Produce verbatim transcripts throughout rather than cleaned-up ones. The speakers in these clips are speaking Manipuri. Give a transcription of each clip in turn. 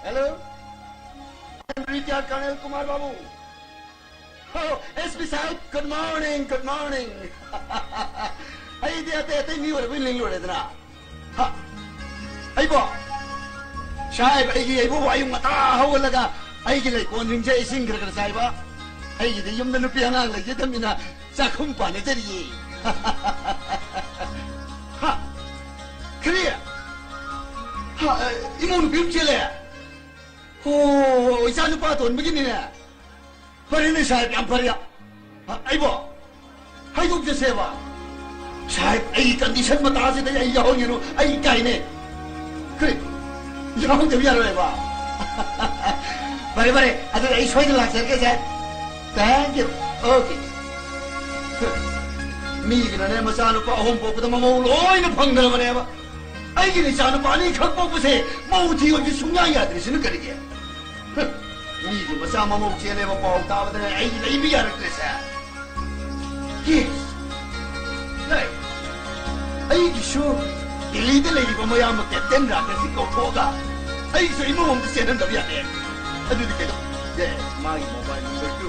Hello, I'm retired Colonel Kumar Babu. Oh, S P साहब, good morning, good morning. ꯑꯩꯗꯤ ꯑꯇꯩ ꯑꯇꯩ ꯃꯤ ꯑꯣꯏꯔꯕꯣꯏ ꯅꯤꯡꯂꯨꯔꯦꯗꯅ꯫ ꯍꯥ? ꯑꯩꯕꯣ? ꯁꯥꯍꯦꯕ, ꯑꯩꯒꯤ, ꯑꯩꯕꯨ ꯑꯌꯨꯛ ꯉꯟꯇꯥ ꯍꯧꯒꯠꯂꯒ ꯑꯩꯒꯤ ꯂꯩꯀꯣꯟꯁꯤꯡꯁꯦ ꯏꯁꯤꯡ ꯈꯔ ꯈꯔ ꯆꯥꯏꯕ, ꯑꯩꯒꯤꯗꯤ ꯌꯨꯝꯗ ꯅꯨꯄꯤ ꯑꯉꯥꯡ ꯂꯩꯖꯗꯕꯅꯤꯅ ꯆꯥꯛꯈꯨꯝ ꯄꯥꯟꯅꯖꯔꯤꯌꯦ꯫ ꯍꯥ? ꯀꯔꯤ? ꯍꯥ, ꯏꯃꯧ ꯅꯨꯄꯤ ꯑꯃ ꯆꯦꯜꯂꯦ? ꯑꯣ, ꯏꯆꯥ ꯅꯨꯄꯥ ꯑꯇꯣꯟꯕꯒꯤꯅꯤꯅꯦ꯫ ꯐꯔꯦꯅꯦ ꯁꯥꯍꯦꯕ, ꯌꯥꯝ ꯐꯔꯦ꯫ ꯑ, ꯑꯩꯕꯣ ꯍꯥꯏꯗꯣꯛꯆꯁꯦꯕ꯫ ꯁꯥꯍꯦꯕ, ꯑꯩꯒꯤ ꯀꯟꯗꯤꯁꯟ ꯃꯇꯥꯁꯤꯗ ꯑꯩ ꯌꯥꯎꯍꯟꯒꯅꯨ, ꯑꯩ ꯏꯀꯥꯏꯅꯦ꯫ ꯀꯔꯤ? ꯌꯥꯎꯍꯟꯗꯕ ꯌꯥꯔꯣꯏꯕ꯫ ꯐꯔꯦ, ꯐꯔꯦ, ꯑꯗꯨꯗꯤ ꯑꯩ ꯁꯣꯏꯗꯅ ꯂꯥꯛꯆꯔꯒꯦ, ꯁꯥꯍꯦꯕ꯫ Thank you. Okay. ꯃꯤꯒꯤꯅꯅꯦ ꯃꯆꯥꯅꯨꯄꯥ ꯑꯍꯨꯝ ꯄꯣꯛꯄꯗ ꯃꯃꯧ ꯂꯣꯏꯅ ꯐꯪꯗ꯭ꯔꯕꯅꯦꯕ꯫ ꯑꯩꯒꯤꯅ ꯏꯆꯥꯅꯨꯄꯥ ꯑꯅꯤꯈꯛ ꯄꯣꯛꯄꯁꯦ ꯃꯧ ꯊꯤꯌꯣꯗꯤ ꯁꯨꯡꯌꯥ ꯌꯥꯗ꯭ꯔꯤꯁꯤꯅ ꯀꯔꯤꯒꯤ? ꯍ, ꯃꯤꯒꯤ ꯃꯆꯥ ꯃꯃꯧ ꯆꯦꯜꯂꯦꯕ ꯄꯥꯎ ꯇꯥꯕꯗꯅꯦ ꯑꯩ ꯂꯩꯕ ꯌꯥꯔꯛꯇ꯭ꯔꯦꯁꯦ꯫ ꯌꯦ꯫ ꯍꯦ, ꯑꯩꯒꯤꯁꯨ ꯗꯤꯜꯂꯤꯗ ꯂꯩꯔꯤꯕ ꯃꯌꯥꯝꯕ ꯀꯦꯞꯇꯦꯟ ꯔꯥꯀꯦꯁꯁꯤ ꯀꯧꯊꯣꯛꯑꯒ ꯑꯩꯒꯤꯁꯨ ꯏꯃꯧ ꯑꯃꯗ ꯆꯦꯟꯍꯟꯗꯕ ꯌꯥꯗꯦ꯫ ꯑꯗꯨꯗꯤ ꯀꯩꯅꯣ? ꯌꯦ, ꯃꯥꯒꯤ mobile number ꯇꯨ꯫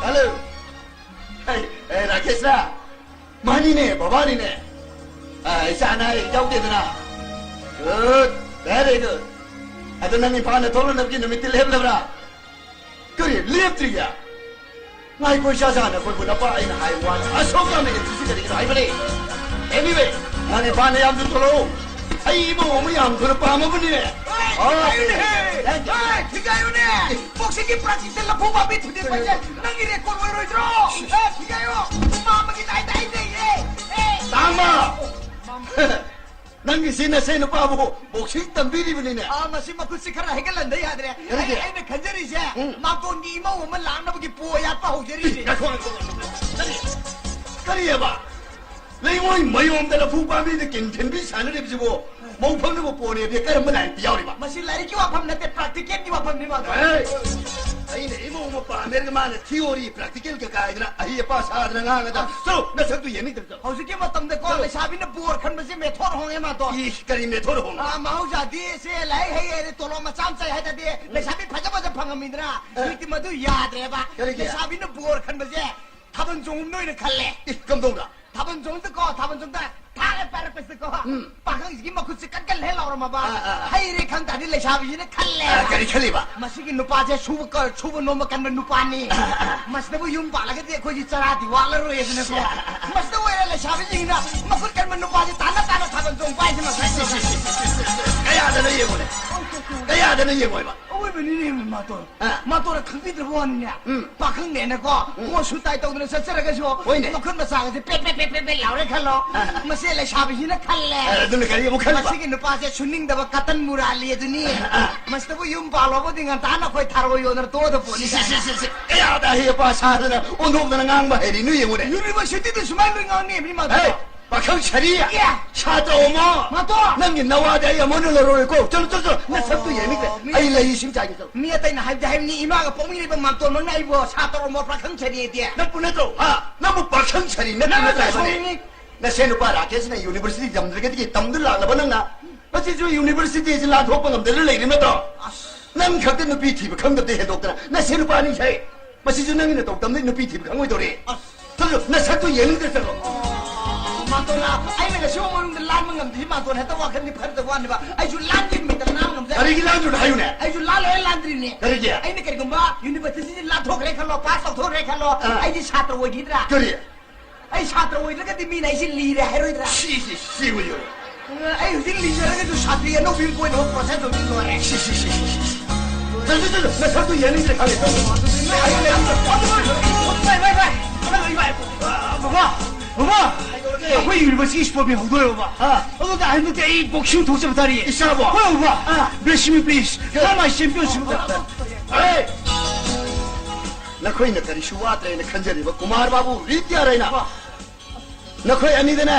Hello. ꯍꯩ, ꯑꯦ, ꯔꯥꯀꯦꯁꯂꯥ? ꯃꯥꯅꯤꯅꯦ, ꯕꯕꯥꯅꯤꯅꯦ꯫ ꯑ, ꯏꯆꯥ ꯑꯅꯥ ꯑꯌꯦꯛ ꯌꯥꯎꯗꯦꯗꯅ? Good, very good. ꯑꯗꯨ ꯅꯪ ꯏꯝꯐꯥꯜꯗ ꯊꯣꯛꯂꯛꯅꯕꯒꯤ ꯅꯨꯃꯤꯠꯇꯤ ꯂꯦꯞꯂꯕ꯭ꯔꯥ? ꯀꯔꯤ, ꯂꯦꯞꯇ꯭ꯔꯤꯌꯦ? ꯉꯥꯏꯈꯣ, ꯏꯆꯥ ꯁꯥꯅ ꯑꯩꯈꯣꯏꯕꯨ ꯅꯄꯥ ꯑꯩꯅ ꯍꯥꯏꯕ ꯋꯥꯅꯤ꯫ ꯑꯁꯣꯛ ꯌꯥꯝꯅ ꯂꯦꯞꯇ꯭ꯔꯤꯁꯤ ꯀꯔꯤꯒꯤꯅꯣ ꯍꯥꯏꯕꯅꯦ? Anyway, ꯅꯪ ꯏꯝꯐꯥꯜꯗ ꯌꯥꯝ ꯊꯨꯅ ꯊꯣꯛꯂꯛꯎ꯫ ꯑꯩ ꯏꯃꯧ ꯑꯃ ꯌꯥꯝ ꯊꯨꯅ ꯄꯥꯝꯃꯕꯅꯤꯅꯦ꯫ ꯍꯣꯏ, ꯑꯣ, ꯊꯤꯒꯥꯏꯌꯨꯅꯦ! Thank you. ꯍꯣꯏ, ꯊꯤꯒꯥꯏꯌꯨꯅꯦ! ꯕꯣꯛꯁꯤꯡꯒꯤ ꯄ꯭ꯔꯥꯛꯇꯤꯁꯇ ꯂꯐꯨ ꯄꯥꯝꯕꯤ ꯊꯨꯗꯦꯛꯄꯁꯦ ꯅꯪꯒꯤ ꯔꯦꯀꯣꯔꯗ ꯑꯣꯏꯔꯣꯏꯗ꯭ꯔꯣ? ꯍꯦ, ꯊꯤꯒꯥꯏꯌꯣ! ꯃꯥꯝꯃꯒꯤ ꯗꯥꯏꯗ ꯑꯩ ꯂꯩꯌꯦ! ꯍꯦ! ꯇꯥꯃ! ꯅꯪꯒꯤꯁꯤ ꯅꯁꯦ ꯅꯨꯄꯥꯕꯨ ꯕꯣꯛꯁꯤꯡ ꯇꯝꯕꯤꯔꯤꯕꯅꯤꯅꯦ꯫ ꯑꯥ, ꯃꯁꯤ ꯃꯈꯨꯠꯁꯤ ꯈꯔ ꯍꯩꯒꯠꯍꯟꯗ ꯌꯥꯗ꯭ꯔꯦ꯫ ꯀꯔꯤꯒꯤ? ꯑꯩ, ꯑꯩꯅ ꯈꯟꯖꯔꯤꯁꯦ, ꯎꯝ꯫ ꯃꯥꯡꯒꯣꯟꯒꯤ ꯏꯃꯧ ꯑꯃ ꯂꯥꯛꯅꯕꯒꯤ ꯄꯣ ꯌꯥꯠꯄ ꯍꯧꯖꯔꯤꯅꯦ꯫ ꯉꯥꯏꯈꯣ, ꯉꯥꯏꯈꯣ, ꯉꯥꯏꯈꯣ꯫ ꯀꯔꯤ? ꯀꯔꯤꯑꯕ? ꯂꯩꯉꯣꯏ ꯃꯌꯣꯝꯗ ꯂꯐꯨ ꯄꯥꯝꯕꯤꯗ ꯀꯤꯟ ꯊꯤꯟꯕꯤ ꯁꯥꯟꯅꯔꯤꯕꯁꯤꯕꯨ ꯃꯧ ꯐꯪꯅꯕ ꯄꯣꯅꯦꯗꯤ ꯀꯔꯝꯕ ꯂꯥꯏꯔꯤꯛꯇ ꯌꯥꯎꯔꯤꯕ? ꯃꯁꯤ ꯂꯥꯏꯔꯤꯛꯀꯤ ꯋꯥꯐꯝ ꯅꯠꯇꯦ, ꯄ꯭ꯔꯥꯛꯇꯤꯀꯦꯜꯒꯤ ꯋꯥꯐꯝꯅꯤ, ꯃꯥꯗꯣ꯫ ꯍꯦ! ꯑꯩꯅ ꯏꯃꯣ ꯑꯃ ꯄꯥꯝꯃꯦꯔꯒ ꯃꯥꯅ theory practical ꯀ ꯀꯥꯏꯗꯅ ꯑꯍꯩ ꯑꯄꯥ ꯁꯥꯗꯅ ꯉꯥꯡꯒꯗ꯫ ꯆꯠꯂꯣ, ꯅꯁꯛꯇꯨ ꯌꯦꯡꯅꯤꯡꯗ꯭ꯔꯦ, ꯆꯠꯂꯣ꯫ ꯍꯧꯖꯤꯛꯀꯤ ꯃꯇꯝꯗꯀꯣ, ꯆꯠꯂꯣ꯫ ꯂꯩꯁꯥꯕꯤꯅ ꯕꯣꯔ ꯈꯟꯕꯁꯦ ꯃꯦꯊꯣꯔ ꯍꯣꯡꯉꯦ ꯃꯥꯗꯣ꯫ ꯏꯁ, ꯀꯔꯤ ꯃꯦꯊꯣꯔ ꯍꯣꯡꯉꯦ? ꯑꯥ, ꯃꯍꯧꯁꯥꯗꯤ ꯁꯦ ꯂꯥꯏꯔꯤꯛ ꯍꯩ ꯍꯩꯔꯦ, ꯇꯣꯂꯣꯞ ꯃꯆꯥ ꯃꯆꯥ ꯍꯥꯏ ꯇꯥꯔꯗꯤ ꯂꯩꯁꯥꯕꯤ ꯐꯖ ꯐꯖ ꯐꯪꯉꯝꯃꯤꯗꯅ꯫ ꯑ꯫ ꯍꯧꯖꯤꯛꯇꯤ ꯃꯗꯨ ꯌꯥꯗ꯭ꯔꯦꯕ꯫ ꯀꯔꯤꯒꯤ? ꯂꯩꯁꯥꯕꯤꯅ ꯕꯣꯔ ꯈꯟꯕꯁꯦ ꯊꯥꯕꯜ ꯆꯣꯡꯕꯗ ꯑꯣꯏꯅ ꯈꯜꯂꯦ꯫ ꯏꯁ, ꯀꯝꯗꯧꯅ? ꯊꯥꯕꯜ ꯆꯣꯡꯗꯀꯣ, ꯊꯥꯕꯜ ꯆꯣꯡꯗ ꯊꯥꯔꯦ ꯄꯥꯏꯔꯛꯄꯁꯤꯗꯀꯣ, ꯎꯝ꯫ ꯄꯥꯈꯪꯁꯤꯒꯤ ꯃꯈꯨꯠꯁꯦ ꯀꯟ ꯀꯟ ꯍꯦꯛ ꯂꯥꯎꯔꯝꯃꯕ, ꯑꯥ, ꯑꯥ, ꯑꯥ꯫ ꯍꯩꯔꯦ ꯈꯪ ꯇꯥꯔꯗꯤ ꯂꯩꯁꯥꯕꯤꯁꯤꯅ ꯈꯜꯂꯦ꯫ ꯑꯥ, ꯀꯔꯤ ꯈꯜꯂꯤꯕ? ꯃꯁꯤꯒꯤ ꯅꯨꯄꯥꯁꯦ ꯁꯨꯕ ꯀ-, ꯁꯨꯕ ꯅꯣꯝꯕ ꯀꯟꯕ ꯅꯨꯄꯥꯅꯤ꯫ ꯑꯥ, ꯑꯥ, ꯑꯥ꯫ ꯃꯁꯤꯗꯕꯨ ꯌꯨꯝ ꯄꯥꯜꯂꯒꯗꯤ ꯑꯩꯈꯣꯏꯁꯤ ꯆꯔꯥꯗꯤ ꯋꯥꯠꯂꯔꯣꯏ ꯑꯗꯨꯅꯀꯣ꯫ ꯁꯤ, ꯑꯥ, ꯑꯥ, ꯑꯥ, ꯑꯥ꯫ ꯃꯁꯤꯗ ꯑꯣꯏꯔꯦ ꯂꯩꯁꯥꯕꯤꯁꯤꯡꯅ ꯃꯈꯨꯠ ꯀꯟꯕ ꯅꯨꯄꯥꯁꯦ ꯇꯥꯟꯅ ꯇꯥꯟꯅ ꯊꯥꯕꯜ ꯆꯣꯡꯕ ꯍꯥꯏꯁꯦ ꯃꯁꯥꯏ꯫ ꯁꯤ, ꯁꯤ, ꯁꯤ, ꯁꯤ, ꯁꯤ, ꯁꯤ, ꯁꯤ꯫ ꯀꯌꯥꯗꯅꯣ ꯌꯦꯡꯉꯨꯅꯦ꯫ ꯀꯌꯥꯗꯅꯣ ꯌꯦꯡꯉꯣ ꯍꯥꯏꯕ꯫ ꯑꯑꯣꯏꯕꯅꯤꯅꯦ, ꯃꯥꯇꯣꯟ꯫ ꯑꯥ꯫ ꯃꯥꯇꯣꯟꯅ ꯈꯪꯕꯤꯗ꯭ꯔꯕ ꯋꯥꯅꯤꯅꯦ꯫ ꯎꯝ꯫ ꯄꯥꯈꯪꯅꯦꯅꯀꯣ, ꯎꯝ꯫ ꯀꯣꯠ ꯁꯨꯠ ꯇꯥꯏ ꯇꯧꯗꯅ ꯆꯠꯆꯔꯒꯁꯨ, ꯍꯣꯏꯅꯦ꯫ ꯃꯈꯨꯠ ꯃꯆꯥꯒꯁꯦ ꯄꯦꯠ ꯄꯦꯠ ꯄꯦꯠ ꯄꯦꯠ ꯄꯦꯠ ꯂꯥꯎꯔꯦ ꯈꯜꯂꯣ꯫ ꯑꯥ꯫ ꯃꯁꯤ ꯂꯩꯁꯥꯕꯤꯁꯤꯅ ꯈꯜꯂꯦ꯫ ꯑꯥ, ꯑꯗꯨꯅ ꯀꯔꯤ ꯑꯃꯨꯛ ꯈꯜꯂꯤꯕ? ꯃꯁꯤꯒꯤ ꯅꯨꯄꯥꯁꯦ ꯁꯨꯅꯤꯡꯗꯕ ꯀꯇꯟ ꯃꯨꯔꯥꯂꯤ ꯑꯗꯨꯅꯤ꯫ ꯑꯥ꯫ ꯃꯁꯤꯗꯕꯨ ꯌꯨꯝ ꯄꯥꯜꯂꯣꯕꯨꯗꯤ ꯉꯟꯇꯥꯅ ꯑꯩꯈꯣꯏ ꯊꯥꯔꯣꯏ ꯌꯣꯟꯗꯅ ꯇꯣꯛꯑꯗ ꯄꯣꯠꯅꯤ ꯁꯤ, ꯁꯤ, ꯀꯥꯏꯅ꯫ ꯁꯤ, ꯁꯤ, ꯁꯤ꯫ ꯀꯌꯥꯗ ꯑꯍꯩ ꯑꯄꯥ ꯁꯥꯗꯅ ꯑꯣꯟꯊꯣꯛꯇꯅ ꯉꯥꯡꯕ ꯍꯩꯔꯤꯅꯣ ꯌꯦꯡꯉꯨꯅꯦ꯫ ꯌꯨꯅꯤꯚꯔꯁꯤꯇꯤꯗ ꯁꯨꯃꯥꯏꯅ ꯂꯣꯏ ꯉꯥꯡꯅꯩ ꯃꯤ ꯃꯥꯇꯣꯟ꯫ ꯍꯦ! ꯄꯥꯈꯪ ꯁꯥꯔꯤ, ꯏꯌꯥ! ꯁꯥꯇ꯭ꯔ ꯑꯣꯃꯣ, ꯃꯥꯇꯣ! ꯅꯪꯒꯤ ꯅꯋꯥꯗꯤ ꯑꯩ ꯑꯃꯨꯛ ꯍꯟꯅ ꯂꯧꯔꯔꯣꯏꯀꯣ꯫ ꯆꯠꯂꯣ, ꯆꯠꯂꯣ, ꯆꯠꯂꯣ꯫ ꯅꯁꯛꯇꯨ ꯑꯣ, ꯌꯦꯡꯅꯤꯡꯗ꯭ꯔꯦ꯫ ꯃꯤ ꯑꯩ ꯂꯩ ꯏꯁꯤꯡ ꯆꯥꯏꯒꯦ, ꯆꯠꯂꯣ꯫ ꯃꯤ ꯑꯇꯩꯅ ꯍꯥꯏꯕꯗꯤ ꯍꯥꯏꯕꯅꯤ, ꯏꯃꯥꯒ ꯄꯣꯛꯃꯤꯟꯅꯕ ꯃꯥꯝꯇꯣꯟ ꯅꯪꯅ ꯑꯩꯕꯨ ꯁꯥꯇ꯭ꯔ ꯑꯣꯃꯣ ꯄꯥꯈꯪ ꯁꯥꯔꯤꯗꯤ꯫ ꯅꯪꯕꯨ ꯅꯠꯇ꯭ꯔꯣ? ꯍꯥ? ꯅꯪꯕꯨ ꯄꯥꯈꯪ ꯁꯥꯔꯤ ꯅꯠꯇ꯭ꯔꯣ ꯅꯪꯅ ꯍꯥꯏꯕꯅꯦ? ꯁꯣꯏꯔꯤꯅꯤ꯫ ꯅꯁꯦ ꯅꯨꯄꯥ ꯔꯥꯀꯦꯁꯅ ꯌꯨꯅꯤꯚꯔꯁꯤꯇꯤ ꯇꯝꯗ꯭ꯔꯒꯗꯤ ꯇꯝꯗꯨ ꯂꯥꯛꯂꯕ ꯅꯪꯅ? ꯃꯁꯤꯁꯨ ꯌꯨꯅꯤꯚꯔꯁꯤꯇꯤꯁꯤ ꯂꯥꯟꯊꯣꯛꯄ ꯉꯝꯗꯅ ꯂꯩꯔꯤ ꯅꯠꯇ꯭ꯔꯣ? ꯑꯁ꯫ ꯅꯪ ꯈꯛꯇ ꯅꯨꯄꯤ ꯊꯤꯕ ꯈꯪꯗꯕꯗ ꯍꯦꯟꯗꯣꯛꯇꯅ ꯅꯁꯦ ꯅꯨꯄꯥ ꯑꯅꯤ ꯁꯥꯏ꯫ ꯃꯁꯤꯁꯨ ꯅꯪꯒꯤ ꯅꯇꯧ ꯇꯝꯗꯩ ꯅꯨꯄꯤ ꯊꯤꯕ ꯈꯪꯉꯣꯏꯗꯧꯔꯤ꯫ ꯑꯁ꯫ ꯆꯠꯂꯣ, ꯅꯁꯛꯇꯨ ꯌꯦꯡꯅꯤꯡꯗ꯭ꯔꯦ, ꯆꯠꯂꯣ꯫ ꯑꯣ, ꯃꯥꯇꯣꯟꯅ ꯑꯩꯅ ꯉꯁꯤꯐꯥꯎ ꯃꯅꯨꯡꯗ ꯂꯥꯟꯕ ꯉꯝꯗ꯭ꯔꯤ, ꯃꯥꯇꯣꯟ ꯍꯦꯛꯇ ꯋꯥꯈꯜꯗꯤ ꯐꯔꯗꯕ ꯋꯥꯅꯦꯕ꯫ ꯑꯩꯁꯨ ꯂꯥꯟꯒꯦ ꯃꯤꯇ ꯂꯥꯟ ꯉꯝꯖꯔꯦ꯫ ꯀꯔꯤꯒꯤ ꯂꯥꯟꯗ꯭ꯔꯤꯅꯣ ꯍꯥꯏꯌꯨꯅꯦ? ꯑꯩꯁꯨ ꯂꯥꯜꯂꯣꯏ ꯂꯥꯟꯗ꯭ꯔꯤꯅꯦ꯫ ꯀꯔꯤꯒꯤ? ꯑꯩꯅ ꯀꯔꯤꯒꯨꯝꯕ ꯌꯨꯅꯤꯚꯔꯁꯤꯇꯤꯁꯤ ꯂꯥꯟꯊꯣꯛꯈ꯭ꯔꯦ ꯈꯜꯂꯣ, ꯄꯥꯁ ꯇꯧꯊꯣꯛꯈ꯭ꯔꯦ ꯈꯜꯂꯣ, ꯑꯥ꯫ ꯑꯩꯗꯤ ꯁꯥꯇ꯭ꯔ ꯑꯣꯏꯈꯤꯗ꯭ꯔꯥ? ꯀꯔꯤ? ꯑꯩ ꯁꯥꯇ꯭ꯔ ꯑꯣꯏꯗ꯭ꯔꯒꯗꯤ ꯃꯤꯅ ꯑꯩꯁꯦ ꯂꯤꯔꯦ ꯍꯥꯏꯔꯣꯏꯗ꯭ꯔꯥ? ꯁꯤ, ꯁꯤ, ꯁꯤꯕꯨ ꯌꯦꯡꯉꯨ꯫ ꯑꯩ ꯍꯧꯖꯤꯛ ꯂꯤꯖꯔꯒꯁꯨ ꯁꯥꯇ꯭ꯔꯤ ꯑꯅꯧꯕꯤ ꯑꯃ ꯀꯣꯏꯅꯕ ꯄ꯭ꯔꯣꯁꯦꯁ ꯍꯧꯖꯤꯛ ꯂꯣꯏꯔꯦ꯫ ꯁꯤ, ꯁꯤ, ꯁꯤ, ꯁꯤ, ꯁꯤ, ꯁꯤ꯫ ꯆꯠꯂꯨ, ꯆꯠꯂꯨ, ꯅꯁꯛꯇꯨ ꯌꯦꯡꯅꯤꯡꯗ꯭ꯔꯦ ꯈꯪꯉꯦ, ꯆꯠꯂꯨ꯫ ꯑꯗꯨꯗꯤ ꯅꯣꯏ ꯑꯩ ꯂꯩꯔꯝꯗ꯭ꯔꯦ꯫ ꯚꯥꯏ, ꯚꯥꯏ, ꯚꯥꯏ, ꯚꯥꯏ, ꯚꯥꯏ, ꯚꯥꯏ, ꯚꯥꯏ, ꯚꯥꯏ, ꯚꯥꯏ, ꯚꯥꯏ, ꯚꯥꯏ, ꯚꯥꯏ, ꯚꯥꯏ, ꯚꯥꯏ, ꯚꯥꯏ, ꯚꯥꯏ, ꯚꯥꯏ, ꯚꯥꯏ, ꯚꯥꯏ, ꯀꯩꯗꯧꯔꯒꯦ? ꯑꯩꯈꯣꯏ ꯌꯨꯅꯤꯚꯔꯁꯤꯇꯤ ꯏꯁꯄꯣꯔꯠ ꯃꯦꯠ ꯍꯧꯗꯣꯔꯦꯕ, ꯚꯥꯏ꯫ ꯑꯥ꯫ ꯑꯗꯨꯗ ꯍꯟꯗꯛꯇꯤ ꯑꯩ ꯕꯣꯛꯁꯤꯡ ꯊꯣꯛꯆꯕ ꯇꯥꯔꯦ꯫ ꯏꯁꯥꯕꯣ? ꯍꯣꯏ, ꯕꯥ꯫ ꯑꯥ꯫ Bless me, please. ꯀꯩ? Come, my championship. ꯑꯦ! ꯅꯈꯣꯏꯅ ꯀꯔꯤꯁꯨ ꯋꯥꯠꯇ꯭ꯔꯦꯅ ꯈꯟꯖꯔꯤꯕ ꯀꯨꯃꯥꯔ ꯕꯥꯕꯨ ꯔꯤꯇꯤꯌꯥꯔ ꯍꯥꯏꯅ ꯕꯥ꯫ ꯅꯈꯣꯏ ꯑꯅꯤꯗꯅꯦ,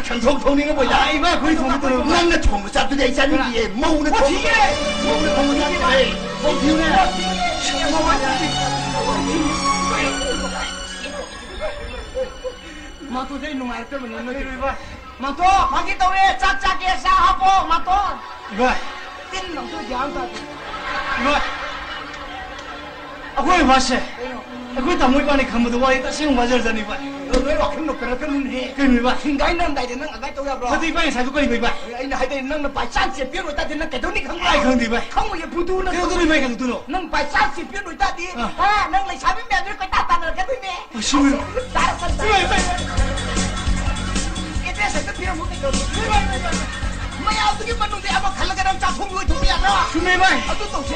ꯁꯟꯊꯣꯡ ꯊꯣꯡꯅꯤꯡꯉꯕꯣ? ꯏꯕꯥꯏ, ꯑꯩꯈꯣꯏ ꯊꯣꯡꯕ ꯇꯧꯔꯣꯏ꯫ ꯅꯪꯅ ꯊꯣꯡꯕ ꯆꯥꯛꯇꯨꯗꯤ ꯑꯩ ꯆꯥꯅꯤꯡꯗꯤꯌꯦ꯫ ꯃꯧꯅ ꯊꯣꯡꯕ ꯆꯥꯛ-, ꯃꯧꯅ ꯊꯣꯡꯕ ꯆꯥꯛꯇꯨꯗꯤ꯫ ꯃꯧ ꯊꯤꯌꯨꯅꯦ꯫ ꯃꯥꯇꯣꯟꯁꯦ ꯑꯩ ꯅꯨꯡꯉꯥꯏꯔꯛꯇꯕꯅꯦ, ꯅꯣꯏ꯫ ꯏꯕꯥꯏ꯫ ꯃꯥꯇꯣꯟ, ꯐꯥꯒꯤ ꯇꯧꯔꯦ꯫ ꯆꯥꯛ ꯆꯥꯒꯦ, ꯆꯥ ꯍꯥꯞꯄꯣ, ꯃꯥꯇꯣꯟ꯫ ꯏꯕꯥꯏ꯫ ꯇꯤꯟ ꯑꯃꯁꯨ ꯒ꯭ꯌꯥꯟ ꯇꯥꯗꯦ꯫ ꯏꯕꯥꯏ꯫ ꯑꯩꯈꯣꯏ ꯕꯕꯥꯁꯦ, ꯀꯩꯅꯣ? ꯑꯩꯈꯣꯏ ꯇꯥꯃꯣ ꯏꯕꯥꯅꯤ ꯈꯟꯕꯗ ꯋꯥꯔꯤ ꯇꯁꯦꯡꯅ ꯋꯥꯖꯔꯖꯥꯠꯅꯤ, ꯏꯕꯥꯏ꯫ ꯑꯗꯣ ꯅꯣꯏ ꯋꯥꯈꯜ ꯅꯣꯛꯇꯅ ꯀꯩꯅꯣꯅꯦꯍꯦ꯫ ꯀꯩꯅꯣ, ꯏꯕꯥꯏ? ꯁꯤꯡꯒꯥꯏ ꯅꯥꯔꯝꯗꯥꯏꯗ ꯅꯪ ꯑꯗꯨꯃꯥꯏꯅ ꯇꯧ ꯌꯥꯕ꯭ꯔꯣ? ꯑꯗꯨ ꯏꯕꯥꯏ ꯉꯁꯥꯏꯗꯣ ꯀꯩꯅꯣ, ꯏꯕꯥꯏ? ꯑꯩꯅ ꯍꯥꯏꯗꯤ ꯅꯪꯅ by chance champion ꯑꯣꯏꯇꯥꯔꯗꯤ ꯅꯪ ꯀꯩꯗꯧꯅꯤ ꯈꯪꯕ꯭ꯔꯥ? ꯑꯩ ꯈꯪꯗꯦ, ꯏꯕꯥꯏ꯫ ꯈꯪꯉꯣꯏꯌꯦ, ꯐꯨꯗꯨꯅ ꯀꯩꯗꯧꯗꯣꯏꯅꯣ, ꯏꯕꯥꯏ, ꯀꯩꯗꯧꯗꯣꯏꯅꯣ? ꯅꯪ by chance champion ꯑꯣꯏꯇꯥꯔꯗꯤ, ꯑꯥ꯫ ꯍꯥ, ꯅꯪ ꯂꯩꯁꯥꯕꯤ ꯃꯌꯥꯝꯗꯨꯅ ꯀꯣꯏꯇꯥꯟ ꯇꯥꯟꯅꯔꯛꯀꯗꯣꯏꯅꯦ꯫ ꯑꯁ, ꯆꯨꯝꯃꯦ꯫ ꯑꯁ, ꯇꯥꯔꯛꯀꯅꯤ, ꯇꯥꯔꯛꯀꯅꯤ꯫ ꯏꯕꯥꯏ, ꯏꯕꯥꯏ, ꯏꯕꯥꯏ꯫ Address ꯑꯝꯇ ꯄꯤꯔꯝꯃꯨ ꯀꯩꯗꯧꯔꯒꯦ? ꯏꯕꯥꯏ, ꯏꯕꯥꯏ, ꯏꯕꯥꯏ꯫ ꯃꯌꯥꯝꯗꯨꯒꯤ ꯃꯅꯨꯡꯗ ꯑꯃ ꯈꯜꯂꯒ ꯅꯪ ꯆꯥꯛ ꯊꯣꯡ ꯂꯣꯏꯊꯣꯛꯄ ꯌꯥꯗ꯭ꯔꯣ? ꯆꯨꯝꯃꯦ, ꯏꯕꯥꯏ꯫ ꯑꯗꯨ ꯇꯧꯁꯦ꯫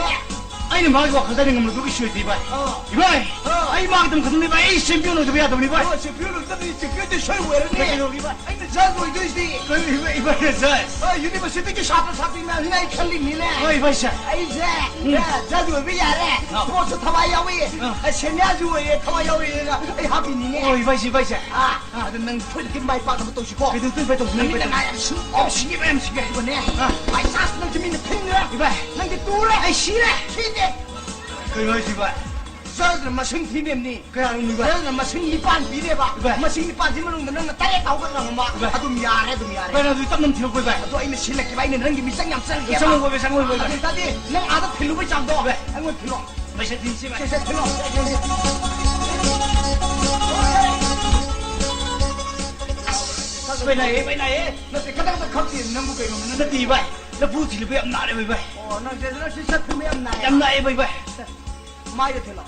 ꯑꯩꯅ ꯃꯥꯒꯤ ꯋꯥꯈꯜꯗ ꯑꯩꯅ ꯉꯝꯂꯣꯏꯗꯕ ꯏꯁꯨ ꯂꯩꯇꯦ, ꯏꯕꯥꯏ꯫ ꯑꯥ꯫ ꯏꯕꯥꯏ, ꯑꯥ꯫ ꯑꯩ ꯃꯥꯒꯤ ꯑꯗꯨꯝ ꯈꯛꯇꯅꯤ, ꯏꯕꯥꯏ꯫ ꯑꯩ ꯆꯦꯝꯄꯤꯌꯟ ꯑꯣꯏꯗꯕ ꯌꯥꯗꯕꯅꯤ, ꯏꯕꯥꯏ꯫ ꯑꯣ, ꯆꯦꯝꯄꯤꯌꯟ ꯑꯣꯏꯗꯕꯅꯤ, ꯆꯦꯝꯄꯤꯌꯟꯗꯤ ꯁꯣꯏ ꯑꯣꯏꯔꯅꯤ꯫ ꯀꯩꯗꯧꯔꯒꯦ, ꯏꯕꯥꯏ? ꯑꯩꯅ ꯖꯁ ꯑꯣꯏꯗꯣꯏꯁꯤꯗꯤ꯫ ꯀꯩꯅꯣ, ꯏꯕꯥꯏ, ꯏꯕꯥꯏꯅ ꯖꯁ? ꯑꯥ, ꯌꯨꯅꯤꯚꯔꯁꯤꯇꯤꯒꯤ ꯁꯥꯇ꯭ꯔ ꯁꯥꯇ꯭ꯔꯤ ꯃꯌꯥꯝꯁꯤꯅ ꯑꯩ ꯈꯜꯂꯤꯅꯤꯅꯦ꯫ ꯍꯣꯏ, ꯏꯕꯥꯏꯁꯦ꯫ ꯑꯩꯁꯦ, ꯎꯝ꯫ ꯑꯦ, ꯖꯁ ꯑꯣꯏꯕ ꯌꯥꯔꯦ꯫ ꯑꯥ꯫ ꯁ꯭ꯄꯣꯔꯠꯁꯇ ꯊꯋꯥꯏ ꯌꯥꯎꯏ꯫ ꯑꯥ꯫ ꯑꯦ, ꯁꯦꯅꯤꯌꯔꯁꯨ ꯑꯣꯏꯌꯦ, ꯊꯋꯥꯏ ꯌꯥꯎꯏꯅ ꯑꯩ ꯍꯥꯞꯄꯤꯅꯤꯅꯦ꯫ ꯍꯣꯏ, ꯏꯕꯥꯏꯁꯦ, ꯏꯕꯥꯏꯁꯦ꯫ ꯑꯥ, ꯑꯗꯨ ꯅꯪ ꯁꯣꯏꯗꯅ ꯃꯥꯏ ꯄꯥꯛꯅꯕ ꯇꯧꯁꯤꯀꯣ꯫ ꯀꯩꯗꯧ ꯇꯨꯏ ꯐꯥꯏ ꯇꯧꯁꯤ, ꯅꯪ ꯅꯃꯤꯠ ꯐꯥꯏ ꯅꯃꯥ ꯇꯧꯁꯤ꯫ ꯌꯥꯝ ꯁꯤꯡ-, ꯌꯥꯝ ꯁꯤꯡꯉꯦ, ꯌꯥꯝ ꯁꯤꯡꯉꯦ ꯍꯥꯏꯕꯅꯦ꯫ ꯑꯥ꯫ By chance ꯅꯪꯁꯦ ꯃꯤꯅ ꯊꯤꯟꯈ꯭ꯔꯦ꯫ ꯏꯕꯥꯏ꯫ ꯅꯪꯗꯤ ꯇꯨꯔꯦ꯫ ꯑꯩ ꯁꯤꯔꯦ꯫ ꯁꯤꯗꯦ꯫ ꯀꯩꯅꯣ ꯍꯥꯏꯁꯤ, ꯏꯕꯥꯏ? ꯖꯁꯅ ꯃꯁꯤꯡ ꯊꯤꯅꯦꯝꯅꯤ꯫ ꯀꯌꯥꯅꯣ, ꯏꯕꯥꯏ? ꯖꯁꯅ ꯃꯁꯤꯡ ꯅꯤꯄꯥꯟ ꯄꯤꯅꯦꯕ꯫ ꯏꯕꯥꯏ꯫ ꯃꯁꯤꯡ ꯅꯤꯄꯥꯟꯁꯤ ꯃꯅꯨꯡꯗ ꯅꯪꯅ ꯇꯔꯦꯠ ꯐꯥꯎꯕ ꯉꯝꯃꯕ꯫ ꯏꯕꯥꯏ꯫ ꯑꯗꯨꯝ ꯌꯥꯔꯦ, ꯑꯗꯨꯝ ꯌꯥꯔꯦ꯫ ꯏꯕꯥꯏ, ꯑꯗꯨꯗꯤ ꯇꯞꯅ ꯊꯤꯔꯛꯄ, ꯏꯕꯥꯏ꯫ ꯑꯗꯣ ꯑꯩꯅ ꯁꯤꯜꯂꯛꯀꯦꯕ, ꯑꯩꯅ ꯅꯪꯒꯤ ꯃꯤꯆꯪ ꯌꯥꯝ ꯆꯪꯒꯦꯕ꯫ ꯆꯪꯉꯣꯏ, ꯏꯕꯥꯏ, ꯆꯪꯉꯣꯏ, ꯏꯕꯥꯏ꯫ ꯑꯗꯨ ꯑꯣꯏꯇꯥꯔꯗꯤ ꯅꯪ ꯑꯥꯗ ꯊꯤꯜꯂꯨꯕꯩ ꯆꯥꯡꯗꯣ ꯏꯕꯥꯏ꯫ ꯑꯩꯉꯣꯟꯗ ꯊꯤꯜꯂꯣ꯫ ꯄꯩꯁꯥ ꯊꯤꯟꯁꯤ, ꯏꯕꯥꯏ꯫ ꯁꯦ, ꯁꯦ, ꯊꯤꯜꯂꯣ꯫ ꯏꯕꯥꯏ, ꯅꯥꯏꯌꯦ, ꯏꯕꯥꯏ, ꯅꯥꯏꯌꯦ꯫ ꯅꯠꯇꯦ, ꯈꯇꯪ ꯈꯛ ꯈꯞꯇꯦ, ꯅꯪꯕꯨ ꯀꯩꯅꯣ, ꯅꯪ ꯅꯠꯇꯦ, ꯏꯕꯥꯏ, ꯂꯐꯨ ꯊꯤꯜꯂꯨꯕ ꯌꯥꯝ ꯅꯥꯔꯦ, ꯏꯕꯥꯏ꯫ ꯑꯣ, ꯅꯪ ꯁꯦ, ꯅꯪ ꯁꯤ ꯁꯠ ꯊꯤꯟꯕ ꯌꯥꯝ ꯅꯥꯏ꯫ ꯌꯥꯝ ꯅꯥꯏꯌꯦ, ꯏꯕꯥꯏ, ꯏꯕꯥꯏ꯫ ꯃꯥꯏꯗ ꯊꯤꯜꯂꯣ꯫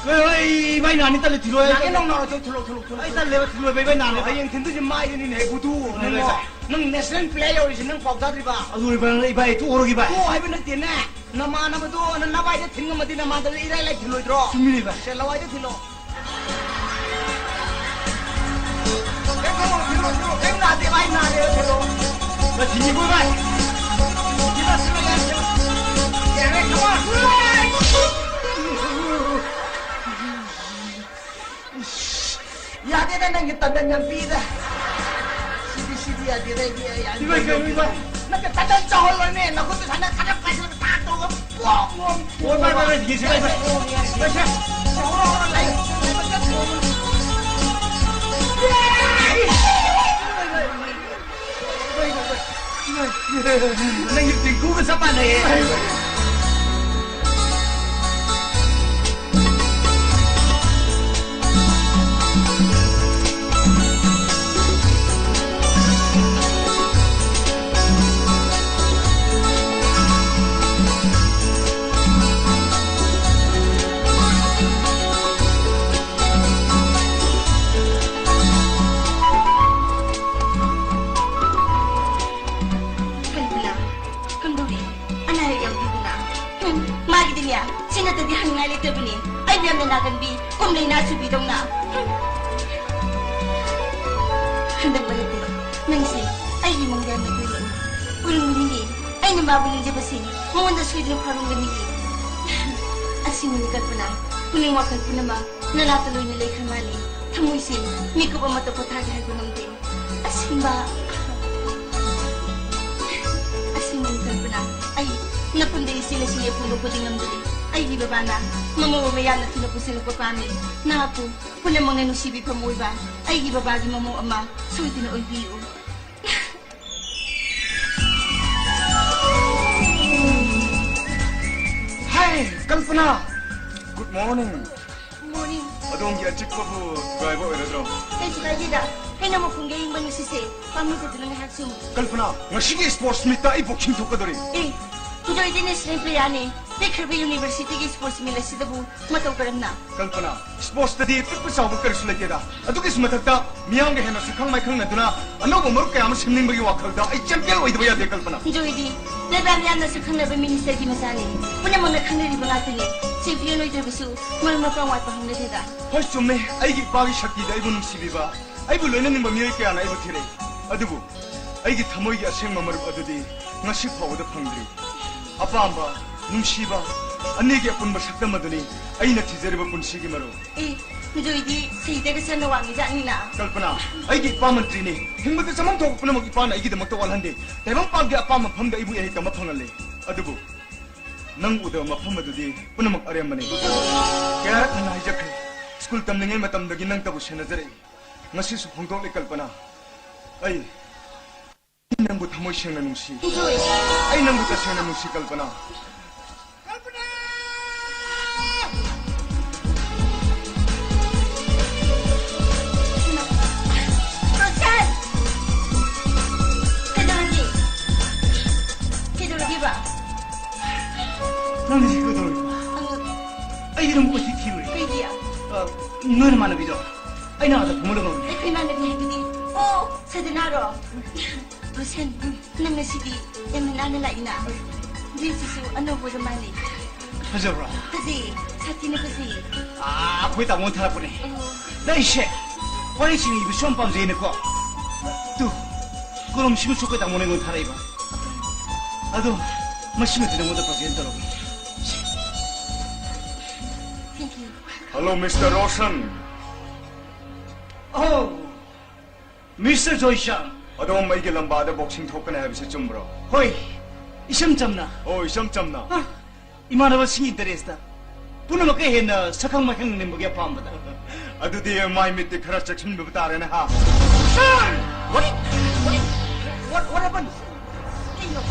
ꯀꯩ, ꯍꯣꯏ, ꯏꯕꯥꯏ, ꯅꯥꯅꯤ, ꯇꯜꯂꯦ, ꯊꯤꯜꯂꯣ, ꯏꯕꯥꯏ꯫ ꯅꯥꯒꯦ, ꯅꯪ ꯅꯥꯔꯣ, ꯊꯤꯜꯂꯣ, ꯊꯤꯜꯂꯣ, ꯊꯤꯜꯂꯣ꯫ ꯑꯩ ꯇꯜꯂꯦꯕ, ꯊꯤꯜꯂꯣ, ꯏꯕꯥꯏ, ꯏꯕꯥꯏ, ꯅꯥꯔꯦ꯫ ꯍꯌꯦꯡ ꯊꯤꯟꯗꯣꯏꯁꯦ ꯃꯥꯏꯗꯅꯤꯅꯦ, ꯕꯨꯗꯨ, ꯏꯕꯥꯏ, ꯅꯪꯕꯣ꯫ ꯏꯕꯥꯏ꯫ ꯅꯪ ꯅꯦꯁꯅꯦꯜ ꯄ꯭ꯂꯦ ꯌꯧꯔꯤꯁꯦ ꯅꯪ ꯄꯥꯎ ꯇꯥꯗ꯭ꯔꯤꯕ? ꯑꯗꯨ, ꯏꯕꯥꯏ, ꯏꯕꯥꯏ, ꯇꯣꯛꯑꯣꯔꯒꯦ, ꯏꯕꯥꯏ꯫ ꯇꯣꯛꯑꯣ ꯍꯥꯏꯕ ꯅꯠꯇꯦꯅꯦ꯫ ꯅꯃꯥꯟꯅꯕꯗꯣ ꯅ-, ꯅꯃꯥꯏꯗ ꯊꯤꯟ ꯉꯝꯃꯗꯤ ꯅꯃꯥꯟꯅꯕꯗ ꯏꯔꯥꯏ ꯂꯥꯏ ꯊꯤꯜꯂꯣꯏꯗ꯭ꯔꯣ? ꯆꯨꯝꯃꯤꯅꯦ, ꯏꯕꯥꯏ꯫ ꯁꯦ, ꯂꯋꯥꯏꯗ ꯊꯤꯜꯂꯣ꯫ ꯀꯩꯝ ꯈꯜꯂꯨꯅꯨ, ꯊꯤꯜꯂꯣ, ꯊꯤꯜꯂꯣ꯫ ꯀꯩꯝ ꯅꯥꯗꯦ, ꯚꯥꯏ, ꯅꯥꯗꯦ, ꯊꯤꯜꯂꯣ꯫ ꯅ ꯊꯤꯟꯅꯤꯀꯣ, ꯏꯕꯥꯏ꯫ ꯊꯤꯜꯂꯣ, ꯊꯤꯜꯂꯣ, ꯌꯥꯔꯦ, ꯊꯤꯜꯂꯣ꯫ ꯌꯥꯔꯦ, come on꯫ ꯌꯥꯗꯦꯗ, ꯅꯪꯒꯤ ꯇꯟꯗꯟ ꯌꯥꯝ ꯄꯤꯗ꯫ ꯁꯤꯗꯤ, ꯁꯤꯗꯤ ꯌꯥꯗꯦꯗ, ꯑꯩꯗꯤ, ꯑꯩ, ꯑꯩ, ꯏꯃꯥꯏ, ꯀꯩꯅꯣ, ꯏꯃꯥꯏ꯫ ꯅꯪꯒꯤ ꯇꯟꯗꯟ ꯆꯥꯎꯍꯜꯂꯣꯅꯦ, ꯅꯈꯨꯠꯇꯨ ꯁꯥꯟꯅ ꯈꯔ ꯄꯥꯏꯁꯤꯜꯂꯒ ꯇꯥꯛ ꯇꯧꯔꯒ ꯄꯣꯛ ꯉꯣꯝ꯫ ꯍꯣꯏ, ꯚꯥꯏ, ꯚꯥꯏ, ꯚꯥꯏ, ꯌꯦꯡꯁꯤ, ꯚꯥꯏ, ꯚꯥꯏ꯫ ꯚꯥꯏ, ꯁꯦ꯫ ꯆꯥꯎꯍꯜꯂꯣ, ꯂꯩ꯫ ꯅꯪꯒꯤ ꯇꯤꯡꯀꯨꯒ ꯆꯞ ꯃꯥꯟꯅꯩꯌꯦ꯫ ꯀꯟꯕꯂꯥ, ꯀꯝꯗꯧꯔꯤ? ꯑꯅꯥ ꯑꯌꯦꯛ ꯌꯥꯎꯗꯦꯀꯣ? ꯅꯠꯇꯗꯤ ꯍꯪꯅꯤꯡꯉꯥꯏ ꯂꯩꯇꯕꯅꯤ꯫ ꯑꯩꯕꯨ ꯌꯥꯝꯅ ꯅꯥꯒꯟꯕꯤ, ꯀꯣꯝꯂꯩ ꯅꯥ ꯆꯨꯕꯤꯗꯧꯅ꯫ ꯍꯟꯗꯛ ꯃꯔꯛꯇꯤ ꯅꯪꯁꯦ ꯑꯩꯒꯤ ꯃꯪꯗ ꯌꯥꯝꯅ ꯇꯣꯏꯔꯛꯏ꯫ ꯎꯔꯨꯝ ꯂꯤꯅꯤ꯫ ꯑꯩꯅ ꯃꯥꯕꯨ ꯅꯤꯡꯖꯕꯁꯤ ꯃꯉꯣꯟꯗ ꯁꯣꯏꯗꯅ ꯐꯥꯎꯔꯝꯒꯅꯤ꯫ ꯑꯁꯤꯅꯤ ꯀꯜꯄꯅꯥ, ꯄꯨꯛꯅꯤꯡ ꯋꯥꯈꯜ ꯄꯨꯝꯅꯃꯛ ꯅꯅꯥꯛꯇ ꯂꯣꯏꯅ ꯂꯩꯈ꯭ꯔ ꯃꯥꯜꯂꯤ꯫ ꯊꯃꯣꯏꯁꯤ ꯃꯤꯀꯨꯞ ꯑꯃꯠꯇ ꯄꯣꯊꯥꯒꯦ ꯍꯥꯏꯕ ꯉꯝꯗꯦ꯫ ꯑꯁꯦꯡꯕ꯫ ꯑꯁꯦꯡꯕꯅꯤ ꯀꯜꯄꯅꯥ, ꯑꯩ ꯅꯐꯝꯗ ꯏꯆꯦ ꯉꯁꯤ ꯂꯦꯞꯍꯟꯕ ꯈꯨꯗꯤꯡ ꯉꯝꯗ꯭ꯔꯤ꯫ ꯑꯩꯒꯤ ꯕꯕꯥꯅ ꯃꯃꯧ ꯑꯃ ꯌꯥꯝꯅ ꯊꯨꯅ ꯄꯨꯁꯤꯜꯂꯛꯄ ꯄꯥꯝꯃꯤ꯫ ꯅꯍꯥꯛꯄꯨ ꯄꯨꯝꯅꯃꯛꯅ ꯅꯨꯡꯁꯤꯕꯤꯐꯝ ꯑꯣꯏꯕ ꯑꯩꯒꯤ ꯕꯕꯥꯒꯤ ꯃꯃꯧ ꯑꯃ ꯁꯣꯏꯗꯅ ꯑꯣꯏꯕꯤꯌꯨ꯫ Hi, Kalpana! Good morning. Morning. ꯑꯗꯣꯝꯒꯤ ꯑꯆꯤꯛꯄꯕꯨ ꯊꯨꯒꯥꯏꯕ ꯑꯣꯏꯔꯗ꯭ꯔꯣ? ꯀꯩꯁꯨ ꯀꯥꯏꯗꯦꯗ꯫ ꯍꯩꯅꯧ ꯃꯈꯣꯡꯒꯤ ꯑꯌꯤꯡꯕ ꯅꯨꯡꯁꯤꯠꯁꯦ ꯄꯥꯝꯃꯨꯗꯗꯅ ꯉꯥꯏꯍꯥꯛ ꯁꯨꯝ꯫ ꯀꯜꯄꯅꯥ, ꯉꯁꯤꯒꯤ sports meetꯇ ꯑꯩ boxing ꯊꯣꯛꯀꯗꯧꯔꯤ꯫ ꯑꯦ, ꯖꯣꯏꯗꯤ national playerꯅꯦ꯫ ꯂꯩꯈ꯭ꯔꯕ universityꯒꯤ sports meet ꯑꯁꯤꯗꯕꯨ ꯃꯇꯧ ꯀꯔꯝꯅ? ꯀꯜꯄꯅꯥ, sportsꯇꯗꯤ ꯄꯤꯛꯄ ꯆꯥꯎꯕ ꯀꯔꯤꯁꯨ ꯂꯩꯇꯦꯗ꯫ ꯑꯗꯨꯒꯤꯁꯨ ꯃꯊꯛꯇ ꯃꯤꯌꯥꯝꯒ ꯍꯦꯟꯅ ꯁꯛꯈꯪ ꯃꯥꯏꯈꯪꯅꯗꯨꯅ ꯑꯅꯧꯕ ꯃꯔꯨꯞ ꯀꯌꯥ ꯑꯃ ꯁꯦꯝꯅꯤꯡꯕꯒꯤ ꯋꯥꯈꯜꯗ ꯑꯩ champion ꯑꯣꯏꯗꯕ ꯌꯥꯗꯦ, ꯀꯜꯄꯅꯥ꯫ ꯖꯣꯏꯗꯤ ꯂꯩꯕꯥꯛ ꯃꯤꯌꯥꯝꯅ ꯁꯛꯈꯪꯅꯕ ministerꯒꯤ ꯃꯆꯥꯅꯤ꯫ ꯄꯨꯝꯅꯃꯛꯅ ꯈꯪꯅꯔꯤꯕ ꯉꯥꯛꯇꯅꯤ꯫ Champion ꯑꯣꯏꯗ꯭ꯔꯕꯁꯨ ꯃꯔꯨꯞ ꯃꯄꯥꯡ ꯋꯥꯠꯄ ꯍꯧꯅꯗꯦꯗ꯫ ꯍꯣꯏ, ꯆꯨꯝꯃꯦ꯫ ꯑꯩꯒꯤ ꯏꯄꯥꯒꯤ ꯁꯛꯇꯤꯗ ꯑꯩꯕꯨ ꯅꯨꯡꯁꯤꯕꯤꯕ, ꯑꯩꯕꯨ ꯂꯣꯏꯅꯅꯤꯡꯕ ꯃꯤꯑꯣꯏ ꯀꯌꯥꯅ ꯑꯩꯕꯨ ꯊꯤꯔꯛꯏ꯫ ꯑꯗꯨꯕꯨ ꯑꯩꯒꯤ ꯊꯃꯣꯏꯒꯤ ꯑꯁꯦꯡꯕ ꯃꯔꯨꯞ ꯑꯗꯨꯗꯤ ꯉꯁꯤ ꯐꯥꯎꯕꯗ ꯐꯪꯗ꯭ꯔꯤ꯫ ꯑꯄꯥꯝꯕ, ꯅꯨꯡꯁꯤꯕ, ꯑꯅꯤꯒꯤ ꯑꯄꯨꯟꯕ ꯁꯛꯇꯝ ꯑꯗꯨꯅꯤ ꯑꯩꯅ ꯊꯤꯖꯔꯤꯕ ꯄꯨꯟꯁꯤꯒꯤ ꯃꯔꯨꯞ꯫ ꯑꯦ, ꯖꯣꯏꯗꯤ ꯁꯍꯤꯗꯒ ꯆꯟꯅ ꯋꯥꯡꯉꯤꯖꯥꯠꯅꯤꯅ꯫ ꯀꯜꯄꯅꯥ, ꯑꯩꯒꯤ ꯏꯄꯥ ꯃꯟꯇ꯭ꯔꯤꯅꯤ꯫ ꯍꯤꯡꯕꯗ ꯆꯃꯝ ꯊꯣꯛꯄ ꯄꯨꯝꯅꯃꯛ ꯏꯄꯥꯅ ꯑꯩꯒꯤꯗꯃꯛꯇ ꯋꯥꯠꯍꯟꯗꯦ꯫ ꯇꯥꯏꯕꯪꯄꯥꯟꯒꯤ ꯑꯄꯥꯝꯕ ꯃꯐꯝꯗ ꯑꯩꯕꯨ ꯏꯍꯩ ꯇꯝꯕ ꯐꯪꯍꯜꯂꯦ꯫ ꯑꯗꯨꯕꯨ ꯅꯪ ꯎꯗꯕ ꯃꯐꯝ ꯑꯗꯨꯗꯤ ꯄꯨꯝꯅꯃꯛ ꯑꯔꯦꯝꯕꯅꯤ꯫ ꯀꯌꯥꯔꯛ ꯍꯟꯅ ꯍꯥꯏꯖꯈ꯭ꯔꯦ, ꯁ꯭ꯀꯨꯜ ꯇꯝꯂꯤꯉꯩ ꯃꯇꯝꯗꯒꯤ ꯅꯪꯇꯕꯨ ꯁꯦꯟꯅꯖꯔꯛꯏ꯫ ꯉꯁꯤꯁꯨ ꯐꯣꯡꯗꯣꯛꯂꯦ, ꯀꯜꯄꯅꯥ꯫ ꯑꯩ, ꯑꯩ ꯅꯪꯕꯨ ꯊꯃꯣꯏ ꯁꯦꯡꯅ ꯅꯨꯡꯁꯤ꯫ ꯏꯆꯣꯏ! ꯑꯩ ꯅꯪꯕꯨ ꯇꯁꯦꯡꯅ ꯅꯨꯡꯁꯤ, ꯀꯜꯄꯅꯥ꯫ ꯀꯜꯄꯅꯥ! ꯔꯣꯁꯟ! ꯀꯩꯗꯧꯔꯒꯦ? ꯀꯩꯗꯧꯔꯒꯦꯕ? ꯅꯪꯗꯤ ꯁꯤ ꯀꯩꯗꯧꯔꯤꯕ? ꯑ, ꯑꯩꯗꯤ ꯅꯪꯕꯨ ꯀꯣꯏꯊꯤ ꯊꯤꯔꯨꯔꯦ꯫ ꯀꯩꯒꯤ? ꯑ, ꯅꯣꯏ ꯅꯃꯥꯟꯅꯕꯤꯗꯣ ꯑꯩꯅ ꯑꯥꯗ ꯐꯝꯍꯜꯂꯝꯃꯕꯅꯦ꯫ ꯑꯩꯈꯣꯏ ꯏꯃꯥꯟꯅꯕꯤ ꯍꯥꯏꯕꯗꯤ? ꯑꯣ, ꯁꯗꯅꯥꯔꯣ? ꯔꯣꯁꯟ, ꯅꯪ ꯉꯁꯤꯗꯤ ꯌꯥꯝꯅ ꯅꯥꯟꯅ ꯂꯥꯛꯏꯅ꯫ ꯗ꯭ꯔꯦꯁꯁꯤꯁꯨ ꯑꯅꯧꯕ ꯑꯣꯏꯔ ꯃꯥꯜꯂꯦ꯫ ꯐꯖꯕ꯭ꯔꯣ? ꯐꯖꯩ, ꯁꯥꯊꯤꯅ ꯐꯖꯩ꯫ ꯑꯥ, ꯑꯩꯈꯣꯏ ꯇꯥꯃꯣꯅ ꯊꯥꯔꯛꯄꯅꯦ꯫ ꯑꯣ꯫ ꯅꯪꯁꯦ ꯋꯥꯔꯤ ꯁꯤꯡ ꯏꯕꯁꯨ ꯌꯥꯝ ꯄꯥꯝꯖꯩꯅꯀꯣ꯫ ꯇꯨ, ꯀꯣꯂꯣꯝꯁꯤꯃꯁꯨ ꯑꯩꯈꯣꯏ ꯇꯥꯃꯣꯅ ꯑꯩꯉꯣꯟꯗ ꯊꯥꯔꯛꯏꯕ꯫ ꯑꯗꯣ, ꯃꯁꯤꯃꯗꯤ ꯅꯉꯣꯟꯗ present ꯇꯧꯔꯒꯦ꯫ Thank you. Hello, Mister Roshan. Oh, Mister Joyshan. ꯑꯗꯣꯝ ꯑꯩꯒꯤ ꯂꯝꯕꯥꯗ boxing ꯊꯣꯛꯀꯅꯤ ꯍꯥꯏꯕꯁꯤ ꯆꯨꯝꯕ꯭ꯔꯣ? ꯍꯣꯏ, ꯏꯆꯝ ꯆꯝꯅ꯫ ꯑꯣ, ꯏꯆꯝ ꯆꯝꯅ꯫ ꯑ, ꯏꯃꯥꯟꯅꯕꯁꯤꯡꯒꯤ interest ꯇ ꯄꯨꯝꯅꯃꯛꯀ ꯍꯦꯟꯅ ꯁꯛꯈꯪ ꯃꯥꯏꯈꯪ ꯅꯤꯡꯕꯒꯤ ꯑꯄꯥꯝꯕꯗ꯫ ꯑꯗꯨꯗꯤ ꯃꯥꯏ ꯃꯤꯠꯇꯤ ꯈꯔ ꯆꯦꯛꯁꯤꯟꯕꯤꯕ ꯇꯥꯔꯦꯅꯦ, ꯍꯥ? Sir! What, what, what, what happened? ꯀꯩꯅꯣ?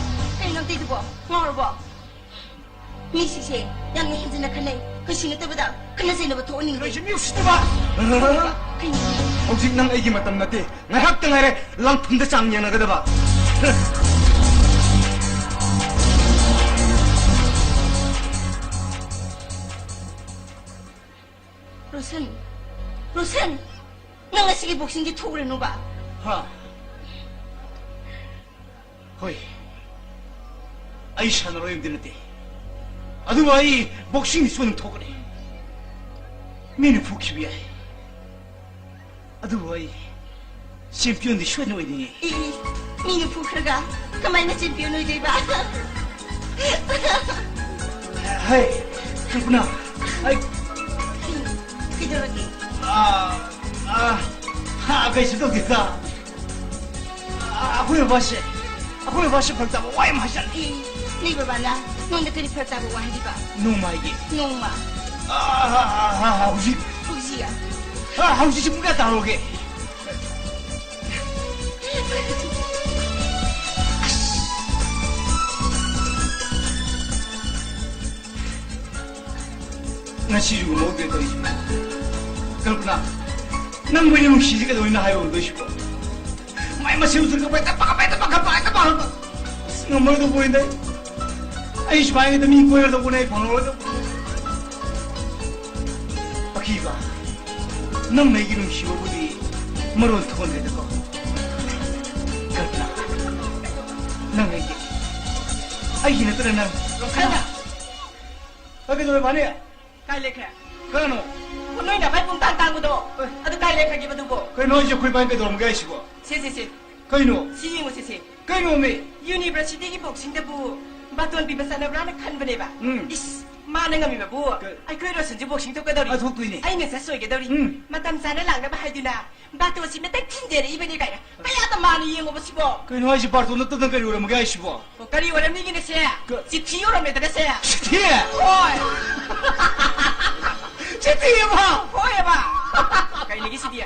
ꯀꯩꯅꯣ ꯇꯧꯏꯗꯨꯕꯣ? ꯉꯥꯎꯔꯕꯣ? ꯃꯤꯁꯤꯡꯁꯦ ꯌꯥꯝꯅ ꯍꯦꯟꯖꯤꯟꯅ ꯈꯟꯅꯩ꯫ ꯀꯩꯁꯨ ꯅꯠꯇꯕꯗ ꯈꯠꯅ ꯆꯩꯅꯕ ꯊꯣꯛꯍꯟꯅꯤꯡꯗꯦ꯫ ꯅꯣꯏꯁꯦ ꯃꯤ ꯎꯁꯤꯠꯇꯕ! ꯀꯩꯅꯣ? ꯍꯧꯖꯤꯛ ꯅꯪ ꯑꯩꯒꯤ ꯃꯇꯝ ꯅꯠꯇꯦ꯫ ꯉꯥꯏꯍꯥꯛꯇ ꯉꯥꯏꯔꯦ ꯂꯥꯡꯐꯝꯗ ꯆꯥꯡ ꯌꯦꯡꯅꯒꯗꯕ꯫ ꯔꯣꯁꯟ, ꯔꯣꯁꯟ, ꯅꯪ ꯉꯁꯤꯒꯤ boxing ꯁꯦ ꯊꯣꯛꯎꯔꯅꯨꯕ꯫ ꯍꯥ? ꯍꯣꯏ, ꯑꯩ ꯁꯥꯟꯅꯔꯣꯏ ꯑꯃꯗꯤ ꯅꯠꯇꯦ, ꯑꯗꯨꯕꯨ ꯑꯩ boxing ꯗꯤ ꯁꯣꯏꯗꯅ ꯊꯣꯛꯀꯅꯤ꯫ ꯃꯤꯅ ꯐꯨꯈꯤꯕ ꯌꯥꯏ, ꯑꯗꯨꯕꯨ ꯑꯩ champion ꯗꯤ ꯁꯣꯏꯗꯅ ꯑꯣꯏꯅꯤꯡꯉꯤ꯫ ꯏ, ꯃꯤꯅ ꯐꯨꯈ꯭ꯔꯒ ꯀꯃꯥꯏꯅ champion ꯑꯣꯏꯗꯣꯏꯕ? ꯍꯦ, ꯀꯜꯄꯅꯥ, ꯑꯩ ꯀꯩꯗꯧꯔꯒꯦ? ꯑꯥ, ꯑꯥ, ꯍꯥ, ꯀꯩꯁꯨ ꯇꯧꯗꯦꯗ꯫ ꯑ, ꯑꯩꯈꯣꯏ ꯕꯕꯥꯁꯦ, ꯑꯩꯈꯣꯏ ꯕꯕꯥꯁꯦ ꯐꯔꯛ ꯇꯥꯕ ꯋꯥ ꯌꯥꯝ ꯍꯥꯏꯖꯜꯂꯦ꯫ ꯏ, ꯅꯣꯏ ꯕꯕꯥꯅ ꯅꯉꯣꯟꯗ ꯀꯔꯤ ꯐꯔꯛ ꯇꯥꯕ ꯋꯥ ꯍꯥꯏꯔꯤꯕ? ꯅꯣꯡꯃ ꯍꯥꯏꯒꯦ꯫ ꯅꯣꯡꯃ? ꯑ, ꯑ, ꯑ, ꯑ, ꯍꯧꯖꯤꯛ꯫ ꯍꯧꯖꯤꯛ? ꯑ, ꯍꯧꯖꯤꯛꯁꯦ ꯄꯨꯡ ꯀꯌꯥ ꯇꯥꯔꯒꯦ? ꯉꯁꯤꯁꯨ ꯎꯍꯧꯗ꯭ꯔꯦ ꯇꯧꯔꯤꯁꯤꯕꯣ꯫ ꯀꯜꯄꯅꯥ, ꯅꯪꯕꯨ ꯑꯩꯅ ꯅꯨꯡꯁꯤꯁꯤ ꯀꯩꯗꯧꯕꯩꯅꯣ ꯍꯥꯏꯕ ꯎꯗꯣꯏꯁꯤꯕꯣ? ꯃꯥꯏ ꯃꯁꯤ ꯎꯖꯔꯒ ꯄꯥꯏꯇ ꯄꯥꯈꯠ, ꯄꯥꯏꯇ ꯄꯥꯈꯠ, ꯄꯥꯏꯇ ꯄꯥꯈꯠꯄ꯫ ꯑꯁ, ꯉꯝꯃꯔꯣꯏꯗꯧꯕ ꯑꯣꯏꯅ ꯑꯩ ꯁꯨꯃꯥꯏꯅ ꯃꯤ ꯀꯣꯏꯔꯗꯧꯕꯅꯦ, ꯑꯩ ꯐꯪꯉꯔꯣꯏꯗꯧꯕ꯫ ꯑꯀꯤꯕ, ꯅꯪꯅ ꯑꯩꯒꯤ ꯅꯨꯡꯁꯤꯕꯕꯨꯗꯤ ꯃꯔꯣꯟ ꯊꯣꯟꯗ꯭ꯔꯦꯗꯀꯣ꯫ ꯀꯜꯄꯅꯥ, ꯅꯪ ꯑꯩꯒꯤ, ꯑꯩꯒꯤ ꯅꯠꯇꯅ ꯅꯪ ꯀꯅꯥ? ꯑ, ꯀꯩꯗꯧꯔꯦ, ꯃꯥꯅꯦ? ꯀꯥꯏ ꯂꯩꯈ꯭ꯔꯦ? ꯀꯅꯥꯅꯣ? ꯑꯣ, ꯅꯣꯏ ꯅꯚꯥꯏ ꯄꯨꯡꯇꯥꯡ ꯇꯥꯡꯕꯗꯣ꯫ ꯑꯦ꯫ ꯑꯗꯨ ꯀꯥꯏ ꯂꯩꯈ꯭ꯔꯒꯦꯕ ꯑꯗꯨꯕꯣ? ꯀꯩꯅꯣ ꯍꯥꯏꯁꯦ, ꯑꯩꯈꯣꯏ ꯏꯕꯥꯅꯤ ꯀꯩꯗꯧꯔꯝꯒꯦ ꯍꯥꯏꯁꯤꯕꯣ? ꯁꯦ, ꯁꯦ, ꯁꯦ꯫ ꯀꯩꯅꯣ? ꯁꯤ ꯌꯦꯡꯉꯨꯁꯦ, ꯁꯦ꯫ ꯀꯩꯅꯣꯃꯤ? Universityꯒꯤ boxingꯗꯕꯨ ꯕꯥꯇꯣꯟ ꯄꯤꯕ ꯆꯠꯅꯕ꯭ꯔꯥꯅ ꯈꯟꯕꯅꯦꯕ꯫ ꯎꯝ꯫ ꯏꯁ, ꯃꯥꯅ ꯉꯝꯃꯤꯕꯕꯨ ꯀ- ꯑꯩꯈꯣꯏ ꯔꯣꯁꯟꯁꯨ boxing ꯊꯣꯛꯀꯗꯧꯔꯤ꯫ ꯑ, ꯊꯣꯛꯇꯣꯏꯅꯦ꯫ ꯑꯩꯅ ꯆꯠ ꯁꯣꯏꯒꯗꯧꯔꯤ꯫ ꯎꯝ꯫ ꯃꯇꯝ ꯆꯥꯅ ꯂꯥꯛꯅꯕ ꯍꯥꯏꯗꯨꯅ ꯕꯥꯇꯣꯟꯁꯤ ꯃꯇꯪ ꯊꯤꯟꯖꯔꯛꯏꯕꯅꯦ ꯀꯥꯏꯅ꯫ ꯀꯌꯥꯗ ꯃꯥꯅ ꯌꯦꯡꯉꯣꯕ ꯁꯤꯕꯣ? ꯀꯩꯅꯣ ꯍꯥꯏꯁꯤ, ꯕꯥꯇꯣꯟ ꯅꯠꯇꯅ ꯀꯔꯤ ꯑꯣꯏꯔꯝꯃꯒꯦ ꯍꯥꯏꯁꯤꯕꯣ? ꯑꯣ, ꯀꯔꯤ ꯑꯣꯏꯔꯝꯅꯤꯒꯤꯅꯦ ꯁꯦ? ꯀ- ꯆꯤꯊꯤ ꯑꯣꯏꯔꯝꯃꯦꯗꯅ ꯁꯦ꯫ ꯆꯤꯊꯤ? ꯍꯣꯏ꯫ ꯆꯤꯊꯤ ꯑꯃ? ꯍꯣꯏ ꯑꯕ꯫ ꯀꯩꯅꯤꯒꯤ ꯁꯤꯗꯤ?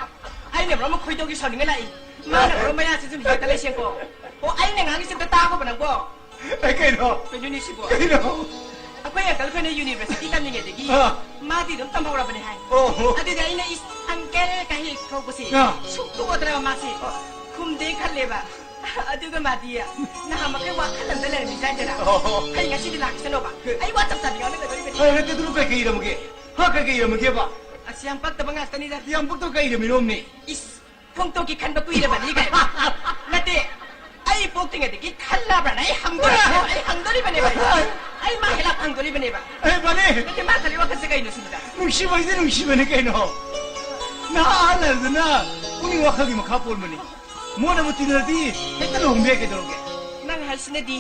ꯑꯩꯅ ꯃꯔꯣꯝ ꯑꯃ ꯈꯣꯏꯗꯧꯒꯤ ꯁꯥꯎꯅꯤꯡꯉ ꯂꯥꯛꯏ꯫ ꯃꯥꯅ ꯃꯔꯣꯝ ꯃꯌꯥꯁꯤ ꯁꯨꯝ ꯍꯦꯛꯇ ꯂꯩꯁꯦꯡꯀꯣ꯫ ꯑꯣ, ꯑꯩꯅ ꯉꯥꯡꯉꯤꯁꯤ ꯑꯝꯇ ꯇꯥꯈꯣꯕ ꯅꯪꯕꯣ꯫ ꯑꯦ, ꯀꯩꯅꯣ? ꯀꯩꯅꯣꯅꯦ ꯁꯤꯕꯣ? ꯀꯩꯅꯣ? ꯑꯩꯈꯣꯏ uncle ꯈꯣꯏꯅ university ꯇꯝꯂꯤꯉꯩꯗꯒꯤ ꯑꯥ꯫ ꯃꯥꯗꯤ ꯑꯗꯨꯝ ꯇꯝꯍꯧꯔꯕꯅꯦ ꯍꯥꯏ꯫ ꯑꯣ ꯍꯣ꯫ ꯑꯗꯨꯗꯤ ꯑꯩꯅ, "ꯏꯁ, uncle" ꯀꯥꯏ ꯍꯦꯛ ꯀꯧꯕꯁꯦ ꯑꯥ꯫ ꯁꯨꯛꯇꯣꯛꯑꯗ꯭ꯔꯕ ꯃꯥꯁꯦ꯫ ꯑꯥ꯫ ꯈꯨꯝꯗꯦ ꯈꯜꯂꯦꯕ꯫ ꯑꯗꯨꯒ ꯃꯥꯗꯤ ꯅꯍꯥꯟ ꯃꯈꯩ ꯋꯥꯈꯜ ꯑꯃꯗ ꯂꯩꯔꯝꯃꯤꯖꯥꯠꯅꯤꯗꯅ꯫ ꯑꯣ ꯍꯣ꯫ ꯑꯩ ꯉꯁꯤꯗꯤ ꯂꯥꯛꯁꯅꯣꯕ꯫ ꯀꯩ- ꯑꯩ ꯋꯥ ꯆꯞ ꯆꯥꯕꯤ ꯉꯥꯡꯅꯒꯗꯧꯔꯤꯕꯅꯤ꯫ ꯑꯦ, ꯅꯠꯇꯦ, ꯑꯗꯨꯕꯨ ꯀꯩ ꯀꯩ ꯏꯔꯝꯃꯒꯦ? ꯍꯥ, ꯀꯩ ꯀꯩ ꯏꯔꯝꯃꯒꯦꯕ? ꯑꯁ, ꯌꯥꯝ ꯄꯛꯇꯕ ꯉꯥꯛꯇꯅꯤꯗ꯫ ꯌꯥꯝ ꯄꯛꯇꯕ ꯀꯩ ꯏꯔꯝꯃꯤꯅꯣꯝꯅꯦ? ꯏꯁ, ꯈꯣꯡꯇꯣꯛꯀꯤ ꯈꯟꯕ ꯀꯨꯏꯔꯕꯅꯤ ꯀꯥꯏꯅ꯫ ꯅꯠꯇꯦ, ꯑꯩ ꯄꯣꯛꯇ꯭ꯔꯤꯉꯩꯗꯒꯤ ꯈꯜꯂꯕ꯭ꯔꯅ ꯑꯩ ꯍꯪꯗꯣꯔꯤꯕꯅꯦꯕ, ꯑꯩ ꯍꯪꯗꯣꯔꯤꯕꯅꯦꯕ ꯑꯩ꯫ ꯑꯩ ꯃꯥ ꯍꯦꯂꯥꯛ ꯍꯪꯗꯣꯔꯤꯕꯅꯦꯕ꯫ ꯑꯦ, ꯃꯥꯅꯦ꯫ ꯅꯠꯇꯦ, ꯃꯥ ꯈꯜꯂꯤ ꯋꯥꯈꯜꯁꯦ ꯀꯩꯅꯣ ꯁꯤꯅꯤꯗ꯫ ꯅꯨꯡꯁꯤꯕ ꯍꯥꯏꯁꯦ ꯅꯨꯡꯁꯤꯕꯅꯦ ꯀꯩꯅꯣ꯫ ꯅꯍꯥ ꯑꯍꯜ ꯍꯥꯏꯕꯗꯨꯅ ꯄꯨꯛꯅꯤꯡ ꯋꯥꯈꯜꯒꯤ ꯃꯈꯥ ꯄꯣꯟꯕꯅꯤ꯫ ꯃꯣꯠꯅꯕꯨ ꯇꯤꯟꯅꯔꯗꯤ ꯍꯦꯛꯇ ꯂꯨꯍꯣꯡꯕ ꯌꯥꯏ ꯀꯩꯗꯧꯔꯒꯦ? ꯅꯪ ꯍꯥꯏꯁꯤꯅꯗꯤ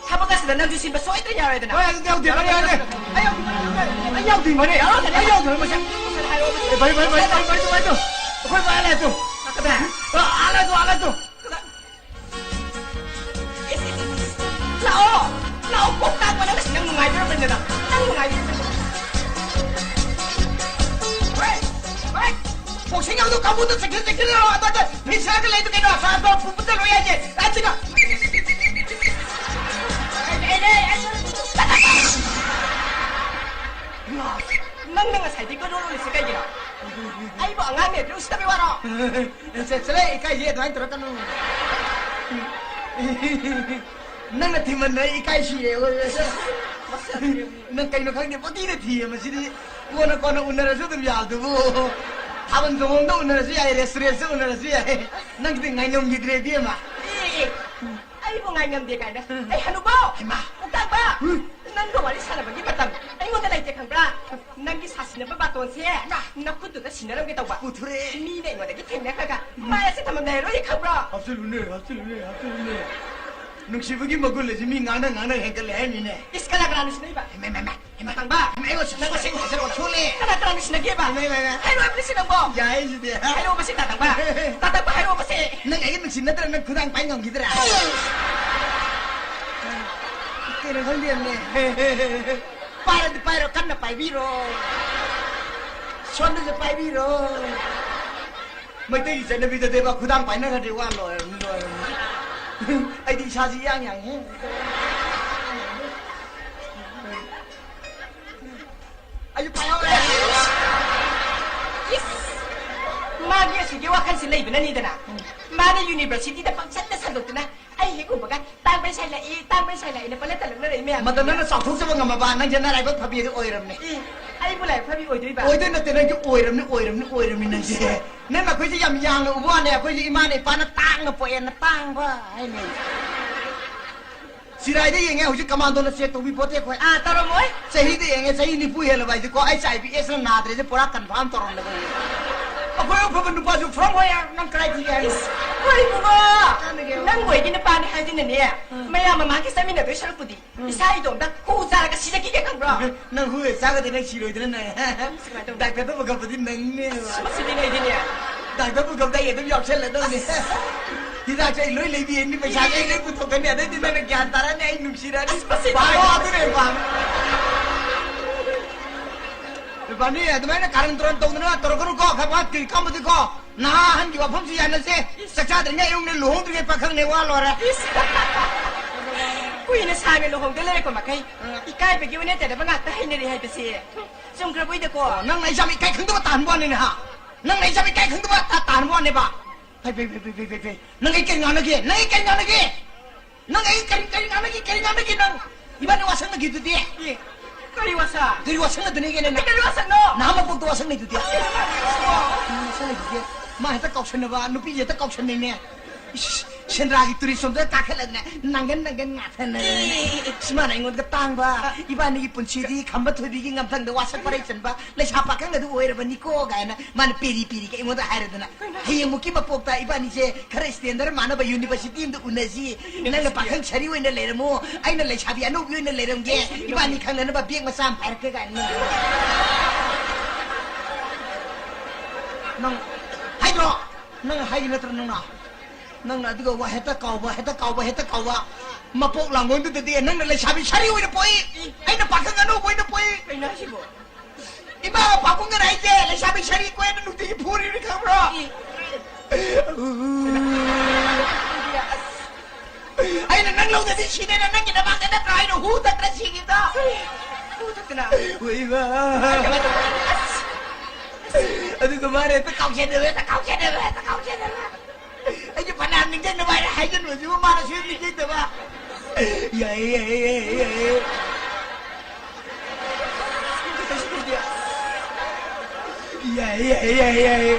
ꯊꯕꯛ ꯑꯁꯤꯗ ꯅꯪꯁꯨ ꯁꯤꯟꯕ ꯁꯣꯏꯗꯅ ꯌꯥꯔꯣꯏꯗꯅ꯫ ꯍꯣꯏ, ꯑꯗꯨꯗꯤ ꯌꯥꯎꯗꯦ, ꯌꯥꯔꯣꯏ, ꯌꯥꯔꯣꯏ꯫ ꯑꯩ ꯌꯥꯎꯗꯦ, ꯑꯩ ꯌꯥꯎꯗꯦ, ꯃꯔꯦ꯫ ꯑꯩ ꯌꯥꯎꯗꯦ, ꯃꯁꯦ꯫ ꯃꯁꯦ ꯍꯥꯏꯔꯛꯑꯣ, ꯃꯁꯦ꯫ ꯑꯦ, ꯚꯥꯏ, ꯚꯥꯏ, ꯚꯥꯏ, ꯚꯥꯏ, ꯚꯥꯏ, ꯚꯥꯏ, ꯚꯥꯏ, ꯚꯥꯏ꯫ ꯑꯩꯈꯣꯏ ꯚꯥꯏ ꯂꯥꯛꯑꯦ ꯇꯨ꯫ ꯀꯗꯥꯏ? ꯑ, ꯑꯥ ꯂꯥꯛꯑꯦ ꯇꯨ, ꯑꯥ ꯂꯥꯛꯑꯦ ꯇꯨ꯫ ꯀꯗꯥꯏ? ꯂꯥꯛꯑꯣ! ꯂꯥꯛꯑꯣ! ꯀꯣꯛ ꯇꯥꯡꯕ ꯅꯪ ꯑꯁꯤ ꯅꯪ ꯅꯨꯡꯉꯥꯏꯗꯣꯔꯕꯅꯤꯗ꯫ ꯅꯪ ꯅꯨꯡꯉꯥꯏꯗꯣꯔꯕꯅꯤꯗ꯫ ꯍꯣꯏ! ꯍꯣꯏ! ꯕꯣꯛꯁꯤꯡ ꯌꯥꯎꯗꯣ ꯀꯥꯡꯕꯨꯗꯣ ꯆꯦꯛꯁꯤꯟ ꯆꯦꯛꯁꯤꯟ ꯂꯥꯛꯑꯣ꯫ ꯑꯗꯣ ꯐꯤꯁꯥꯒ ꯂꯩꯗꯣ ꯀꯩꯅꯣ? ꯑꯁꯥ ꯑꯗꯣ ꯐꯨ ꯐꯨꯠꯇ ꯂꯣꯏ ꯌꯥꯏꯁꯦ꯫ ꯑꯁꯤꯅ꯫ ꯑꯩ, ꯑꯩ, ꯑꯩ, ꯑꯩ, ꯅꯪꯅ ꯉꯁꯥꯏꯗꯒꯤ ꯀꯣꯏꯔꯣ ꯂꯣꯜꯂꯤꯁꯦ ꯀꯩꯒꯤꯅꯣ? ꯑꯩꯕꯨ ꯑꯉꯥꯡꯅꯦ ꯑꯗꯨ ꯎꯁꯤꯠꯇꯕꯩ ꯋꯥꯔꯣ? ꯆꯠ-, ꯆꯠꯂꯦ, ꯏꯀꯥꯏꯁꯦ ꯑꯗꯨꯃꯥꯏꯅ ꯇꯧꯔꯛꯀꯅꯨ꯫ ꯅꯪꯅ ꯊꯤꯃꯟꯗꯅ ꯏꯀꯥꯏ ꯁꯤꯔꯦ꯫ ꯅꯪ ꯀꯩꯅꯣ ꯈꯪꯗꯦ, ꯄꯪꯊꯤꯗ ꯊꯤꯌꯦ ꯃꯁꯤꯗꯤ꯫ ꯀꯣꯟꯅ, ꯀꯣꯟꯅ ꯎꯅꯔꯁꯨ ꯑꯗꯨꯝ ꯌꯥꯕꯗꯨꯕꯨ꯫ ꯊꯥꯕꯜ ꯆꯣꯡꯐꯝꯗ ꯎꯅꯔꯁꯨ ꯌꯥꯏ, restaurantꯇ ꯎꯅꯔꯁꯨ ꯌꯥꯏ꯫ ꯅꯪꯗꯤ ꯉꯥꯏꯉꯝꯈꯤꯗ꯭ꯔꯦ, ꯏꯕꯦꯝꯃ꯫ ꯑꯦ, ꯑꯦ, ꯑꯩꯕꯨ ꯉꯥꯏꯉꯝꯗꯦ ꯀꯥꯏꯅ꯫ ꯑꯩ ꯍꯅꯨꯕꯧ! ꯍꯩꯃꯥ! ꯃꯨꯛꯇꯥꯛꯄ! ꯎꯝ꯫ ꯅꯪꯒ ꯋꯥꯔꯤ ꯁꯥꯟꯅꯕꯒꯤ ꯃꯇꯝ ꯅꯝꯕ ꯕꯥꯇꯣꯟꯁꯦ ꯅꯈꯨꯠꯇꯨꯗ ꯁꯤꯟꯅꯔꯝꯒꯦ ꯇꯧꯕ꯫ ꯄꯨꯊꯣꯔꯛꯑꯦ꯫ ꯃꯤꯅ ꯑꯩꯉꯣꯟꯗꯒꯤ ꯊꯦꯡꯅꯈ꯭ꯔꯒ ꯃꯥꯏ ꯑꯁꯤ ꯊꯝꯐꯝ ꯂꯩꯔꯔꯣꯏ ꯈꯪꯕ꯭ꯔꯣ? ꯍꯥꯞꯆꯤꯜꯂꯨꯅꯦ, ꯍꯥꯞꯆꯤꯜꯂꯨꯅꯦ, ꯍꯥꯞꯆꯤꯜꯂꯨꯅꯦ꯫ ꯅꯨꯡꯁꯤꯕꯒꯤ ꯃꯒꯨꯟ ꯑꯁꯤ ꯃꯤ ꯉꯥꯡꯅ ꯉꯥꯡꯅ ꯍꯦꯟꯒꯠꯂꯦ ꯍꯥꯏꯃꯤꯅꯦ꯫ ꯏꯁ, ꯀꯅꯥ ꯀꯅꯥ ꯅꯨꯡꯁꯤꯅꯩꯕ? ꯍꯩꯃꯥ, ꯍꯩꯃꯥ, ꯍꯩꯃꯥ꯫ ꯇꯥꯇꯪꯕ꯫ ꯍꯩꯃꯥ, ꯑꯩꯉꯣꯟꯗ ꯅꯪ ꯃꯁꯤꯡ ꯍꯥꯏꯖꯔꯛꯑꯣ, ꯁꯣꯜꯂꯦ꯫ ꯀꯅꯥ ꯀꯅꯥ ꯅꯨꯡꯁꯤꯅꯒꯦꯕ? ꯍꯩꯃꯥ, ꯍꯩꯃꯥ, ꯍꯩꯃꯥ꯫ ꯍꯥꯏꯔꯛꯑꯣ, ꯃꯁꯤ ꯅꯪꯕꯣ꯫ ꯌꯥꯏ ꯁꯤꯗꯤ꯫ ꯍꯥꯏꯔꯛꯑꯣ, ꯃꯁꯤ ꯇꯥꯇꯪꯕ꯫ ꯇꯥꯇꯪꯕ, ꯍꯥꯏꯔꯛꯑꯣ, ꯃꯁꯤ꯫ ꯅꯪ ꯑꯩꯒ ꯅꯨꯡꯁꯤꯅꯗ꯭ꯔ ꯅꯪ ꯈꯨꯗꯥꯡ ꯄꯥꯏ ꯉꯝꯈꯤꯗ꯭ꯔꯥ? ꯀꯩꯅꯣ ꯈꯪꯗꯦꯕꯅꯦ꯫ ꯄꯥꯏꯔꯗꯤ ꯄꯥꯏꯔꯣ, ꯀꯟꯅ ꯄꯥꯏꯕꯤꯔꯣ꯫ ꯁꯣꯝꯗꯁꯨ ꯄꯥꯏꯕꯤꯔꯣ꯫ ꯃꯩꯇꯩꯒꯤ ꯆꯠꯅꯕꯤꯗꯗꯤꯕ ꯈꯨꯗꯥꯡ ꯄꯥꯏꯅꯈ꯭ꯔꯗꯤ ꯋꯥ ꯂꯣꯏꯔꯕꯅꯤ, ꯂꯣꯏꯔꯕꯅꯤ꯫ ꯑꯩꯗꯤ ꯏꯁꯥꯁꯤ ꯏꯌꯥꯡ ꯌꯥꯡꯉꯦ꯫ ꯑꯩꯁꯨ ꯄꯥꯏꯍꯧꯔꯦ꯫ ꯏꯁ! ꯃꯥꯒꯤ ꯑꯁꯤꯒꯤ ꯋꯥꯈꯜꯁꯤ ꯂꯩꯕꯅꯅꯤꯗꯅ꯫ ꯃꯥꯅ ꯌꯨꯅꯤꯚꯔꯁꯤꯇꯤꯗ ꯄꯪꯁꯟꯗ ꯁꯟꯗꯣꯛꯇꯅ ꯑꯩ ꯍꯦꯛ ꯎꯕꯒ "ꯇꯥꯡꯕꯩ ꯁꯥꯏ ꯂꯥꯛꯏ, ꯇꯥꯡꯕꯩ ꯁꯥꯏ ꯂꯥꯛꯏꯅ" ꯄꯜꯂ ꯇꯜꯂꯛꯅꯔꯛꯏ ꯃꯌꯥꯝ꯫ ꯃꯇꯝ ꯅꯪꯅ ꯆꯥꯎꯊꯣꯛꯆꯕ ꯉꯝꯃꯕ, ꯅꯪꯁꯦ ꯅꯔꯥꯏꯕꯛ ꯐꯕꯤ ꯑꯗꯨ ꯑꯣꯏꯔꯝꯅꯦ꯫ ꯑꯦ, ꯑꯩꯕꯨ ꯂꯥꯏꯕꯛ ꯐꯕꯤ ꯑꯣꯏꯗꯣꯏꯕ? ꯑꯣꯏꯗꯣꯏ ꯅꯠꯇꯦ, ꯅꯪꯁꯦ ꯑꯣꯏꯔꯝꯅꯤ, ꯑꯣꯏꯔꯝꯅꯤ, ꯑꯣꯏꯔꯝꯅꯤ ꯅꯪꯁꯦ꯫ ꯅꯪ ꯑꯩꯈꯣꯏꯁꯦ ꯌꯥꯝ ꯌꯥꯡꯅ ꯎꯕ ꯋꯥꯅꯦ, ꯑꯩꯈꯣꯏꯁꯦ ꯏꯃꯥꯅ ꯏꯄꯥꯅ ꯇꯥꯡꯅ ꯄꯣꯛꯑꯦꯅ ꯇꯥꯡꯕ ꯍꯥꯏꯅꯩ꯫ ꯆꯤꯔꯥꯏꯗ ꯌꯦꯡꯉꯦ, ꯍꯧꯖꯤꯛ ꯀꯃꯥꯟꯗꯣꯅ ꯆꯦꯛ ꯇꯧꯕꯤ ꯄꯣꯠꯇꯦ ꯑꯩꯈꯣꯏ꯫ ꯑꯥ, ꯇꯧꯔꯝꯃꯣꯏ꯫ ꯆꯍꯤꯗ ꯌꯦꯡꯉꯦ, ꯆꯍꯤ ꯅꯤꯐꯨ ꯍꯦꯜꯂꯕ ꯍꯥꯏꯁꯦꯀꯣ, ꯑꯩꯆ ꯑꯥꯏ ꯚꯤ ꯑꯦꯁꯅ ꯅꯥꯗ꯭ꯔꯦꯁꯦ ꯄꯨꯔꯥ ꯀꯟꯐꯥꯔꯝ ꯇꯧꯔꯝꯂꯕꯅꯤ꯫ ꯑꯩꯈꯣꯏ ꯑꯐꯕ ꯅꯨꯄꯥꯁꯨ ꯐ꯭ꯔꯣꯝ ꯍꯣꯌꯔ ꯅꯪ ꯀꯗꯥꯏ ꯊꯤꯒꯦ ꯍꯥꯏꯅꯣ? ꯑꯁ, ꯍꯣꯏ, ꯏꯕꯨꯡꯉꯣ꯫ ꯀꯥꯟꯅꯒꯦ? ꯅꯪ ꯑꯣꯏꯒꯤ ꯅꯨꯄꯥꯅꯤ ꯍꯥꯏꯗꯨꯅꯅꯦ, ꯎꯝ꯫ ꯃꯌꯥꯝ ꯃꯃꯥꯡꯒꯤ ꯆꯠꯃꯤꯟꯅꯗꯣꯏ ꯁꯔꯨꯛꯄꯨꯗꯤ, ꯎꯝ꯫ ꯏꯁꯥ ꯏꯇꯣꯝꯇ ꯈꯨ ꯆꯥꯔꯒ ꯁꯤꯖꯈꯤꯒꯦ ꯈꯪꯕ꯭ꯔꯣ? ꯅꯪ ꯍꯨ ꯍꯦꯛ ꯆꯥꯒꯗꯤ ꯅꯪ ꯁꯤꯔꯣꯏꯗꯅ ꯅꯪ꯫ ꯁꯨꯃꯥꯏꯅ ꯇꯧꯕ꯫ ꯗꯥꯛꯇꯔꯗ ꯄꯨꯈꯠꯄꯗꯤ ꯅꯪꯅꯦꯕ꯫ ꯃꯁꯤꯗꯤ ꯂꯩꯔꯤꯅꯦ꯫ ꯗꯥꯛꯇꯔ ꯄꯨꯈꯠꯄꯗ ꯑꯩ ꯑꯗꯨꯝ ꯌꯥꯎꯁꯜꯂꯗꯧꯅꯦ꯫ ꯑꯁ꯫ ꯍꯤꯗꯥꯛꯁꯦ ꯑꯩ ꯂꯣꯏ ꯂꯩꯕꯤꯔꯅꯤ, ꯄꯩꯁꯥꯁꯦ ꯑꯩ ꯂꯣꯏ ꯄꯨꯊꯣꯛꯀꯅꯤ, ꯑꯗꯩꯗꯤ ꯅꯪꯅ ꯒ꯭ꯌꯥꯟ ꯇꯥꯔꯅꯤ, ꯑꯩ ꯅꯨꯡꯁꯤꯔꯅꯤ꯫ ꯑꯁ, ꯃꯁꯤ ꯚꯥꯏ, ꯇꯧꯕ꯫ ꯑꯗꯨꯅꯦ ꯄꯥꯝꯃꯤ꯫ ꯄꯥꯝꯃꯤ, ꯑꯗꯨꯃꯥꯏꯅ ꯀꯥꯔꯟ ꯇꯨꯔꯟ ꯇꯧꯗꯅ ꯇꯧꯔꯛꯀꯅꯨꯀꯣ, ꯈꯔ ꯐꯠ ꯀꯔꯤ ꯀꯝꯕꯗꯤꯀꯣ꯫ ꯅꯍꯥ ꯑꯍꯟꯒꯤ ꯋꯥꯐꯝꯁꯨ ꯌꯥꯅꯁꯦ꯫ ꯆꯥꯛ ꯆꯥꯗ꯭ꯔꯤꯉꯩ ꯑꯌꯨꯛꯅꯦ, ꯂꯨꯍꯣꯡꯗ꯭ꯔꯤꯉꯩ ꯄꯥꯈꯪꯅꯦ, ꯋꯥ ꯂꯣꯏꯔꯦ꯫ ꯏꯁ! ꯀꯨꯏꯅ ꯁꯥꯡꯅ ꯂꯨꯍꯣꯡꯗ ꯂꯩꯔꯛꯄ ꯃꯈꯩ ꯑ꯫ ꯏꯀꯥꯏꯕꯒꯤ ꯑꯣꯟꯅ ꯇꯩꯅꯕ ꯉꯥꯛꯇ ꯍꯩꯅꯔꯦ ꯍꯥꯏꯕꯁꯦ꯫ ꯆꯨꯝꯈ꯭ꯔꯕꯣꯏꯗꯀꯣ? ꯑꯣ, ꯅꯪꯅ ꯑꯩ ꯌꯥꯝ ꯏꯀꯥꯏ ꯈꯪꯗꯕ ꯇꯥꯍꯟꯕ ꯋꯥꯅꯤꯅꯦ, ꯍꯥ? ꯅꯪꯅ ꯑꯩ ꯌꯥꯝ ꯏꯀꯥꯏ ꯈꯪꯗꯕ ꯇꯥ-, ꯇꯥꯍꯟꯕ ꯋꯥꯅꯦꯕ꯫ ꯐꯩ, ꯐꯩ, ꯐꯩ꯫ ꯅꯪ ꯑꯩ ꯀꯔꯤ ꯉꯥꯡꯅꯒꯦ? ꯅꯪ ꯑꯩ ꯀꯔꯤ ꯉꯥꯡꯅꯒꯦ? ꯅꯪ ꯑꯩ ꯀꯔꯤ, ꯀꯔꯤ ꯉꯥꯡꯅꯒꯦ? ꯀꯔꯤ ꯉꯥꯡꯅꯒꯦ ꯅꯪ? ꯏꯕꯥꯅꯤ ꯋꯥꯁꯛꯅꯈꯤꯗꯨꯗꯤ? ꯑꯦ, ꯀꯔꯤ ꯋꯥꯁꯛ? ꯀꯔꯤ ꯋꯥꯁꯛꯅꯗꯣꯏꯅꯦꯒꯦ ꯅꯪ? ꯀꯔꯤ ꯋꯥꯁꯛꯅꯣ? ꯅꯍꯥ ꯃꯄꯣꯛꯇ ꯋꯥꯁꯛꯅꯩꯗꯨꯗꯤ? ꯑꯦ, ꯅꯪ ꯋꯥꯁꯛꯅꯩꯗꯨꯗꯤ? ꯃꯥ ꯍꯦꯛꯇ ꯀꯥꯎꯁꯟꯅꯕ, ꯅꯨꯄꯤꯁꯦ ꯍꯦꯛꯇ ꯀꯥꯎꯁꯟꯅꯩꯅꯦ꯫ ꯏꯁ, ꯁꯦꯟꯗ꯭ꯔꯥꯒꯤ ꯇꯨꯔꯤꯁ ꯍꯣꯝꯗ ꯀꯥꯈꯠꯂꯗꯅ ꯅꯪꯒꯟ ꯅꯪꯒꯟ ꯉꯥꯊꯅꯔꯦ꯫ ꯁꯨꯃꯥꯏꯅ ꯑꯩꯉꯣꯟꯗ ꯇꯥꯡꯕ, ꯏꯕꯥꯅꯤꯒꯤ ꯄꯨꯟꯁꯤꯗꯤ ꯈꯝꯕ ꯊꯣꯏꯕꯤꯒꯤ ꯉꯝꯊꯪꯗ ꯋꯥꯁꯛ ꯄꯔꯩ ꯆꯟꯕ ꯂꯩꯁꯥ ꯄꯥꯈꯪ ꯑꯗꯨ ꯑꯣꯏꯔꯕꯅꯤꯀꯣ ꯀꯥꯏꯅ ꯃꯥꯅ ꯄꯦꯔꯤ ꯄꯦꯔꯤꯒ ꯑꯩꯉꯣꯟꯗ ꯍꯥꯏꯔꯗꯅ, ꯍꯌꯦꯡꯃꯨꯛꯀꯤ ꯃꯄꯣꯛꯇ ꯏꯕꯥꯅꯤꯁꯦ ꯈꯔ ꯁ꯭ꯇꯦꯟꯗꯔ ꯃꯥꯟꯅꯕ ꯌꯨꯅꯤꯚꯔꯁꯤꯇꯤ ꯑꯃꯗ ꯎꯅꯁꯤ꯫ ꯅꯪꯅ ꯄꯥꯈꯪ ꯁꯥꯔꯤ ꯑꯣꯏꯅ ꯂꯩꯔꯝꯃꯣ, ꯑꯩꯅ ꯂꯩꯁꯥꯕꯤ ꯑꯅꯧꯕꯤ ꯑꯣꯏꯅ ꯂꯩꯔꯝꯒꯦ꯫ ꯏꯕꯥꯅꯤ ꯈꯪꯅꯅꯕ ꯕꯦꯒ ꯃꯆꯥ ꯑꯃ ꯄꯥꯏꯔꯛꯀꯦ ꯀꯥꯏꯅ ꯅꯪ, ꯅꯪ ꯍꯥꯏꯗ꯭ꯔꯣ? ꯅꯪ ꯍꯥꯏꯒꯤ ꯅꯠꯇ꯭ꯔꯣ ꯅꯪꯅ? ꯅꯪꯅ ꯑꯗꯨꯒ ꯋꯥ ꯍꯦꯛꯇ ꯀꯥꯎꯕ, ꯍꯦꯛꯇ ꯀꯥꯎꯕ, ꯍꯦꯛꯇ ꯀꯥꯎꯕ꯫ ꯃꯄꯣꯛ ꯂꯥꯡꯒꯣꯜꯗꯨꯗꯗꯤ ꯅꯪꯅ ꯂꯩꯁꯥꯕꯤ ꯁꯥꯔꯤ ꯑꯣꯏꯅ ꯄꯣꯛꯏ, ꯑꯩꯅ ꯄꯥꯈꯪ ꯑꯅꯧꯕ ꯑꯣꯏꯅ ꯄꯣꯛꯏ꯫ ꯀꯩꯅꯣ ꯍꯥꯏꯁꯤꯕꯣ? ꯏꯃꯥ ꯄꯥꯕꯨꯡꯅ ꯍꯥꯏꯁꯦ ꯂꯩꯁꯥꯕꯤ ꯁꯥꯔꯤ ꯀꯣꯏꯅ ꯅꯨꯡꯇꯤꯒꯤ ꯐꯨꯔꯤꯕꯅꯤ ꯈꯪꯕ꯭ꯔꯣ? ꯑꯦ꯫ ꯑꯩꯅ ꯅꯪ ꯂꯧꯗꯗꯤ ꯁꯤꯅꯦꯅ ꯅꯪꯒꯤ ꯅꯃꯥꯡꯗ ꯅꯠꯇ꯭ꯔꯣ ꯑꯩꯅ ꯍꯨ ꯇꯛꯇꯅ ꯁꯤꯈꯤꯕꯗꯣ? ꯍꯨ ꯇꯛꯇꯅ? ꯍꯣꯏꯕ꯫ ꯑꯗꯨꯒ ꯃꯥꯅ ꯍꯦꯛꯇ ꯀꯥꯎꯁꯦꯗꯕ, ꯍꯦꯛꯇ ꯀꯥꯎꯁꯦꯗꯕ, ꯍꯦꯛꯇ ꯀꯥꯎꯁꯦꯗꯕ꯫ ꯑꯩꯁꯨ ꯐꯅꯌꯥꯝ ꯅꯤꯡꯁꯤꯡꯅꯕ ꯍꯥꯏꯅ ꯍꯥꯏꯖꯟꯕꯁꯤꯕꯨ ꯃꯥꯅ ꯁꯨꯡꯅꯤꯡ ꯅꯤꯡꯁꯤꯡꯗꯕ꯫ ꯌꯥꯏꯌꯦ, ꯌꯥꯏꯌꯦ, ꯌꯥꯏꯌꯦ, ꯌꯥꯏꯌꯦ꯫ ꯌꯥꯏꯌꯦ, ꯌꯥꯏꯌꯦ, ꯌꯥꯏꯌꯦ, ꯌꯥꯏꯌꯦ꯫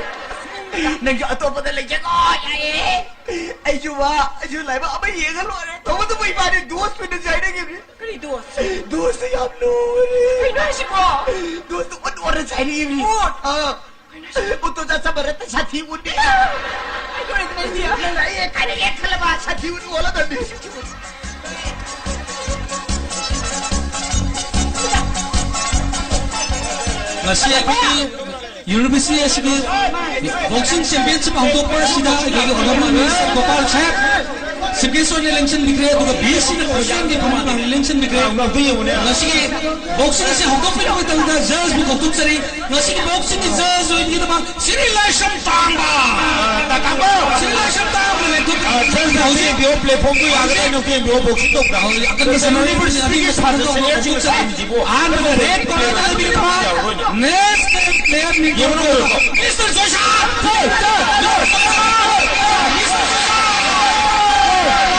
ꯅꯪꯁꯨ ꯑꯇꯣꯞꯄꯗ ꯂꯩꯖꯒꯣ, ꯌꯥꯏꯌꯦ꯫ ꯑꯩꯁꯨ ꯋꯥ, ꯑꯩꯁꯨ ꯂꯥꯏꯕꯛ ꯑꯃ ꯌꯦꯡꯉ ꯂꯣꯏꯔꯦ꯫ ꯇꯧꯕꯇꯕꯨ ꯏꯕꯥꯅꯤ ꯗꯣꯁ ꯑꯣꯏꯅ ꯆꯥꯏꯅꯈꯤꯕꯅꯤ꯫ ꯀꯔꯤ ꯗꯣꯁ? ꯗꯣꯁꯇꯣ ꯌꯥꯝ ꯂꯨꯔꯦ꯫ ꯀꯩꯅꯣ ꯍꯥꯏꯁꯤꯕꯣ? ꯗꯣꯁꯇꯣ ꯑꯣꯟ ꯑꯣꯟꯅ ꯆꯥꯏꯅꯈꯤꯕꯅꯤ꯫ ꯑꯣꯟ? ꯑꯥ꯫ ꯀꯩꯅꯣ ꯍꯥꯏꯁꯤꯕꯣ? ꯎꯠꯇꯣ ꯆꯥ ꯆꯥꯕ ꯔꯠꯇ ꯁꯥꯊꯤ ꯎꯠꯅꯤ꯫ ꯑꯩ ꯂꯣꯏꯔꯦꯗꯅ ꯑꯩꯗꯤ꯫ ꯅꯪ ꯑꯩ ꯀꯥꯏꯗ ꯌꯦꯛꯈꯠꯂꯕ ꯁꯥꯊꯤ ꯎꯠ ꯑꯣꯜꯂꯗꯕꯅꯤ꯫ ꯉꯁꯤ ꯑꯩꯈꯣꯏꯒꯤ ꯌꯨꯅꯤꯚꯔꯁꯤꯇꯤ ꯑꯁꯤꯒꯤ ꯕꯣꯛꯁꯤꯡ ꯆꯦꯝꯄꯤꯌꯟꯁꯤꯞ ꯍꯧꯗꯣꯛꯄ ꯑꯁꯤꯗ ꯑꯩꯈꯣꯏꯒꯤ ꯑꯣꯅꯔꯦꯕꯜ ꯃꯤꯅꯤꯁꯇꯔ ꯒꯣꯄꯥꯜ ꯁꯥꯍꯦꯕ ꯆꯤꯐ ꯒꯦꯁ ꯑꯣꯏꯅ ꯂꯦꯡꯁꯤꯟꯕꯤꯈ꯭ꯔꯦ, ꯑꯗꯨꯒ ꯕꯤ ꯑꯦꯁ ꯁꯤꯅ ꯄ꯭ꯔꯁꯤꯗꯦꯟꯒꯤ ꯊꯧꯔꯝꯗ ꯂꯦꯡꯁꯤꯟꯕꯤꯈ꯭ꯔꯦ꯫ ꯉꯁꯤꯒꯤ ꯕꯣꯛꯁꯤꯡ ꯑꯁꯤ ꯍꯧꯗꯣꯛꯄꯤꯅꯕꯒꯤꯗꯃꯛꯇ ꯖꯖꯕꯨ ꯀꯧꯊꯣꯛꯆꯔꯤ꯫ ꯉꯁꯤꯒꯤ ꯕꯣꯛꯁꯤꯡꯒꯤ ꯖꯖ ꯑꯣꯏꯕꯤꯒꯗꯕ ꯁꯤꯔꯤ ꯂꯥꯏꯁ꯭ꯔꯝ ꯇꯥꯡꯕ꯫ ꯇꯥꯡꯕ꯫ ꯁꯤꯔꯤ ꯂꯥꯏꯁ꯭ꯔꯝ ꯇꯥꯡꯕ ꯂꯦꯡꯊꯣꯛꯄꯤꯔꯛꯑꯣ꯫ ꯍꯧꯖꯤꯛ ꯌꯦꯡꯕꯤꯌꯣ, ꯄ꯭ꯂꯦꯠꯐꯣꯔꯝꯗꯨ ꯌꯥꯒꯗ꯭ꯔꯥ ꯌꯦꯡꯉꯨ, ꯌꯦꯡꯕꯤꯌꯣ, ꯕꯣꯛꯁꯤꯡ ꯇꯧꯕ꯭ꯔꯥ? ꯍꯧꯖꯤꯛ ꯑꯀꯟꯕ ꯁꯥꯟꯅꯔꯣꯏ ꯁꯤꯒꯤ ꯁꯥꯟꯅꯔꯣꯏ ꯁꯤꯒꯤ ꯀꯧꯊꯣꯛꯆꯔꯤ꯫ ꯁꯤꯅꯤꯌꯔꯁꯤꯡ ꯑꯍꯥꯟꯕꯗ ꯔꯦꯗ ꯀꯣꯔꯅꯔꯗ ꯂꯩꯕꯤꯔꯤꯕ ꯅꯦꯁꯅꯦꯜ ꯄ꯭ꯂꯦꯌꯔ ꯃꯤꯡꯊꯣꯜ mister Joishan! Mister Joishan!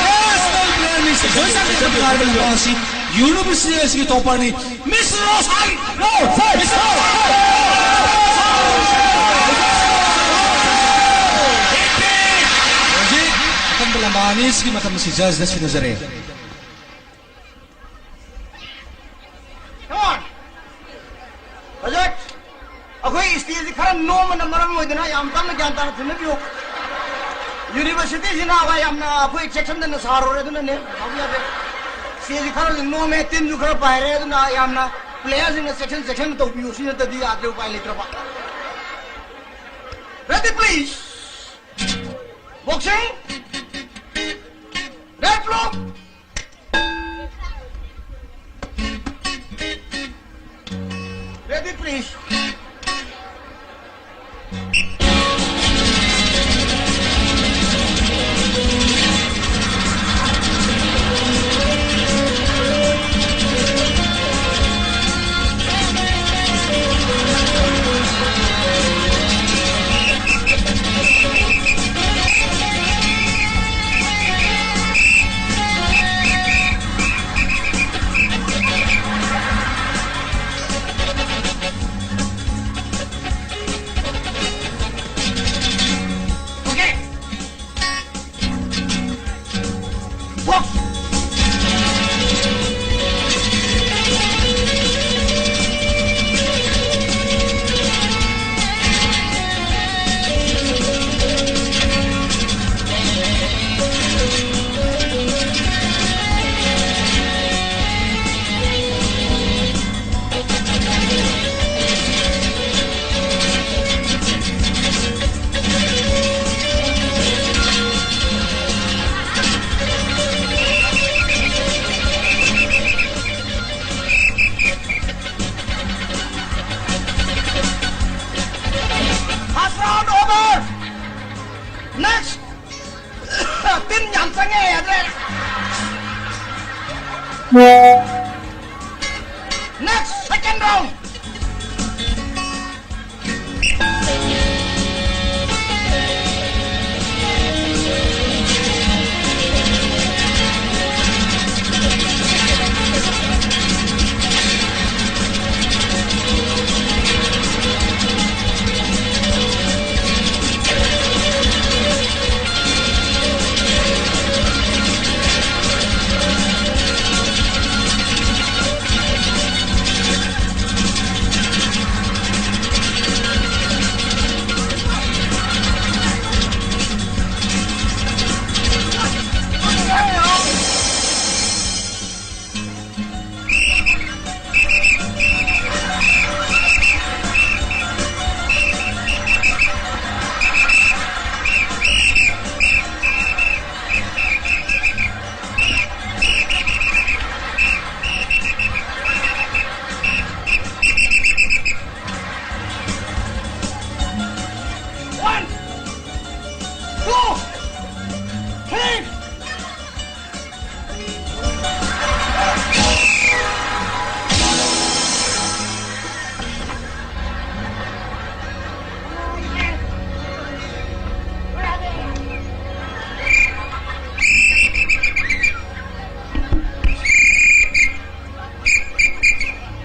National player mister Joishan ꯀꯧꯕ ꯅꯨꯄꯥ ꯑꯁꯤ ꯌꯨꯅꯤꯚꯔꯁꯤꯇꯤ ꯑꯁꯤꯒꯤ ꯇꯣꯞꯄꯔꯅꯤ꯫ ꯃꯤꯁ ꯔꯣꯁꯥꯟ! ꯍꯧꯖꯤꯛ ꯑꯀꯟꯕ ꯃꯥꯅꯤꯁꯀꯤ ꯃꯇꯝ ꯑꯁꯤ ꯖꯖꯅ ꯁꯤꯟꯅꯖꯔꯦ꯫ Come on. ꯍꯧꯖꯤꯛ ꯑꯩꯈꯣꯏ stage ꯈꯔ ꯅꯣꯝꯕꯅ ꯃꯔꯝ ꯑꯣꯏꯗꯨꯅ ꯌꯥꯝ ꯀꯟꯅ ꯒ꯭ꯌꯥꯟ ꯇꯥꯅ ꯊꯦꯡꯅꯕꯤꯌꯨ꯫ Universityꯁꯤꯅ ꯑꯩꯈꯣꯏ ꯌꯥꯝꯅ ꯑꯩꯈꯣꯏ chectionꯗꯅ ꯁꯥꯔꯨꯔꯦ, ꯑꯗꯨꯅꯅꯦ꯫ ꯁꯥꯕ ꯌꯥꯗꯦ꯫ Stage ꯈꯔ ꯅꯣꯝꯃꯦ, ꯇꯤꯟꯁꯨ ꯈꯔ ꯄꯥꯏꯔꯦ, ꯑꯗꯨꯅ ꯌꯥꯝꯅ playerꯁꯤꯡꯅ chection chection ꯇꯧꯕꯤꯌꯨ꯫ ꯁꯤ ꯅꯠꯇꯗꯤ ꯌꯥꯗ꯭ꯔꯦ, ꯎꯄꯥꯏ ꯂꯩꯇ꯭ꯔꯕ꯫ Ready, please. Boxing. Red floor. Ready, please. Okay. First round over. Next. ꯇꯤꯟ ꯌꯥꯝ ꯆꯪꯉꯦ, ꯌꯥꯗ꯭ꯔꯦ꯫ Next, second round.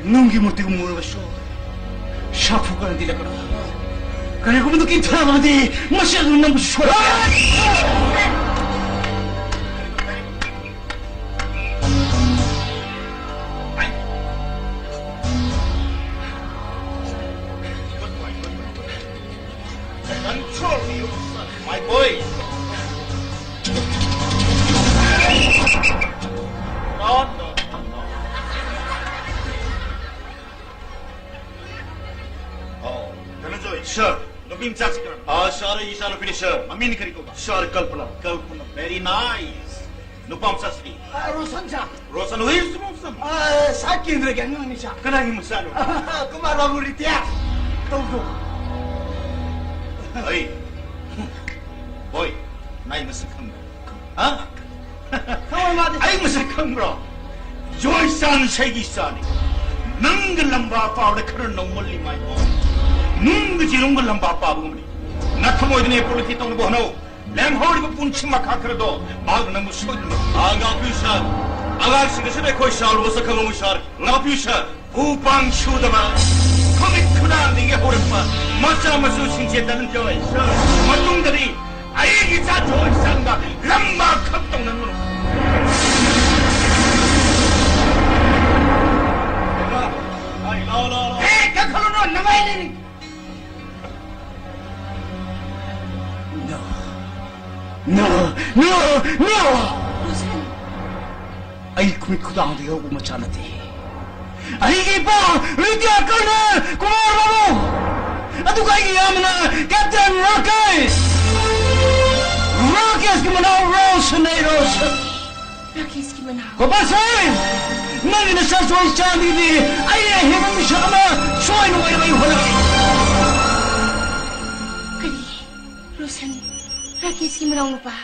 ꯅꯨꯡꯒꯤ ꯃꯨꯔꯇꯤꯒꯨꯝ ꯃꯨꯔꯕꯁꯨ ꯁꯥꯐꯨ ꯀꯟꯅ ꯊꯤꯜꯂꯛꯀꯅꯨ꯫ ꯀꯔꯤꯒꯨꯝꯕ ꯅꯨꯡꯀꯤꯟ ꯊꯥꯔꯕꯗꯤ ꯃꯁꯤ ꯑꯗꯨꯝ ꯅꯪꯕꯨꯁꯨ ꯁꯣꯏ꯫ Control you, my boy. No, no, no, no. Oh, Dhananjoy. Sir. ꯅꯨꯄꯤ ꯃꯆꯥꯁꯤ ꯀꯔꯝꯕ? ꯑꯥ, sir, ꯑꯩ ꯏꯆꯥꯅꯨꯄꯤꯅꯤ, sir. ꯃꯃꯤꯡꯅ ꯀꯔꯤ ꯀꯧꯕ? Sir, ꯀꯜꯄꯅꯥ. ꯀꯜꯄꯅꯥ, very nice. ꯅꯨꯄꯥ ꯃꯆꯥꯁꯤꯗꯤ? ꯑꯥ, Roshan, sir. Roshan, who is Roshan? Ah, sir ꯀꯦꯟꯗ꯭ꯔꯒꯤ ꯑꯉꯥꯡꯅꯤ, sir. ꯀꯅꯥꯒꯤ ꯃꯆꯥꯅꯣ? ꯀꯨꯃꯥꯔ ꯕꯥꯕꯨ retire ꯇꯧꯗꯣ. ꯑꯩ, boy, ꯅꯪ ꯑꯩ ꯃꯁꯛ ꯈꯪꯕ꯭ꯔꯥ? ꯍꯥ? ꯈꯪꯉꯣꯏ ꯃꯥꯗꯤ. ꯑꯩ ꯃꯁꯛ ꯈꯪꯕ꯭ꯔꯣ? ꯖꯣꯏ ꯆꯥꯟ ꯏꯁꯩꯒꯤ ꯏꯆꯥꯅꯤ. ꯅꯪꯒ ꯂꯝꯕꯥ ꯄꯥꯕꯗ ꯈꯔ ꯅꯧꯃꯜꯂꯤ, my boy. ꯅꯨꯡꯒ ꯆꯤꯔꯨꯝꯒ ꯂꯝꯕꯥ ꯄꯥꯕꯒꯨꯝꯕꯅꯤ. ꯅꯊꯃꯣꯏꯗꯅ ꯑꯦꯄꯣꯂꯣꯖꯤ ꯇꯧꯅꯕ ꯍꯣꯠꯅꯧ. ꯂꯦꯝꯍꯧꯔꯤꯕ ꯄꯨꯟꯁꯤ ꯃꯈꯥ ꯈꯔꯗꯣ ꯃꯍꯥꯛꯅ ꯅꯪꯕꯨ ꯁꯣꯏꯗꯅ ꯂꯧ-, ꯑꯥ, ꯉꯥꯛꯄꯤꯌꯨ, sir. ꯑꯉꯥꯡꯁꯤꯡ ꯑꯁꯤꯗ ꯑꯩꯈꯣꯏ ꯆꯥꯎꯔꯕ ꯁꯛꯈꯪ ꯑꯃ, sir. ꯉꯥꯛꯄꯤꯌꯨ, sir. ꯎ ꯄꯥꯡ ꯁꯨꯗꯕ, ꯈꯨꯃꯤꯠ ꯈꯨꯗꯥꯡꯗꯒꯤ ꯍꯧꯔꯛꯄ ꯃꯆꯥ ꯃꯁꯨꯁꯤꯡꯁꯦ ꯗꯅꯟꯖꯣꯏ, sir. ꯃꯇꯨꯡꯗꯗꯤ ꯑꯩꯒꯤ ꯏꯆꯥ ꯖꯣꯏ ꯆꯥꯟꯒ ꯂꯝꯕꯥ ꯈꯛ ꯇꯧꯅꯒꯅꯨ꯫ ꯂꯥꯎ, ꯂꯥꯎ, ꯂꯥꯎ. ꯑꯦ, ꯀꯛꯈꯠꯂꯨꯅꯨ, ꯅꯃꯥꯏ ꯂꯩꯔꯤ. No. No, no, no! Roshan! ꯑꯩ ꯈꯨꯃꯤꯠ ꯈꯨꯗꯥꯡꯗꯒꯤ ꯍꯧꯕ ꯃꯆꯥ ꯅꯠꯇꯦ꯫ ꯑꯩꯒꯤ ꯏꯄꯥ retire colonel ꯀꯨꯃꯥꯔ ꯕꯥꯕꯨ, ꯑꯗꯨꯒ ꯑꯩꯒꯤ ꯏꯌꯥꯝꯕꯅ captain ꯔꯥꯀꯦꯁ꯫ ꯔꯥꯀꯦꯁꯀꯤ ꯃꯅꯥꯎ ꯔꯣꯁꯟ, ꯑꯩ ꯔꯣꯁꯟ꯫ ꯔꯥꯀꯦꯁꯀꯤ ꯃꯅꯥꯎ꯫ ꯒꯣꯄꯥꯜ ꯁꯤꯡ, ꯅꯪꯒꯤ ꯅꯆꯥꯁꯨ ꯑꯩ ꯆꯥꯟꯕꯤꯗꯦ꯫ ꯑꯩ ꯑꯍꯦꯟꯕ ꯃꯤꯁꯛ ꯑꯃ ꯁꯣꯏꯅ ꯑꯣꯏꯅꯕ ꯑꯩ ꯍꯣꯠꯅꯒꯅꯤ꯫ ꯀꯔꯤ? ꯔꯣꯁꯟ, ꯔꯥꯀꯦꯁꯀꯤ ꯃꯅꯥꯎ ꯅꯨꯄꯥ?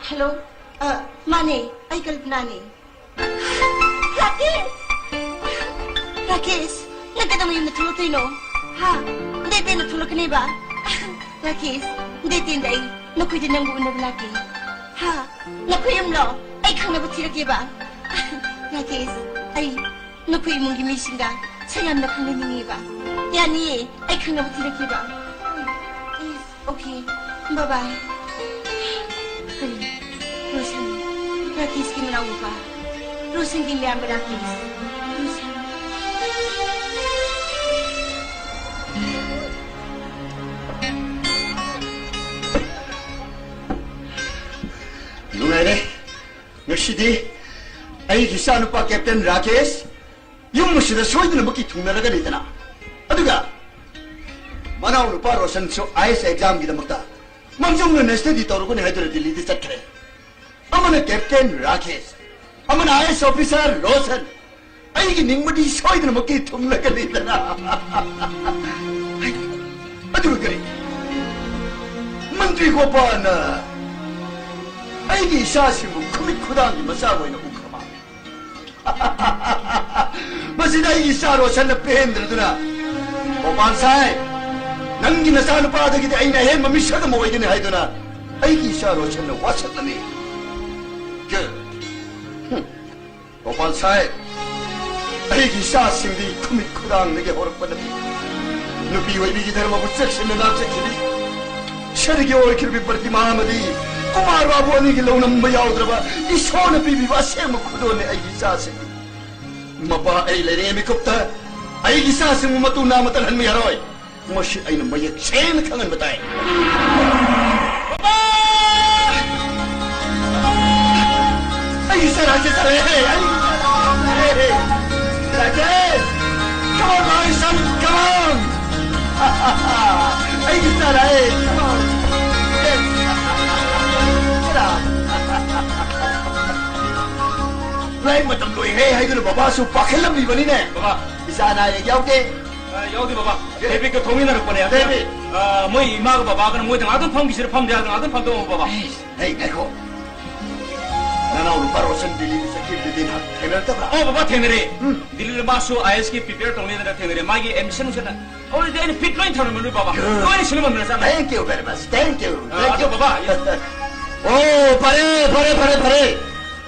Hello? ꯑ, ꯃꯥꯅꯦ, ꯑꯩ ꯀꯜꯄꯅꯥꯅꯦ꯫ ꯔꯥꯀꯦꯁ! ꯔꯥꯀꯦꯁ, ꯅꯪ ꯀꯩꯗꯧꯉꯩ ꯌꯨꯝꯗ ꯊꯣꯛꯂꯛꯇꯣꯏꯅꯣ? ꯍꯥ? Date ten ꯗ ꯊꯣꯛꯂꯛꯀꯅꯦꯕ? ꯔꯥꯀꯦꯁ, date ten ꯗ ꯑꯩ ꯅꯈꯣꯏꯗ ꯅꯪꯕꯨ ꯎꯅꯕ ꯂꯥꯛꯀꯦ꯫ ꯍꯥ? ꯅꯈꯣꯏ ꯌꯨꯝꯂꯣ? ꯑꯩ ꯈꯪꯅꯕ ꯊꯤꯔꯛꯀꯦꯕ꯫ ꯔꯥꯀꯦꯁ, ꯑꯩ ꯅꯈꯣꯏ ꯏꯃꯨꯡꯒꯤ ꯃꯤꯁꯤꯡꯒ ꯁꯛ ꯌꯥꯝꯅ ꯈꯪꯅꯅꯤꯡꯉꯤꯕ꯫ ꯌꯥꯅꯤꯌꯦ, ꯑꯩ ꯈꯪꯅꯕ ꯊꯤꯔꯛꯀꯦꯕ꯫ Yes, okay, bye bye. ꯀꯔꯤ? ꯔꯣꯁꯟ, ꯔꯥꯀꯦꯁꯀꯤ ꯃꯅꯥꯎꯅꯨꯄꯥ꯫ ꯔꯣꯁꯟꯒꯤ ꯃꯌꯥꯝꯕ ꯔꯥꯀꯦꯁ꯫ ꯔꯣꯁꯟ꯫ ꯅꯨꯡꯉꯥꯏꯔꯦ꯫ ꯉꯁꯤꯗꯤ ꯑꯩꯒꯤ ꯏꯆꯥꯅꯨꯄꯥ ꯀꯦꯞꯇꯦꯟ ꯔꯥꯀꯦꯁ ꯌꯨꯝ ꯑꯁꯤꯗ ꯁꯣꯏꯗꯅꯃꯛꯀꯤ ꯊꯨꯡꯅꯔꯒꯅꯤꯗꯅ꯫ ꯑꯗꯨꯒ ꯃꯅꯥꯎꯅꯨꯄꯥ ꯔꯣꯁꯟꯁꯨ ꯑꯥꯏ ꯑꯦꯁ ꯑꯦꯛꯖꯥꯝꯒꯤꯗꯃꯛꯇ ꯃꯥꯡꯖꯧꯅꯅ ꯁ꯭ꯇꯗꯤ ꯇꯧꯔꯨꯒꯅꯤ ꯍꯥꯏꯗꯨꯅ ꯗꯤꯜꯂꯤꯗ ꯆꯠꯈ꯭ꯔꯦ꯫ ꯑꯃꯅ ꯀꯦꯞꯇꯦꯟ ꯔꯥꯀꯦꯁ, ꯑꯃꯅ ꯑꯥꯏ ꯑꯦꯁ ꯑꯣꯐꯤꯁꯥꯔ ꯔꯣꯁꯟ꯫ ꯑꯩꯒꯤ ꯅꯤꯡꯕꯗꯤ ꯁꯣꯏꯗꯅꯃꯛꯀꯤ ꯊꯨꯡꯂꯒꯅꯤꯗꯅ꯫ ꯑꯗꯨꯒ ꯀꯔꯤ? ꯃꯟꯇ꯭ꯔꯤ ꯒꯣꯄꯥꯜꯅ ꯑꯩꯒꯤ ꯏꯆꯥꯁꯤꯡꯕꯨ ꯈꯨꯃꯤꯠ ꯈꯨꯗꯥꯡꯒꯤ ꯃꯆꯥ ꯑꯣꯏꯅ ꯎꯈ꯭ꯔ ꯃꯥꯜꯂꯦ꯫ ꯃꯁꯤꯗ ꯑꯩꯒꯤ ꯏꯆꯥ ꯔꯣꯁꯟꯅ ꯄꯦꯟꯗ꯭ꯔꯗꯨꯅ, "ꯒꯣꯄꯥꯜ ꯁꯥꯍꯦꯕ, ꯅꯪꯒꯤ ꯅꯆꯥꯅꯨꯄꯥꯗꯒꯤꯗꯤ ꯑꯩꯅ ꯑꯍꯦꯟꯕ ꯃꯤꯁꯛ ꯑꯃ ꯑꯣꯏꯒꯅꯤ" ꯍꯥꯏꯗꯨꯅ ꯑꯩꯒꯤ ꯏꯆꯥ ꯔꯣꯁꯟꯅ ꯋꯥꯁꯛꯂꯝꯃꯤ꯫ ꯒꯣꯄꯥꯜ ꯁꯥꯍꯦꯕ, ꯑꯩꯒꯤ ꯏꯆꯥꯁꯤꯡꯗꯤ ꯈꯨꯃꯤꯠ ꯈꯨꯗꯥꯡꯗꯒꯤ ꯍꯧꯔꯛꯄ ꯅꯠꯇꯦ꯫ ꯅꯨꯄꯤ ꯑꯣꯏꯕꯤꯒꯤ ꯙꯔꯃꯕꯨ ꯆꯦꯛꯁꯤꯟꯅ ꯉꯥꯛꯆꯈꯤꯕꯤ ꯁꯔꯤꯒꯤ ꯑꯣꯏꯈꯤꯕꯤ ꯄ꯭ꯔꯇꯤꯃꯥ ꯑꯃꯗꯤ ꯀꯨꯃꯥꯔ ꯕꯥꯕꯨ ꯑꯅꯤꯒꯤ ꯂꯧꯅꯝꯕ ꯌꯥꯎꯗ꯭ꯔꯕ ꯏꯁꯣꯔꯅ ꯄꯤꯕꯤꯕ ꯑꯁꯦꯡꯕ ꯈꯨꯗꯣꯜꯅꯤ ꯑꯩꯒꯤ ꯏꯆꯥꯁꯤꯡꯗꯤ꯫ ꯃꯄꯥ ꯑꯩ ꯂꯩꯔꯤꯉꯩ ꯃꯤꯀꯨꯞꯇ ꯑꯩꯒꯤ ꯏꯆꯥꯁꯤꯡꯕꯨ ꯃꯇꯨ ꯅꯥ ꯑꯃꯠꯇ ꯍꯟꯕ ꯌꯥꯔꯣꯏ꯫ ꯃꯁꯤ ꯑꯩꯅ ꯃꯌꯦꯛ ꯁꯦꯡꯅ ꯈꯪꯍꯟꯕ ꯇꯥꯏ꯫ ꯕꯕꯥ! ꯑꯩ ꯆꯔꯥ ꯆꯠꯆꯔꯦ꯫ ꯑꯩ ꯆꯔꯥ꯫ Rakesh! Come on, my son, come on! ꯑꯩꯒꯤ ꯆꯔꯥ꯫ Come on! Yes! ꯆꯔꯥ꯫ ꯂꯥꯏꯔꯤꯛ ꯃꯇꯝ ꯂꯣꯏꯈ꯭ꯔꯦ ꯍꯥꯏꯗꯨꯅ ꯕꯕꯥꯁꯨ ꯄꯥꯈꯠꯂꯝꯂꯤꯕꯅꯤꯅꯦ꯫ ꯕꯕꯥ꯫ ꯏꯆꯥ ꯑꯅꯥ ꯑꯌꯦꯛ ꯌꯥꯎꯗꯦ? ꯑ, ꯌꯥꯎꯗꯦ, ꯕꯕꯥ꯫ ꯑꯦ꯫ ꯗꯦꯕꯤꯠꯀ ꯊꯣꯛꯃꯤꯟꯅꯔꯛꯄꯅꯦ꯫ ꯑꯗꯨꯅ, ꯗꯦꯕꯤꯠ! ꯑ, ꯃꯣꯏ ꯏꯃꯥꯒ ꯕꯕꯥꯒꯅ ꯃꯣꯏꯗ ꯉꯥꯛꯇꯪ ꯐꯝꯈꯤꯁꯤꯔ ꯐꯝꯗꯦ ꯍꯥꯏꯗꯅ ꯉꯥꯛꯇꯪ ꯐꯝꯗꯧꯕ, ꯕꯕꯥ꯫ ꯑꯦ, ꯍꯦ, ꯉꯥꯏꯈꯣ꯫ ꯅꯅꯥꯎ ꯅꯨꯄꯥ ꯔꯣꯁꯟ ꯗꯤꯜꯂꯤꯗ ꯆꯠꯈꯤꯕꯗꯨꯗꯤ ꯅꯍꯥꯛ ꯊꯦꯡꯅꯔꯛꯇꯕ꯭ꯔꯥ? ꯑꯣ, ꯕꯕꯥ, ꯊꯦꯡꯅꯔꯦ꯫ ꯎꯝ꯫ ꯗꯤꯜꯂꯤꯗ ꯃꯥꯁꯨ ꯑꯥꯏ ꯑꯦꯁꯀꯤ prepare ꯇꯧꯅꯤꯗꯅ ꯊꯦꯡꯅꯔꯦ꯫ ꯃꯥꯒꯤ admission ꯁꯤꯗ already ꯑꯩꯅ fit ꯂꯣꯏ ꯊꯝꯂꯝꯕꯅꯤ, ꯕꯕꯥ꯫ Good. ꯂꯣꯏꯅ ꯁꯤꯜꯂꯝꯃꯕꯅꯤ, ꯅꯆꯥꯅ꯫ Thank you very much. Thank you. ꯑ, Thank ꯑꯗꯣ, you. ꯕꯕꯥ, ꯑꯣ, ꯐꯔꯦ, ꯐꯔꯦ, ꯐꯔꯦ꯫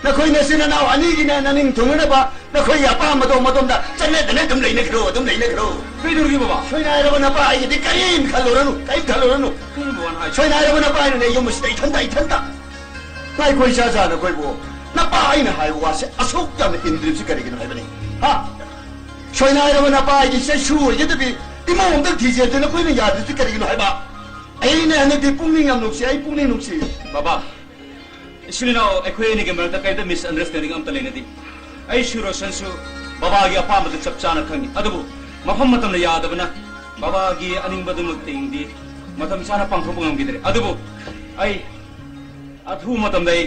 ꯅꯈꯣꯏ ꯅꯆꯤꯟ ꯅꯅꯥꯎ ꯑꯅꯤꯒꯤꯅꯦ, ꯅꯅꯤꯡ ꯊꯨꯡꯅꯅꯕ ꯅꯈꯣꯏꯒꯤ ꯑꯄꯥꯝꯕꯗꯣ ꯃꯗꯣꯝꯗ ꯆꯠꯅꯗꯅ ꯑꯗꯨꯝ ꯂꯩꯅꯈ꯭ꯔꯣ, ꯑꯗꯨꯝ ꯂꯩꯅꯈ꯭ꯔꯣ꯫ ꯀꯩꯗꯧꯔꯒꯦ ꯕꯕꯥ? ꯁꯣꯏꯅꯥꯏꯔꯕ ꯅꯄꯥ ꯑꯩꯒꯤꯗꯤ ꯀꯔꯤꯝ ꯈꯜꯂꯨꯔꯅꯨ, ꯀꯔꯤꯝ ꯈꯜꯂꯨꯔꯅꯨ꯫ ꯀꯩꯅꯣ ꯕꯕꯥꯅ ꯍꯥꯏꯁꯦ? ꯁꯣꯏꯅꯥꯏꯔꯕ ꯅꯄꯥ ꯑꯩꯅꯅꯦ ꯌꯨꯝ ꯑꯁꯤꯗ ꯏꯊꯟꯇ, ꯏꯊꯟꯇ꯫ ꯉꯥꯏꯈꯣ ꯏꯆꯥ, ꯏꯆꯥ ꯅꯈꯣꯏꯕꯨ꯫ ꯅꯄꯥ ꯑꯩꯅ ꯍꯥꯏꯕ ꯋꯥꯁꯦ ꯑꯁꯨꯛ ꯌꯥꯝꯅ ꯏꯟꯗ꯭ꯔꯤꯕꯁꯤ ꯀꯔꯤꯒꯤꯅꯣ ꯍꯥꯏꯕꯅꯤ? ꯍꯥ? ꯁꯣꯏꯅꯥꯏꯔꯕ ꯅꯄꯥ ꯑꯩꯒꯤ ꯆꯩꯁꯨ ꯑꯣꯏꯒꯗꯕꯤ ꯏꯃꯧ ꯑꯝꯇ ꯊꯤꯖꯦ ꯍꯥꯏꯕꯗ ꯅꯈꯣꯏꯅ ꯌꯥꯗ꯭ꯔꯤꯁꯤ ꯀꯔꯤꯒꯤꯅꯣ ꯍꯥꯏꯕ? ꯑꯩꯅ ꯍꯟꯗꯛꯇꯤ ꯄꯨꯛꯅꯤꯡ ꯌꯥꯝ ꯅꯨꯡꯁꯤ, ꯑꯩ ꯄꯨꯛꯅꯤꯡ ꯅꯨꯡꯁꯤ꯫ ꯕꯕꯥ, ꯏꯆꯤꯟ ꯏꯅꯥꯎ ꯑꯩꯈꯣꯏ ꯑꯅꯤꯒꯤ ꯃꯔꯛꯇ ꯀꯔꯤꯝꯇ misunderstanding ꯑꯝꯇ ꯂꯩꯅꯗꯦ꯫ ꯑꯩꯁꯨ ꯔꯣꯁꯟꯁꯨ ꯕꯕꯥꯒꯤ ꯑꯄꯥꯝꯕꯗꯨ ꯆꯞ ꯆꯥꯅ ꯈꯪꯉꯤ꯫ ꯑꯗꯨꯕꯨ ꯃꯐꯝ ꯃꯇꯝꯅ ꯌꯥꯗꯕꯅ ꯕꯕꯥꯒꯤ ꯑꯅꯤꯡꯕꯗꯨꯃꯛꯇ ꯏꯟꯗꯤ ꯃꯇꯝ ꯆꯥꯅ ꯄꯥꯡꯊꯣꯛꯄ ꯉꯝꯈꯤꯗ꯭ꯔꯦ꯫ ꯑꯗꯨꯕꯨ ꯑꯩ ꯑꯊꯨꯕ ꯃꯇꯝꯗ ꯑꯩ,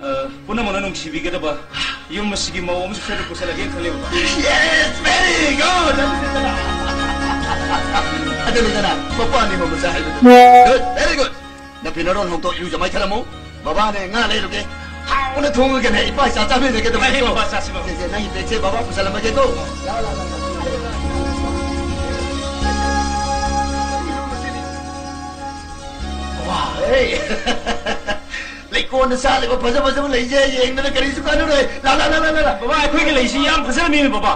ꯑ, ꯄꯨꯝꯅꯃꯛꯅ ꯅꯨꯡꯁꯤꯕꯤꯒꯗꯕ ꯌꯨꯝ ꯑꯁꯤꯒꯤ ꯃꯧ ꯑꯃꯁꯨ ꯁꯣꯏꯗꯅ ꯄꯨꯁꯜꯂꯒꯦꯅ ꯈꯜꯂꯦꯕꯀꯣ꯫ Yes, very good! ꯑꯗꯨꯅꯤꯗꯅ ꯃꯄꯥꯅꯤ ꯃꯃꯆꯥ ꯍꯥꯏꯕꯗꯨ꯫ Good, very good. ꯅꯐꯤ ꯅꯔꯣꯟ ꯍꯣꯡꯗꯣꯛ, ꯏꯔꯨꯖ ꯃꯥꯏꯊꯔꯝꯃꯨ꯫ ꯕꯕꯥꯅꯦ ꯉꯥ ꯂꯩꯔꯨꯒꯦ꯫ ꯍꯥꯎꯅ ꯊꯣꯡꯉꯒꯅꯦ ꯏꯄꯥ ꯏꯆꯥ ꯆꯥꯃꯤꯟꯅꯒꯦ ꯇꯧꯕꯅꯤꯀꯣ꯫ ꯏꯄꯥ ꯏꯆꯥ ꯆꯥꯁꯤ, ꯕꯕꯥ꯫ ꯁꯦ, ꯁꯦ, ꯅꯪꯒꯤ ꯕꯦꯒꯁꯦ ꯕꯕꯥ ꯄꯨꯁꯜꯂꯝꯃꯒꯦꯀꯣ꯫ ꯂꯥꯎ, ꯂꯥꯎ, ꯂꯥꯎ, ꯂꯥꯎ꯫ ꯋꯥ, ꯍꯦ꯫ ꯂꯩꯀꯣꯟꯗ ꯁꯥꯠꯂꯤꯕ ꯐꯖ ꯐꯖꯕ ꯂꯩꯁꯦ ꯌꯦꯡꯗꯅ ꯀꯔꯤꯁꯨ ꯀꯥꯟꯅꯔꯣꯏ꯫ ꯂꯥ, ꯂꯥ, ꯂꯥ, ꯂꯥ, ꯂꯥ, ꯂꯥ꯫ ꯕꯕꯥ, ꯑꯩꯈꯣꯏꯒꯤ ꯂꯩꯁꯤ ꯌꯥꯝ ꯐꯖꯔꯝꯃꯤꯅꯦ, ꯕꯕꯥ꯫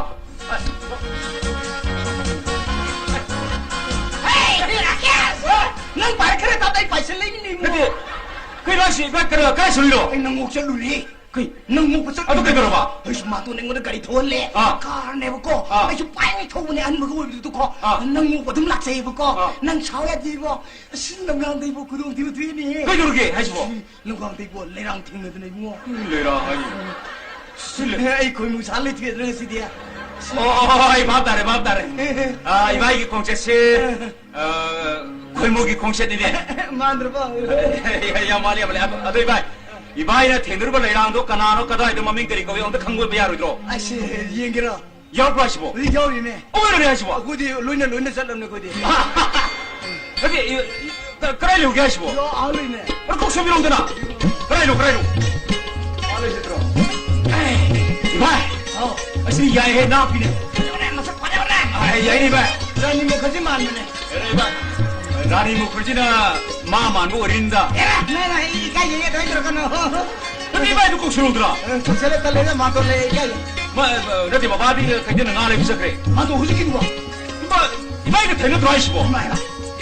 ꯍꯦ, ꯔꯥꯀꯦꯁ! ꯅꯪ ꯄꯥꯏ ꯈꯔ ꯇꯥꯗ ꯑꯩ ꯄꯥꯏꯁꯜꯂꯛꯏꯅꯤꯅꯦ, ꯏꯕꯨꯡꯉꯣ꯫ ꯅꯠꯇꯦ꯫ ꯀꯩꯅꯣ ꯍꯥꯏꯁꯤ? ꯀꯥꯏ, ꯀꯥꯏ, ꯀꯥꯏ ꯁꯨꯔꯤꯅꯣ? ꯑꯩ ꯅꯪ ꯉꯣꯛ ꯆꯠꯂꯨꯔꯦ꯫ ꯀꯩ? ꯅꯪ ꯉꯣꯛꯄ ꯆꯠ-, ꯑꯗꯨ ꯀꯩꯗꯧꯔꯕ? ꯑꯩꯁꯨ ꯃꯥꯇꯣꯟ ꯑꯩꯉꯣꯟꯗ ꯒꯥꯔꯤ ꯊꯧꯍꯜꯂꯦ꯫ ꯑꯥ꯫ ꯀꯥꯔꯅꯦꯕꯀꯣ꯫ ꯑꯥ꯫ ꯑꯩꯁꯨ ꯄꯥꯏꯉꯩ ꯊꯧꯕꯅꯦ, ꯑꯍꯟꯕꯒ ꯑꯣꯏꯕꯗꯨꯗꯀꯣ꯫ ꯑꯥ꯫ ꯅꯪ ꯉꯣꯛꯄ ꯑꯗꯨꯝ ꯂꯥꯛꯆꯩꯌꯦꯕꯀꯣ꯫ ꯑꯥ꯫ ꯅꯪ ꯁꯥꯎ ꯌꯥꯗꯦꯕꯣ꯫ ꯑꯁ, ꯂꯝꯉꯥꯡꯗꯩꯕꯣ ꯈꯨꯗꯣꯡ ꯊꯤꯕ ꯊꯣꯛꯏꯅꯦꯍꯦ꯫ ꯀꯩꯗꯧꯔꯒꯦ ꯍꯥꯏꯁꯤꯕꯣ? ꯂꯝꯉꯥꯡꯗꯩꯕꯣ ꯂꯩꯔꯥꯡ ꯊꯦꯡꯅꯗꯅ ꯏꯕꯨꯡꯉꯣ꯫ ꯂꯩꯔꯥꯡ ꯍꯥꯏꯁꯤ? ꯁꯤ ꯂꯩ-, ꯑꯩ ꯈꯣꯏꯃꯨ ꯁꯥ ꯂꯩꯊꯣꯛꯑꯦꯗꯅ ꯉꯁꯤꯗꯤ꯫ ꯑꯣ, ꯑꯣ, ꯑꯣ, ꯑꯩ ꯚꯥꯞ ꯇꯥꯔꯦ, ꯚꯥꯞ ꯇꯥꯔꯦ꯫ ꯑꯥ, ꯏꯕꯥꯏꯒꯤ ꯈꯣꯡꯆꯠꯁꯦ, ꯑꯥ, ꯈꯣꯏꯃꯨꯒꯤ ꯈꯣꯡꯆꯠꯅꯤꯅꯦ꯫ ꯃꯥꯟꯗ꯭ꯔꯕ? ꯌꯥꯝ ꯃꯥꯜꯂꯤ, ꯌꯥꯝ ꯃꯥꯜꯂꯤ꯫ ꯑꯗꯣ, ꯑꯗꯣ ꯏꯕꯥꯏ, ꯏꯕꯥꯏꯅ ꯊꯦꯡꯅꯔꯨꯕ ꯂꯩꯔꯥꯡꯗꯣ ꯀꯅꯥꯅꯣ, ꯀꯗꯥꯏꯗ, ꯃꯃꯤꯡ ꯀꯔꯤ ꯀꯧꯏ, ꯑꯝꯇ ꯈꯪꯕ ꯌꯥꯔꯣꯏꯗ꯭ꯔꯣ? ꯑꯩꯁꯦ ꯌꯦꯡꯒꯦꯔꯣ? ꯌꯥꯎꯔꯛꯄ꯭ꯔꯣ ꯍꯥꯏꯁꯤꯕꯣ? ꯍꯧꯖꯤꯛ ꯌꯥꯎꯔꯤꯅꯦ꯫ ꯑꯣꯏꯔꯣꯏꯅꯦ ꯍꯥꯏꯁꯤꯕꯣ? ꯑꯩꯈꯣꯏꯗꯤ ꯂꯣꯏꯅ ꯂꯣꯏꯅ ꯆꯠꯂꯕꯅꯦ ꯑꯩꯈꯣꯏꯗꯤ꯫ ꯅꯠꯇꯦ, ꯏ-, ꯏ-, ꯀ-, ꯀꯗꯥꯏ ꯂꯩꯍꯧꯒꯦ ꯍꯥꯏꯁꯤꯕꯣ? ꯌꯥ, ꯑꯥ ꯂꯩꯅꯦ꯫ ꯑꯗꯣ ꯀꯣꯛ ꯁꯣꯝꯕꯤꯔꯣꯝꯗꯅ꯫ ꯀꯗꯥꯏꯅꯣ, ꯀꯗꯥꯏꯅꯣ? ꯑꯥ ꯂꯩ ꯆꯠꯇ꯭ꯔꯣ? ꯑꯦ, ꯏꯚꯥꯏ! ꯍꯥꯎ꯫ ꯑꯁꯤ ꯌꯥꯏꯍꯦ, ꯅꯥꯞꯄꯤꯅꯦ꯫ ꯐꯖꯕꯅꯦ, ꯃꯁꯛ ꯐꯖꯕꯅꯦ꯫ ꯑꯥ, ꯌꯥꯏꯅꯦ, ꯏꯚꯥꯏ꯫ ꯔꯥꯅꯤ ꯃꯨꯈꯔꯖꯤ ꯃꯥꯟꯕꯅꯦ꯫ ꯌꯥꯏꯅꯦ, ꯏꯚꯥꯏ꯫ ꯔꯥꯅꯤ ꯃꯨꯈꯔꯖꯤꯅ ꯃꯥ ꯃꯥꯟꯕ ꯑꯣꯏꯔꯤꯅꯤꯗ꯫ ꯑꯦꯔꯥ, ꯅꯪ, ꯅꯪ ꯑꯩ ꯏꯀꯥꯏꯖꯩꯌꯦ, ꯑꯗꯨꯃꯥꯏꯅ ꯇꯧꯔꯛꯀꯅꯨ꯫ ꯅꯠꯇꯦ, ꯏꯕꯥꯏꯗꯨ ꯀꯧꯁꯜꯂꯨꯗ꯭ꯔꯥ? ꯑꯦ, ꯀꯧꯁꯜꯂꯦ, ꯇꯜꯂꯦꯗ, ꯃꯥ ꯇꯣꯜꯂꯦ, ꯏꯀꯥꯏꯖꯩ꯫ ꯃꯥ, ꯑ, ꯅꯠꯇꯦ, ꯕꯕꯥꯗꯤ ꯀꯩꯊꯦꯜꯗ ꯉꯥ ꯂꯩꯕ ꯆꯠꯈ꯭ꯔꯦ꯫ ꯃꯥꯗꯣ ꯍꯧꯖꯤꯛꯀꯤꯗꯨꯕꯣ? ꯏꯕꯥ-, ꯏꯕꯥꯏꯒ ꯊꯦꯡꯅꯗ꯭ꯔꯣ ꯍꯥꯏꯁꯤꯕꯣ? ꯏꯃꯥꯏ,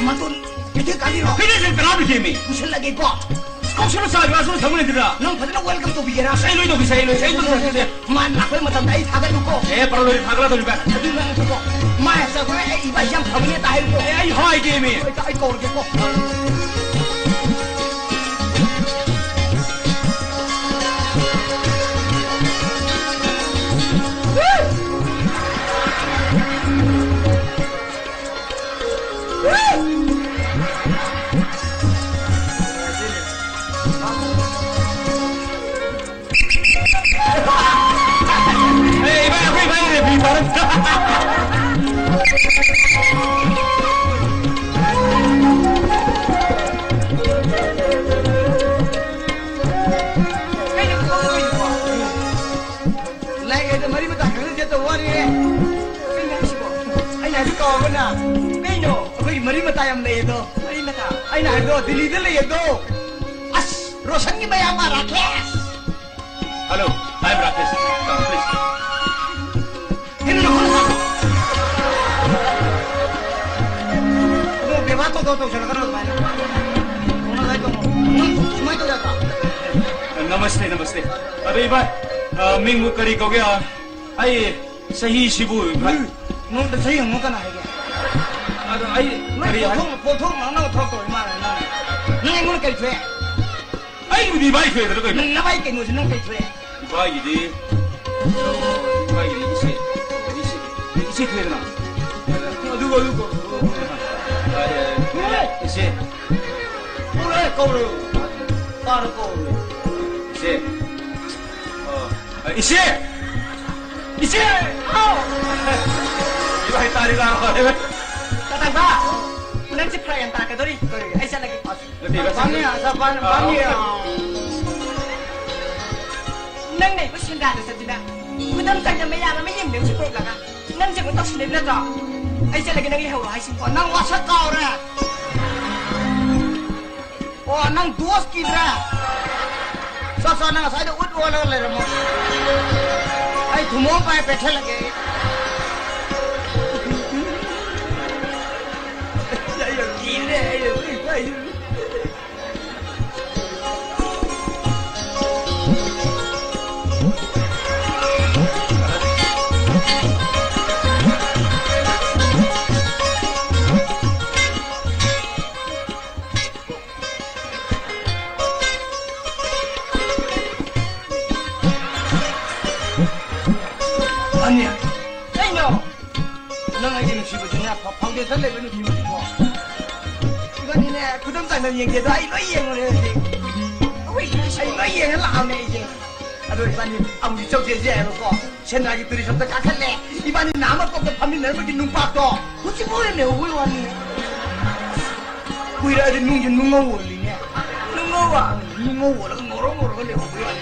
ꯃꯥꯗꯣ ꯀꯩꯊꯦꯜ ꯀꯥꯕꯤꯔꯣ? ꯀꯩꯊꯦꯜꯁꯦ ꯀꯅꯥꯗ ꯊꯦꯡꯃꯤ? ꯄꯨꯁꯜꯂꯒꯦꯀꯣ꯫ ꯀꯧꯁꯜꯂ ꯆꯥꯕ ꯑꯁꯨꯝ ꯊꯝꯕ ꯂꯩꯇꯦꯗ꯫ ꯅꯪ ꯐꯖꯅ welcome ꯇꯧꯕꯤꯒꯦꯔꯥ? ꯑꯁ, ꯑꯩ ꯂꯣꯏ ꯇꯧꯒꯦꯁꯦ, ꯑꯩ ꯂꯣꯏ, ꯑꯩ ꯂꯣꯏ ꯇꯧꯒꯦꯁꯦ꯫ ꯃꯥ ꯂꯥꯛꯄꯩ ꯃꯇꯝꯗ ꯑꯩ ꯊꯥꯒꯠꯂꯨꯀꯣ꯫ ꯑꯦ, ꯄꯔꯂꯣꯏꯗ ꯊꯥꯒꯠꯂꯗꯧꯔꯤꯕ꯫ ꯑꯗꯨ ꯅꯪ ꯉꯥꯏꯈꯣꯀꯣ꯫ ꯃꯥ ꯍꯦꯛ ꯆꯪꯉꯛꯄꯒ, "ꯑꯦ, ꯏꯕꯥꯏꯁꯤ ꯌꯥꯝ ꯐꯕꯅꯦ" ꯇ ꯍꯥꯏꯌꯨꯀꯣ꯫ ꯑꯦ, ꯑꯩ ꯍꯥꯏꯒꯦꯃꯤ꯫ ꯍꯣꯏ, ꯇ-, ꯑꯩ ꯀꯧꯔꯒꯦꯀꯣ꯫ ꯑꯦ, ꯏꯕꯥꯏ, ꯑꯩꯈꯣꯏ ꯏꯕꯥꯏ ꯔꯦꯐ꯭ꯔꯤ ꯐꯥꯔꯦ꯫ ꯀꯩꯅꯣ ꯈꯪꯗ꯭ꯔꯤꯗꯨꯕꯣ? ꯂꯥꯏꯔꯤꯛ ꯍꯥꯏꯗꯣ ꯃꯔꯤ ꯃꯇꯥ ꯈꯪꯅꯗꯦ ꯇꯧ ꯋꯥꯅꯤꯍꯦ꯫ ꯀꯩꯅꯣ ꯍꯥꯏꯁꯤꯕꯣ? ꯑꯩꯅ ꯍꯥꯏꯗꯣ ꯀꯥꯎꯔꯕ ꯅꯪ? ꯀꯩꯅꯣ? ꯑꯩꯈꯣꯏꯒꯤ ꯃꯔꯤ ꯃꯇꯥ ꯌꯥꯝ ꯂꯩꯌꯦꯗꯣ꯫ ꯃꯔꯤ ꯃꯇꯥ? ꯑꯩꯅ ꯍꯥꯏꯗꯣ ꯗꯤꯜꯂꯤꯗ ꯂꯩꯌꯦꯗꯣ꯫ ꯑꯁ, ꯔꯣꯁꯟꯒꯤ ꯃꯌꯥꯝꯕ Rakesh. Hello, I am Rakesh. Come, please. ꯀꯩꯅꯣ ꯅꯈꯣꯟ ꯁꯥꯕ? ꯑꯗꯣ ꯕꯦꯕꯥꯔ ꯇꯧꯗꯧ ꯇꯧꯁꯜꯂꯛꯀꯅꯣ ꯑꯗꯨꯃꯥꯏꯅ꯫ ꯀꯩꯅꯣ ꯑꯗꯨꯃꯥꯏꯅ ꯇꯧꯅꯣ꯫ ꯅꯪ ꯁꯨꯃꯥꯏꯅ ꯇꯧ ꯌꯥꯗ꯭ꯔꯣ? ꯅꯃꯁꯇꯦ, ꯅꯃꯁꯇꯦ꯫ ꯑꯗꯣ ꯏꯕꯥꯏ, ꯑ, ꯃꯤꯡꯕꯨ ꯀꯔꯤ ꯀꯧꯒꯦ? ꯑ, ꯑꯩ ꯆꯍꯤꯁꯤꯕꯨ ꯏꯕꯥꯏ꯫ ꯎꯝ, ꯅꯉꯣꯟꯗ ꯆꯍꯤ ꯍꯪꯉꯨ ꯀꯅꯥ ꯍꯥꯏꯒꯦ? ꯑꯗꯣ ꯑꯩ ꯅꯪ ꯀꯔꯤ ꯍꯥꯏ- ꯄꯣꯠꯊꯣꯛ, ꯄꯣꯠꯊꯣꯛ ꯉꯥꯡꯅꯕ ꯊꯣꯛꯇꯧꯔꯤ ꯃꯥꯜꯂꯦ ꯅꯪ꯫ ꯅꯪ ꯑꯩꯉꯣꯟꯗ ꯀꯔꯤ ꯊꯣꯛꯑꯦ? ꯑꯩꯕꯨꯗꯤ ꯏꯕꯥꯏ ꯊꯣꯛꯑꯦꯗꯅ ꯀꯩꯅꯣ? ꯅꯪ ꯅꯕꯥꯏ ꯀꯩꯅꯣꯁꯦ ꯅꯪ ꯀꯔꯤ ꯊꯣꯛꯑꯦ? ꯏꯕꯥꯏꯒꯤꯗꯤ, ꯏꯕꯥꯏꯒꯤꯗꯤ ꯏꯆꯦ, ꯏꯆꯦ, ꯏꯆꯦ ꯊꯣꯛꯑꯦꯗꯅ? ꯑꯗꯨꯒ, ꯑꯗꯨꯒ, ꯏꯆꯦ꯫ ꯀꯧꯔꯦ, ꯀꯧꯔꯦ꯫ ꯇꯥꯔ ꯀꯧꯔꯦ꯫ ꯏꯆꯦ꯫ ꯑ, ꯏꯆꯦ! ꯏꯆꯦ! ꯍꯥꯎ! ꯏꯕꯥꯏ ꯇꯥꯔꯤ ꯂꯥꯛꯑꯣ꯫ ꯀꯇꯪꯕ! ꯅꯪꯁꯦ ꯐꯔꯛ ꯌꯥꯝ ꯇꯥꯔꯛꯀꯗꯧꯔꯤ꯫ ꯀꯔꯤ? ꯑꯩ ꯆꯠꯂꯒꯦ꯫ ꯑꯁ, ꯅꯠꯇꯦ, ꯅꯠꯇꯦ꯫ ꯕꯥꯃꯤ, ꯑꯁ, ꯕꯥꯃꯤ, ꯑ, ꯕꯥꯃꯤ꯫ ꯑ꯫ ꯅꯪ ꯂꯩꯕ ꯁꯦꯟꯗ꯭ꯔꯥꯗ ꯆꯠꯇꯨꯅ ꯈꯨꯗꯝ ꯆꯪꯗ ꯃꯌꯥꯝ ꯑꯃ ꯌꯦꯡꯕꯤꯔꯨꯁꯤ ꯄꯨꯔꯛꯂꯒ ꯅꯪꯁꯦ ꯑꯃꯨꯛ ꯇꯧꯁꯤꯟꯅꯩꯕ ꯅꯠꯇ꯭ꯔꯣ? ꯑꯩ ꯆꯠꯂꯒꯦ, ꯅꯪ ꯂꯩꯍꯧꯔꯣ ꯍꯥꯏꯁꯤꯅꯤ꯫ ꯑꯣ, ꯅꯪ ꯋꯥꯁꯛ ꯀꯥꯎꯔꯦ? ꯑꯣ, ꯅꯪ ꯗꯣꯁ ꯀꯤꯕ꯭ꯔꯥ? ꯆꯣ, ꯆꯣ, ꯅꯪ ꯉꯁꯥꯏꯗ ꯎꯠ ꯑꯣꯜꯂꯒ ꯂꯩꯔꯝꯃꯣ꯫ ꯑꯩ ꯊꯨꯝꯃꯣꯛ ꯑꯃ ꯄꯥꯏ ꯄꯦꯠꯊꯠꯂꯒꯦ ꯑꯩ꯫ ꯑꯩ ꯌꯥꯝ ꯀꯤꯔꯦ, ꯑꯩ ꯌꯥꯝ ꯀꯤꯔꯦ꯫ ꯑꯅꯤ꯫ ꯀꯩꯅꯣ? ꯅꯪ ꯑꯩꯒꯤ ꯅꯨꯡꯁꯤꯕꯗꯨꯅꯦ, ꯐ-, foundation ꯂꯩꯕ ꯅꯨꯡꯁꯤꯕꯅꯤꯀꯣ꯫ ꯏꯕꯥꯅꯤꯅꯦ, ꯈꯨꯗꯝ ꯆꯥꯡꯗꯝ ꯌꯦꯡꯒꯦꯗꯣ ꯑꯩ ꯂꯣꯏ ꯌꯦꯡꯉꯨꯔꯦ ꯍꯧꯖꯤꯛ꯫ ꯑꯩ ꯂꯣꯏ ꯌꯦꯡꯉ ꯂꯥꯛꯑꯕꯅꯦ ꯑꯩꯁꯦ꯫ ꯑꯗꯣ ꯏꯕꯥꯅꯤ ꯑꯃꯨꯛ ꯆꯧꯁꯦꯁꯦ ꯍꯥꯏꯕꯀꯣ꯫ ꯁꯦꯟꯗ꯭ꯔꯥꯒꯤ ꯇꯨꯔꯤꯁ ꯍꯣꯝꯗ ꯀꯥꯈꯠꯂꯦ꯫ ꯏꯕꯥꯅꯤ ꯅꯍꯥꯟꯃꯛ ꯀꯣꯛꯇ ꯐꯝꯃꯤꯟꯅꯔꯝꯕꯒꯤ ꯅꯨꯡꯄꯥꯛꯇꯣ ꯍꯧꯖꯤꯛꯐꯥꯎ ꯂꯩꯍꯧꯕꯩ ꯋꯥꯅꯤ꯫ ꯀꯨꯏꯔꯛꯑꯗꯤ ꯅꯨꯡꯁꯦ ꯅꯨꯡꯉꯧ ꯑꯣꯜꯂꯤꯅꯦ꯫ ꯅꯨꯡꯉꯧꯕ? ꯅꯨꯡꯉꯧ ꯑꯣꯜꯂꯒ ꯉꯧꯔꯣꯛ ꯉꯧꯔꯒ ꯂꯩꯍꯧꯕꯩ ꯋꯥꯅꯤ꯫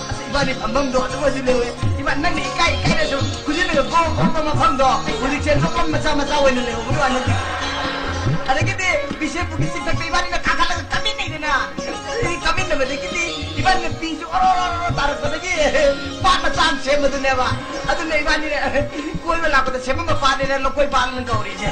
ꯑꯁ, ꯏꯕꯥꯅꯤ ꯐꯝꯐꯝꯗꯣ ꯑꯗꯨꯃꯁꯨ ꯂꯩꯍꯧꯋꯦ꯫ ꯏꯕꯥꯅꯤ ꯅꯪꯅ ꯏꯀꯥꯏ ꯏꯀꯥꯏꯅ ꯁꯨꯝ ꯈꯨꯖꯤꯟꯅꯒ ꯒꯣ ꯒꯣ ꯒꯣ ꯃꯐꯝꯗꯣ ꯍꯧꯖꯤꯛꯁꯦ ꯂꯣꯛꯂꯝ ꯃꯆꯥ ꯃꯆꯥ ꯑꯣꯏꯅ ꯂꯩꯍꯧꯕꯩ ꯋꯥꯅꯤ꯫ ꯑꯗꯒꯤꯗꯤ ꯕꯤꯁꯦꯝꯄꯨꯔꯒꯤ ꯆꯤꯡꯊꯛꯇ ꯏꯕꯥꯅꯤꯅ ꯀꯥꯈꯠꯂꯒ ꯀꯥꯃꯤꯟꯅꯩꯗꯅ꯫ ꯀꯥꯃꯤꯟꯅꯕꯗꯒꯤꯗꯤ ꯏꯕꯥꯅꯤ ꯄꯤꯁꯨ ꯑꯣꯔꯣ ꯑꯣꯔꯣ ꯑꯣꯔꯣ ꯇꯥꯔꯛꯄꯗꯒꯤ ꯄꯥꯠ ꯃꯆꯥ ꯑꯃ ꯁꯦꯝꯕꯗꯨꯅꯦꯕ꯫ ꯑꯗꯨꯅ ꯏꯕꯥꯅꯤꯅ ꯀꯣꯏꯕ ꯂꯥꯛꯄꯗ ꯁꯦꯝꯕ ꯃꯄꯥꯅꯤꯅ ꯂꯧꯀꯣꯏ ꯄꯥꯠꯅ ꯀꯧꯔꯤꯁꯦ꯫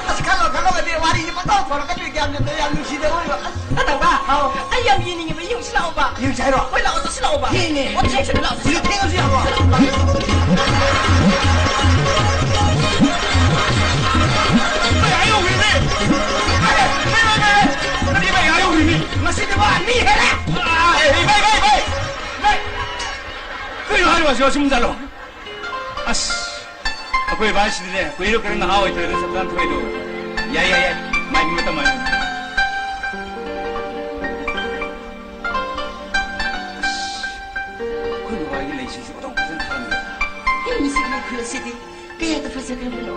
ꯑꯁ, ꯈꯜꯂꯣ, ꯈꯜꯂꯣꯒꯗꯤ ꯋꯥꯔꯤꯁꯦ ꯄꯪꯊꯣꯛ ꯊꯣꯔꯛꯀꯗꯣꯏ ꯒ꯭ꯌꯥꯟ ꯃꯦꯟ ꯇꯥꯗꯦ, ꯌꯥꯝ ꯅꯨꯡꯁꯤꯗ ꯑꯣꯏꯕ꯫ ꯑꯁ, ꯅꯠꯇꯕ? ꯍꯥꯎ꯫ ꯑꯩ ꯌꯥꯝ ꯌꯦꯡꯅꯤꯡꯉꯦꯕ, ꯌꯦꯡꯁꯤ ꯂꯥꯛꯑꯣꯕ꯫ ꯌꯦꯡꯁꯤ ꯍꯥꯏꯔꯣ? ꯍꯣꯏ, ꯂꯥꯛꯑꯣ, ꯆꯠꯁꯤ ꯂꯥꯛꯑꯣꯕ꯫ ꯌꯦꯡꯉꯦ꯫ ꯑꯣ, ꯊꯦꯡꯁꯤ ꯂꯥꯛꯑꯣ, ꯍꯧꯖꯤꯛ ꯊꯦꯡꯉꯁꯨ ꯌꯥꯕ꯭ꯔꯣ? ꯃꯌꯥ ꯌꯧꯈ꯭ꯔꯦꯅꯦ꯫ ꯑꯦ, ꯃꯩ, ꯃꯩ, ꯃꯩ, ꯃꯩ꯫ ꯅꯪꯒꯤ ꯃꯌꯥ ꯌꯧꯈ꯭ꯔꯦꯅꯦ꯫ ꯉꯁꯤꯗꯤ ꯃꯥ ꯑꯅꯤ ꯍꯦꯜꯂꯦ꯫ ꯑꯥ, ꯑꯦ, ꯃꯩ, ꯃꯩ, ꯃꯩ, ꯃꯩ꯫ ꯀꯩꯅꯣ ꯍꯥꯏꯔꯤꯕ ꯑꯁꯤꯕꯣ? ꯑꯁꯨꯝ ꯆꯠꯂꯣ꯫ ꯑꯁ, ꯑꯩꯈꯣꯏ ꯏꯕꯥꯏꯁꯤꯗꯤꯅꯦ, ꯀꯨꯏꯔꯦ ꯀꯩꯅꯣ ꯅꯍꯥ ꯑꯣꯏꯊꯣꯛꯑꯦꯗ, ꯆꯞ ꯆꯥꯅ ꯊꯣꯛꯏꯗꯣ꯫ ꯌꯥꯏ, ꯌꯥꯏ, ꯌꯥꯏ, ꯃꯥꯏ ꯃꯤ ꯃꯇꯝ ꯃꯥꯏ꯫ ꯑꯁ, ꯑꯩꯈꯣꯏ ꯕꯕꯥꯒꯤ ꯂꯩꯁꯤꯡꯁꯦ ꯑꯣꯟꯊꯣꯛ ꯐꯖꯅ ꯊꯥꯔꯝꯃꯦ꯫ ꯍꯦ, ꯃꯁꯤꯒꯤ ꯂꯩꯈꯨꯜ ꯑꯁꯤꯗꯤ ꯀꯌꯥꯗ ꯐꯖꯈ꯭ꯔꯕꯅꯣ!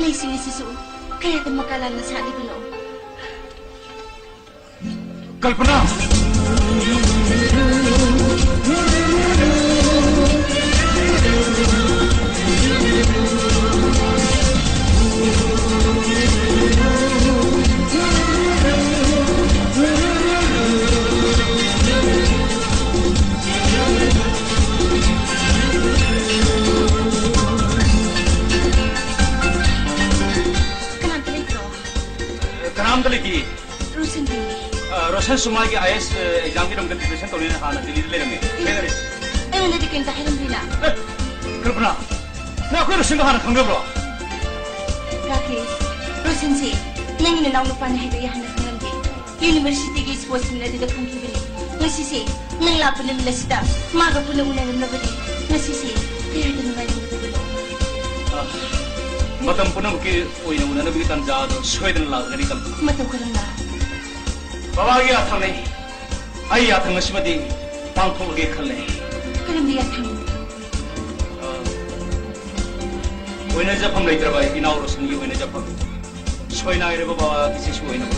ꯂꯩꯁꯤꯡ ꯑꯁꯤꯁꯨ ꯀꯌꯥꯗ ꯃꯀꯥ ꯂꯥꯝꯅ ꯁꯥꯠꯂꯤꯕꯅꯣ! ꯀꯜꯄꯅꯥ! ꯈꯜꯂꯤꯗꯤ꯫ ꯔꯣꯁꯟꯗꯤ? ꯑ, ꯔꯣꯁꯟꯁꯨ ꯃꯥꯒꯤ ꯑꯥꯏ ꯑꯦꯁ ꯑꯦꯛꯖꯥꯝꯒꯤꯗꯃꯛꯇ ꯄ꯭ꯔꯤꯄꯦꯔꯦꯁꯟ ꯇꯧꯅꯤꯅ ꯍꯥꯟꯅ ꯗꯤꯜꯂꯤꯗ ꯂꯩꯔꯝꯃꯤ꯫ ꯊꯦꯡꯅꯔꯦ꯫ ꯑꯩꯉꯣꯟꯗꯗꯤ ꯀꯩꯝꯇ ꯍꯥꯏꯔꯝꯗꯦꯅ꯫ ꯑꯦ, ꯀꯜꯄꯅꯥ, ꯅꯪ ꯑꯩꯈꯣꯏ ꯔꯣꯁꯟꯒ ꯍꯥꯟꯅ ꯈꯪꯅꯕ꯭ꯔꯣ? ꯔꯥꯀꯦꯁ, ꯔꯣꯁꯟꯁꯦ ꯅꯪꯒꯤ ꯅꯅꯥꯎ ꯅꯨꯄꯥꯅ ꯍꯥꯏꯕ ꯌꯥꯍꯟꯅ ꯈꯪꯂꯝꯗꯦ꯫ ꯌꯨꯅꯤꯚꯔꯁꯤꯇꯤꯒꯤ ꯁ꯭ꯄꯣꯔꯠꯁ ꯃꯤꯠ ꯑꯗꯨꯗ ꯈꯪꯈꯤꯕꯅꯤ꯫ ꯉꯁꯤꯁꯦ ꯅꯪ ꯂꯥꯛꯄ ꯅꯨꯃꯤꯠ ꯑꯁꯤꯗ ꯃꯥꯒ ꯄꯨꯟꯅ ꯎꯅꯔꯝꯂꯕꯗꯤ ꯉꯁꯤꯁꯦ ꯀꯌꯥꯗ ꯅꯨꯡꯉꯥꯏꯔꯝꯒꯗꯕꯅꯣ꯫ ꯑ, ꯃꯇꯝ ꯄꯨꯝꯅꯃꯛꯀꯤ ꯑꯣꯏꯅ ꯎꯅꯅꯕꯒꯤ ꯇꯥꯟꯖꯥ ꯑꯗꯣ ꯁꯣꯏꯗꯅ ꯂꯥꯛꯀꯅꯤ ꯀꯜꯄꯅꯥ꯫ ꯃꯇꯧ ꯀꯔꯝꯅ? ꯕꯕꯥꯒꯤ ꯌꯥꯊꯪꯅꯤ꯫ ꯑꯩ ꯌꯥꯊꯪ ꯑꯁꯤꯃꯗꯤ ꯄꯥꯡꯊꯣꯛꯂꯒꯦ ꯈꯜꯂꯦ꯫ ꯀꯔꯝꯕ ꯌꯥꯊꯪ? ꯑ, ꯑꯣꯏꯅꯖꯐꯝ ꯂꯩꯇ꯭ꯔꯕ ꯏꯅꯥꯎ ꯔꯣꯁꯟꯒꯤ ꯑꯣꯏꯅꯖꯐꯝ꯫ ꯁꯣꯏꯅꯥꯏꯔꯕ ꯕꯕꯥꯒꯤ ꯆꯦꯁꯨ ꯑꯣꯏꯅꯕ꯫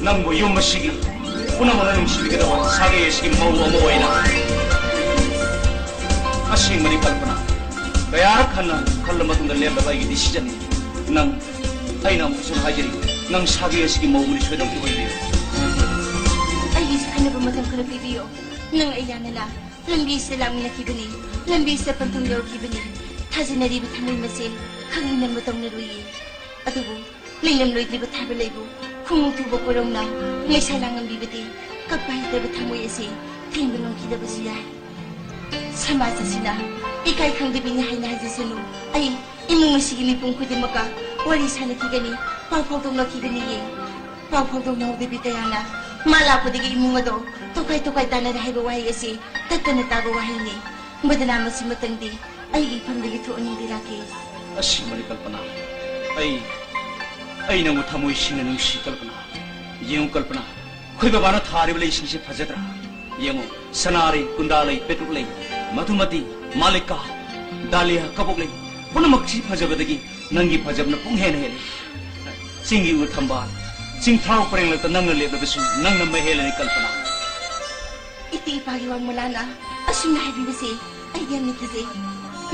ꯅꯪꯕꯨ ꯌꯨꯝ ꯑꯁꯤꯒꯤ ꯄꯨꯝꯅꯃꯛꯅ ꯅꯨꯡꯁꯤꯕꯤꯒꯗꯕ ꯁꯥꯒꯩ ꯑꯁꯤꯒꯤ ꯃꯧ ꯑꯃ ꯑꯣꯏꯅ꯫ ꯑꯁꯦꯡꯕꯅꯤ ꯀꯜꯄꯅꯥ꯫ ꯀꯌꯥꯔꯛ ꯍꯟꯅ ꯈꯜꯂ ꯃꯇꯨꯡꯗ ꯂꯦꯞꯂꯕ ꯑꯩꯒꯤ ꯗꯤꯁꯤꯖꯟꯅꯤ꯫ ꯅꯪ, ꯑꯩꯅ ꯑꯃꯨꯛꯁꯨ ꯍꯥꯏꯖꯔꯤ, ꯅꯪ ꯁꯥꯒꯩ ꯑꯁꯤꯒꯤ ꯃꯧ ꯑꯃꯗꯤ ꯁꯣꯏꯗꯅ ꯑꯣꯏꯕꯤꯌꯨ꯫ ꯑꯩꯒꯤꯁꯨ ꯈꯟꯅꯕ ꯃꯇꯝ ꯈꯔ ꯄꯤꯕꯤꯌꯨ꯫ ꯅꯪ ꯑꯩ ꯌꯥꯅꯅ ꯂꯝꯕꯤꯁꯤꯗ ꯂꯥꯛꯃꯤꯟꯅꯈꯤꯕꯅꯤ, ꯂꯝꯕꯤꯁꯤꯗ ꯄꯟꯊꯨꯡ ꯌꯧꯔꯛꯈꯤꯕꯅꯤ꯫ ꯊꯥꯖꯅꯔꯤꯕ ꯊꯃꯣꯏ ꯃꯁꯦ ꯈꯪꯅꯤꯡꯅꯕ ꯇꯧꯅꯔꯨꯏꯌꯦ꯫ ꯑꯗꯨꯕꯨ ꯂꯩꯉꯝꯂꯣꯏꯗ꯭ꯔꯤꯕ ꯊꯥꯕꯜ ꯂꯩꯕꯨ ꯈꯣꯡꯎꯞ ꯊꯨꯕ ꯀꯣꯏꯔꯧꯅ ꯃꯩꯁꯥ ꯂꯥꯡꯉꯝꯕꯤꯕꯗꯤ ꯀꯞꯄ ꯍꯩꯇꯕ ꯊꯃꯣꯏ ꯑꯁꯤ ꯊꯦꯝꯕ ꯉꯝꯈꯤꯗꯕꯁꯨ ꯌꯥꯏ꯫ ꯁꯃꯥꯖ ꯑꯁꯤꯅ ꯏꯀꯥꯏ ꯈꯪꯗꯕꯤꯅꯤ ꯍꯥꯏꯅ ꯍꯥꯏꯖꯁꯅꯨ꯫ ꯑꯩ ꯏꯃꯨꯡ ꯑꯁꯤꯒꯤ ꯃꯤꯄꯨꯝ ꯈꯨꯗꯤꯡꯃꯛꯀ ꯋꯥꯔꯤ ꯁꯥꯟꯅꯈꯤꯒꯅꯤ, ꯄꯥꯎ ꯐꯥꯎꯗꯣꯛꯅꯈꯤꯒꯅꯤꯌꯦ꯫ ꯄꯥꯎ ꯐꯥꯎꯗꯣꯛꯅꯍꯧꯗꯕꯤ ꯀꯌꯥꯅ ꯃꯥ ꯂꯥꯛꯄꯗꯒꯤ ꯏꯃꯨꯡ ꯑꯗꯣ ꯇꯣꯈꯥꯏ ꯇꯣꯈꯥꯏ ꯇꯥꯟꯅꯔꯦ ꯍꯥꯏꯕ ꯋꯥꯍꯩ ꯑꯁꯤ ꯇꯠꯇꯅ ꯇꯥꯕ ꯋꯥꯍꯩꯅꯤ꯫ ꯃꯗꯨꯅ ꯃꯁꯤꯃꯇꯪꯗꯤ ꯑꯩꯒꯤ ꯏꯐꯝꯗꯒꯤ ꯊꯣꯛꯍꯟꯅꯤꯡꯗꯦ ꯔꯥꯀꯦꯁ꯫ ꯑꯁꯦꯡꯕꯅꯤ ꯀꯜꯄꯅꯥ, ꯑꯩ, ꯑꯩ ꯅꯪꯕꯨ ꯊꯃꯣꯏ ꯁꯦꯡꯅ ꯅꯨꯡꯁꯤ ꯀꯜꯄꯅꯥ꯫ ꯌꯦꯡꯉꯨ ꯀꯜꯄꯅꯥ, ꯑꯩꯈꯣꯏ ꯕꯕꯥꯅ ꯊꯥꯔꯤꯕ ꯂꯩꯁꯤꯡꯁꯦ ꯐꯖꯗ꯭ꯔꯥ? ꯌꯦꯡꯉꯨ, ꯁꯅꯥꯔꯩ, ꯀꯨꯟꯗꯥꯂꯩ, ꯄꯦꯇ꯭ꯔꯨꯛ ꯂꯩ, ꯃꯗꯨꯃꯗꯤ ꯃꯥꯂꯤꯀꯥ, ꯗꯥꯂꯤꯌꯥ, ꯀꯕꯣꯛ ꯂꯩ, ꯄꯨꯝꯅꯃꯛꯁꯤ ꯐꯖꯕꯗꯒꯤ ꯅꯪꯒꯤ ꯐꯖꯕꯅ ꯄꯨꯡ ꯍꯦꯟꯅ ꯍꯦꯜꯂꯤ꯫ ꯆꯤꯡꯒꯤ ꯎ ꯊꯝꯕꯥꯜ, ꯆꯤꯡꯊꯥꯎ ꯄꯔꯦꯡꯂꯛꯇ ꯅꯪꯅ ꯂꯦꯞꯂꯕꯁꯨ ꯅꯪꯅ ꯃꯍꯦꯜꯂꯅꯤ ꯀꯜꯄꯅꯥ꯫ ꯏꯇꯤ ꯏꯄꯥꯒꯤ ꯋꯥꯡꯃꯂꯥꯅ ꯑꯁꯨꯝꯅ ꯍꯥꯏꯕꯤꯕꯁꯦ ꯑꯩ ꯌꯥꯝꯅ ꯀꯤꯖꯩ꯫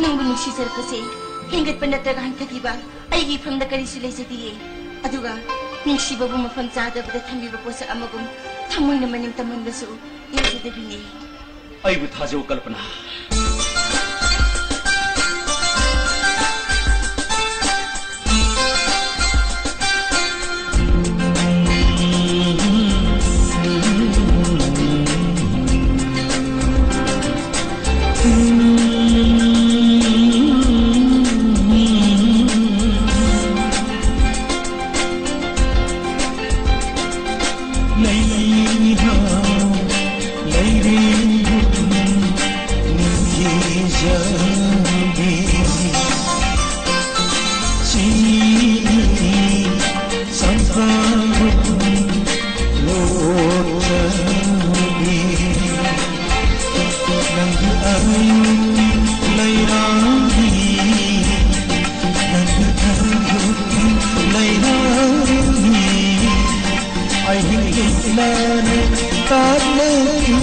ꯅꯪꯕꯨ ꯅꯨꯡꯁꯤꯖꯔꯛꯄꯁꯦ ꯍꯦꯟꯒꯠꯄ ꯅꯠꯇ꯭ꯔꯒ ꯍꯟꯊꯈꯤꯕ ꯑꯩꯒꯤ ꯏꯐꯝꯗ ꯀꯔꯤꯁꯨ ꯂꯩꯖꯗꯤꯌꯦ꯫ ꯑꯗꯨꯒ ꯅꯨꯡꯁꯤꯕꯕꯨ ꯃꯐꯝ ꯆꯥꯗꯕꯗ ꯊꯝꯕꯤꯕ ꯄꯣꯠꯁꯛ ꯑꯃꯒꯨꯝ ꯊꯃꯣꯏꯅ ꯃꯅꯤꯡ ꯇꯝꯍꯟꯕꯁꯨ ꯌꯥꯖꯗꯕꯤꯅꯦ꯫ ꯑꯩꯕꯨ ꯊꯥꯖꯧ ꯀꯜꯄꯅꯥ꯫ ꯂꯩꯍꯥꯎ ꯂꯩꯔꯦꯡꯒꯨꯝ ꯅꯤꯡꯊꯤꯖꯕꯤ꯫ ꯆꯤꯅꯤ ꯆꯝꯄ꯭ꯔꯥꯒꯨꯝ ꯂꯣꯠꯆꯕꯤ꯫ ꯅꯪꯒꯤ ꯑꯌꯨꯛꯀꯤ ꯂꯩꯔꯥꯡꯅꯤ, ꯅꯪꯒꯤ ꯑꯌꯨꯛꯀꯤ ꯂꯩꯔꯥꯡꯅꯤ꯫ ꯑꯍꯤꯡ ꯂꯤꯛꯂꯥꯅ ꯇꯥꯛꯂꯛꯏ꯫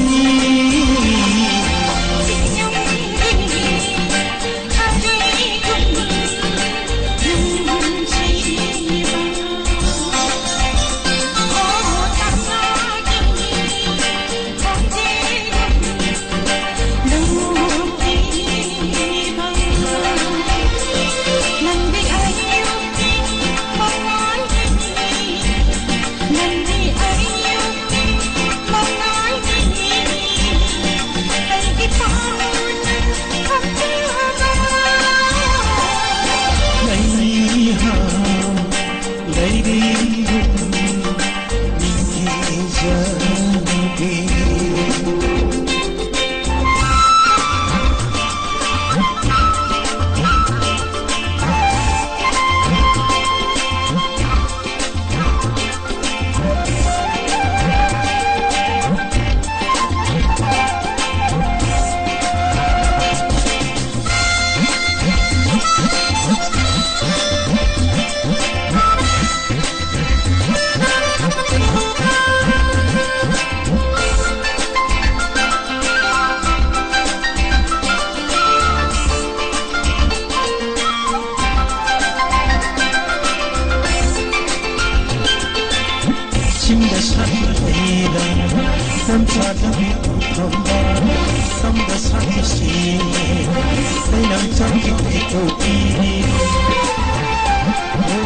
ꯆꯤꯡꯗ ꯁꯥꯠꯄ ꯂꯩꯔꯥꯡ, ꯄꯣꯝꯊꯥꯗꯕꯤ ꯎꯐꯝꯕ, ꯇꯝꯗ ꯁꯥꯠꯄꯁꯤ ꯂꯩꯔꯥꯡ ꯆꯥꯎꯕꯤ ꯀꯩꯀꯧꯕꯤ꯫ ꯑꯣ,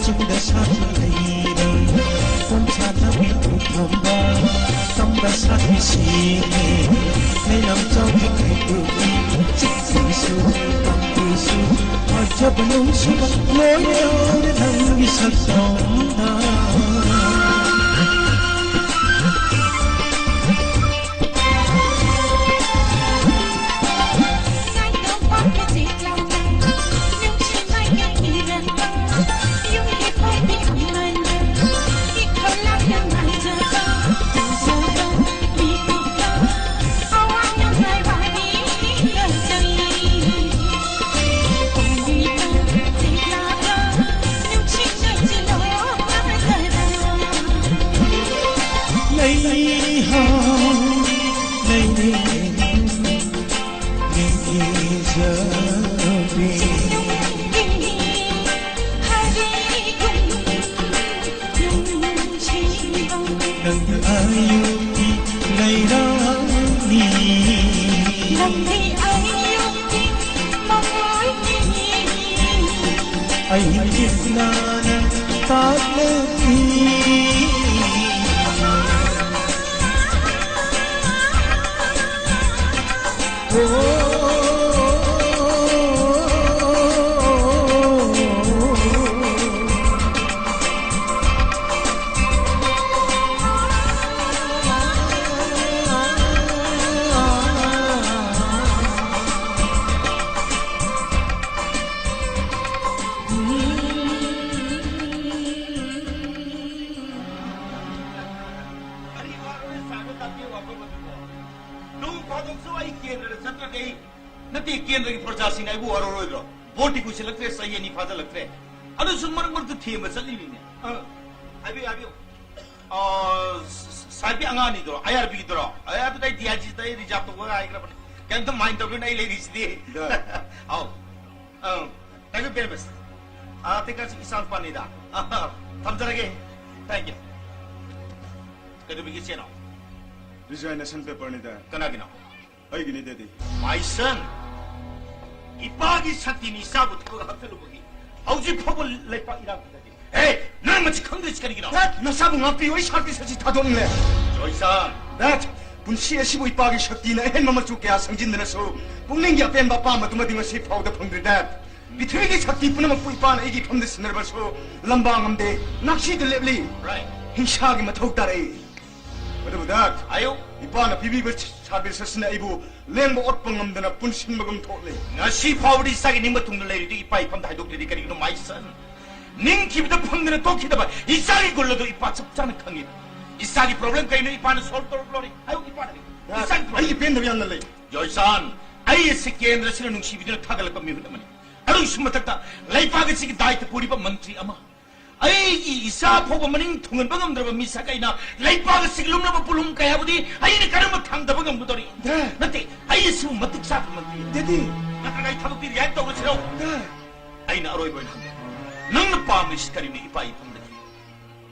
ꯆꯤꯡꯗ ꯁꯥꯠꯄ ꯂꯩꯔꯥꯡ, ꯄꯣꯝꯊꯥꯗꯕꯤ ꯎꯐꯝꯕ, ꯇꯝꯗ ꯁꯥꯠꯄꯁꯤ ꯂꯩꯔꯥꯡ ꯆꯥꯎꯕꯤ ꯀꯩꯀꯧꯕꯤ꯫ ꯆꯤꯡꯁꯨ ꯇꯝꯁꯨ ꯐꯖꯕ ꯅꯨꯡꯁꯤꯕ ꯂꯣꯏꯅ ꯅꯪꯒꯤ ꯁꯛꯇꯝꯗ꯫ ꯑꯩꯍꯥꯛ ꯂꯩꯔꯦ ꯅꯪꯒꯤ ꯏꯖꯕꯤ꯫ ꯅꯪ ꯑꯌꯨꯛꯀꯤ ꯂꯩꯔꯥꯡꯅꯤ꯫ ꯑꯩꯒꯤ ꯏꯁꯅꯥꯅ ꯇꯥꯛꯂꯛꯏ꯫ ꯀꯔꯤ ꯋꯥꯔꯣꯏ ꯁꯥꯏꯕ ꯇꯥꯛꯄꯤꯌꯨ ꯋꯥꯐꯝ ꯑꯗꯨꯕꯨ? ꯅꯣꯡ ꯐꯥꯗꯣꯛꯁꯨ ꯑꯩ ꯀꯦꯟꯗ꯭ꯔꯗ ꯆꯠꯇ꯭ꯔꯒ ꯑꯩ, ꯅꯠꯇꯦ, ꯀꯦꯟꯗ꯭ꯔꯒꯤ ꯄ꯭ꯔꯖꯥꯁꯤꯡꯅ ꯑꯩꯕꯨ ꯋꯥꯔꯧꯔꯣꯏꯗ꯭ꯔꯣ? ꯚꯣꯠꯇꯤ ꯀꯨꯏꯁꯤꯜꯂꯛꯇ꯭ꯔꯦ, ꯆꯍꯤ ꯑꯅꯤ ꯐꯥꯖꯤꯜꯂꯛꯇ꯭ꯔꯦ꯫ ꯑꯗꯨꯁꯨ ꯃꯔꯛ ꯃꯔꯛꯇ ꯊꯦꯝꯕ ꯆꯠꯂꯤꯅꯤꯅꯦ꯫ ꯑ, ꯍꯥꯏꯕꯤꯌꯨ, ꯍꯥꯏꯕꯤꯌꯨ꯫ ꯑ, ꯁ-, ꯁ-, ꯁꯥꯏꯕꯤ ꯑꯉꯥꯡꯅꯤꯗꯨꯔꯣ? ꯑꯥꯏ ꯑꯥꯔ ꯕꯤꯒꯤꯗꯨꯔꯣ? ꯑꯦ, ꯑꯗꯨꯗꯤ ꯑꯩ ꯗꯤ ꯑꯥꯏ ꯖꯤꯗ ꯑꯩ ꯔꯤꯖꯥꯕ ꯇꯧꯕ ꯍꯥꯏꯈ꯭ꯔꯕꯅꯤ꯫ ꯀꯩꯝꯇ ꯃꯥꯏꯟ ꯇꯧꯕꯤꯌꯨꯅ ꯑꯩ ꯂꯩꯔꯤꯁꯤꯗꯤ꯫ ꯗ- ꯑꯧ꯫ ꯑꯪ, thank you very much꯫ ꯑꯥ, ꯇꯦꯡꯀꯥꯁꯤ ꯏꯆꯥ ꯅꯨꯄꯥꯅꯤꯗ꯫ ꯑꯥ, ꯊꯝꯖꯔꯒꯦ꯫ Thank you꯫ ꯀꯩꯗꯧꯕꯤꯒꯦ ꯆꯦꯅꯣ? Resignation paperꯅꯤꯗ꯫ ꯀꯅꯥꯒꯤꯅꯣ? ꯑꯩꯒꯤꯅꯤ, Daddy꯫ My son, ꯏꯄꯥꯒꯤ ꯁꯛꯇꯤꯅꯤ ꯏꯆꯥꯕꯨ ꯊꯕꯛ ꯍꯥꯞꯆꯜꯂꯨꯕꯒꯤ ꯍꯧꯖꯤꯛ ꯐꯥꯎꯕ ꯂꯩꯄꯥꯛ ꯏꯔꯥꯡ ꯐꯠꯇꯗꯦ꯫ ꯍꯦ, ꯅꯪ ꯃꯁꯤ ꯈꯪꯗ꯭ꯔꯤꯁꯤ ꯀꯔꯤꯒꯤꯅꯣ? Dad, ꯅꯁꯥꯕꯨ ꯉꯥꯛꯄꯤꯌꯨ, ꯑꯩ ꯁꯥꯔꯚꯤꯁ ꯑꯁꯤ ꯊꯥꯗꯣꯛꯅꯤꯡꯂꯦ꯫ ꯖꯣꯏꯁꯟ꯫ Dad, ꯄꯨꯟꯁꯤ ꯑꯁꯤꯕꯨ ꯏꯄꯥꯒꯤ ꯁꯛꯇꯤꯅ ꯑꯍꯦꯟꯕ ꯃꯆꯨ ꯀꯌꯥ ꯁꯪꯖꯤꯟꯗꯅꯁꯨ ꯄꯨꯛꯅꯤꯡꯒꯤ ꯑꯄꯦꯟꯕ ꯑꯄꯥꯝꯕꯗꯨꯃꯗꯤ ꯉꯁꯤ ꯐꯥꯎꯗ ꯐꯪꯗ꯭ꯔꯤ, Dad꯫ ꯄ꯭ꯔꯤꯊꯤꯕꯤꯒꯤ ꯁꯛꯇꯤ ꯄꯨꯝꯅꯃꯛꯄꯨ ꯏꯄꯥꯅ ꯑꯩꯒꯤ ꯏꯐꯝꯗ ꯁꯤꯟꯅꯔꯕꯁꯨ ꯂꯝꯕꯥ ꯉꯝꯗꯦ, ꯅꯥꯛꯁꯤꯗ ꯂꯦꯞꯂꯤ꯫ Right꯫ ꯍꯤꯡꯁꯥꯒꯤ ꯃꯊꯧ ꯇꯥꯔꯛꯏ꯫ ꯑꯗꯨꯕꯨ Dad, ꯑꯌꯨꯛ꯫ ꯏꯄꯥꯅ ꯄꯤꯕꯤꯕ ꯁꯥꯔꯚꯤꯁ ꯑꯁꯤꯅ ꯑꯩꯕꯨ ꯂꯦꯡꯕ ꯑꯣꯠꯄ ꯉꯝꯗꯅ ꯄꯨꯟꯁꯤꯟꯕꯒꯨꯝ ꯊꯣꯛꯂꯤ꯫ ꯉꯁꯤ ꯐꯥꯎꯕꯗꯤ ꯏꯆꯥꯒꯤ ꯅꯤꯡꯕ ꯊꯨꯡꯅ ꯂꯩꯔꯤꯗꯨ ꯏꯄꯥ ꯏꯐꯝꯗ ꯍꯥꯏꯗꯣꯛꯇ꯭ꯔꯤꯗꯤ ꯀꯔꯤꯒꯤꯅꯣ, my son? ꯅꯤꯡꯊꯤꯕꯗ ꯐꯪꯗꯅ ꯇꯣꯛꯈꯤꯗꯕ ꯏꯆꯥꯒꯤ ꯒꯨꯜ ꯑꯗꯨ ꯏꯄꯥ ꯆꯞ ꯆꯥꯅ ꯈꯪꯉꯤ꯫ ꯏꯆꯥꯒꯤ ꯄ꯭ꯔꯣꯕ꯭ꯂꯦꯝ ꯀꯩꯅꯣ ꯏꯄꯥꯅ ꯁꯣꯜꯕ ꯇꯧꯔꯛꯂꯣꯔꯦ꯫ ꯍꯥꯏꯌꯨ ꯏꯄꯥꯗ꯫ Dad, ꯏꯆꯥꯒꯤ ꯄ꯭ꯔꯣꯕ꯭ꯂꯦꯝ꯫ ꯑꯩꯒꯤ ꯄꯦꯟꯗꯕ ꯌꯥꯝꯅ ꯂꯩ꯫ ꯖꯣꯏꯁꯟ, ꯑꯩ ꯑꯁꯤ ꯀꯦꯟꯗ꯭ꯔꯁꯤꯅ ꯅꯨꯡꯁꯤꯕꯤꯗꯨꯅ ꯊꯥꯒꯠꯂꯛꯄ ꯃꯤꯍꯨꯠ ꯑꯃꯅꯤ꯫ ꯑꯗꯨꯒꯤꯁꯨ ꯃꯊꯛꯇ ꯂꯩꯕꯥꯛ ꯑꯁꯤꯒꯤ ꯗꯥꯏꯇ ꯄꯨꯔꯤꯕ ꯃꯟꯇ꯭ꯔꯤ ꯑꯃ꯫ ꯑꯩꯒꯤ ꯏꯆꯥ ꯐꯥꯎꯕ ꯃꯅꯤꯡ ꯊꯨꯡꯍꯟꯕ ꯉꯝꯗ꯭ꯔꯕ ꯃꯤꯁꯛ ꯑꯩꯅ ꯂꯩꯄꯥꯛ ꯑꯁꯤꯒꯤ ꯂꯨꯝꯂꯕ ꯄꯣꯠꯂꯨꯝ ꯀꯌꯥꯕꯨꯗꯤ ꯑꯩꯅ ꯀꯔꯝꯅ ꯊꯥꯡꯗꯕ ꯉꯝꯒꯗꯧꯔꯤ? ꯗꯥ꯫ ꯅꯠꯇꯦ, ꯑꯩ ꯑꯁꯤꯕꯨ ꯃꯇꯤꯛ ꯆꯥꯗꯕ ꯃꯟꯇ꯭ꯔꯤ꯫ ꯗꯦꯗꯤ꯫ ꯅꯠꯇ꯭ꯔꯒ ꯑꯩ ꯊꯕꯛꯇꯤ ꯔꯤꯖꯥꯏꯟ ꯇꯧꯔꯁꯤꯔꯣ? ꯗꯥ꯫ ꯑꯩꯅ ꯑꯔꯣꯏꯕ ꯑꯣꯏꯅ ꯍꯪꯒꯦ꯫ ꯅꯪꯅ ꯄꯥꯝꯃꯤꯁꯤ ꯀꯔꯤꯅꯣ? ꯏꯄꯥ ꯏꯐꯝꯗꯒꯤ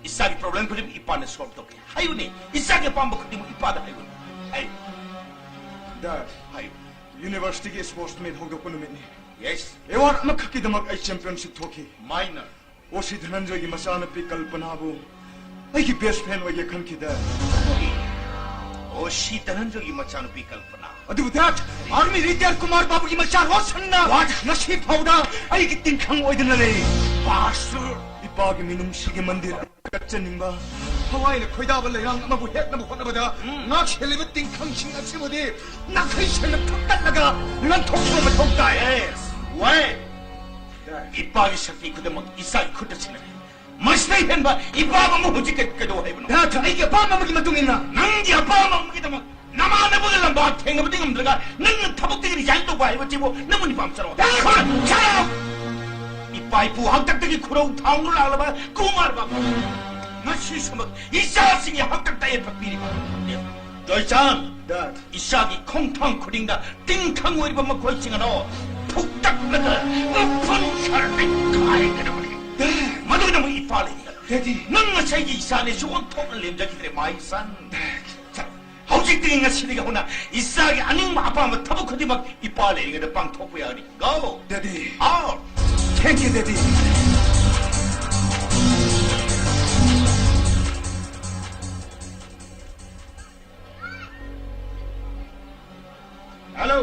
ꯏꯆꯥꯒꯤ ꯄ꯭ꯔꯣꯕ꯭ꯂꯦꯝ ꯈꯨꯗꯤꯡꯃꯛ ꯏꯄꯥꯅ ꯁꯣꯜꯕ ꯇꯧꯒꯦ꯫ ꯍꯥꯏꯌꯨꯅꯦ, ꯏꯆꯥꯒꯤ ꯑꯄꯥꯝꯕ ꯈꯨꯗꯤꯡꯃꯛ ꯏꯄꯥꯗ ꯍꯥꯏꯌꯨꯅꯦ꯫ ꯍꯥꯏꯌꯨ꯫ ꯗꯥ꯫ ꯍꯥꯏꯌꯨ꯫ ꯌꯨꯅꯤꯚꯔꯁꯤꯇꯤꯒꯤ ꯁ꯭ꯄꯣꯔꯠꯁ ꯃꯤꯠ ꯍꯧꯗꯣꯛꯄ ꯅꯨꯃꯤꯠꯅꯤ꯫ ꯌꯦꯁ꯫ ꯑꯦꯋꯥꯔꯗ ꯑꯃꯈꯛꯀꯤꯗꯃꯛ ꯑꯩ ꯆꯦꯝꯄꯤꯌꯟꯁꯤꯞ ꯊꯣꯛꯈꯤ꯫ ꯃꯥꯏꯅꯔ꯫ ꯑꯣ ꯁꯤ ꯙꯅꯟꯖꯣꯏꯒꯤ ꯃꯆꯥꯅꯨꯄꯤ ꯀꯜꯄꯅꯥꯕꯨ ꯑꯩꯒꯤ ꯕꯦꯁ ꯐ꯭ꯔꯦꯟ ꯑꯣꯏꯒꯦ ꯈꯟꯈꯤꯗ꯫ ꯑꯣ ꯁꯤ ꯙꯅꯟꯖꯣꯏꯒꯤ ꯃꯆꯥꯅꯨꯄꯤ ꯀꯜꯄꯅꯥ꯫ ꯑꯗꯨꯕꯨ ꯗꯥ, ꯑꯥꯔꯃꯤ ꯔꯤꯇꯥꯌꯔ ꯀꯨꯃꯥꯔ ꯕꯥꯕꯨꯒꯤ ꯃꯆꯥ ꯔꯣꯁꯟꯅ What? ꯉꯁꯤ ꯐꯥꯎꯗ ꯑꯩꯒꯤ ꯇꯤꯡꯈꯪ ꯑꯣꯏꯗꯨꯅ ꯂꯩ꯫ ꯕꯥꯁꯇꯔ! ꯏꯄꯥꯒꯤ ꯃꯤꯅꯨꯡꯁꯤꯒꯤ ꯃꯟꯗꯤꯔ ꯀꯠꯆꯅꯤꯡꯕ, ꯊꯋꯥꯏꯅ ꯈꯣꯏꯗꯥꯕ ꯂꯩꯔꯥꯡ ꯑꯃꯕꯨ ꯍꯦꯛꯅꯕ ꯍꯣꯠꯅꯕꯗ ꯎꯝ꯫ ꯉꯥꯛ ꯁꯦꯜꯂꯤꯕ ꯇꯤꯡꯈꯪꯁꯤꯡ ꯑꯁꯤꯕꯨꯗꯤ ꯅꯥꯈꯩ ꯁꯦꯡꯅ ꯀꯛꯊꯠꯂꯒ ꯂꯪꯊꯣꯛꯄ ꯃꯊꯧ ꯇꯥꯏ꯫ Yes, why? ꯏꯄꯥꯒꯤ ꯁꯛꯇꯤ ꯈꯨꯗꯤꯡꯃꯛ ꯏꯆꯥꯒꯤ ꯈꯨꯠꯇ ꯁꯤꯟꯅꯔꯦ꯫ ꯃꯁꯤꯗꯩ ꯍꯦꯟꯕ ꯏꯄꯥꯝ ꯑꯃ ꯍꯧꯖꯤꯛ ꯀꯩ-, ꯀꯩꯗꯧ ꯍꯥꯏꯕꯅꯣ? ꯗꯥ, ꯑꯩꯒꯤ ꯑꯄꯥꯝꯕ ꯑꯃꯒꯤ ꯃꯇꯨꯡ ꯏꯟꯅ꯫ ꯅꯪꯒꯤ ꯑꯄꯥꯝꯕ ꯑꯃꯒꯤꯗꯃꯛ ꯅꯃꯥꯟꯅꯕꯒ ꯂꯝꯕꯥ ꯊꯦꯡꯅꯕꯗꯤ ꯉꯝꯗ꯭ꯔꯒ ꯅꯪꯅ ꯊꯕꯛꯇꯒꯤ ꯔꯤꯖꯥꯏꯟ ꯇꯧꯕ ꯍꯥꯏꯕꯁꯤꯕꯨ ꯅꯪꯕꯨ ꯅꯤꯄꯥꯝ ꯆꯠꯂꯣ꯫ ꯗꯥ! ꯏꯄꯥ ꯏꯄꯨ ꯍꯥꯛꯇꯛꯇꯒꯤ ꯈꯨꯔꯧ ꯊꯥꯡꯗꯨꯅ ꯂꯥꯛꯂꯕ ꯀꯨꯃꯥꯔ ꯕꯥꯕꯨ ꯉꯁꯤꯁꯨꯃꯛ ꯏꯆꯥꯁꯤꯡꯒꯤ ꯍꯥꯛꯇꯛꯇ ꯑꯌꯦꯠꯄ ꯄꯤꯔꯤꯕ ꯖꯣꯏꯆꯥꯟ꯫ ꯗꯥ꯫ ꯏꯆꯥꯒꯤ ꯈꯣꯡꯊꯥꯡ ꯈꯨꯗꯤꯡꯗ ꯇꯤꯡꯈꯪ ꯑꯣꯏꯔꯤꯕ ꯃꯈꯣꯏꯁꯤꯡ ꯑꯗꯣ ꯐꯨꯛꯇꯠꯂꯒ ꯃꯐꯝ ꯁꯥꯔꯗ ꯀꯥꯏꯒꯗꯕꯅꯤ꯫ ꯗꯥ꯫ ꯃꯗꯨꯅ ꯑꯃꯨꯛ ꯏꯄꯥ ꯂꯩꯔꯤꯉꯩꯗ꯫ ꯗꯦꯗꯤ꯫ ꯅꯪ ꯉꯁꯥꯏꯒꯤ ꯏꯆꯥꯅꯦꯁꯨ ꯑꯣꯟꯊꯣꯛꯅ ꯂꯦꯝꯖꯈꯤꯗ꯭ꯔꯦ, my son꯫ ꯗꯥ꯫ ꯍꯧꯖꯤꯛꯇꯒꯤ ꯉꯁꯤꯗꯒꯤ ꯍꯧꯅ ꯏꯆꯥꯒꯤ ꯑꯅꯤꯡꯕ ꯑꯄꯥꯝꯕ ꯊꯕꯛ ꯈꯨꯗꯤꯡꯃꯛ ꯏꯄꯥ ꯂꯩꯔꯤꯉꯩꯗ ꯄꯥꯡꯊꯣꯛꯄ ꯌꯥꯒꯅꯤ꯫ Go! Daddy. Out! Thank you, daddy. Hello.